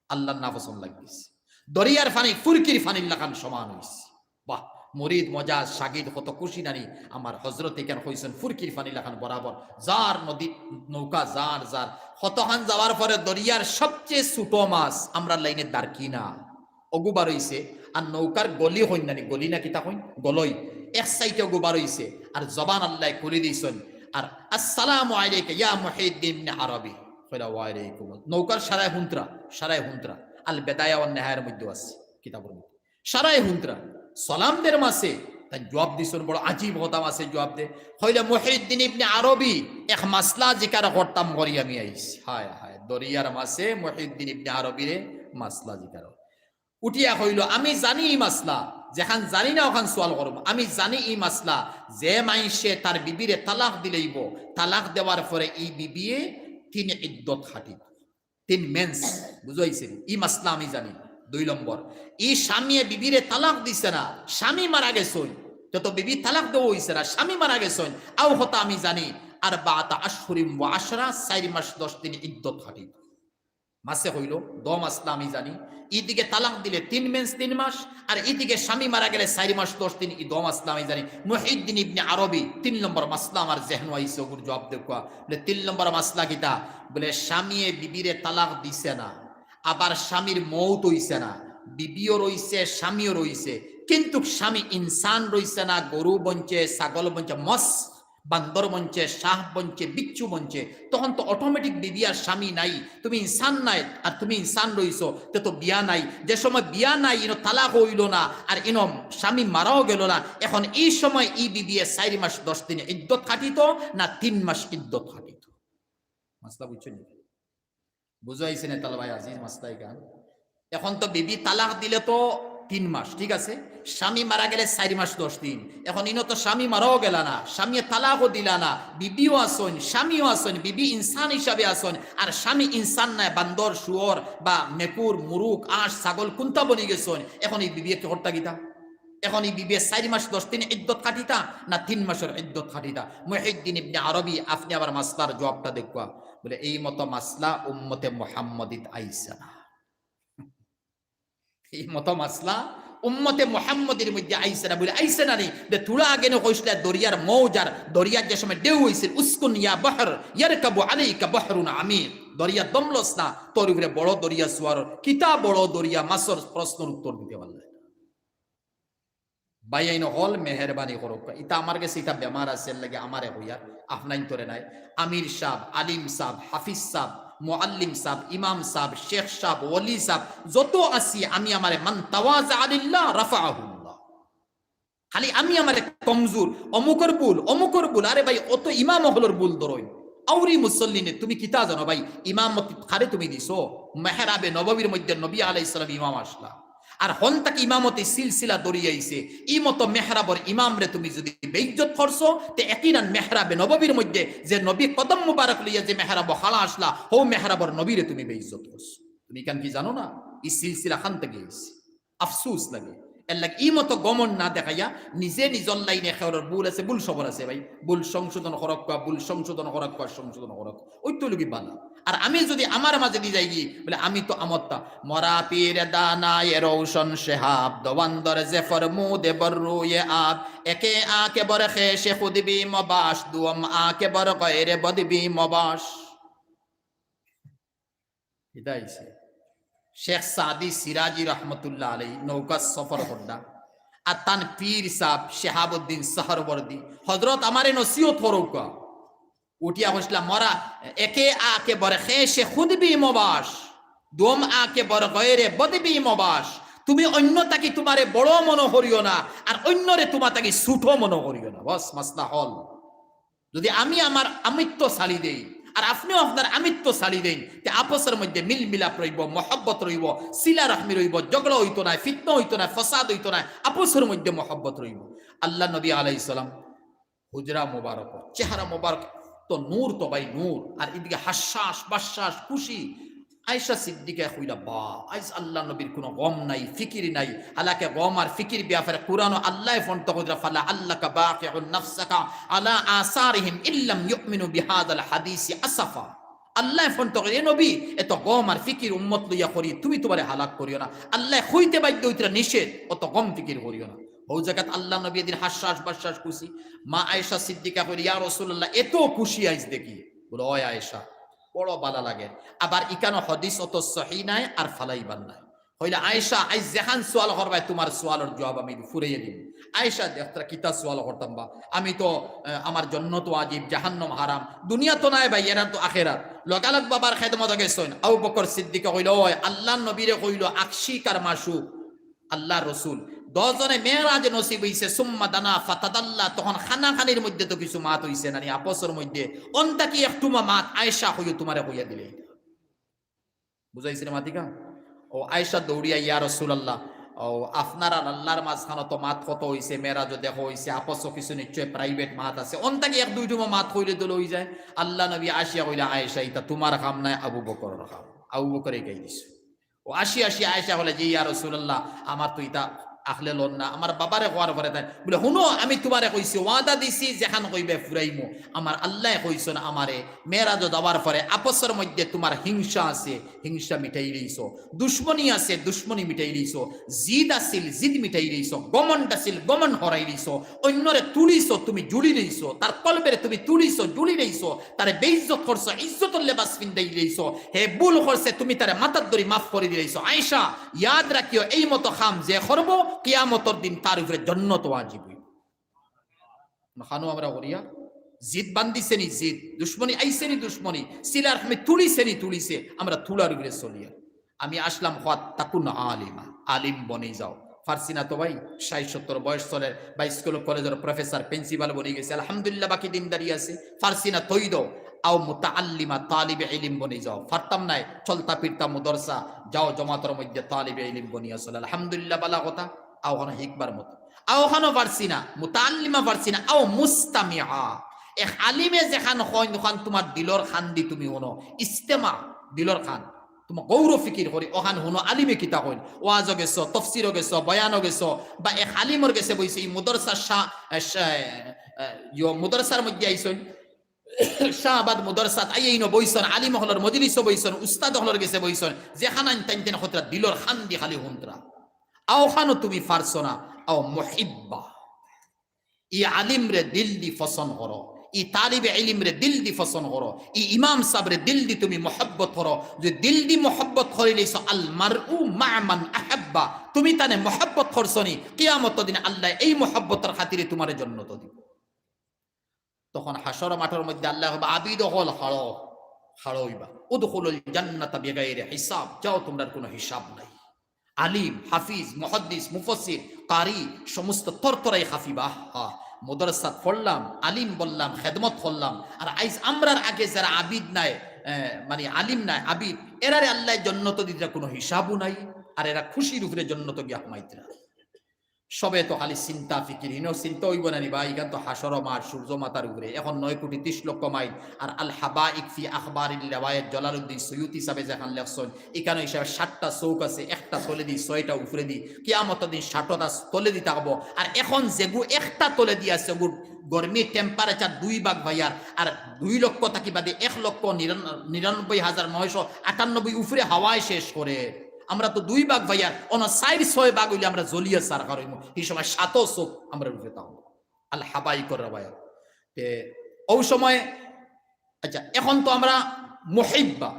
আল্লাহর নাপছন্দ লাগিছে। দরিয়ার পানি ফুরকির পানির লাখান সমান হইছে। বাহ, মুরিদ মজাজ শাগিদ কত খুশি নানি, আমার হজরত এখান কইছেন ফুরকির পানি লাখান বরাবর, যার নদী নৌকা যার যার, কতখান যাওয়ার পরে দরিয়ার সবচেয়ে ছোট মাছ আমরা লাইনে দারকি না, অগু বার হইছে, আর নৌকার গলি হইন নানি, গলি না কিতা হইন, গলই, এক সাইডে অগু বার হইছে, আর জবান আল্লাহ খুলি দিছইন, আর "আসসালামু আলাইকা ইয়া মুহিউদ্দিন ইবনে আরবি।" কইলা, "ওয়ালাইকুম আসসালাম।" নৌকার সারায় হুন্তরা, সারায় হুন্তরা, আল বেদায়া ওয়ান নেহায়ার মধ্যে আছে, কিতাবর মধ্যে। সারায় হুন্তরা, সালাম দের মাসে, তাই জবাব দিছইন, বড় আজীব হতা মাসে জবাব দে। কইলা, "মুহিউদ্দিন ইবনে আরবি, এক মাসলা জিকার করতাম করি আমি আইছি।" হায় হায়, দরিয়ার মাসে মুহিউদ্দিন ইবনে আরবিরে মাসলা জিকার। উঠিয়া কইল, "আমি জানি ই মাসলা, যেখান জানি না ওখান সওয়াল করমু। আমি জানি ই মাসলা, যে মাইনষে তার বিবিরে তালাক দিলাইবো, তালাক দেওয়ার পরে ই বিবিয়ে তিন ইদ্দত খাটিত, তিন মেন্স, বুঝাইছে? ই মাসলা আমি জানি।" দুই নম্বর, ই স্বামীয়ে বিবিরে তালাক দিছে না, স্বামী মারা গেছইন, তে তো বিবি তালাক দেওয়া হইছে না, স্বামী মারা গেছইন, আও কথা আমি জানি, "আরবাআতা আশহুরিম ওয়া আশরা, চাইর মাস দশ দিন ইদ্দত খাটিত।" মাসে কইল, "দ মাসলা আমি জানি, ইদিকে তালাক দিলে তিন মেন্স তিন মাস, আর ইদিকে স্বামী মারা গেলে চাইর মাস দশ দিন, ই দ মাসলা আমি জানি।" মুহিউদ্দিন ইবনে আরবি, তিন নম্বর মাসলা আমার জেহনো আইছে, অগুর জবাব দেউক্কা। বলে, "তিন নম্বর মাসলা কিতা?" বলে, "স্বামীয়ে বিবিরে তালাক দিছে না, আবার স্বামীর মউত হইছে না, বিবিও রইছে, স্বামীও রইছে, কিন্তু স্বামী ইনসান রইছে না, গরু বনছে, ছাগল বনছে, মস বান্দর বনছে, সাপ বনছে, বিচ্ছু বনছে, তখন তো অটোমেটিক বিবি আর স্বামী নাই, তুমি ইনসান নাই আর তুমি ইনসান রইছো, তে তো বিয়া নাই। যে সময় বিয়া নাই, ইনো তালাক হইল না, আর ইনো স্বামী মারাও গেল না, এখন এই সময় ই বিবিয়ে চাইর মাস দশ দিন ইদ্দত খাটিত না তিন মাস ইদ্দত খাটিত?" মাসলা বুঝছো নি? বুঝাইছে না তাহলে ভাই আজিজ মাসলা ইখান? এখন তো বিবি তালাক দিলে তো তিন মাস, ঠিক আছে, স্বামী মারা গেলে চাইর মাস দশ দিন। এখন ইনো তো স্বামী মারাও গেলা না, স্বামীয়ে তালাকও দিলা না, বিবিও আছইন, স্বামীও আছইন, বিবি ইনসান হিসাবে আছইন, আর স্বামী ইনসান নায়, বান্দর, শুয়োর বা মেকুর, মুরুগ, আঁশ, ছাগল কুনতা বনি গেছইন। এখন ই বিবিয়ে কি করতা কিতা? এখন ই বিবিয়ে চাইর মাস দশ দিন ইদ্দত খাটিতা না তিন মাসর ইদ্দত খাটিতা? মুহিউদ্দিন ইবনে আরবি, আপনে আবার মাসলার জবাবটা দেউক্কা। বলে, "এই মতো মাসলা উম্মতে মুহাম্মদিত আইছে না।" ই মতো মাসলা উম্মতে মুহাম্মদীর মধ্যে আইছে না। বলে, "আইছে না নি?" দে, থুড়া আগে নে কইছলা দরিয়ার মৌজার, দরিয়ার যে সময় ঢেউ হইছিল, "উসকুন ইয়া বাহর, ইয়ারকাবু আলাইকা বাহরুন আমিক।" দরিয়া দমলস না, তোর উপরে বড় দরিয়া সুয়ার, কিতা বড় দরিয়া, মাসর প্রশ্নর উত্তর দিতে পারলে। ভাইয়াইন অকল, মেহেরবানি করউক্কা। ইতা আমার গেছে ইতা বেমার আছে, এর লাগি আমারে কইয়ার, আপনাইন তরে নায়। আমির সাব, আলিম সাব, হাফিজ সাব, মুআল্লিম সাব, ইমাম সাব, শেখ সাব, ওলি সাব, যত আছি আমি আমারে, "মান তাওয়াজা লিল্লাহ রাফাআহুল্লাহ।" খালি আমি আমারে কমজোর, অমুকর ভুল, অমুকর ভুল। আরে ভাই, অত ইমাম অকলর ভুল ধরইন। আউরি মুসল্লিনে, তুমি কিতা জানো ভাই? ইমামতি কারে তুমি দিছো? মেহরাবে নববীর মধ্যে নবী আলাইহিস সালাম ইমাম আসলা। আর হন তাকি ইমামতি সিলসিলা ধরি আইছে। ই মতো মেহরাবর ইমামরে তুমি যদি বেইজ্জত করছো, তে একিনান মেহরাবে নববীর মধ্যে যে নবী কদম মুবারক লইয়া যে মেহরাব খাড়া আসলা, হউ মেহরাবর নবীরে তুমি বেইজ্জত করছো। তুমি ইখান কি জানো না? ই সিলসিলা খান থাকি আইছে। আফসুস লাগে। এর লাগি ই মতো গমন না দেখাইয়া নিজে নিজর লাইনে খেওয়ার ভুল আছে, ভুল সবর আছে ভাই। ভুল সংশোধন করউক্কা, ভুল সংশোধন করউক্কা, সংশোধন করউক্কা। ওই তো লগি বালা। আর আমি যদি আমার মাঝে দি যাইগি, বলে, "আমি তো আমত্তা।" মরা পীর দানায়ে রওশন শেহাব, দোয়ান দর জে ফরমুদে বর রুয়ে আব, একে আকে বর খেশে খুদ বি মবাশ, দুম আকে বর গয়রে বদ বি মবাশ। ইতা আইছে। শেখ সাদি সিরাজি রহমতুল্লাহ আলাই নৌকা সফর করলা। আর তান পীর সাব শেহাবুদ্দিন সহরবর্দী হজরত আমারে নসিহত করউক্কা। উঠিয়া কইছলা, "মরা একে আকে বর খেশে খুদ বি মবাশ, দোম আকে বর গয়রে বদ বি মবাশ।" তুমি অন্য তাকি তুমারে বড় মনো করিও না, আর অন্যরে তুমা তাকি ছোট মনো করিও না। বস, মাসলা হল। যদি আমি আমার আমিত্ব ছাড়ি দেই, আর আপনেও আপনার আমিত্ব ছাড়ি দেইন, তে আপসর মধ্যে মিল মিলাপ রইবো, মহব্বত রইবো, সিলা রহমি রইবো, ঝগড়া অইতো নায়, ফিতনা অইতো নায়, ফসাদ অইতো নায়, আপসর মধ্যে মহব্বত রইবো। আল্লার নবী আলাইহিস সালাম হুজরা মোবারক, চেহারা মোবারক তো নূর তো ভাই নূর, আর এদিকে হাসাস বাসাস খুশি। আয়েশা সিদ্দিকা কইলা, "বা, আইজ আল্লাহর নবীর কুনু গম নাই, ফিকির নাই।" হালাকে গম আর ফিকির ব্যাপারে কুরআনো আল্লায় ফোন তো কইরা, "ফালাআল্লাকা বাখিউন নাফসাকা আলা আসারিহিম ইল্লাম ইউমিনু বিহাযাল হাদিসি আসাফা।" আল্লায় ফোন তো কইরা, "এ নবী, এত গম আর ফিকির উম্মত লইয়া করি, তুমি তুমারে হালাক করিও না।" আল্লায় কইতে বাধ্য অইতরা নিষেধ, "অত গম ফিকির করিও না।" অউ জাগাত আল্লাহর নবী এদিন হাসাস বাসাস খুশি। মা আয়েশা সিদ্দিকা কইরা, "ইয়া রাসূলুল্লাহ, এত খুশি আইজ দেখি।" বলে, "অয় আয়েশা, বড় বালা লাগে।" আবার ইকানো হাদিস অত সহি নাই আর ফালাইবার নাই। কইলা, "আয়েশা, আইজ যেখান সওয়াল করবায়, তুমার সওয়ালর জুয়াব আমি ফুরাইয়া দিমু।" আয়েশা দেখতরা, "কিতা সওয়াল করতাম বা? আমি তো, আহ, আমার জন্নত ওয়াজিব, জাহান্নাম হারাম। দুনিয়া তো নাই ভাই, এরা তো আখেরাত।" লগালগ বাবার খেদমতো গেছইন। আবু বকর সিদ্দিকে কইলা, "অয় আল্লাহর নবীরে কইলো আশিক আর মাশুক, আল্লাহর রসুল, দশ জনে মেরাজ নসিব অইছে, সুম্মা দানা ফাতাদাল্লা, তখন খানাখানির মধ্যে তো কিছু মাত অইছে নানি, আপসর মধ্যে, অন থাকি একটুমা মাত আয়েশা কইও তুমারে কইয়া দিলে।" বুঝাইছি রে মাতিকা? অউ আয়েশা দৌড়িয়া, "ইয়া রাসূলুল্লাহ, অউ আপনার আর আল্লাহর মাঝখানো তো মাত কত অইছে, মেরাজও দেখা অইছে, আপসও কিছু নিশ্চয় private মাত আছে, অন থাকি এক দুইটুমা মাত কইলে তো লই যায়।" আল্লাহর নবী আসিয়া কইলা, "আয়েশা, ইতা তুমার কাম নায়, আবু বকরর কাম।" আবু বকরে গাই দিছে। অউ আসি আসি আয়েশা কইলা যে, "ইয়া রাসূলুল্লাহ, আমার তো ইতা আখলে লন না, আমার বাবারে কওয়ার পরে তাইন।" বলে, "হুনো, আমি তুমারে কইছি, ওয়াদা দিছি, যেখান কইবে ফুরাইমু। আমার আল্লায় কইছইন আমারে, মেরাজও যাওয়ার পরে আপসর মধ্যে তুমার হিংসা আছে, হিংসা মিটাই লইছো, দুশমনি আছে, দুশমনি মিটাই লইছো, জিদ আছিল, জিদ মিটাই লইছো, গমন্ড আছিল, গমন্ড হরাই লইছো, অইন্যরে তুলিছো, তুমি জুড়ি লইছো, তার কলবেরে তুমি তুলিছো, জুড়ি লইছো, তারে বেইজ্জত করছো, ইজ্জতর লেবাস ফিন্দাই দিলাইছো, হে ভুল করছে, তুমি তারে মাথাত ধরি মাফ করি দিলাইছো।" আয়েশা, ইয়াদ রাখিও, এই মতো কাম যে করবো, কিয়ামতর দিন তার উপরে জন্নত ওয়াজিব অইবো। খানো আমরা করিয়া, জিদ বান্ধিছে নি জিদ, দুশমনি আইছে নি দুশমনি, সিলার তুমি তুলিছে নি তুলিছে, আমরা তুলার উপরে চলিয়া। আমি আসলাম, "ওয়াত্তাকুন আলিমা", আলিম বনি যাও। পারছি না তো ভাই, ষাইট সত্তর বয়স চলের, বা স্কুল কলেজর professor, principal বনি গেছি, আলহামদুলিল্লাহ, বাকি দিনদারি আছে। পারছি না, তৈ দেও, আও মুতাআল্লিমা, তালিবে ইলিম বনি যাও। পারতাম নায়, চলতা ফিরতা মুদরসা, যাও জমাতর মধ্যে তালিবে ইলিম বনিয়া চলো, আলহামদুলিল্লাহ, বালা কথা, আও খানো হিকবার মতো। আও খানো পারছি না, মুতাআল্লিমা পারছি না, আও মুস্তামিআ। এক আলিমে যেখান কইন, ওখান তুমার দিলর কান দি তুমি হুনো, ইস্তেমা, দিলর কান। তুমার গৌর ফিকির করি, ওখান হুনো আলিমে কিতা কইন। ওয়াজও গেছো, তফসিরও গেছো, বয়ানও গেছো, বা এক আলিমর গেছে বইছো, ই মুদরসার শা-, এ, শা-, এ, ইয়ো, মুদরসার মধ্যে আইছইন, শাহবাদ মুদরসাত আইয়া ইনো বইছইন, আলিম অকলর মজলিসও বইছইন, উস্তাদ অকলর গেছে বইছইন, যেখান আইন তাইন তাইন খতরা দিলর কান দি খালি হুনতরা। আও খানো তুমি পারছো না, আও মুহিব্বা। ই আলিমরে দিল দি পছন্দ করো, ই তালিবে ইলিমরে দিল দি পছন্দ করো, ই ইমাম সাবরে দিল দি তুমি মহব্বত করো। যে দিল দি মহব্বত করিলিছো, আল মারউ মা'আ মান আহাব্বা, তুমি তানে মহব্বত করছো নি, কিয়ামতর দিন আল্লায় এই মহব্বতর খাতিরে তুমারে জন্নত দিবো। তখন হাশর মাঠর মধ্যে আল্লায় কইবা, "আবিদ অকল খাড়ো, খাড়ো অইবা। উদখুলুল জান্নাতা বিগাইরি হিসাব, যাও তুমরার কুনু হিসাব নাই।" আলিম, হাফিজ, মুহাদ্দিস, মুফাসসির, কারি, সমস্ত তরতরাই কাঁপিবা। হা, মাদ্রাসাত পড়লাম, আলিম বনলাম, খেদমত করলাম, আর আইজ আমরার আগে যারা আবিদ নাই, এ, মানে আলিম নাই, আবিদ, এরারে আল্লায় জন্নত দিতরা কুনু হিসাবও নাই, আর এরা খুশির উপরে জন্নত গিয়া হামাইতরা। সবে তো খালি চিন্তা ফিকির, হিনো চিন্তা অইবো না নি ভাই, ইখান তো হাশর মাঠ, সূর্য মাথার উপরে, এখন নয় কোটি ত্রিশ লক্ষ মাইল। আর আল হাবাইক ফি আখবারিল রিওয়ায়াত, জালালউদ্দিন সুয়ুতি সাবে যেখান লেখছইন, ইখানো হিসাবে সাতটা চউখ আছে, একটা তলেদি, ছয়টা উপরেদি, কিয়ামতর দিন সাতটা তলেদি থাকবো। আর এখন যেগু একটা তলেদি আছে, ওগুর গরমি temperature দুই ভাগ ভাইয়ার, আর দুই লক্ষ থাকি বাদে এক লক্ষ নিরান-, নিরানব্বই হাজার নয়শো আটানব্বই উপরে হাওয়ায় শেষ করে। আমরা তো দুই ভাগ ভাইয়ার, অনো চাইর ছয় ভাগ অইলে আমরা জ্বলিয়া ছারখার অইমু। হি সময় সাতও চউখ আমরার উপরে থাকবো। আল হাবাইকর রেওয়ায়াত। তে, অউ সময়, আচ্ছা, এখন তো আমরা মুহিব্বা,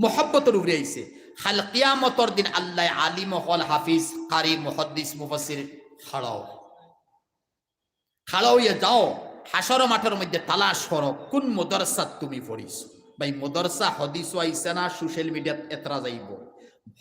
মহব্বতর উপরে আইছে। কাল কিয়ামতর দিন আল্লায় আলিম অকল, হাফিজ, কারি, মুহাদ্দিস, মুফাসসির খাড়াও। খাড়া অইয়া যাও, হাশর মাঠর মধ্যে তালাশ করো, কুন মাদ্রাসাত তুমি পড়িছো। ভাই, মাদ্রাসা হাদিসও আইছে না, social media-ত এতরা যাইবো।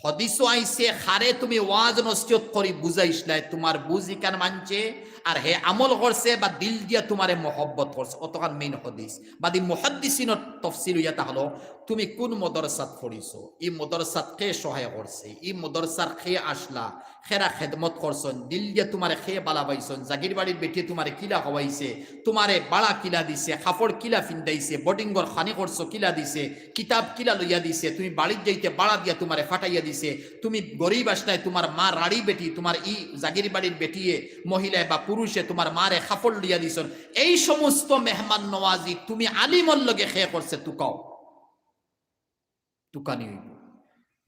হাদিসও আইছে, কারে তুমি ওয়াজ নসিহত করি বুঝাইছলায়, তুমার বুঝ ইখান মানছে, আর হে আমল করছে বা দিল দিয়া তুমারে মহব্বত করছে, অতখান main হাদিস। বাদে মুহাদ্দিসিনর তফসির অইয়া থাকলো, তুমি কুন মদরসাত পড়িছো, ই মদরসাত কে সহায় করছে, ই মদরসার কে আসলা, কেরা খেদমত করছইন, দিল দিয়া তুমারে কে বালা পাইছইন, জাগির বাড়ির বেটিয়ে তুমারে কিলা খাওয়াইছে, তুমারে বাড়া কিলা দিছে, কাপড় কিলা ফিন্দাইছে, বোর্ডিংর খানি খরচ কিলা দিছে, কিতাব কিলা লইয়া দিছে, তুমি বাড়িত যাইতে বাড়া দিয়া তুমারে ফাটাইয়া দিছে, তুমি গরিব আসলায়, তুমার মা রাড়ি বেটি, তুমার ই জাগির বাড়ির বেটিয়ে, মহিলায় বা পুরুষে তুমার মারে কাপড় লইয়া দিছইন, এই সমস্ত মেহমান নওয়াজি তুমি আলিমর লগে কে করছে তুকাও। তুকানি অইবো।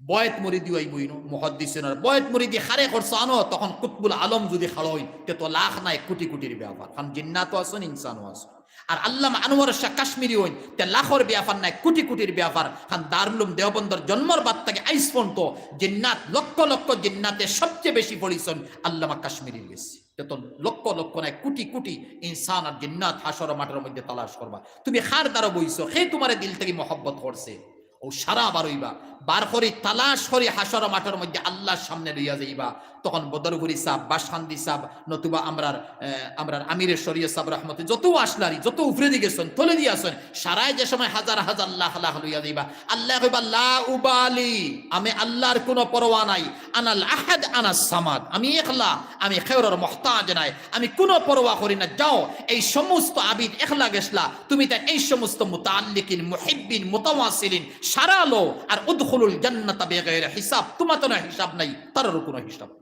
বয়েত মুরিদিও আইবো ইনো, মুহাদ্দিসিনর বয়েত মুরিদি কারে করছো আনো, তখন কুতবুল আলম যুদি খাড়া অইন, তে তো লাখ নায়, কুটি কুটির ব্যাপার। কারণ জিন্নাতও আছইন, ইনসানও আছইন। আর আল্লামা আনোয়ার শাহ কাশ্মীরি অইন, তে লাখর ব্যাপার নায়, কুটি কুটির ব্যাপার। কারণ দারুল উলুম দেওবন্দর জন্মর বাদ থাকি আইজ পর্যন্ত জিন্নাত, লক্ষ লক্ষ জিন্নাতে সবচেয়ে বেশি পড়িছইন আল্লামা কাশ্মীরির গেছে। তে তো লক্ষ লক্ষ নায়, কুটি কুটি ইনসান আর জিন্নাত হাশর মাঠর মধ্যে তালাশ করবা। তুমি কার দ্বারা বইছো, কে তুমারে দিল থাকি মহব্বত করছে, অউ সারা বার অইবা, বার করি তালাশ করি হাশর মাঠর মধ্যে আল্লার সামনে লইয়া যাইবা। তখন বদরপুরি সাব, বাসকান্দি সাব, নতুবা আমরার, আহ, আমরার আমিরে শরিয়ত সাব রহমতে যত আসলারি, যত উপরেদি গেছইন, তলেদি আছইন, সারায় যে সময় হাজার হাজার লাখ লাখ লইয়া যাইবা, আল্লায় কইবা, "লা উবালি, আমি আল্লার কুনু পরোয়া নাই, আনাল আহাদ আনাস সামাদ, আমি একলা, আমি কেউরর মুহতাজ নায়, আমি কুনু পরোয়া করি না। যাও, এই সমস্ত আবিদ একলা গেছলা, তুমি তাইন এই সমস্ত মুতাআল্লিকিন, মুহিব্বিন, মুতাওয়াসিলিন সারা লও, আর উদখুলুল জান্নাতা বিগাইরি হিসাব, তুমার তো না হিসাব নাই, তারারও কুনু হিসাব নাই।"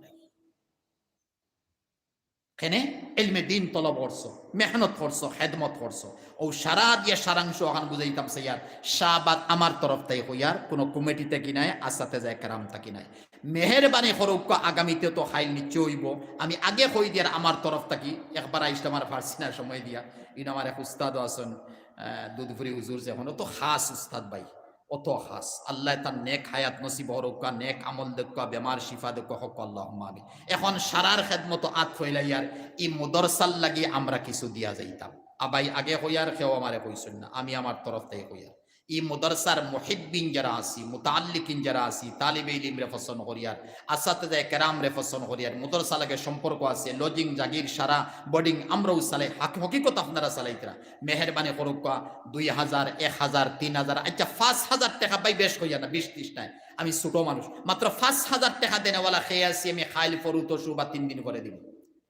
কেনে? ইলমে দিন তলব করছো, মেহনত করছো, খেদমত করছো। অউ সারা দিয়া সারাংশ অখান বুঝাইতাম চাইয়ার, শাহবাদ আমার তরফ থাকি কইয়ার, কুনু কমিটি থাকি নায়, আসাতেজা কেরাম থাকি নায়। মেহেরবানি করউক্কা, আগামীতে তো খাইল নিশ্চয় অইবো। আমি আগে কই দিয়ার আমার তরফ থাকি, একবার আইছলাম আর পারছি না সময় দিয়া। ইনো আমার এক উস্তাদও আছইন, আহ, দুধপুরি হুজুর, যে অখন তো খাস উস্তাদ ভাই। অত খাস। আল্লায় তান নেক হায়াত নসিব করউক্কা, নেক আমল দেউক্কা, বেমার শিফা দেউক্কা, কউক্কা আল্লাহুম্মা আমিন। অখন সারার খেদমতো আত ফইলাইয়ার, ই মদরসার লাগি আমরা কিছু দিয়া যাইতাম। আবাই আগে কইয়ার, কেউ আমারে কইছইন না, আমি আমার তরফ থাকি কইয়ার। ই মদরসার মুহিব্বিন যেরা আছি, মুতাআল্লিকিন যেরা আছি, তালিবে ইলিমরে পছন্দ করিয়ার, আসাতেজা কেরামরে পছন্দ করিয়ার, মদরসা লগে সম্পর্ক আছে, লজিং, জাগির, সারা, বোর্ডিং আমরাও চালাই, হাক-, হকিকত আপনারা চালাইতরা। মেহেরবানি করউক্কা, দুই হাজার, এক হাজার, তিন হাজার, আচ্ছা, পাঁচ হাজার টেকা ভাই বেশ কইয়া না, বিশ ত্রিশ নায়, আমি ছোট মানুষ, মাত্র পাঁচ হাজার টেকা দেনেওয়ালা কে আছি, আমি খাইল পরু তো শুবা তিন দিন পরে দিমু।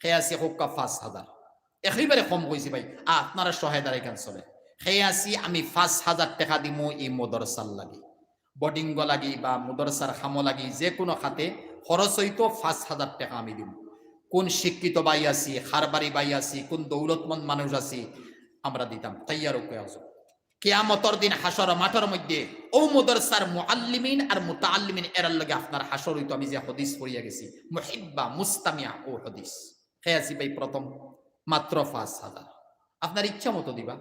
কে আছি কউক্কা পাঁচ হাজার, একেবারে কম কইছি ভাই, আপনারা সহায় দাঁড়াই কেন চলে। কে আছি আমি পাঁচ হাজার টেকা দিমু ই মদরসার লাগি, বোর্ডিংও লাগি বা মদরসার কামো লাগি, যে কুনু খাতে খরচ অইতো পাঁচ হাজার টেকা আমি দিমু। কুন শিক্ষিত ভাই আছি, কারবারি ভাই আছি, কুন দৌলতমন্দ মানুষ আছি, আমরা দিতাম। তৈয়ার অউক্কা আছো। কিয়ামতর দিন হাশর মাঠর মধ্যে অউ মদরসার মুআল্লিমিন আর মুতাআল্লিমিন এরার লগে আপনার হাশর অইতো। আমি যে হাদিস পড়িয়া গেছি, মুহিব্বা মুস্তামিয়া অউ হাদিস। কে আছি ভাই প্রথম, মাত্র পাঁচ হাজার। আপনার ইচ্ছা মতো দিবা,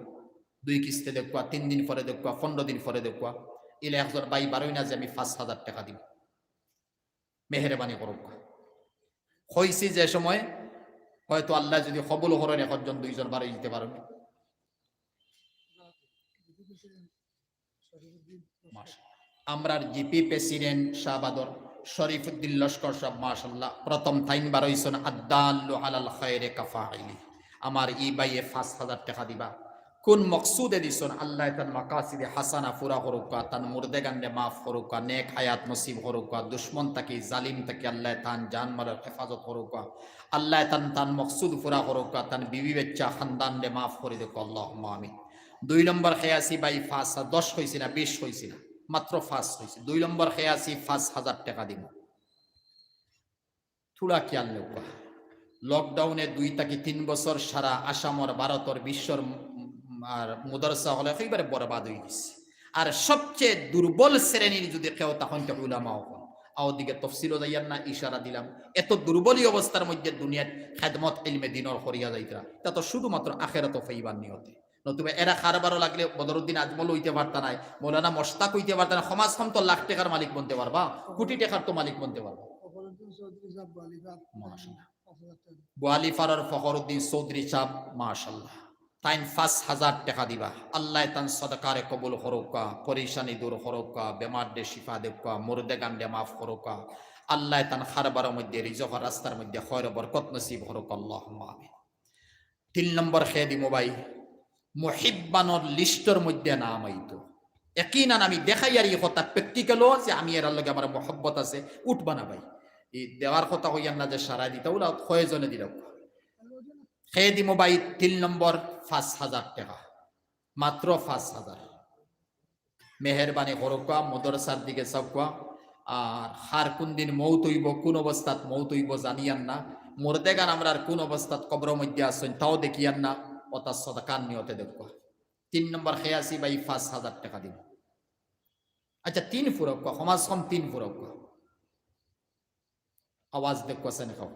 দুই কিস্তে দেউক্কা, তিন দিন পরে দেউক্কা, পনরো দিন পরে দেউক্কা। ইলা একজন ভাই বারই না যে আমি পাঁচ হাজার টেকা দিমু। মেহেরবানি করউক্কা। কইছি যে সময়, হয়তো আল্লায় যুদি কবুল করইন, একজন দুইজন বারই দিতে পারইন। মাশাআল্লাহ। আমরার জিপি প্রেসিডেন্ট শাহবাদর শরীফুদ্দিন লস্কর সাব, মাশাআল্লাহ, প্রথম তাইন বারইছইন, আদ্দাল্লু আলাল খায়রি কাফাইলি। আমার ই ভাইয়ে পাঁচ হাজার টেকা দিবা। কুন মকসুদে দিছইন? আল্লায় তান মাকাসিদে হাসানা পুরা করউক্কা, তান মুর্দেগানরে মাফ করউক্কা, নেক হায়াত নসিব করউক্কা, দুশমন থাকি, জালিম থাকি আল্লায় তান জান মালর হেফাজত করউক্কা, আল্লায় তান, তান মকসুদ পুরা করউক্কা, তান বিবি বাচ্চা খান্দানরে মাফ করি দেউক্কা, আল্লাহুম্মা আমিন। দুই নম্বর কে আছি ভাই পাঁচ, দশ কইছি না, বিশ কইছি না, মাত্র পাঁচ কইছি। দুই নম্বর কে আছি পাঁচ হাজার টেকা দিমু। থুড়া খিয়াল নেউক্কা। লকডাউনে দুই থাকি তিন বছর সারা আসামর, ভারতর, বিশ্বর, উম, আর মুদরসা অকল একেবারে বরবাদ অইগেছে। আর সবচেয়ে দুর্বল শ্রেণীর যুদি কেউ থাকইন তে উলামা অকল। অউ দিকে তফসিলো যাইয়ার না, ইশারা দিলাম। এত দুর্বল ই অবস্থার মধ্যে দুনিয়াত খেদমত ইলমে দিনর করিয়া যাইতরা, তা তো শুধুমাত্র আখেরাতো পাইবার নিয়তে। নতুবা এরা কারবারও লাগলে বদরুদ্দিন আজমল অইতে পারতা নায়, মৌলানা মোশতাক অইতে পারতা নায়, কমাস কম তো লাখ টেকার মালিক বনতে পারবা, কোটি টেকার তো মালিক বনতে পারবা। ফখরুদ্দিন চৌধুরী সাব গোয়ালিফার। মাশাআল্লাহ। পাঁচ হাজার টেকা। গোয়ালিফারর ফখরুদ্দিন চৌধুরী সাব, মাশাআল্লাহ। তাইন পাঁচ হাজার টেকা দিবা। আল্লায় তান সদকারে কবুল করউক্কা, পরেশানি দূর করউক্কা, বেমাররে শিফা দেউক্কা, মুর্দেগানরে মাফ করউক্কা। আল্লায় তান কারবারর মধ্যে, রিজকর রাস্তার মধ্যে খয়র বরকত নসিব করউক্কা, আল্লাহুম্মা আমিন। তিন নম্বর কে দিমু ভাই, মুহিব্বানর লিস্টর মধ্যে নাম আইতো। একিনান আমি দেখাইয়ার ই কথা প্র্যাকটিক্যালও যে আমি এরার লগে আমার মহব্বত আছে, উঠবা না ভাই। ই দেওয়ার কথা কইয়ার না যে সারায় দিতা, অলা কয়জনে দিলাউক্কা। হে দিমু ভাই তিন নম্বর পাঁচ হাজার টেকা, মাত্র পাঁচ হাজার। মেহেরবানি করউক্কা, মদরসার দিকে চাউক্কা। আর কার কুনদিন মউত অইবো, কুন অবস্থাত মউত অইবো জানিয়ার না। মুর্দেগান আমরার কুন অবস্থাত কবরর মধ্যে আছইন তাও দেখিয়ার না, অতা সদকার নিয়তে দেউক্কা। তিন নম্বর হে আছি ভাই পাঁচ হাজার টেকা দিমু। আচ্ছা, তিন ফুরাউক্কা, কমাস কম তিন ফুরাউক্কা। আওয়াজ দেউক্কা ছেনি খাও।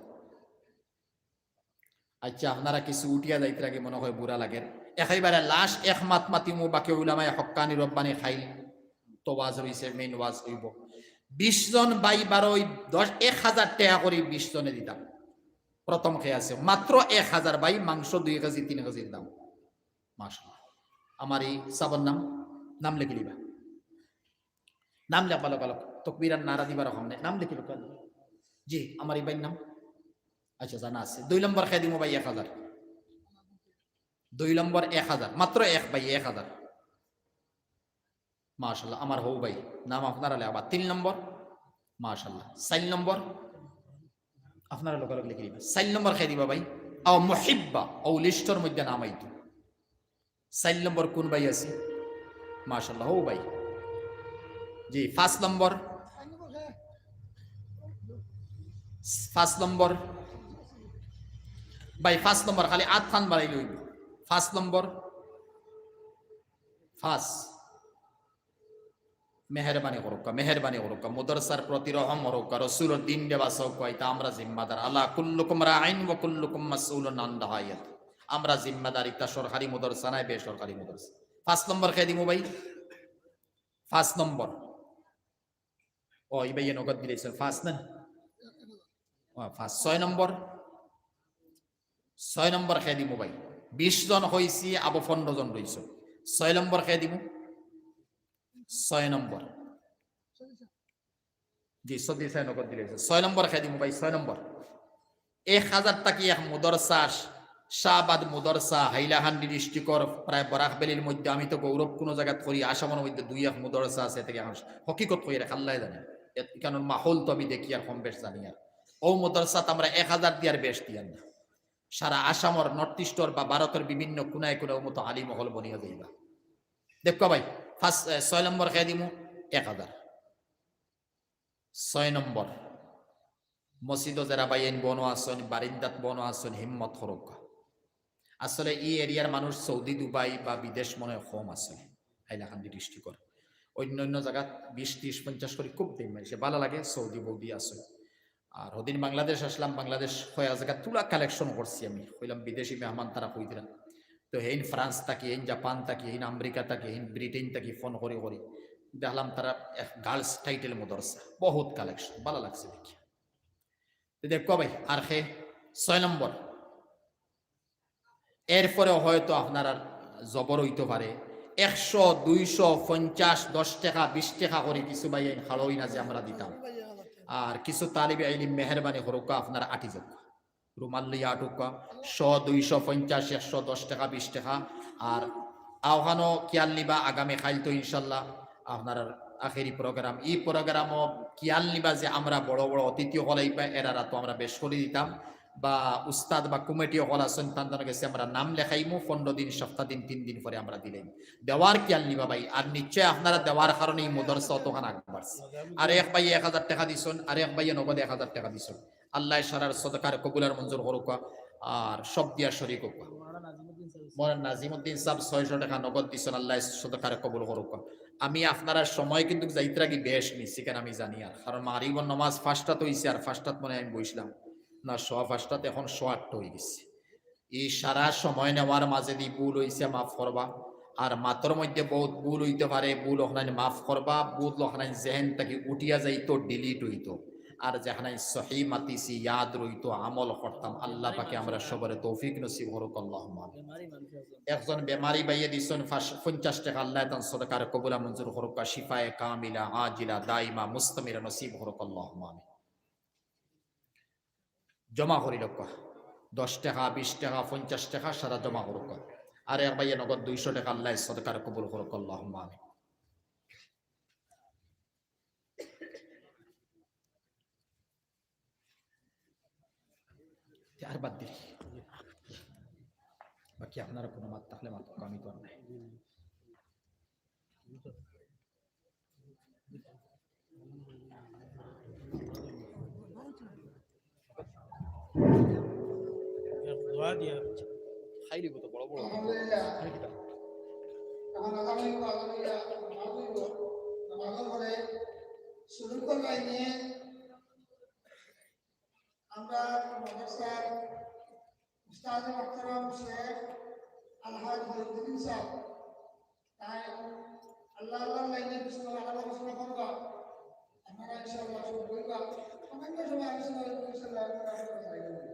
আচ্ছা, আপনারা কিছু উঠিয়া যাইতে লাগি মনে হয় বুরা লাগের। একেবারে লাস্ট এক মাত মাতিমু, বাকি উলামায়ে হক্কানি রব্বানি খাইল তো ওয়াজ রইছে, মেইন ওয়াজ অইবো। বিশ জন ভাই বারোই দশ, এক হাজার টেকা করি বিশ জনে দিতাম। প্রথম হে আছে মাত্র এক হাজার ভাই, মাংস দুই কেজি, তিন কেজির দাম। মাশাআল্লাহ। আমার ই সাবর নাম, নাম লেখি লিবা। নাম লেখবা, লেখবা, লেখবা। তকবির আর নারা দিবার অখন নাই। নাম লেখি লিবা। জি, আমার ই ভাইর নাম। আচ্ছা, জানা আছে। দুই নম্বর হে দিমু ভাই এক হাজার। দুই নম্বর এক হাজার। মাত্র এক ভাই, এক হাজার। মাশাআল্লাহ, আমার হউ ভাই। নাম আপনারা লেখবা। তিন নম্বর। মাশাআল্লাহ। চাইর নম্বর। আপনারা লগে লগে লেখি লিবা। চাইর নম্বর হে দিবা ভাই। আও মুহিব্বা, অউ লিস্টর মধ্যে নাম আইতো। চাইর নম্বর কুন ভাই আছি? মাশাআল্লাহ, হউ ভাই। জি, পাঁচ নম্বর। পাঁচ নম্বর। ভাই, পাঁচ নম্বর, খালি আতখান বাড়াইলে অইবো। পাঁচ নম্বর। পাঁচ। মেহেরবানি করউক্কা, মেহেরবানি করউক্কা, মদরসার প্রতি রহম করউক্কা, রসুলর দিনরে বাচাউক্কা, ইতা আমরা জিম্মাদার। আলা কুল্লুকুম রাইন ওয়া কুল্লুকুম মাসউলুন আন রাইয়াতি। আমরা জিম্মাদার, ইতা সরকারি মদরসা নায়, বেসরকারি মদরসা। পাঁচ নম্বর হে দিমু ভাই, পাঁচ নম্বর। ও, ই ভাইয়ে নগদ দিলাইছইন, পাঁচ না? ও, পাঁচ। ছয় নম্বর, ছয় নম্বর হে দিমু ভাই। বিশ জন অইছি, আবো পনরো জন রইছে। ছয় নম্বর হে দিমু। ছয় নম্বর। জি, সদরি সাহেব নগদ দিলাইছইন। ছয় নম্বর হে দিমু ভাই, ছয় নম্বর। এক হাজার থাকি এক মদরসা, শাহবাদ মদরসা, হাইলাকান্দি ডিস্ট্রিক্টর প্রায় বরাক ভ্যালির মধ্যে, আমি তো গৌরব কুনু জাগাত করি, আসামর মধ্যে দুই এক মদরসা আছে, এতে অখন হকিকত কইয়ার আল্লায় জানে। এ-, ইখানর মাহল তো আমি দেখি আর কম বেশ জানি আর। অউ মদরসাত আমরা এক হাজার দিয়ার বেশ দিয়ার না। সারা আসামর, নর্থ ইস্টর বা ভারতর বিভিন্ন কুনায় কুনায় অউ মতো আলিম অকল বনিয়া যাইবা। দেউক্কা ভাই, পাঁচ, এ, ছয় নম্বর হে দিমু এক হাজার। ছয় নম্বর, মসজিদো যেরা ভাইয়াইন বনো আছইন, বারিন্দাত বনো আছইন, হিম্মত করউক্কা। আসলে ই এরিয়ার মানুষ সৌদি, দুবাই বা বিদেশ মনে হয় কম আসলে, হাইলাকান্দি ডিস্ট্রিক্টর। অইন্য অইন্য জাগাত বিশ, ত্রিশ, পঞ্চাশ করি খুব দেইন মানষে, ভালা লাগে, সৌদি বৌদি আছে। আর হদিন বাংলাদেশ আসলাম, বাংলাদেশ কয় জাগাত তুলা কালেকশন করছি আমি, কইলাম বিদেশি মেহমান তারা কইতরা। তো হেইন ফ্রান্স থাকি, হেইন জাপান থাকি, হেইন আমেরিকা থাকি, হেইন ব্রিটেন থাকি ফোন করি করি দেখলাম তারা এক গার্লস টাইটেল মদরসা, বহুত কালেকশন, ভালা লাগছে দেখি। তো দেখো ভাই, আর হে ছয় নম্বর। এরপরে হয়তো আপনার আর জবর অইতো পারে, একশো, দুইশো, পঞ্চাশ, দশ টেকা, বিশ টেকা করি কিছু ভাইয়াইন খাড়ইন যে আমরা দিতাম। আর কিছু তালিবে ইলিম মেহেরবানি করউক্কা, আপনার আটি যাউক্কা, রুমাল লইয়া আটুক্কা, শো, দুইশো, পঞ্চাশ, একশো, দশ টেকা, বিশ টেকা। আর অখানও খিয়াল নিবা, আগামী কাইল তো ইনশাল্লাহ আপনার আখেরি প্রোগ্রাম। ই প্রোগ্রামও খিয়াল নিবা যে আমরা বড় বড় অতিথি অকল আইবা, এরার তো আমরা বেশ করি দিতাম, বা উস্তাদ বা কমিটি অকল আছইন, তান তান গেছে আমরা নাম লেখাইমু, পনরো দিন, সপ্তাহ দিন, তিন দিন পরে আমরা দিলাইমু। দেওয়ার খিয়াল নিবা ভাই। আর নিশ্চয় আপনারা দেওয়ার কারণে ই মদরসা অতখান আগ বাড়ছে। আর এক ভাইয়ে এক হাজার টেকা দিছইন, আর এক ভাইয়ে নগদ এক হাজার টেকা দিছইন। আল্লায় সারার সদকার কবুল আর মঞ্জুর করউক্কা, আর সব দিয়া শরিক অউক্কা। মৌলানা নাজিমুদ্দিন সাহেব ছয়শো টেকা নগদ দিছইন, আল্লায় সদকার কবুল করউক্কা। আমি আপনারার সময় কিন্তু যাইতরাগি বেশ নিছি, কেন আমি জানি আর, কারণ মাগরিবর নমাজ পাঁচটাত অইছে, আর পাঁচটাত মনে হয় আমি বইছলাম না, সোয়া পাঁচটাত, অখন সোয়া আটটা অইগেছে। ই সারা সময় নেওয়ার মাঝেদি ভুল অইছে, মাফ করবা। আর মাতর মধ্যে বহুত ভুল অইতে পারে, ভুল অখানাইন মাফ করবা, ভুল অখানাইন জেহেন থাকি উঠিয়া যাইতো, ডিলিট অইতো। আর যেখানাইন সহি মাতিছি, ইয়াদ রইতো, আমল করতাম। আল্লাহ পাকে আমরা সবরে তৌফিক নসিব করউক, আল্লাহুম্মা আমিন। একজন বেমারি ভাইয়ে দিছইন পাঁচ-, পঞ্চাশ টেকা, আল্লায় তান সদকার কবুল আর মঞ্জুর করউক্কা, শিফায়ে কামিলা, আজিলা, দাইমা, মুস্তামিরা নসিব করউক, আল্লাহুম্মা আমিন। জমা করি রাখউক্কা। দশ টেকা, বিশ টেকা, পঞ্চাশ টেকা সারা জমা করউক্কা। আর এক ভাইয়ে নগদ দুইশো টেকা, আল্লায় সদকার কবুল করউক, আল্লাহুম্মা আমিন। আর বাদ দিলি। বাকি আপনারা কোনো মাত থাকলে মাত, আমি তো আর নাই। দোয়া দিয়া। খাই দিব তো বড় বড়। আলহামদুলিল্লাহ। এখন আগামী, আগামী, আগামী, আগামী পরে শুরু করবে নিয়ে আমরা মাদ্রাসার উস্তাদ মুহতারাম শেখ আলহাজ মহিউদ্দিন সাহেব, তাই আল্লাহ আল্লাহর লাইনে কিছু আলাপ আলোচনা করবা। আপনারা ইনশাআল্লাহ সব বইবা, সামান্য সময় আলোচনা করবো, ইনশাআল্লাহ।